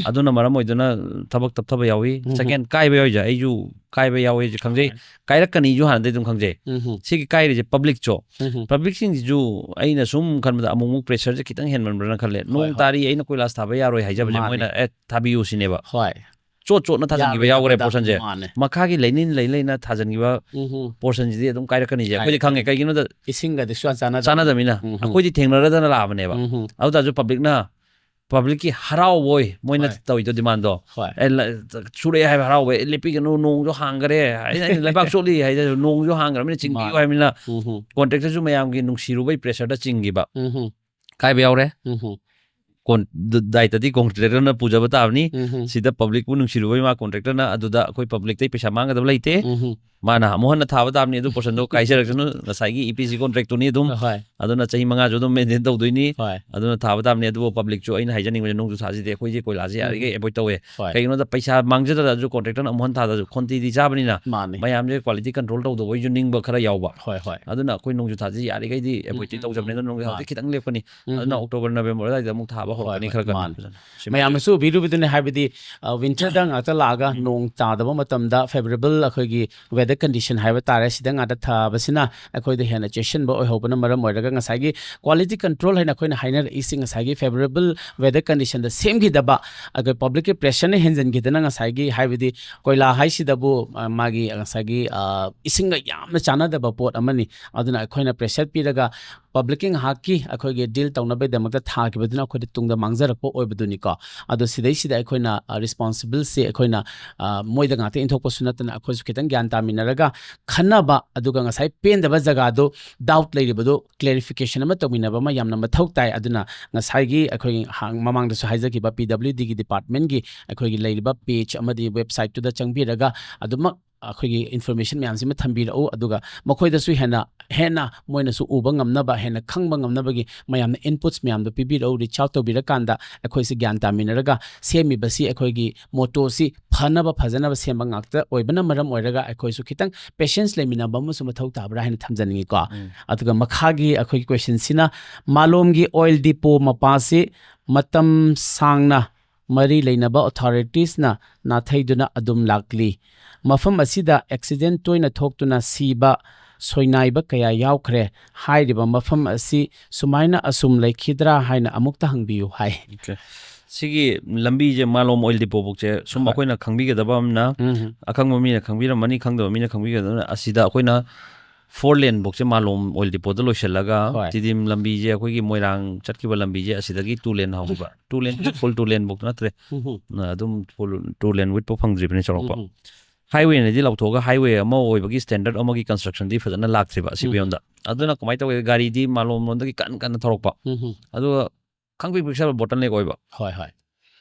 ꯑꯗꯨꯅ ꯃꯔꯝ ꯑꯣꯏꯗꯨꯅ ꯊꯕꯛ ꯇꯞꯊꯕ ꯌꯥꯎꯏ꯫ ꯎꯝ꯫ Second, ꯀꯥꯏꯕ ꯌꯥꯎꯏꯁꯦ ꯑꯩꯁꯨ ꯀꯥꯏꯕ ꯌꯥꯎꯏꯁꯦ ꯈꯪꯖꯩ꯫ ꯍꯣꯏ꯫ ꯀꯥꯏꯔꯛꯀꯅꯤꯁꯨ ꯍꯥꯟꯅꯗꯩ ꯑꯗꯨꯝ ꯈꯪꯖꯩ꯫ ꯎꯝ꯫ ꯁꯤꯒꯤ ꯀꯥꯏꯔꯤꯁꯦ publicꯁꯨ, ꯎꯝ꯫ publicꯁꯤꯡꯁꯤꯁꯨ ꯑꯩꯅ ꯁꯨꯝ ꯈꯟꯕꯗ ꯑꯃꯨꯛ ꯑꯃꯨꯛ pressureꯁꯦ ꯈꯤꯇꯪ ꯍꯦꯟꯃꯟꯕ꯭ꯔꯅ ꯈꯜꯂꯦ꯫ ꯅꯣꯡ ꯍꯣꯏ꯫ ꯇꯥꯔꯤ, ꯑꯩꯅ ꯀꯣꯏꯂꯥꯁ ꯊꯥꯕ ꯌꯥꯔꯣꯏ ꯍꯥꯏꯖꯕꯁꯦ ꯃꯥꯅꯦ꯫ ꯃꯣꯏꯅ "ꯑꯦ, ꯊꯥꯕꯤꯌꯨ" ꯁꯤꯅꯦꯕ꯫ ꯍꯣꯏ꯫ ꯆꯣꯠ ꯆꯣꯠꯅ ꯊꯥꯖꯤꯟꯈꯤꯕ ꯌꯥꯔꯣꯏ ꯌꯥꯎꯈ꯭ꯔꯦ ꯍꯥꯏꯕꯗ, portionꯁꯦ꯫ ꯃꯥꯅꯦ꯫ ꯃꯈꯥꯒꯤ ꯂꯩꯅꯤꯡ ꯂꯩ ꯂꯩꯅ ꯊꯥꯖꯤꯟꯈꯤꯕ ꯎꯝ꯫ portionꯁꯤꯗꯤ ꯑꯗꯨꯝ ꯀꯥꯏꯔꯛꯀꯅꯤꯁꯦ꯫ ꯍꯣꯏ꯫ ꯑꯩꯈꯣꯏꯗꯤ ꯈꯪꯉꯦ꯫ ꯀꯩꯒꯤꯅꯣꯗ ꯏꯁꯤꯡꯒꯗꯤ ꯁꯨꯡꯆꯥꯟ ꯆꯥꯟꯅꯗ-, ꯆꯥꯟꯅꯗꯕꯅꯤꯅ꯫ ꯎꯝ꯫ ꯑꯩꯈꯣꯏꯗꯤ ꯊꯦꯡꯅꯔꯗꯅ ꯂꯥꯛꯑꯕꯅꯦꯕ꯫ ꯎꯝ꯫ ꯑꯗꯨ ꯇꯥꯔꯁꯨ publicꯅ, publicꯀꯤ ꯍꯔꯥꯎꯕ ꯑꯣꯏ ꯃꯣꯏꯅ ꯍꯣꯏ꯫ ꯇꯧꯔꯤꯗꯣ demandꯗꯣ꯫ ꯍꯣꯏ꯫ ꯑꯦ, ꯂ-, ꯁꯨꯔꯛꯑꯦ ꯍꯥꯏꯕ ꯍꯔꯥꯎꯕ, "ꯑꯦ, ꯂꯦꯞꯄꯤꯒꯅꯨ, ꯅꯣꯡꯁꯨ ꯍꯥꯡꯈꯔꯦ", ꯑꯩꯅ, "ꯑꯩꯅ ꯂꯩꯕꯥꯛ ꯆꯣꯠꯂꯤ" ꯍꯥꯏꯗꯅ, "ꯅꯣꯡꯁꯨ ꯍꯥꯡꯈ꯭ꯔꯕꯅꯤꯅ ꯆꯤꯡꯕꯤꯌꯨ" ꯃꯥꯅꯦ꯫ ꯍꯥꯏꯕꯅꯤꯅ ꯎꯝ꯫ contractorꯁꯨ ꯃꯌꯥꯝꯒꯤ ꯅꯨꯡꯁꯤꯔꯨꯕꯩ pressureꯗ ꯆꯤꯡꯈꯤꯕ꯫ ꯎꯝ꯫ ꯀꯥꯏꯕ ꯌꯥꯎꯔꯦ꯫ ꯎꯝ꯫ ꯀꯣꯟ-, ꯗ-, ꯗꯥꯏꯇꯗꯤ contractorꯅ ꯄꯨꯖꯕ ꯇꯥꯕꯅꯤ꯫ ꯎꯝ꯫ ꯁꯤꯗ publicꯄꯨ ꯅꯨꯡꯁꯤꯔꯨꯕꯩ ꯃꯥ contractorꯅ ꯑꯗꯨꯗ ꯑꯩꯈꯣꯏ publicꯇꯩ ꯄꯩꯁꯥ ꯃꯥꯡꯒꯗꯕ ꯂꯩꯇꯦ꯫ ꯎꯝ꯫ ꯃꯥꯅ ꯑꯃꯨꯛ ꯍꯟꯅ ꯊꯥꯕ ꯇꯥꯕꯅꯤ, ꯑꯗꯨ portionꯗꯣ ꯀꯥꯏꯖꯔꯛꯁꯅꯨ, ꯉꯁꯥꯏꯒꯤ EPC contractꯇꯨꯅꯤ ꯑꯗꯨꯝ꯫ ꯍꯣꯏ꯫ ꯑꯗꯨꯅ ꯆꯍꯤ ꯃꯉꯥꯁꯨ ꯑꯗꯨꯝ maintain ꯇꯧꯗꯣꯏꯅꯤ꯫ ꯍꯣꯏ꯫ ꯑꯗꯨꯅ ꯊꯥꯕ ꯇꯥꯕꯅꯤ꯫ ꯑꯗꯨꯕꯨ publicꯁꯨ ꯑꯩꯅ ꯍꯥꯏꯖꯅꯤꯡꯕꯁꯦ, ꯅꯣꯡꯖꯨ ꯊꯥꯁꯤꯗꯤ ꯑꯩꯈꯣꯏꯁꯦ ꯀꯣꯏꯂꯥꯁꯦ ꯎꯝ꯫ ꯌꯥꯔꯤꯈꯩ avoid ꯇꯧꯋꯦ꯫ ꯍꯣꯏ꯫ ꯀꯩꯒꯤꯅꯣꯗ ꯄꯩꯁꯥ ꯃꯥꯡꯖꯗ꯭ꯔꯁꯨ contractorꯅ ꯑꯃꯨꯛ ꯍꯟꯅ ꯊꯥꯗ꯭ꯔꯁꯨ ꯈꯣꯟꯊꯤꯗꯤ ꯆꯥꯕꯅꯤꯅ ꯃꯥꯅꯦ꯫ ꯃꯌꯥꯝꯁꯦ quality control ꯇꯧꯗꯕꯩꯁꯨ ꯅꯤꯡꯕ ꯈꯔ ꯌꯥꯎꯕ꯫ ꯍꯣꯏ, ꯍꯣꯏ꯫ ꯑꯗꯨꯅ ꯑꯩꯈꯣꯏ ꯅꯣꯡꯖꯨ ꯊꯥꯁꯤ ꯌꯥꯔꯤꯈꯩꯗꯤ avoidꯇꯤ ꯎꯝ, ꯇꯧꯖꯕꯅꯤ꯫ ꯑꯗꯨ ꯅꯣꯡꯖꯨ ꯊꯥ ꯃꯥꯅꯦ꯫ ꯈꯤꯇꯪ ꯂꯦꯞꯀꯅꯤ꯫ ꯎꯝ, ꯑꯗꯨꯅ ꯎꯝ꯫ October November ꯑꯗꯨꯋꯥꯏꯗ ꯑꯃꯨꯛ ꯊꯥꯕ ꯍꯣꯏ, ꯍꯧꯔꯛꯀꯅꯤ ꯍꯣꯏ, ꯈꯔ ꯈꯔ꯫ ꯃꯥꯅꯦ꯫ ꯃꯌꯥꯝꯅꯁꯨ ꯎꯕꯤꯔꯨꯕꯗꯨꯅꯦ, ꯍꯥꯏꯕꯗꯤ, ꯑ, winterꯗ ꯉꯥꯛꯇ ꯂꯥꯛꯑꯒ ꯅꯣꯡ ꯇꯥꯗꯕ ꯃꯇꯝꯗ favorable ꯑꯩꯈꯣꯏꯒꯤ weather condition ꯍꯥꯏꯕ ꯇꯥꯔꯦ, ꯁꯤꯗ ꯉꯥꯛꯇ ꯊꯥꯕꯁꯤꯅ ꯑꯩꯈꯣꯏꯗ ꯍꯦꯟꯅ ꯆꯦꯛꯁꯤꯟꯕ ꯑꯣꯏꯍꯧꯕꯅ ꯃꯔꯝ ꯑꯣꯏꯔꯒ ꯉꯁꯥꯏꯒꯤ quality control ꯍꯥꯏꯅ ꯑꯩꯈꯣꯏꯅ ꯍꯥꯏꯅꯔꯛꯏꯁꯤ ꯉꯁꯥꯏꯒꯤ favorable weather conditionꯗ ꯁꯦꯝꯈꯤꯗꯕ ꯑꯩꯈꯣꯏ publicꯀꯤ pressureꯅ ꯍꯦꯟꯖꯟꯈꯤꯗꯅ ꯉꯁꯥꯏꯒꯤ, ꯍꯥꯏꯕꯗꯤ, ꯀꯣꯏꯂꯥ ꯍꯥꯏꯁꯤꯗꯕꯨ, ꯑ, ꯃꯥꯒꯤ ꯉꯁꯥꯏꯒꯤ, ꯑ, ꯏꯁꯤꯡꯒ ꯌꯥꯝꯅ ꯆꯥꯟꯅꯗꯕ ꯄꯣꯠ ꯑꯃꯅꯤ꯫ ꯑꯗꯨꯅ ꯑꯩꯈꯣꯏꯅ pressure ꯄꯤꯔꯒ publicꯀꯤ ꯉꯥꯏꯍꯥꯛꯀꯤ ꯑꯩꯈꯣꯏꯒꯤ deal ꯇꯧꯅꯕꯒꯤꯗꯃꯛꯇ ꯊꯥꯈꯤꯕꯗꯨꯅ ꯑꯩꯈꯣꯏꯗ ꯇꯨꯡꯗ ꯃꯥꯡꯖꯔꯛꯄ ꯑꯣꯏꯕꯗꯨꯅꯤꯀꯣ꯫ ꯑꯗꯣ ꯁꯤꯗꯩꯁꯤꯗ ꯑꯩꯈꯣꯏꯅ, ꯑ, responsible ꯁꯤ ꯑꯩꯈꯣꯏꯅ, ꯑ, ꯃꯣꯏꯗ ꯉꯥꯛꯇ ꯏꯟꯊꯣꯛꯄꯁꯨ ꯅꯠꯇꯅ ꯑꯩꯈꯣꯏꯁꯨ ꯈꯤꯇꯪ ꯒ꯭ꯌꯥꯟ ꯇꯥꯃꯤꯟꯅꯔꯒ ꯈꯟꯅꯕ, ꯑꯗꯨꯒ ꯉꯁꯥꯏ ꯄꯦꯟꯗꯕ ꯖꯒꯥꯗꯣ, doubt ꯂꯩꯔꯤꯕꯗꯣ clarification ꯑꯃ ꯇꯧꯃꯤꯟꯅꯕ ꯑꯃ ꯌꯥꯝꯅ ꯃꯊꯧ ꯇꯥꯏ꯫ ꯑꯗꯨꯅ ꯉꯁꯥꯏꯒꯤ ꯑꯩꯈꯣꯏ ꯍꯥꯡ-, ꯃꯃꯥꯡꯗꯁꯨ ꯍꯥꯏꯖꯈꯤꯕ PWDꯒꯤ departmentꯀꯤ ꯑꯩꯈꯣꯏꯒꯤ ꯂꯩꯔꯤꯕ page ꯑꯃꯗꯤ websiteꯇꯨꯗ ꯆꯪꯕꯤꯔꯒ ꯑꯗꯨꯃꯛ ꯑꯩꯈꯣꯏꯒꯤ ꯏꯟꯐꯣꯔꯃꯦꯁꯟ ꯃꯌꯥꯝꯁꯤꯃ ꯊꯝꯕꯤꯔꯛꯎ, ꯑꯗꯨꯒ ꯃꯈꯣꯏꯗꯁꯨ ꯍꯦꯟꯅ ꯍꯦꯟꯅ ꯃꯣꯏꯅꯁꯨ ꯎꯕ ꯉꯝꯅꯕ, ꯍꯦꯟꯅ ꯈꯪꯕ ꯉꯝꯅꯕꯒꯤ ꯃꯌꯥꯝꯅ ꯏꯟꯄꯨꯠꯁ ꯃꯌꯥꯝꯗꯣ ꯄꯤꯕꯤꯔꯛꯎ, ꯔꯤꯆ ꯑꯥꯎꯠ ꯇꯧꯕꯤꯔꯀꯥꯟꯗ ꯑꯩꯈꯣꯏꯁꯤ ꯒ꯭ꯌꯥꯟ ꯇꯥꯃꯤꯟꯅꯔꯒ ꯁꯦꯝꯃꯤꯕꯁꯤ ꯑꯩꯈꯣꯏꯒꯤ ꯃꯣꯇꯣꯁꯤ ꯐꯅꯕ ꯐꯖꯅꯕ ꯁꯦꯝꯕ ꯉꯥꯛꯇ ꯑꯣꯏꯕꯅ ꯃꯔꯝ ꯑꯣꯏꯔꯒ ꯑꯩꯈꯣꯏꯁꯨ ꯈꯤꯇꯪ ꯄꯦꯁꯦꯟꯁ ꯂꯩꯃꯤꯟꯅꯕ ꯑꯃꯁꯨ ꯃꯊꯧ ꯇꯥꯕ꯭ꯔꯥ ꯍꯥꯏꯅ ꯊꯝꯖꯅꯤꯡꯉꯤꯀꯣ꯫ ꯎꯝ. ꯑꯗꯨꯒ ꯃꯈꯥꯒꯤ ꯑꯩꯈꯣꯏꯒꯤ ꯀꯣꯏꯁꯟꯁꯤꯅ, ꯃꯥꯂꯣꯝꯒꯤ ꯑꯣꯏꯜ ꯗꯤꯄꯣ ꯃꯄꯥꯁꯤ ꯃꯇꯝ ꯁꯥꯡꯅ ꯃꯔꯤ ꯂꯩꯅꯕ ꯑꯣꯊꯣꯔꯤꯇꯤꯁꯅ ꯅꯥꯊꯩꯗꯨꯅ ꯑꯗꯨꯝ ꯂꯥꯛꯂꯤ꯫ ꯃꯐꯝ ꯑꯁꯤꯗ ꯑꯦꯛꯁꯤꯗꯦꯟ ꯇꯣꯏꯅ ꯊꯣꯛꯇꯨꯅ ꯁꯤꯕ, ꯁꯣꯏꯅꯥꯏꯕ ꯀꯌꯥ ꯌꯥꯎꯈ꯭ꯔꯦ꯫ ꯍꯥꯏꯔꯤꯕ ꯃꯐꯝ ꯑꯁꯤ ꯁꯨꯃꯥꯏꯅ ꯑꯁꯨꯝ ꯂꯩꯈꯤꯗ꯭ꯔꯥ ꯍꯥꯏꯅ ꯑꯃꯨꯛꯇ ꯍꯪꯕꯤꯌꯨ ꯍꯥꯏ꯫ Okay. ꯁꯤꯒꯤ ꯂꯝꯕꯤꯁꯦ ꯃꯥꯂꯣꯝ ꯑꯣꯏꯜ ꯗꯤꯄꯣ ꯐꯥꯎꯁꯦ ꯁꯨꯝ ꯍꯣꯏ. ꯑꯩꯈꯣꯏꯅ ꯈꯪꯕꯤꯒꯗꯕ ꯑꯃꯅ, ꯎꯝ. ꯑꯈꯪꯕ ꯃꯤꯅ ꯈꯪꯕꯤꯔꯝꯃꯅꯤ, ꯈꯪꯗꯕ ꯃꯤꯅ ꯈꯪꯕꯤꯒꯗꯕꯅ, ꯑꯁꯤꯗ ꯑꯩꯈꯣꯏꯅ ꯐꯣꯔ ꯂꯦꯟ ꯐꯥꯎꯁꯦ ꯃꯥꯂꯣꯝ ꯑꯣꯏꯜ ꯗꯤꯄꯣꯗ ꯂꯣꯏꯁꯤꯜꯂꯒ ꯍꯣꯏ. ꯇꯤꯗꯤꯝ ꯂꯝꯕꯤꯁꯦ, ꯑꯩꯈꯣꯏꯒꯤ ꯃꯣꯏꯔꯥꯡ ꯆꯠꯈꯤꯕ ꯂꯝꯕꯤꯁꯦ, ꯑꯁꯤꯗꯒꯤ ꯇꯨ ꯂꯦꯟ ꯍꯧꯈꯤꯕ, ꯇꯨ ꯂꯦꯟ, ꯐꯨꯜ ꯇꯨ ꯂꯦꯟ ꯐꯥꯎ ꯅꯠꯇ꯭ꯔꯦ, ꯎꯝ. ꯑꯗꯨꯝ ꯐꯨꯜ ꯇꯨ ꯂꯦꯟ ꯋꯤꯠ ꯐꯥꯎ ꯐꯪꯗ꯭ꯔꯤꯕꯅꯤ ꯆꯥꯎꯔꯥꯛꯄ꯫ ꯎꯝ. ꯍꯥꯏꯋꯦꯅꯗꯤ ꯂꯥꯎꯊꯣꯛꯑꯒ ꯍꯥꯏꯋꯦ ꯑꯃ ꯑꯣꯏꯕꯒꯤ ꯁ꯭ꯇꯦꯟꯗꯔꯗ ꯑꯃꯒꯤ ꯀꯟꯁꯇ꯭ꯔꯛꯁꯟꯗꯤ ꯐꯖꯅ ꯂꯥꯛꯇ꯭ꯔꯤꯕ ꯑꯁꯤ ꯎꯝ. ꯐꯤꯕꯝꯗ꯫ ꯑꯗꯨꯅ ꯀꯃꯥꯏꯅ ꯇꯧꯒꯦ, ꯒꯥꯔꯤꯗꯤ ꯃꯥꯂꯣꯝ ꯂꯣꯝꯗꯒꯤ ꯀꯟ ꯀꯟꯅ ꯊꯧꯔꯛꯄ, ꯎꯝ. ꯑꯗꯨꯒ ꯈꯪꯄꯤꯛ ꯄꯤꯛꯁꯜꯂꯕ ꯕꯣꯇꯜꯅꯦꯛ ꯑꯣꯏꯕ꯫ ꯍꯣꯏ, ꯍꯣꯏ.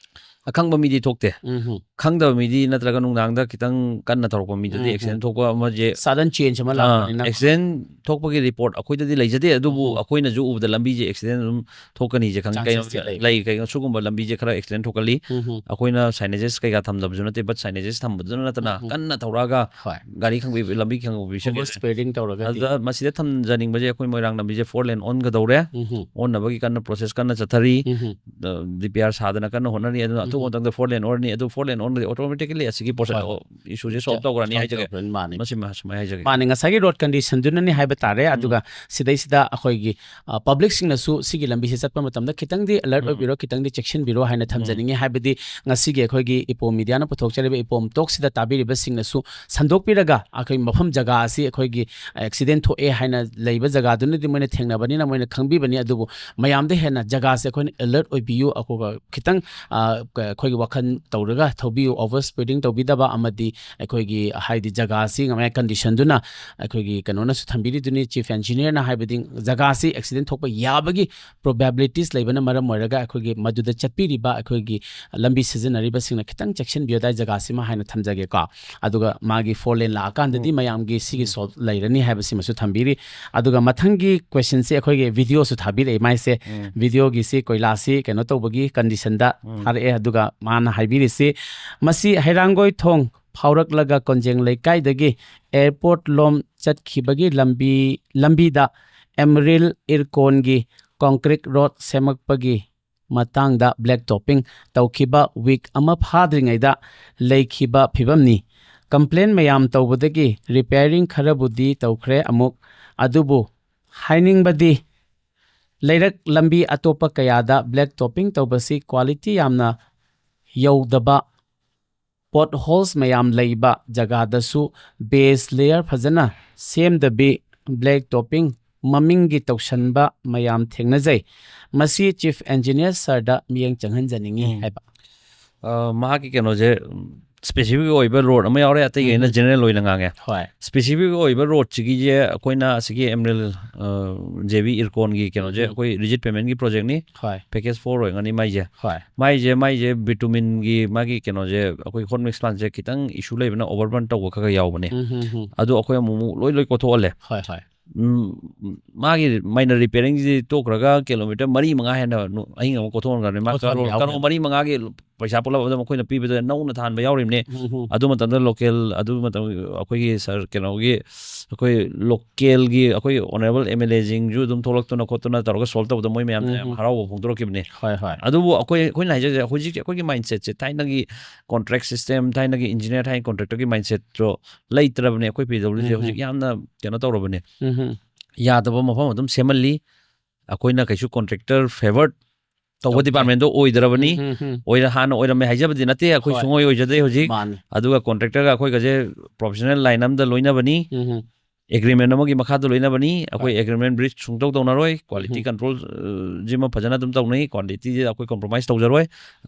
ꯑꯈꯪꯕ ꯃꯤꯗꯤ ꯊꯣꯛꯇꯦ꯫ ꯎꯝ. ꯈꯪꯗꯕ ꯃꯤꯗꯤ ꯅꯠꯇ꯭ꯔꯒ ꯅꯨꯡꯗꯥꯡꯗ ꯈꯤꯇꯪ ꯀꯟꯅ ꯊꯧꯔꯛꯄ ꯃꯤꯗꯨꯗꯤ ꯎꯝ. ꯑꯦꯛꯁꯤꯗꯦꯟ ꯊꯣꯛꯄ ꯑꯃꯁꯦ, ꯁꯥꯗꯟ ꯆꯦꯟꯖ ꯑꯃ ꯑꯥ, ꯂꯥꯛꯄꯅꯤꯅ꯫ ꯑꯦꯛꯁꯤꯗꯦꯟ ꯊꯣꯛꯄꯒꯤ ꯔꯤꯄꯣꯔꯠ ꯑꯩꯈꯣꯏꯗꯗꯤ ꯂꯩꯖꯗꯦ, ꯑꯗꯨꯕꯨ ꯎꯝ. ꯑꯩꯈꯣꯏꯅꯁꯨ ꯎꯕꯗ ꯂꯝꯕꯤꯁꯦ ꯑꯦꯛꯁꯤꯗꯦꯟ ꯑꯗꯨꯝ ꯊꯣꯛꯀꯅꯤꯁꯦ ꯈꯪꯉꯤ꯫ ꯀꯩꯅꯣ ꯆꯥꯟꯁꯦꯁꯇꯤ ꯂꯩ꯫ ꯂꯩ, ꯀꯩꯅꯣ ꯁꯤꯒꯨꯝꯕ ꯂꯝꯕꯤꯁꯦ ꯈꯔ ꯑꯦꯛꯁꯤꯗꯦꯟ ꯊꯣꯛꯀꯜꯂꯤ꯫ ꯎꯝ. ꯑꯩꯈꯣꯏꯅ ꯁꯥꯏꯅꯦꯖꯦꯁ ꯀꯩꯀꯥ ꯊꯝꯗꯕꯁꯨ ꯅꯠꯇꯦ, ꯕꯠ ꯁꯥꯏꯅꯦꯖꯦꯁ ꯊꯝꯕꯗꯨꯅ ꯅꯠꯇꯅ ꯎꯝ. ꯀꯟꯅ ꯊꯧꯔꯛꯑꯒ ꯍꯣꯏ. ꯒꯥꯔꯤ ꯈꯪꯕꯤ ꯂꯝꯕꯤ ꯈꯪꯕꯤ ꯑꯣꯚꯔ ꯁ꯭ꯄꯤꯗꯤꯡ ꯇꯧꯔꯒꯗꯤ꯫ ꯑꯗꯨꯗ ꯃꯁꯤꯗ ꯊꯝꯖꯅꯤꯡꯕꯁꯦ ꯑꯩꯈꯣꯏ ꯃꯣꯏꯔꯥꯡ ꯂꯝꯕꯤꯁꯦ ꯐꯣꯔ ꯂꯦꯟ ꯑꯣꯟꯒꯗꯧꯔꯦ, ꯎꯝ. ꯑꯣꯟꯅꯕꯒꯤ ꯀꯟꯅ ꯄ꯭ꯔꯣꯁꯦꯁ ꯀꯟꯅ ꯆꯠꯊꯔꯤ꯫ ꯎꯝ. ꯗꯤ ꯄꯤ ꯑꯥꯔ ꯁꯥꯗꯅ ꯀꯟꯅ ꯍꯣꯠꯅꯔꯤ꯫ ꯑꯗꯨꯅ ꯑꯊꯨꯕ ꯎꯝ. ꯃꯇꯝꯗ ꯐꯣꯔ ꯂꯦꯟ ꯑꯣꯟꯔꯅꯤ꯫ ꯑꯗꯨ ꯐꯣꯔ ꯂꯦꯟ ꯑꯣꯟꯒꯗꯤ ꯑꯣꯇꯣꯃꯦꯇꯤꯀꯦꯂꯤ ꯑꯁꯤꯒꯤ ꯄ꯭ꯔꯣꯁꯦꯁ ꯍꯣꯏ. ꯏꯁꯨꯁꯦ ꯁꯣꯜꯕ ꯇꯧꯈ꯭ꯔꯅꯤ ꯍꯥꯏꯖꯒꯦ꯫ ꯃꯥꯅꯦ. ꯃꯁꯤꯃ ꯁꯨꯃꯥꯏꯅ ꯍꯥꯏꯖꯒꯦ꯫ ꯃꯥꯅꯦ, ꯉꯁꯥꯏꯒꯤ ꯔꯣꯗ ꯀꯟꯗꯤꯁꯟꯗꯨꯅꯅꯤ ꯍꯥꯏꯕ ꯇꯥꯔꯦ꯫ ꯎꯝ. ꯑꯗꯨꯒ ꯁꯤꯗꯩꯁꯤꯗ ꯑꯩꯈꯣꯏꯒꯤ, ꯑ, ꯄꯕ꯭ꯂꯤꯛꯁꯤꯡꯅꯁꯨ ꯁꯤꯒꯤ ꯂꯝꯕꯤꯁꯦ ꯆꯠꯄ ꯃꯇꯝꯗ ꯈꯤꯇꯪꯗꯤ ꯑꯂꯔꯠ ꯎꯝ. ꯑꯣꯏꯕꯤꯔꯣ, ꯈꯤꯇꯪꯗꯤ ꯆꯦꯛꯁꯤꯟꯕꯤꯔꯣ ꯍꯥꯏꯅ ꯎꯝ. ꯊꯝꯖꯅꯤꯡꯉꯤ꯫ ꯍꯥꯏꯕꯗꯤ ꯉꯁꯤꯒꯤ ꯑꯩꯈꯣꯏꯒꯤ ꯏꯄꯣꯝ ꯃꯤꯗꯤꯌꯥꯅ ꯄꯨꯊꯣꯛꯆꯔꯤꯕ ꯏꯄꯣꯝ ꯇꯣꯛꯁꯤꯗ ꯇꯥꯕꯤꯔꯤꯕꯁꯤꯡꯅꯁꯨ ꯁꯟꯗꯣꯛꯄꯤꯔꯒ ꯑꯩꯈꯣꯏ ꯃꯐꯝ ꯖꯒꯥ ꯑꯁꯤ ꯑꯩꯈꯣꯏꯒꯤ ꯑꯦꯛꯁꯤꯗꯦꯟ ꯊꯣꯛꯑꯦ ꯍꯥꯏꯅ ꯂꯩꯕ ꯖꯒꯥꯗꯨꯅꯗꯤ ꯃꯣꯏꯅ ꯊꯦꯡꯅꯕꯅꯤꯅ ꯃꯣꯏꯅ ꯈꯪꯕꯤꯕꯅꯤ꯫ ꯑꯗꯨꯕꯨ ꯃꯌꯥꯝꯗ ꯍꯦꯟꯅ ꯖꯒꯥꯁꯦ ꯑꯩꯈꯣꯏꯅ ꯑꯦꯂꯔꯠ ꯑꯣꯏꯕꯤꯌꯨ꯫ ꯑꯩꯈꯣꯏ ꯈꯤꯇꯪ, ꯑ, ꯑꯩꯈꯣꯏꯒꯤ ꯋꯥꯈꯜ ꯇꯧꯔꯒ ꯊꯧꯕꯤꯌꯨ, ꯑꯣꯚꯔ ꯁ꯭ꯄꯤꯗꯤꯡ ꯇꯧꯕꯤꯗꯕ, ꯑꯃꯗꯤ ꯑꯩꯈꯣꯏꯒꯤ ꯍꯥꯏꯗꯤ ꯖꯒꯥꯁꯤ ꯉꯝꯃꯥꯏ ꯀꯟꯗꯤꯁꯟꯗꯨꯅ ꯑꯩꯈꯣꯏꯒꯤ ꯀꯩꯅꯣꯅꯁꯨ ꯊꯝꯕꯤꯔꯤꯗꯨꯅꯤ, ꯆꯤꯐ ꯏꯟꯖꯤꯅꯤꯌꯔꯅ ꯍꯥꯏꯕꯗꯤ ꯖꯒꯥꯁꯤ ꯑꯦꯛꯁꯤꯗꯦꯟ ꯊꯣꯛꯄ ꯌꯥꯕꯒꯤ ꯄ꯭ꯔꯣꯕꯦꯕꯤꯂꯤꯇꯤꯁ ꯂꯩꯕꯅ ꯃꯔꯝ ꯑꯣꯏꯔꯒ ꯑꯩꯈꯣꯏꯒꯤ ꯃꯗꯨꯗ ꯆꯠꯄꯤꯔꯤꯕ ꯑꯩꯈꯣꯏꯒꯤ ꯂꯝꯕꯤ ꯁꯤꯖꯤꯟꯅꯔꯤꯕꯁꯤꯡꯅ ꯈꯤꯇꯪ ꯆꯦꯛꯁꯤꯟꯕꯤꯌꯨ ꯑꯗꯥꯏ ꯖꯒꯥꯁꯤꯃ ꯍꯥꯏꯅ ꯊꯝꯖꯒꯦꯀꯣ꯫ ꯑꯗꯨꯒ ꯃꯥꯒꯤ ꯐꯣꯔ ꯂꯦꯟ ꯂꯥꯛꯑꯀꯥꯟꯗꯗꯤ ꯃꯌꯥꯝꯒꯤ ꯁꯤꯒꯤ ꯁꯣꯜꯚ ꯂꯩꯔꯅꯤ ꯍꯥꯏꯕꯁꯤꯃꯁꯨ ꯊꯝꯕꯤꯔꯤ꯫ ꯑꯗꯨꯒ ꯃꯊꯪꯒꯤ ꯀ꯭ꯋꯦꯁꯟꯁꯤ ꯑꯩꯈꯣꯏꯒꯤ ꯚꯤꯗꯤꯑꯣꯁꯨ ꯊꯥꯕꯤꯔꯛꯑꯦ ꯃꯥꯏꯁꯦ꯫ ꯚꯤꯗꯤꯑꯣꯒꯤꯁꯤ ꯀꯣꯏꯂꯥꯁꯤ ꯀꯩꯅꯣ ꯇꯧꯕꯒꯤ ꯀꯟꯗꯤꯁꯟꯗ ꯊꯥꯔꯛꯑꯦ꯫ ꯑꯗꯨꯒ ꯃꯥꯅ ꯍꯥꯏꯕꯤꯔꯤꯁꯤ, ꯃꯁꯤ ꯍꯩꯔꯥꯡꯒꯣꯏ ꯊꯣꯡ ꯐꯥꯎꯔꯛꯂꯒ ꯀꯣꯟꯖꯦꯡ ꯂꯩꯀꯥꯏꯗꯒꯤ ꯑꯦꯌꯔꯄꯣꯔꯠ ꯂꯣꯝ ꯆꯠꯈꯤꯕꯒꯤ ꯂꯝꯕꯤ, ꯂꯝꯕꯤꯗ ꯑꯦꯃꯔꯤꯜ ꯏꯔꯀꯣꯟꯒꯤ ꯀꯣꯟꯀ꯭ꯔꯤꯠ ꯔꯣꯗ ꯁꯦꯝꯃꯛꯄꯒꯤ ꯃꯇꯥꯡꯗ ꯕ꯭ꯂꯦꯛ ꯇꯣꯞꯄꯤꯡ ꯇꯧꯈꯤꯕ ꯋꯤꯛ ꯑꯃ ꯐꯥꯗ꯭ꯔꯤꯉꯩꯗ ꯂꯩꯈꯤꯕ ꯐꯤꯕꯝꯅꯤ꯫ ꯀꯝꯄ꯭ꯂꯦꯟ ꯃꯌꯥꯝ ꯇꯧꯕꯗꯒꯤ ꯔꯤꯄꯦꯌꯔꯤꯡ ꯈꯔꯕꯨꯗꯤ ꯇꯧꯈ꯭ꯔꯦ ꯑꯃꯨꯛ, ꯑꯗꯨꯕꯨ ꯍꯥꯏꯅꯤꯡꯕꯗꯤ ꯂꯩꯔꯛ ꯂꯝꯕꯤ ꯑꯇꯣꯞꯄ ꯀꯌꯥꯗ ꯕ꯭ꯂꯦꯛ ꯇꯣꯞꯄꯤꯡ ꯇꯧꯕꯁꯤ ꯀ꯭ꯋꯥꯂꯤꯇꯤ ꯌꯥꯝꯅ ꯌꯧꯗꯕ, ꯄꯣꯠ ꯍꯣꯜꯁ ꯃꯌꯥꯝ ꯂꯩꯕ ꯖꯒꯥꯗꯁꯨ ꯕꯦꯁ ꯂꯦꯌꯔ ꯐꯖꯅ ꯁꯦꯝꯗꯕꯤ ꯕ꯭ꯂꯦꯛ ꯇꯣꯞꯄꯤꯡ ꯃꯃꯤꯡꯒꯤ ꯇꯧꯁꯟꯕ ꯃꯌꯥꯝ ꯊꯦꯡꯅꯖꯩ꯫ ꯃꯁꯤ ꯆꯤꯐ ꯏꯟꯖꯤꯅꯤꯌꯔ ꯁꯔꯗ ꯃꯤꯠꯌꯦꯡ ꯆꯪꯍꯟꯖꯅꯤꯡꯉꯤ ꯎꯝ꯫ ꯍꯥꯏꯕ꯫ ꯑ, ꯃꯍꯥꯛꯀꯤ ꯀꯩꯅꯣꯁꯦ, ꯎꯝ, ꯁ꯭ꯄꯦꯁꯤꯐꯤꯛ ꯑꯣꯏꯕ ꯔꯣꯗ ꯑꯃ ꯌꯥꯎꯔꯦ, ꯑꯇꯩꯈꯩꯅ ꯎꯝ꯫ ꯖꯦꯅꯔꯦꯜ ꯑꯣꯏꯅ ꯉꯥꯡꯉꯦ꯫ ꯍꯣꯏ꯫ ꯁ꯭ꯄꯦꯁꯤꯐꯤꯛ ꯑꯣꯏꯕ ꯔꯣꯗꯁꯤꯒꯤꯁꯦ ꯑꯩꯈꯣꯏꯅ ꯑꯁꯤꯒꯤ ꯑꯦꯃꯔꯤꯜ, ꯑ, ꯖꯦ ꯕꯤ ꯏꯔꯀꯣꯟꯒꯤ ꯀꯩꯅꯣꯁꯦ ꯎꯝ꯫ ꯑꯩꯈꯣꯏ ꯔꯤꯖꯤꯠ ꯄꯦꯃꯦꯟꯒꯤ ꯄ꯭ꯔꯣꯖꯦꯛꯅꯤ꯫ ꯍꯣꯏ꯫ ꯄꯦꯀꯦꯖ ꯐꯣꯔ ꯑꯣꯏꯔꯒꯅꯤ ꯃꯥꯏꯁꯦ꯫ ꯍꯣꯏ꯫ ꯃꯥꯏꯁꯦ, ꯃꯥꯏꯁꯦ ꯕꯤꯇꯨꯃꯤꯟꯒꯤ ꯃꯥꯒꯤ ꯀꯩꯅꯣꯁꯦ, ꯑꯩꯈꯣꯏ ꯍꯣꯠ ꯃꯤꯛꯁ ꯄ꯭ꯂꯥꯟꯁꯦ ꯈꯤꯇꯪ ꯏꯁꯨ ꯂꯩꯕꯅ ꯑꯣꯚꯔꯕꯔꯟ ꯇꯧꯕ ꯈꯔ ꯈꯔ ꯌꯥꯎꯕꯅꯦ꯫ ꯎꯝ, ꯎꯝ, ꯎꯝ꯫ ꯑꯗꯨ ꯑꯩꯈꯣꯏ ꯑꯃꯨꯛ ꯑꯃꯨꯛ ꯂꯣꯏ ꯂꯣꯏ ꯀꯣꯊꯣꯛꯍꯜꯂꯦ꯫ ꯍꯣꯏ, ꯍꯣꯏ꯫ ꯎꯝ, ꯃꯥꯒꯤ ꯃꯥꯏꯅꯔ ꯔꯤꯄꯦꯌꯔꯤꯡꯁꯤꯗꯤ ꯇꯣꯛꯈ꯭ꯔꯒ ꯀꯤꯂꯣꯃꯤꯇꯔ ꯃꯔꯤ ꯃꯉꯥ ꯍꯦꯟꯅ ꯅꯨ-, ꯑꯍꯤꯡ ꯑꯃ ꯀꯣꯊꯣꯛꯍꯟꯈ꯭ꯔꯕꯅꯤ꯫ ꯃꯥ ꯀꯣꯊꯣꯛꯍꯟꯕ ꯀꯔꯣꯔ, ꯌꯥꯎꯈ꯭ꯔꯦ꯫ ꯀꯔꯣꯔ ꯃꯔꯤ ꯃꯉꯥꯒꯤ ꯄꯩꯁꯥ ꯄꯨꯜꯂꯞ ꯑꯗꯨꯝ ꯑꯩꯈꯣꯏꯅ ꯄꯤꯕꯗ ꯅꯧꯅ ꯊꯥꯍꯟꯕ ꯌꯥꯎꯔꯤꯕꯅꯤ꯫ ꯎꯝ, ꯎꯝ꯫ ꯑꯗꯨ ꯃꯇꯝꯗ ꯂꯣꯀꯦꯜ, ꯑꯗꯨ ꯃꯇꯝ ꯑꯩꯈꯣꯏꯒꯤ ꯁꯥꯔ ꯀꯩꯅꯣꯒꯤ, ꯑꯩꯈꯣꯏ ꯂꯣꯀꯦꯜꯒꯤ ꯑꯩꯈꯣꯏ ꯑꯣꯅꯔꯦꯕꯜ ꯑꯦꯝ ꯑꯦꯜ ꯑꯦꯁꯤꯡꯁꯨ ꯑꯗꯨꯝ ꯊꯣꯛꯂꯛꯇꯅ ꯈꯣꯠꯇꯅ ꯇꯧꯔꯒ ꯁꯣꯜꯕ ꯇꯧꯕꯗ ꯃꯣꯏ ꯃꯌꯥꯝꯅ ꯎꯝ, ꯌꯥꯝ ꯎꯝ꯫ ꯍꯔꯥꯎꯕ ꯐꯣꯡꯗꯣꯔꯛꯈꯤꯕꯅꯤ꯫ ꯍꯣꯏ, ꯍꯣꯏ꯫ ꯑꯗꯨꯕꯨ ꯑꯩꯈꯣꯏ, ꯑꯩꯈꯣꯏꯅ ꯍꯥꯏꯖꯔꯤꯁꯦ ꯍꯧꯖꯤꯛꯁꯦ ꯑꯩꯈꯣꯏꯒꯤ ꯃꯥꯏꯟꯁꯦꯠꯁꯦ ꯊꯥꯏꯅꯒꯤ ꯀꯣꯟꯇ꯭ꯔꯦꯛ ꯁꯤꯁꯇꯦꯝ, ꯊꯥꯏꯅꯒꯤ ꯏꯟꯖꯤꯅꯤꯌꯥꯔ, ꯊꯥꯏꯅ ꯀꯣꯟꯇ꯭ꯔꯦꯛꯇꯔꯒꯤ ꯃꯥꯏꯟꯁꯦꯠꯇꯣ ꯂꯩꯇ꯭ꯔꯕꯅꯦ꯫ ꯑꯩꯈꯣꯏ ꯄꯤ ꯗꯕ꯭ꯂꯤꯎ ꯗꯤ ꯎꯝ, ꯎꯝ꯫ ꯍꯧꯖꯤꯛ ꯌꯥꯝꯅ ꯀꯩꯅꯣ ꯇꯧꯔꯕꯅꯦ꯫ ꯎꯝ, ꯎꯝ꯫ ꯌꯥꯗꯕ ꯃꯐꯝ ꯑꯗꯨꯝ ꯁꯦꯝꯍꯜꯂꯤ꯫ ꯑꯩꯈꯣꯏꯅ ꯀꯩꯁꯨ ꯀꯣꯟꯇ꯭ꯔꯦꯛꯇꯔ ꯐꯦꯚꯔ ꯇꯧꯕ ꯇꯧꯗꯦ꯫ ꯗꯤꯄꯥꯔꯠꯃꯦꯟꯗꯣ ꯑꯣꯏꯗ꯭ꯔꯕꯅꯤ꯫ ꯎꯝ, ꯎꯝ, ꯎꯝ꯫ ꯑꯣꯏꯔ-, ꯍꯥꯟꯅ ꯑꯣꯏꯔꯝꯃꯦ ꯍꯥꯏꯖꯕꯗꯤ ꯅꯠꯇꯦ, ꯑꯩꯈꯣꯏ ꯍꯣꯏ꯫ ꯁꯨꯡꯑꯣꯏ ꯑꯣꯏꯖꯗꯦ ꯍꯧꯖꯤꯛ꯫ ꯃꯥꯅꯤ꯫ ꯑꯗꯨꯒ ꯀꯣꯟꯇ꯭ꯔꯦꯛꯇꯔꯒ ꯑꯩꯈꯣꯏꯒꯁꯦ ꯄ꯭ꯔꯣꯐꯦꯁꯅꯦꯜ ꯂꯥꯏꯟ ꯑꯃꯗ ꯂꯣꯏꯅꯕꯅꯤ꯫ ꯎꯝ, ꯎꯝ꯫ ꯑꯦꯒ꯭ꯔꯤꯃꯦꯟ ꯑꯃꯒꯤ ꯃꯈꯥꯗ ꯂꯣꯏꯅꯕꯅꯤ꯫ ꯑꯩꯈꯣꯏ ꯑꯦꯒ꯭ꯔꯤꯃꯦꯟ ꯕ꯭ꯔꯤꯆ ꯁꯨꯡꯇꯧ ꯇꯧꯅꯔꯣꯏ꯫ ꯀ꯭ꯋꯥꯂꯤꯇꯤ ꯀꯟꯇ꯭ꯔꯣꯜ ꯖꯤꯃ ꯐꯖꯅ ꯑꯗꯨꯝ ꯇꯧꯅꯩ꯫ ꯀ꯭ꯋꯥꯂꯤꯇꯤꯁꯦ ꯑꯩꯈꯣꯏ ꯀꯣꯝꯄ꯭ꯔꯣꯃꯥꯏꯁ ꯇꯧꯖꯔꯣꯏ꯫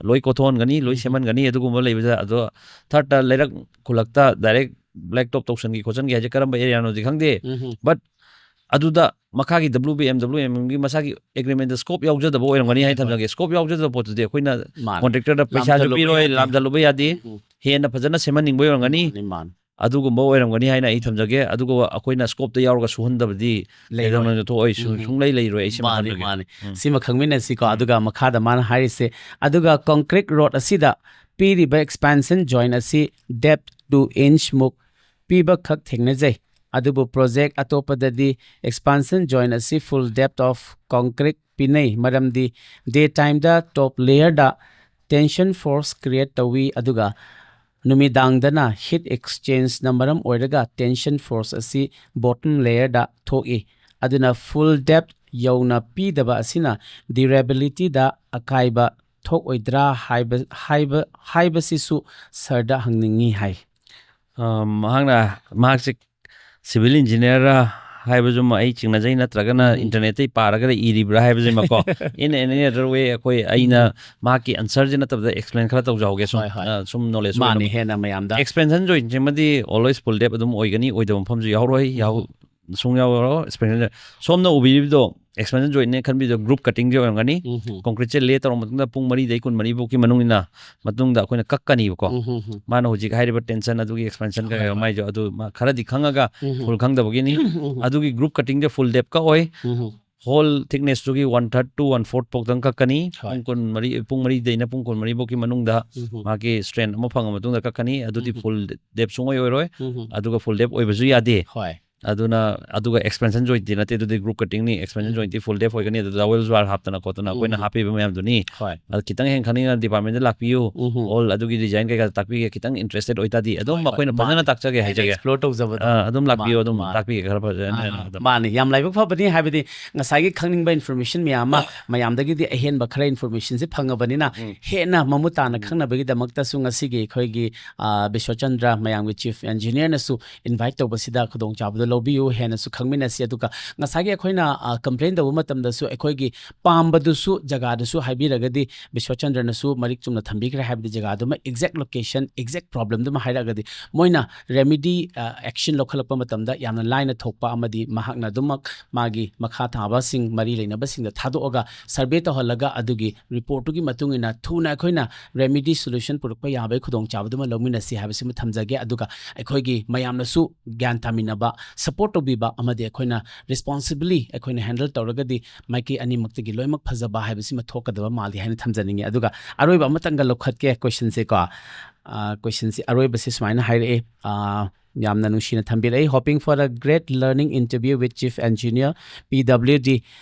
ꯂꯣꯏ ꯀꯣꯊꯣꯛꯍꯟꯒꯅꯤ, ꯂꯣꯏ ꯁꯦꯝꯍꯟꯒꯅꯤ꯫ ꯑꯗꯨꯒꯨꯝꯕ ꯂꯩꯕꯗ ꯑꯗꯣ ꯊꯥꯔꯠꯇ ꯂꯩꯔꯛ ꯈꯨꯜꯂꯛꯇ ꯗꯥꯏꯔꯦꯛ ꯕ꯭ꯂꯦꯛ ꯇꯣꯞ ꯇꯧꯁꯟꯒꯤ ꯈꯣꯠꯆꯟꯒꯤ ꯍꯥꯏꯁꯦ ꯀꯔꯝꯕ ꯑꯦꯔꯤꯌꯥꯅꯣꯗꯤ ꯈꯪꯗꯦ꯫ ꯕꯠ ꯑꯗꯨꯗ ꯃꯈꯥꯒꯤ W M W M ꯒꯤ ꯃꯁꯥꯒꯤ ꯑꯦꯒ꯭ꯔꯤꯃꯦꯟꯗ ꯁ꯭ꯀꯣꯞ ꯌꯥꯎꯖꯗꯕ ꯑꯣꯏꯔꯝꯒꯅꯤ ꯍꯥꯏꯅ ꯊꯝꯖꯒꯦ꯫ ꯁ꯭ꯀꯣꯞ ꯌꯥꯎꯖꯗꯕ ꯄꯣꯠꯇꯨꯗꯤ ꯑꯩꯈꯣꯏꯅ ꯀꯣꯟꯇ꯭ꯔꯦꯛꯇꯔꯗ ꯄꯩꯁꯥꯁꯨ ꯄꯤꯔꯣꯏ, ꯂꯥꯝꯊꯜꯂꯨꯕ ꯌꯥꯗꯦ꯫ ꯍꯦꯟꯅ ꯐꯖꯅ ꯁꯦꯝꯍꯟꯅꯤꯡꯕ ꯑꯣꯏꯔꯝꯒꯅꯤ꯫ ꯑꯗꯨꯒꯨꯝꯕ ꯑꯣꯏꯔꯝꯒꯅꯤ ꯍꯥꯏꯅ ꯑꯩ ꯊꯝꯖꯒꯦ꯫ ꯑꯗꯨꯒ ꯑꯩꯈꯣꯏꯅ ꯁ꯭ꯀꯣꯞꯇ ꯌꯥꯎꯔꯒ ꯁꯨꯍꯟꯗꯕꯗꯤ ꯂꯩꯔꯣꯏ꯫ ꯀꯩꯗꯧꯅꯨꯡꯗ ꯊꯣꯛꯑꯣꯏ, ꯁꯨ-, ꯁꯨꯡꯂꯩ ꯂꯩꯔꯣꯏ꯫ ꯑꯩ ꯁꯤꯃ ꯃꯥꯅꯤ, ꯊꯝꯖꯒꯦ꯫ ꯃꯥꯅꯤ꯫ ꯁꯤꯃ ꯈꯪꯃꯤꯟꯅꯁꯤꯀꯣ꯫ ꯑꯗꯨꯒ ꯃꯈꯥꯗ ꯃꯥꯅ ꯍꯥꯏꯔꯤꯁꯦ, ꯑꯗꯨꯒ ꯀꯣꯡꯀ꯭ꯔꯤꯠ ꯔꯣꯗ ꯑꯁꯤꯗ ꯄꯤꯔꯤꯕ ꯑꯦꯛꯁꯄꯥꯟꯁꯟ ꯖꯣꯏꯟ ꯑꯁꯤ ꯗꯦꯞ two inch ꯃꯨꯛ ꯄꯤꯕ ꯈꯛ ꯊꯦꯡꯅꯖꯩ꯫ ꯑꯗꯨꯕꯨ ꯄ꯭ꯔꯣꯖꯦꯛ ꯑꯇꯣꯞꯄꯗꯗꯤ ꯑꯦꯛꯁꯄꯥꯟꯁꯟ ꯖꯣꯏꯟ ꯑꯁꯤ full depth of concrete ꯄꯤꯅꯩ, ꯃꯔꯝꯗꯤ ꯗꯦ ꯇꯥꯏꯝꯗ ꯇꯣꯞ ꯂꯦꯌꯔꯗ ꯇꯦꯟꯁꯟ ꯐꯣꯔꯁ ꯀ꯭ꯔꯤꯌꯦꯠ ꯇꯧꯏ, ꯑꯗꯨꯒ ꯅꯨꯃꯤꯗꯥꯡꯗꯅ ꯍꯤꯠ ꯑꯦꯛꯁꯆꯦꯟꯖꯅ ꯃꯔꯝ ꯑꯣꯏꯔꯒ ꯇꯦꯟꯁꯟ ꯐꯣꯔꯁ ꯑꯁꯤ ꯕꯣꯇꯝ ꯂꯦꯌꯔꯗ ꯊꯣꯛꯏ꯫ ꯑꯗꯨꯅ full depth ꯌꯧꯅ ꯄꯤꯗꯕ ꯑꯁꯤꯅ ꯗ꯭ꯌꯨꯔꯦꯕꯤꯂꯤꯇꯤꯗ ꯑꯀꯥꯏꯕ ꯊꯣꯛꯑꯣꯏꯗ꯭ꯔꯥ ꯍꯥꯏꯕ, ꯍꯥꯏꯕ, ꯍꯥꯏꯕꯁꯤꯁꯨ ꯁꯔꯗ ꯍꯪꯅꯤꯡꯉꯤ ꯍꯥꯏ꯫ ꯑ, ꯃꯍꯥꯛꯅ, ꯃꯍꯥꯛꯁꯦ ꯁꯤꯚꯤꯜ ꯏꯟꯖꯤꯅꯤꯌꯔ ꯍꯥꯏꯕꯁꯤꯃ ꯑꯩ ꯆꯤꯡꯅꯖꯩ, ꯅꯠꯇ꯭ꯔꯒꯅ ꯎꯝ꯫ ꯏꯟꯇꯔꯅꯦꯠꯇꯩ ꯄꯥꯔꯒ ꯏꯔꯤꯕ꯭ꯔꯥ ꯍꯥꯏꯕꯁꯤꯃꯀꯣ꯫ In any other way, ꯑꯩꯈꯣꯏ, ꯑꯩꯅ ꯎꯝ꯫ ꯃꯍꯥꯛꯀꯤ ꯑꯟꯁꯔꯁꯤ ꯅꯠꯇꯕꯗ ꯑꯦꯛꯁꯄ꯭ꯂꯦꯟ ꯈꯔ ꯇꯧꯖꯍꯧꯒꯦ ꯁꯨꯝ, ꯍꯣꯏ, ꯍꯣꯏ꯫ ꯑ, ꯁꯨꯝ ꯅꯣꯂꯦꯖ ꯃꯥꯅꯤ, ꯑꯣꯏꯅꯕ꯫ ꯍꯦꯟꯅ ꯃꯌꯥꯝꯗ꯫ ꯑꯦꯛꯁꯄꯦꯟꯁꯟ ꯖꯣꯏꯟꯁꯤꯃꯗꯤ always full depth ꯑꯗꯨꯝ ꯑꯣꯏꯒꯅꯤ, ꯑꯣꯏꯗꯕ ꯃꯐꯝꯁꯨ ꯌꯥꯎꯔꯣꯏ, ꯌꯥꯎ-, ꯎꯝ꯫ ꯁꯨꯡ ꯌꯥꯎ ꯌꯥꯎꯔꯣꯏ꯫ ꯑꯦꯛꯁꯄꯦꯟꯁꯟ, ꯁꯣꯝꯅ ꯎꯕꯤꯔꯤꯕꯗꯣ ꯑꯦꯛꯁꯄꯦꯟꯁꯟ ꯖꯣꯏꯟꯅꯦ ꯈꯟꯕꯤꯗꯣ ꯒ꯭ꯔꯨꯞ ꯀꯠꯇꯤꯡꯁꯦ ꯑꯣꯏꯔꯝꯒꯅꯤ꯫ ꯎꯝ꯫ ꯀꯣꯡꯀ꯭ꯔꯤꯠꯁꯦ ꯂꯦ ꯇꯧꯔꯕ ꯃꯇꯨꯡꯗ ꯄꯨꯡ ꯃꯔꯤꯗꯩ ꯀꯨꯟꯃꯔꯤ ꯐꯥꯎꯒꯤ ꯃꯅꯨꯡꯗ, ꯃꯇꯨꯡꯗ ꯑꯩꯈꯣꯏꯅ ꯀꯛꯀꯅꯤꯕꯀꯣ꯫ ꯎꯝ, ꯎꯝ, ꯎꯝ꯫ ꯃꯥꯅ ꯍꯧꯖꯤꯛ ꯍꯥꯏꯔꯤꯕ ꯇꯦꯟꯁꯟ ꯑꯗꯨꯒꯤ ꯑꯦꯛꯁꯄꯦꯟꯁꯟ ꯍꯣꯏ, ꯀꯩꯀꯥ ꯍꯣꯏ꯫ ꯃꯥꯏꯁꯨ ꯑꯗꯨ ꯃꯥ ꯈꯔꯗꯤ ꯈꯪꯉꯒ ꯎꯝ, ꯎꯝ꯫ ꯐꯨꯜ ꯈꯪꯗꯕꯒꯤꯅꯤ꯫ ꯎꯝ, ꯎꯝ꯫ ꯑꯗꯨꯒꯤ ꯒ꯭ꯔꯨꯞ ꯀꯠꯇꯤꯡꯁꯦ ꯐꯨꯜ ꯗꯦꯞ ꯀꯛꯑꯣꯏ꯫ ꯎꯝ, ꯎꯝ꯫ ꯍꯣꯜ ꯊꯤꯛꯅꯦꯁꯇꯨꯒꯤ one third to one fourth ꯐꯥꯎꯗꯪ ꯀꯛꯀꯅꯤ꯫ ꯍꯣꯏ꯫ ꯄꯨꯡ ꯀꯨꯟꯃꯔꯤ, ꯄꯨꯡ ꯃꯔꯤꯗꯩꯅ ꯄꯨꯡ ꯀꯨꯟꯃꯔꯤ ꯐꯥꯎꯒꯤ ꯃꯅꯨꯡꯗ ꯎꯝ, ꯎꯝ꯫ ꯃꯥꯒꯤ ꯁ꯭ꯇꯔꯦꯟ ꯑꯃ ꯐꯪꯉ ꯃꯇꯨꯡꯗ ꯀꯛꯀꯅꯤ꯫ ꯑꯗꯨꯗꯤ ꯎꯝ, ꯎꯝ꯫ ꯐꯨꯜ ꯗꯦꯞ ꯁꯨꯡꯑꯣꯏ ꯑꯣꯏꯔꯣꯏ꯫ ꯎꯝ, ꯎꯝ꯫ ꯑꯗꯨꯒ ꯐꯨꯜ ꯗꯦꯞ ꯑꯣꯏꯕꯁꯨ ꯌꯥꯗꯦ꯫ ꯍꯣꯏ꯫ ꯑꯗꯨꯅ, ꯑꯗꯨꯒ ꯑꯦꯛꯁꯄꯦꯟꯁꯟ ꯖꯣꯏꯟꯇꯤ ꯅꯠꯇꯦ, ꯑꯗꯨꯗꯤ ꯒ꯭ꯔꯨꯞ ꯀꯠꯇꯤꯡꯅꯤ꯫ ꯑꯦꯛꯁꯄꯦꯟꯁꯟ ꯎꯝ꯫ ꯖꯣꯏꯟꯇꯤ ꯐꯨꯜ ꯗꯦꯞ ꯑꯣꯏꯒꯅꯤ꯫ ꯑꯗꯨꯗ ꯋꯦꯜ ꯖ꯭ꯋꯥꯔ ꯍꯥꯞꯇꯅ ꯈꯣꯠꯇꯅ ꯑꯩꯈꯣꯏꯅ ꯎꯝ꯫ ꯍꯥꯞꯄꯤꯕ ꯃꯌꯥꯝꯗꯨꯅꯤ꯫ ꯍꯣꯏ꯫ ꯑꯗꯨ ꯈꯤꯇꯪ ꯍꯦꯟꯅ ꯈꯪꯅꯤꯡꯉ ꯗꯤꯄꯥꯔꯠꯃꯦꯟꯗ ꯂꯥꯛꯄꯤꯌꯨ꯫ ꯎꯝ꯫ ꯑꯣꯜ ꯑꯗꯨꯒꯤ ꯗꯤꯖꯥꯏꯟ ꯀꯩꯀꯥ ꯇꯥꯛꯄꯤꯒꯦ꯫ ꯈꯤꯇꯪ ꯏꯟꯇꯔꯦꯁꯇꯦꯗ ꯑꯣꯏꯇꯥꯔꯗꯤ ꯑꯗꯨꯝ ꯍꯣꯏ, ꯍꯣꯏ꯫ ꯑꯩꯈꯣꯏꯅ ꯐꯖꯅ ꯃꯥꯅꯦ꯫ ꯇꯥꯛꯆꯒꯦ, ꯍꯦꯟꯅ ꯍꯥꯏꯖꯒꯦ꯫ ꯑꯦꯛꯁꯄ꯭ꯂꯣꯔ ꯇꯧꯖꯕꯗꯣ꯫ ꯑꯥ, ꯑꯗꯨꯝ ꯂꯥꯛꯄꯤꯌꯨ, ꯃꯥꯅꯦ, ꯑꯗꯨꯝ ꯃꯥꯅꯦ꯫ ꯇꯥꯛꯄꯤꯒꯦ ꯈꯔ ꯐꯖꯅ ꯑꯥ, ꯑꯗꯨꯝ꯫ ꯃꯥꯅꯦ꯫ ꯌꯥꯝ ꯂꯥꯏꯕꯛ ꯐꯕꯅꯤ, ꯍꯥꯏꯕꯗꯤ ꯉꯁꯥꯏꯒꯤ ꯈꯪꯅꯤꯡꯕ ꯏꯟꯐꯣꯔꯃꯦꯁꯟ ꯃꯌꯥꯝ ꯑꯃ ꯃꯌꯥꯝꯗꯒꯤꯗꯤ ꯑꯍꯦꯟꯕ ꯈꯔ ꯏꯟꯐꯣꯔꯃꯦꯁꯟꯁꯦ ꯐꯪꯉꯕꯅꯤꯅ ꯎꯝ꯫ ꯍꯦꯟꯅ ꯃꯃꯨꯠ ꯇꯥꯅ ꯎꯝ꯫ ꯈꯪꯅꯕꯒꯤꯗꯃꯛꯇꯁꯨ ꯉꯁꯤꯒꯤ ꯑꯩꯈꯣꯏꯒꯤ, ꯑꯥ, ꯕꯤꯁ꯭ꯋꯆꯟꯗ꯭ꯔ ꯃꯌꯥꯝꯒꯤ ꯆꯤꯐ ꯏꯟꯖꯤꯅꯤꯌꯔꯅꯁꯨ ꯏꯟꯚꯥꯏꯠ ꯇꯧꯕꯁꯤꯗ ꯈꯨꯗꯣꯡꯆꯥꯕꯗꯣ ꯇꯧꯕꯤꯌꯨ, ꯍꯦꯟꯅꯁꯨ ꯈꯪꯃꯤꯟꯅꯁꯤ꯫ ꯑꯗꯨꯒ ꯉꯁꯥꯏꯒꯤ ꯑꯩꯈꯣꯏꯅ ꯀꯝꯄ꯭ꯂꯦꯟ ꯇꯧꯕ ꯃꯇꯝꯗꯁꯨ ꯑꯩꯈꯣꯏꯒꯤ ꯄꯥꯝꯕꯗꯨꯁꯨ ꯖꯒꯥꯗꯨꯁꯨ ꯍꯥꯏꯕꯤꯔꯒꯗꯤ ꯕꯤꯁ꯭ꯋꯆꯟꯗ꯭ꯔꯅꯁꯨ ꯃꯔꯤꯛ ꯆꯨꯝꯅ ꯊꯝꯕꯤꯈ꯭ꯔꯦ, ꯍꯥꯏꯕꯗꯤ ꯖꯒꯥꯗꯨꯃ ꯑꯦꯛꯖꯦꯛ ꯂꯣꯀꯦꯁꯟ, ꯑꯦꯛꯖꯦꯛ ꯄ꯭ꯔꯣꯕ꯭ꯂꯦꯝꯗꯨꯃ ꯍꯥꯏꯔꯛꯑꯒꯗꯤ ꯃꯣꯏꯅ ꯔꯦꯃꯤꯗꯤ ꯑꯦꯛꯁꯟ ꯂꯧꯈꯠꯂꯛꯄ ꯃꯇꯝꯗ ꯌꯥꯝꯅ ꯂꯥꯏꯅ ꯊꯣꯛꯄ ꯑꯃꯗꯤ ꯃꯍꯥꯛꯅ ꯑꯗꯨꯃꯛ ꯃꯥꯒꯤ ꯃꯈꯥ ꯊꯥꯕꯁꯤꯡ, ꯃꯔꯤ ꯂꯩꯅꯕꯁꯤꯡꯗ ꯊꯥꯗꯣꯛꯑꯒ ꯁꯔꯚꯦ ꯇꯧꯍꯜꯂꯒ ꯑꯗꯨꯒꯤ ꯔꯤꯄꯣꯔꯠꯇꯨꯒꯤ ꯃꯇꯨꯡ ꯏꯟꯅ ꯊꯨꯅ ꯑꯩꯈꯣꯏꯅ ꯔꯦꯃꯤꯗꯤ ꯁꯣꯂꯨꯁꯟ ꯄꯨꯔꯛꯄ ꯌꯥꯕꯒꯤ ꯈꯨꯗꯣꯡꯆꯥꯕꯗꯨꯃ ꯂꯧꯃꯤꯟꯅꯁꯤ ꯍꯥꯏꯕꯁꯤꯃ ꯊꯝꯖꯒꯦ꯫ ꯑꯗꯨꯒ ꯑꯩꯈꯣꯏꯒꯤ ꯃꯌꯥꯝꯅꯁꯨ ꯒ꯭ꯌꯥꯟ ꯇꯥꯃꯤꯟꯅꯕ, ꯁꯄꯣꯔꯠ ꯇꯧꯕꯤꯕ ꯑꯃꯗꯤ ꯑꯩꯈꯣꯏꯅ ꯔꯦꯁꯄꯣꯟꯁꯤꯕꯤꯂꯤ ꯑꯩꯈꯣꯏꯅ ꯍꯦꯟꯗꯜ ꯇꯧꯔꯒꯗꯤ ꯃꯥꯏꯀꯩ ꯑꯅꯤꯃꯛꯇꯒꯤ ꯂꯣꯏꯅꯃꯛ ꯐꯖꯕ ꯍꯥꯏꯕꯁꯤꯃ ꯊꯣꯛꯀꯗꯕ ꯃꯥꯜꯂꯤ ꯍꯥꯏꯅ ꯊꯝꯖꯅꯤꯡꯉꯤ꯫ ꯑꯗꯨꯒ ꯑꯔꯣꯏꯕ ꯑꯃꯇꯪꯒ ꯂꯧꯈꯠꯀꯦ ꯀꯣꯏꯁꯟꯁꯦꯀꯣ꯫ ꯑ, ꯀꯣꯏꯁꯟꯁꯦ ꯑꯔꯣꯏꯕꯁꯦ ꯁꯨꯃꯥꯏꯅ ꯍꯥꯏꯔꯛꯑꯦ꯫ ꯑ, ꯌꯥꯝꯅ ꯅꯨꯡꯁꯤꯅ ꯊꯝꯕꯤꯔꯛꯏ, "Hoping for a great learning interview with Chief Engineer, P W D.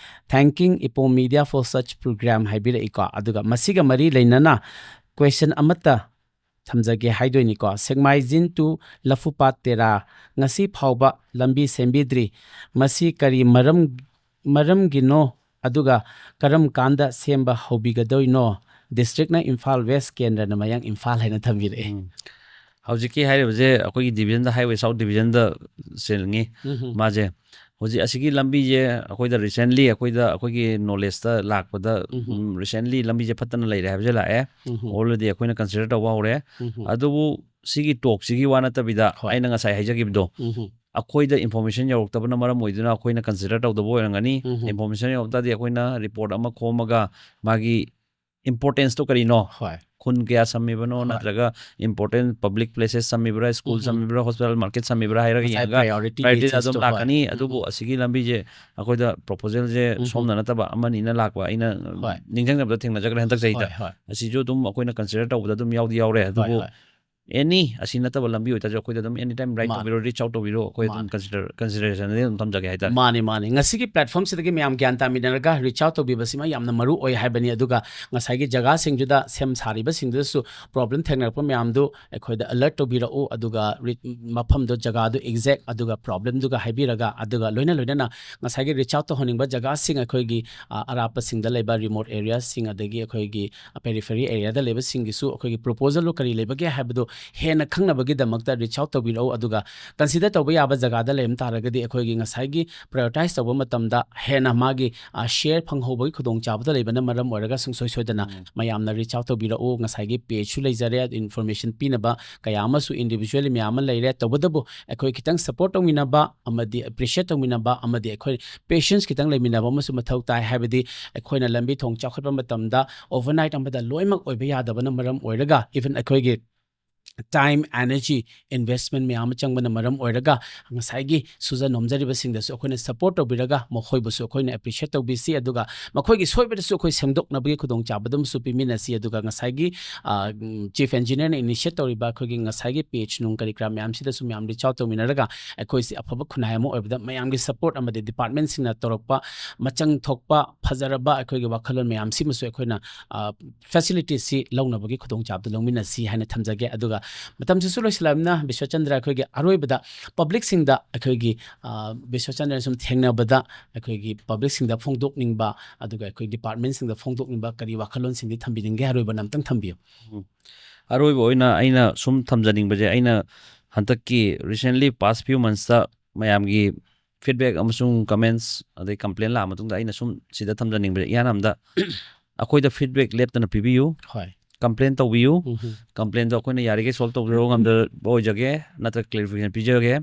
Thanking Ipom Media for such program" ꯍꯥꯏꯕꯤꯔꯛꯏꯀꯣ꯫ ꯑꯗꯨꯒ ꯃꯁꯤꯒ ꯃꯔꯤ ꯂꯩꯅꯅ ꯀꯣꯏꯁꯟ ꯑꯃꯠꯇ ꯊꯝꯖꯒꯦ ꯍꯥꯏꯗꯣꯏꯅꯤꯀꯣ꯫ "ꯁꯦꯛꯃꯥꯏꯖꯤꯟ to ꯂꯐꯨꯄꯥꯠ ꯇꯦꯔꯥ ꯉꯁꯤ ꯐꯥꯎꯕ ꯂꯝꯕꯤ ꯁꯦꯝꯕꯤꯗ꯭ꯔꯤ꯫ ꯃꯁꯤ ꯀꯔꯤ ꯃꯔꯝ, ꯃꯔꯝꯒꯤꯅꯣ? ꯑꯗꯨꯒ ꯀꯔꯝ ꯀꯥꯟꯗ ꯁꯦꯝꯕ ꯍꯧꯕꯤꯒꯗꯣꯏꯅꯣ? ꯗꯤꯁꯇ꯭ꯔꯤꯛꯅ ꯏꯝꯐꯥꯜ ꯋꯦꯁ, ꯀꯦꯟꯗ꯭ꯔꯅ ꯃꯌꯥꯡ ꯏꯝꯐꯥꯜ" ꯍꯥꯏꯅ ꯊꯝꯕꯤꯔꯛꯑꯦ꯫ ꯎꯝ꯫ ꯍꯧꯖꯤꯛꯀꯤ ꯍꯥꯏꯔꯤꯕꯁꯦ ꯑꯩꯈꯣꯏꯒꯤ ꯗꯤꯕꯤꯖꯟꯗ, ꯍꯥꯏꯋꯦ ꯁꯥꯎꯠ ꯗꯤꯕꯤꯖꯟꯗ ꯆꯦꯜꯂꯤ꯫ ꯎꯝ꯫ ꯃꯥꯁꯦ ꯍꯧꯖꯤꯛ ꯑꯁꯤꯒꯤ ꯂꯝꯕꯤꯁꯦ ꯑꯩꯈꯣꯏꯗ ꯔꯤꯁꯦꯟꯂꯤ ꯑꯩꯈꯣꯏꯗ, ꯑꯩꯈꯣꯏꯒꯤ ꯅꯣꯂꯦꯖꯇ ꯂꯥꯛꯄꯗ, ꯎꯝ꯫ ꯎꯝ, ꯔꯤꯁꯦꯟꯂꯤ ꯂꯝꯕꯤꯁꯦ ꯐꯠꯇꯅ ꯂꯩꯔꯦ ꯍꯥꯏꯕꯁꯦ ꯂꯥꯛꯑꯦ꯫ ꯎꯝ꯫ Already ꯑꯩꯈꯣꯏꯅ ꯀꯟꯁꯤꯗꯔ ꯇꯧꯕ ꯍꯧꯔꯦ꯫ ꯎꯝ꯫ ꯑꯗꯨꯕꯨ ꯁꯤꯒꯤ ꯇꯣꯛꯁꯤꯒꯤ ꯋꯥ ꯅꯠꯇꯕꯤꯗ, ꯍꯣꯏ꯫ ꯑꯩꯅ ꯉꯁꯥꯏ ꯍꯥꯏꯖꯈꯤꯕꯗꯣ, ꯎꯝ꯫ ꯑꯩꯈꯣꯏꯗ ꯏꯟꯐꯣꯔꯃꯦꯁꯟ ꯌꯧꯔꯛꯇꯕꯅ ꯃꯔꯝ ꯑꯣꯏꯗꯨꯅ ꯑꯩꯈꯣꯏꯅ ꯀꯟꯁꯤꯗꯔ ꯇꯧꯗꯕ ꯑꯣꯏꯔꯝꯒꯅꯤ꯫ ꯎꯝ꯫ ꯏꯟꯐꯣꯔꯃꯦꯁꯟ ꯌꯧꯔꯛ ꯇꯥꯔꯗꯤ ꯑꯩꯈꯣꯏꯅ ꯔꯤꯄꯣꯔꯠ ꯑꯃ ꯈꯣꯝꯃꯒ ꯃꯥꯒꯤ ꯏꯝꯄꯣꯔꯇꯦꯟꯁꯇꯣ ꯀꯔꯤꯅꯣ? ꯍꯣꯏ꯫ ꯈꯨꯟ ꯀꯌꯥ ꯁꯝꯃꯤꯕꯅꯣ, ꯍꯣꯏ꯫ ꯅꯠꯇ꯭ꯔꯒ ꯏꯝꯄꯣꯔꯇꯦꯟ ꯄꯕ꯭ꯂꯤꯛ ꯄ꯭ꯂꯦꯁꯦꯁ ꯁꯝꯃꯤꯕ꯭ꯔꯥ, ꯁ꯭ꯀꯨꯜ ꯎꯝ꯫ ꯁꯝꯃꯤꯕ꯭ꯔꯥ, ꯍꯣꯁꯄꯤꯇꯥꯜ, ꯃꯥꯔꯀꯦꯠ ꯁꯝꯃꯤꯕ꯭ꯔꯥ ꯍꯥꯏꯔꯒ ꯉꯁꯥꯏ ꯌꯦꯡꯉꯒ priority ꯄ꯭ꯔꯥꯏꯌꯣꯔꯤꯇꯤꯗ basis ꯑꯗꯨꯝ ꯇꯣ, ꯍꯣꯏ꯫ ꯂꯥꯛꯀꯅꯤ꯫ ꯎꯝ꯫ ꯑꯗꯨꯕꯨ ꯑꯁꯤꯒꯤ ꯂꯝꯕꯤꯁꯦ ꯑꯩꯈꯣꯏꯗ ꯄ꯭ꯔꯣꯄꯣꯖꯦꯜꯁꯦ ꯎꯝ꯫ ꯁꯣꯝꯗ ꯅꯠꯇꯕ ꯑꯃꯅꯤꯅ ꯂꯥꯛꯄ ꯑꯩꯅ ꯍꯣꯏ꯫ ꯅꯤꯡꯁꯤꯡꯖꯕꯗ ꯊꯦꯡꯅꯖꯈ꯭ꯔꯦ ꯍꯟꯗꯛ ꯆꯍꯤꯗ꯫ ꯍꯣꯏ, ꯍꯣꯏ꯫ ꯑꯁꯤꯁꯨ ꯑꯗꯨꯝ ꯑꯩꯈꯣꯏꯅ ꯀꯟꯁꯤꯗꯔ ꯇꯧꯕꯗ ꯑꯗꯨꯝ ꯌꯥꯎꯗꯤ ꯌꯥꯎꯔꯦ꯫ ꯍꯣꯏ, ꯑꯗꯨꯕꯨ ꯍꯣꯏ꯫ ꯑꯦꯅꯤ ꯑꯁꯤ ꯅꯠꯇꯕ ꯂꯝꯕꯤ ꯑꯣꯏꯇꯥꯔꯁꯨ ꯑꯩꯈꯣꯏꯗ ꯑꯗꯨꯝ ꯑꯦꯅꯤ ꯇꯥꯏꯝ ꯔꯥꯏꯠ ꯃꯥꯅꯦ꯫ ꯇꯧꯕꯤꯔꯣ, ꯔꯤꯆ ꯑꯥꯎꯠ ꯇꯧꯕꯤꯔꯣ, ꯑꯩꯈꯣꯏ ꯑꯗꯨꯝ ꯃꯥꯅꯦ꯫ ꯀꯟꯁꯤꯗꯔ, ꯀꯟꯁꯤꯗꯔꯦꯁꯟꯗꯤ ꯑꯗꯨꯝ ꯊꯝꯖꯒꯦ ꯍꯥꯏꯇꯥꯔꯦ꯫ ꯃꯥꯅꯦ, ꯃꯥꯅꯦ꯫ ꯉꯁꯤꯒꯤ ꯄ꯭ꯂꯦꯠꯐꯣꯝꯁꯤꯗꯒꯤ ꯃꯌꯥꯝ ꯒ꯭ꯌꯥꯟ ꯇꯥꯃꯤꯟꯅꯔꯒ ꯔꯤꯆ ꯑꯥꯎꯠ ꯇꯧꯕꯤꯕꯁꯤꯃ ꯌꯥꯝꯅ ꯃꯔꯨ ꯑꯣꯏ ꯍꯥꯏꯕꯅꯤ꯫ ꯑꯗꯨꯒ ꯉꯁꯥꯏꯒꯤ ꯖꯒꯥꯁꯤꯡꯗꯨꯗ ꯁꯦꯝ ꯁꯥꯔꯤꯕꯁꯤꯡꯗꯨꯗꯁꯨ ꯄ꯭ꯔꯣꯕ꯭ꯂꯦꯝ ꯊꯦꯡꯅꯔꯛꯄ ꯃꯌꯥꯝꯗꯨ ꯑꯩꯈꯣꯏꯗ ꯑꯂꯔꯠ ꯇꯧꯕꯤꯔꯛꯎ꯫ ꯑꯗꯨꯒ ꯔꯤ-, ꯃꯐꯝꯗꯣ, ꯖꯒꯥꯗꯨ ꯑꯦꯛꯖꯦꯛ, ꯑꯗꯨꯒ ꯄ꯭ꯔꯣꯕ꯭ꯂꯦꯝꯗꯨꯒ ꯍꯥꯏꯕꯤꯔꯒ, ꯑꯗꯨꯒ ꯂꯣꯏꯅ ꯂꯣꯏꯅꯅ ꯉꯁꯥꯏꯒꯤ ꯔꯤꯆ ꯑꯥꯎꯠ ꯇꯧꯍꯟꯅꯤꯡꯕ ꯖꯒꯥꯁꯤꯡ, ꯑꯩꯈꯣꯏꯒꯤ, ꯑ, ꯑꯔꯥꯞꯄꯁꯤꯡꯗ ꯂꯩꯕ ꯔꯤꯃꯣꯠ ꯑꯦꯔꯤꯌꯥꯁꯤꯡ, ꯑꯗꯒꯤ ꯑꯩꯈꯣꯏꯒꯤ ꯄꯦꯔꯤꯐꯦꯔꯤ ꯑꯦꯔꯤꯌꯥꯗ ꯂꯩꯕꯁꯤꯡꯒꯤꯁꯨ ꯑꯩꯈꯣꯏꯒꯤ ꯄ꯭ꯔꯣꯄꯣꯖꯦꯜꯗꯣ ꯀꯔꯤ ꯂꯩꯕꯒꯦ ꯍꯥꯏꯕꯗꯣ ꯍꯦꯟꯅ ꯈꯪꯅꯕꯒꯤꯗꯃꯛꯇ reach out ꯇꯧꯕꯤꯔꯛꯎ꯫ ꯑꯗꯨꯒ consider ꯇꯧꯕ ꯌꯥꯕ ꯖꯒꯥꯗ ꯂꯩꯔꯝ ꯇꯥꯔꯒꯗꯤ ꯑꯩꯈꯣꯏꯒꯤ ꯉꯁꯥꯏꯒꯤ prioritize ꯇꯧꯕ ꯃꯇꯝꯗ ꯍꯦꯟꯅ ꯃꯥꯒꯤ, ꯑ, share ꯐꯪꯍꯧꯕꯒꯤ ꯈꯨꯗꯣꯡꯆꯥꯕꯗ ꯂꯩꯕꯅ ꯃꯔꯝ ꯑꯣꯏꯔꯒ ꯁꯨꯡꯁꯣꯏ ꯁꯣꯏꯗꯅ ꯎꯝ꯫ ꯃꯌꯥꯝꯅ reach out ꯇꯧꯕꯤꯔꯛꯎ꯫ ꯉꯁꯥꯏꯒꯤ page ꯁꯨ ꯂꯩꯖꯔꯦ, information ꯄꯤꯅꯕ ꯀꯌꯥ ꯑꯃꯁꯨ individually ꯃꯌꯥꯝ ꯑꯃ ꯂꯩꯔꯦ꯫ ꯇꯧꯕꯇꯕꯨ ꯑꯩꯈꯣꯏ ꯈꯤꯇꯪ support ꯇꯧꯃꯤꯟꯅꯕ ꯑꯃꯗꯤ appreciate ꯇꯧꯃꯤꯟꯅꯕ ꯑꯃꯗꯤ ꯑꯩꯈꯣꯏ patience ꯈꯤꯇꯪ ꯂꯩꯃꯤꯟꯅꯕ ꯑꯃꯁꯨ ꯃꯊꯧ ꯇꯥꯏ꯫ ꯍꯥꯏꯕꯗꯤ ꯑꯩꯈꯣꯏꯅ ꯂꯝꯕꯤ ꯊꯣꯡ ꯆꯥꯎꯈꯠꯄ ꯃꯇꯝꯗ overnight ꯑꯃꯗ ꯂꯣꯏꯅꯃꯛ ꯑꯣꯏꯕ ꯌꯥꯗꯕꯅ ꯃꯔꯝ ꯑꯣꯏꯔꯒ even ꯑꯩꯈꯣꯏꯒꯤ time, energy, investment ꯃꯌꯥꯝ ꯑꯃ ꯆꯪꯕꯅ ꯃꯔꯝ ꯑꯣꯏꯔꯒ ꯉꯁꯥꯏꯒꯤ ꯁꯨꯖ ꯅꯣꯝꯖꯔꯤꯕꯁꯤꯡꯗꯁꯨ ꯑꯩꯈꯣꯏꯅ support ꯇꯧꯕꯤꯔꯒ ꯃꯈꯣꯏꯕꯨꯁꯨ ꯑꯩꯈꯣꯏꯅ appreciate ꯇꯧꯕꯤꯁꯤ꯫ ꯑꯗꯨꯒ ꯃꯈꯣꯏꯒꯤ ꯁꯣꯏꯕꯗꯁꯨ ꯑꯩꯈꯣꯏ ꯁꯦꯝꯗꯣꯛꯅꯕꯒꯤ ꯈꯨꯗꯣꯡꯆꯥꯕꯗꯨ ꯑꯃꯁꯨ ꯄꯤꯃꯤꯟꯅꯁꯤ꯫ ꯑꯗꯨꯒ ꯉꯁꯥꯏꯒꯤ, ꯑ, ꯎꯝ, chief engineer ꯅ initiate ꯇꯧꯔꯤꯕ ꯑꯩꯈꯣꯏꯒꯤ ꯉꯁꯥꯏꯒꯤ page ꯅꯨꯡ ꯀꯔꯤ ꯀꯔꯥ ꯃꯌꯥꯝꯁꯤꯗꯁꯨ ꯃꯌꯥꯝ reach out ꯇꯧꯃꯤꯟꯅꯔꯒ ꯑꯩꯈꯣꯏꯁꯤ ꯑꯐꯕ ꯈꯨꯟꯅꯥꯏ ꯑꯃ ꯑꯣꯏꯕꯗ ꯃꯌꯥꯝꯒꯤ support ꯑꯃꯗꯤ department ꯁꯤꯡꯅ ꯇꯧꯔꯛꯄ ꯃꯆꯪ ꯊꯣꯛꯄ ꯐꯖꯔꯕ ꯑꯩꯈꯣꯏꯒꯤ ꯋꯥꯈꯜꯂꯣꯟ ꯃꯌꯥꯝꯁꯤꯃꯁꯨ ꯑꯩꯈꯣꯏꯅ, ꯑ, facility ꯁꯤ ꯂꯧꯅꯕꯒꯤ ꯈꯨꯗꯣꯡꯆꯥꯕꯗꯨ ꯂꯧꯃꯤꯟꯅꯁꯤ ꯍꯥꯏꯅ ꯊꯝꯖꯒꯦ꯫ ꯑꯗꯨꯒ ꯃꯇꯝꯁꯤꯁꯨ ꯂꯣꯏꯁꯤꯜꯂꯛꯂꯕꯅꯤꯅ ꯕꯤꯁ꯭ꯋꯆꯟꯗ꯭ꯔ ꯑꯩꯈꯣꯏꯒꯤ ꯑꯔꯣꯏꯕꯗ public ꯁꯤꯡꯗ ꯑꯩꯈꯣꯏꯒꯤ, ꯑ, ꯕꯤꯁ꯭ꯋꯆꯟꯗ꯭ꯔ ꯁꯨꯝ ꯊꯦꯡꯅꯕꯗ ꯑꯩꯈꯣꯏꯒꯤ public ꯁꯤꯡꯗ ꯐꯣꯡꯗꯣꯛꯅꯤꯡꯕ ꯑꯗꯨꯒ ꯑꯩꯈꯣꯏ department ꯁꯤꯡꯗ ꯐꯣꯡꯗꯣꯛꯅꯤꯡꯕ ꯀꯔꯤ ꯋꯥꯈꯜꯂꯣꯟꯁꯤꯡꯗꯤ ꯊꯝꯕꯤꯅꯤꯡꯒꯦ? ꯑꯔꯣꯏꯕ ꯑꯝꯇꯪ ꯊꯝꯕꯤꯌꯨ꯫ ꯎꯝ꯫ ꯑꯔꯣꯏꯕ ꯑꯣꯏꯅ ꯑꯩꯅ ꯁꯨꯝ ꯊꯝꯖꯅꯤꯡꯕꯁꯦ, ꯑꯩꯅ ꯍꯟꯗꯛꯀꯤ recently past few months ꯇ ꯃꯌꯥꯝꯒꯤ feedback ꯑꯃꯁꯨꯡ comments ꯑꯗꯩ complain ꯂꯥꯛꯑ ꯃꯇꯨꯡꯗ ꯑꯩꯅ ꯁꯨꯝ ꯁꯤꯗ ꯊꯝꯖꯅꯤꯡꯕꯁꯦ, ꯏꯍꯥꯟ ꯍꯥꯟꯕꯗ ꯑꯩꯈꯣꯏꯗ feedback ꯂꯦꯞꯇꯅ ꯄꯤꯕꯤꯌꯨ, ꯍꯣꯏ꯫ Complain ꯇꯧꯕꯤꯌꯨ꯫ ꯎꯝ꯫ Complain ꯗꯣ ꯑꯩꯈꯣꯏꯅ ꯌꯥꯔꯤꯈꯩ solve ꯇꯧꯖꯕ ꯉꯝꯖꯕ ꯑꯣꯏꯖꯒꯦ, ꯅꯠꯇ꯭ꯔꯒ clarification ꯄꯤꯖꯒꯦ꯫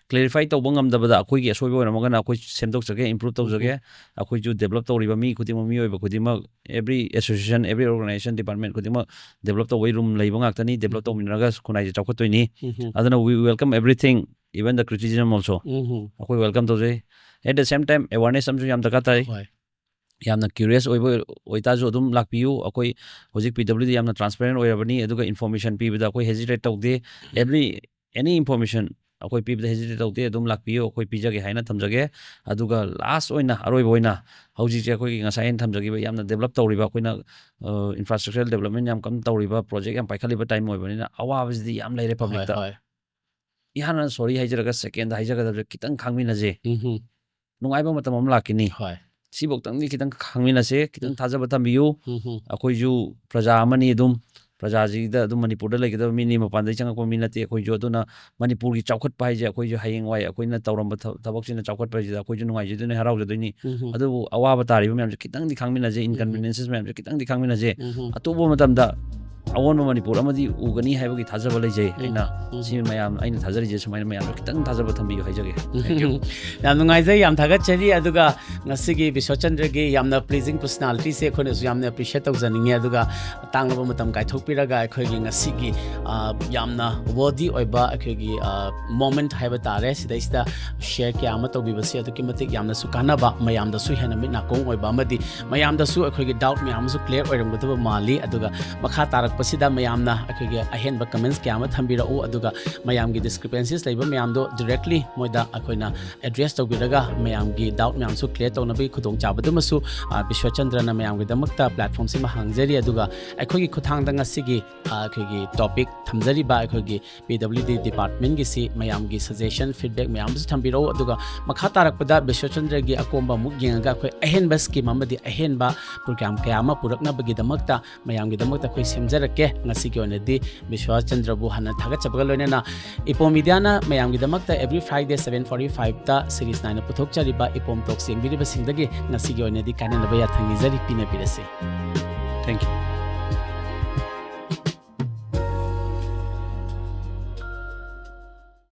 Clarify ꯇꯧꯕ ꯉꯝꯗꯕꯗ ꯑꯩꯈꯣꯏꯒꯤ ꯑꯁꯣꯏꯕ ꯑꯣꯏꯔꯝꯃꯒꯅ ꯑꯩꯈꯣꯏ ꯁꯦꯝꯗꯣꯛꯆꯒꯦ, improve ꯇꯧꯖꯒꯦ꯫ ꯎꯝ꯫ ꯑꯩꯈꯣꯏꯁꯨ develop ꯇꯧꯔꯤꯕ ꯃꯤ ꯈꯨꯗꯤꯡꯃꯛ, ꯃꯤꯑꯣꯏꯕ ꯈꯨꯗꯤꯡꯃꯛ, every association, every organization, department ꯈꯨꯗꯤꯡꯃꯛ develop ꯇꯧꯕꯒꯤ room ꯂꯩꯕ ꯉꯥꯛꯇꯅꯤ꯫ Develop ꯎꯝ꯫ ꯇꯧꯃꯤꯟꯅꯔꯒ ꯈꯨꯟꯅꯥꯏꯁꯦ ꯆꯥꯎꯈꯠꯇꯣꯏꯅꯤ꯫ ꯎꯝ꯫ ꯑꯗꯨꯅ we welcome everything, even the criticism also꯫ ꯎꯝ꯫ ꯑꯩꯈꯣꯏ welcome ꯇꯧꯖꯩ꯫ At the same time, awareness ꯑꯃꯁꯨ ꯌꯥꯝ ꯗꯔꯀꯥꯔ ꯇꯥꯏ꯫ ꯍꯣꯏ꯫ ꯌꯥꯝꯅ curious ꯑꯣꯏꯕ ꯑꯣꯏꯇꯥꯔꯁꯨ ꯑꯗꯨꯝ ꯂꯥꯛꯄꯤꯌꯨ꯫ ꯑꯩꯈꯣꯏ ꯍꯧꯖꯤꯛ P W D ꯌꯥꯝꯅ transparent ꯑꯣꯏꯔꯕꯅꯤ, ꯑꯗꯨꯒ information ꯄꯤꯕꯗ ꯑꯩꯈꯣꯏ hesitate ꯇꯧꯗꯦ꯫ Every, any information ꯑꯩꯈꯣꯏ ꯄꯤꯕꯗ hesitate ꯇꯧꯗꯦ, ꯑꯗꯨꯝ ꯂꯥꯛꯄꯤꯌꯨ, ꯑꯩꯈꯣꯏ ꯄꯤꯖꯒꯦ ꯍꯥꯏꯅ ꯊꯝꯖꯒꯦ꯫ ꯑꯗꯨꯒ last ꯑꯣꯏꯅ, ꯑꯔꯣꯏꯕ ꯑꯣꯏꯅ, ꯍꯧꯖꯤꯛꯁꯦ ꯑꯩꯈꯣꯏꯒꯤ ꯉꯁꯥꯏ ꯑꯩꯅ ꯊꯝꯖꯈꯤꯕ ꯌꯥꯝꯅ develop ꯇꯧꯔꯤꯕ, ꯑꯩꯈꯣꯏꯅ, ꯑ, infrastructure development ꯌꯥꯝ ꯀꯟꯅ ꯇꯧꯔꯤꯕ, project ꯌꯥꯝ ꯄꯥꯏꯈꯠꯂꯤꯕ time ꯑꯣꯏꯕꯅꯤꯅ ꯑꯋꯥꯕꯁꯤꯗꯤ ꯌꯥꯝ ꯂꯩꯔꯦ ꯍꯣꯏ, public ꯇ꯫ ꯍꯣꯏ꯫ ꯏꯍꯥꯟ ꯍꯥꯟꯅ sorry ꯍꯥꯏꯖꯔꯒ, second ꯗ ꯍꯥꯏꯖꯒꯗꯕꯁꯦ ꯈꯤꯇꯪ ꯈꯥꯡꯃꯤꯟꯅꯁꯦ꯫ ꯎꯝ꯫ ꯅꯨꯡꯉꯥꯏꯕ ꯃꯇꯝ ꯑꯃ ꯂꯥꯛꯈꯤꯅꯤ꯫ ꯍꯣꯏ꯫ ꯁꯤꯐꯧꯇꯪꯗꯤ ꯈꯤꯇꯪ ꯈꯥꯡꯃꯤꯟꯅꯁꯦ, ꯈꯤꯇꯪ ꯎꯝ꯫ ꯊꯥꯖꯕ ꯊꯝꯕꯤꯌꯨ꯫ ꯎꯝ꯫ ꯑꯩꯈꯣꯏꯁꯨ ꯄ꯭ꯔꯖꯥ ꯑꯃꯅꯤ ꯑꯗꯨꯝ, ꯄ꯭ꯔꯖꯥꯁꯤꯗ ꯑꯗꯨꯝ ꯃꯅꯤꯄꯨꯔꯗ ꯂꯩꯒꯗꯕ ꯃꯤꯅꯤ, ꯃꯄꯥꯟꯗꯒꯤ ꯆꯪꯉꯛꯄ ꯃꯤ ꯅꯠꯇꯦ ꯑꯩꯈꯣꯏꯁꯨ꯫ ꯑꯗꯨꯅ ꯃꯅꯤꯄꯨꯔꯒꯤ ꯆꯥꯎꯈꯠꯄ ꯍꯥꯏꯁꯦ ꯑꯩꯈꯣꯏꯁꯨ ꯍꯌꯦꯡꯋꯥꯏ ꯑꯩꯈꯣꯏꯅ ꯇꯧꯔꯝꯕ ꯊ-, ꯊꯕꯛꯁꯤꯅ ꯆꯥꯎꯈꯠꯄ ꯍꯥꯏꯁꯤꯗ ꯑꯩꯈꯣꯏꯁꯨ ꯅꯨꯡꯉꯥꯏꯖꯗꯣꯏꯅꯤ, ꯍꯔꯥꯎꯖꯗꯣꯏꯅꯤ꯫ ꯎꯝ꯫ ꯑꯗꯨꯕꯨ ꯑꯋꯥꯕ ꯇꯥꯔꯤꯕ ꯃꯌꯥꯝꯁꯦ ꯈꯤꯇꯪꯗꯤ ꯈꯥꯡꯃꯤꯟꯅꯁꯦ, inconveniences ꯃꯌꯥꯝꯁꯦ ꯈꯤꯇꯪꯗꯤ ꯈꯥꯡꯃꯤꯟꯅꯁꯦ꯫ ꯎꯝ꯫ ꯑꯇꯣꯞꯄ ꯃꯇꯝꯗ ꯑꯑꯣꯟꯕ ꯃꯅꯤꯄꯨꯔ ꯑꯃꯗꯤ ꯎꯒꯅꯤ ꯍꯥꯏꯕꯒꯤ ꯊꯥꯖꯕ ꯂꯩꯖꯩ꯫ ꯎꯝ꯫ ꯑꯩꯅ ꯎꯝ꯫ ꯁꯤ ꯃꯌꯥꯝ, ꯑꯩꯅ ꯊꯥꯖꯔꯤꯁꯦ ꯁꯨꯃꯥꯏꯅ ꯃꯌꯥꯝꯁꯨ ꯈꯤꯇꯪ ꯊꯥꯖꯕ ꯊꯝꯕꯤꯌꯨ ꯍꯥꯏꯖꯒꯦ꯫ Thank you꯫ ꯌꯥꯝ ꯅꯨꯡꯉꯥꯏꯖꯩ, ꯌꯥꯝ ꯊꯥꯒꯠꯆꯔꯤ꯫ ꯑꯗꯨꯒ ꯉꯁꯤꯒꯤ ꯕꯤꯁ꯭ꯋꯆꯟꯗ꯭ꯔꯒꯤ ꯌꯥꯝꯅ pleasing personalityꯁꯦ ꯑꯩꯈꯣꯏꯅꯁꯨ ꯌꯥꯝꯅ appreciate ꯇꯧꯖꯅꯤꯡꯉꯦ꯫ ꯑꯗꯨꯒ ꯇꯥꯡꯂꯕ ꯃꯇꯝ ꯀꯥꯏꯊꯣꯛꯄꯤꯔꯒ ꯑꯩꯈꯣꯏꯒꯤ ꯉꯁꯤꯒꯤ, ꯑ, ꯌꯥꯝꯅ worthy ꯑꯣꯏꯕ ꯑꯩꯈꯣꯏꯒꯤ, ꯑ, moment ꯍꯥꯏꯕ ꯇꯥꯔꯦ, ꯁꯤꯗꯩꯁꯤꯗ share ꯀꯌꯥ ꯑꯃ ꯇꯧꯕꯤꯕꯁꯦ ꯑꯗꯨꯛꯀꯤ ꯃꯇꯤꯛ ꯌꯥꯝꯅꯁꯨ ꯀꯥꯟꯅꯕ, ꯃꯌꯥꯝꯗꯁꯨ ꯍꯦꯟꯅ ꯃꯤꯠ ꯅꯥꯀꯣꯡ ꯑꯣꯏꯕ ꯑꯃꯗꯤ ꯃꯌꯥꯝꯗꯁꯨ ꯑꯩꯈꯣꯏꯒꯤ doubt ꯃꯌꯥꯝ ꯑꯃꯁꯨ clear ꯑꯣꯏꯔꯝꯒꯗꯕ ꯃꯥꯜꯂꯤ꯫ ꯑꯗꯨꯒ ꯃꯈꯥ ꯇꯥꯔꯛꯄꯁꯤꯗ ꯃꯌꯥꯝꯅ ꯑꯩꯈꯣꯏꯒꯤ ꯑꯍꯦꯟꯕ comments ꯀꯌꯥ ꯑꯃ ꯊꯝꯕꯤꯔꯛꯎ, ꯑꯗꯨꯒ ꯃꯌꯥꯝꯒꯤ discrepancies ꯂꯩꯕ ꯃꯌꯥꯝꯗꯣ directly ꯃꯣꯏꯗ ꯑꯩꯈꯣꯏꯅ address ꯇꯧꯕꯤꯔꯒ ꯃꯌꯥꯝꯒꯤ doubt ꯃꯌꯥꯝꯁꯨ clear ꯇꯧꯅꯕꯒꯤ ꯈꯨꯗꯣꯡꯆꯥꯕꯗꯨꯃꯁꯨ, ꯑ, ꯕꯤꯁ꯭ꯋꯆꯟꯗ꯭ꯔꯅ ꯃꯌꯥꯝꯒꯤꯗꯃꯛꯇ platformꯁꯤꯃ ꯍꯥꯡꯖꯔꯤ꯫ ꯑꯗꯨꯒ ꯑꯩꯈꯣꯏꯒꯤ ꯈꯨꯠꯊꯥꯡꯗ ꯉꯁꯤꯒꯤ, ꯑ, ꯑꯩꯈꯣꯏꯒꯤ topic ꯊꯝꯖꯔꯤꯕ ꯑꯩꯈꯣꯏꯒꯤ P W D departmentꯒꯤꯁꯤ ꯃꯌꯥꯝꯒꯤ suggestion, feedback ꯃꯌꯥꯝ ꯑꯃꯁꯨ ꯊꯝꯕꯤꯔꯛꯎ꯫ ꯑꯗꯨꯒ ꯃꯈꯥ ꯇꯥꯔꯛꯄꯗ ꯕꯤꯁ꯭ꯋꯆꯟꯗ꯭ꯔꯒꯤ ꯑꯀꯣꯝꯕ ꯑꯃꯨꯛ ꯌꯦꯡꯉꯒ ꯑꯩꯈꯣꯏ ꯑꯍꯦꯟꯕ scheme ꯑꯃꯗꯤ ꯑꯍꯦꯟꯕ program ꯀꯌꯥ ꯑꯃ ꯄꯨꯔꯛꯅꯕꯒꯤꯗꯃꯛꯇ ꯃꯌꯥꯝꯒꯤꯗꯃꯛꯇ ꯑꯩꯈꯣꯏ ꯁꯦꯝꯖꯔꯛꯀꯦ꯫ ꯉꯁꯤꯒꯤ ꯑꯣꯏꯅꯗꯤ ꯕꯤꯁ꯭ꯋꯆꯟꯗ꯭ꯔꯕꯨ ꯍꯥꯟꯅ ꯊꯥꯒꯠꯆꯕꯒ ꯂꯣꯏꯅꯅ ꯏꯄꯣ Mediaꯅ ꯃꯌꯥꯝꯒꯤꯗꯃꯛꯇ every Friday seven forty fiveꯇ series ꯅꯥꯏꯅ ꯄꯨꯊꯣꯛꯆꯔꯤꯕ ꯏꯄꯣꯝ Talks ꯌꯦꯡꯕꯤꯔꯤꯕꯁꯤꯡꯗꯒꯤ ꯉꯁꯤꯒꯤ ꯑꯣꯏꯅꯗꯤ ꯀꯥꯏꯅꯅꯕ ꯌꯥꯊꯪ ꯅꯤꯖꯔꯤ, ꯄꯤꯅꯕꯤꯔꯁꯤ꯫ Thank you꯫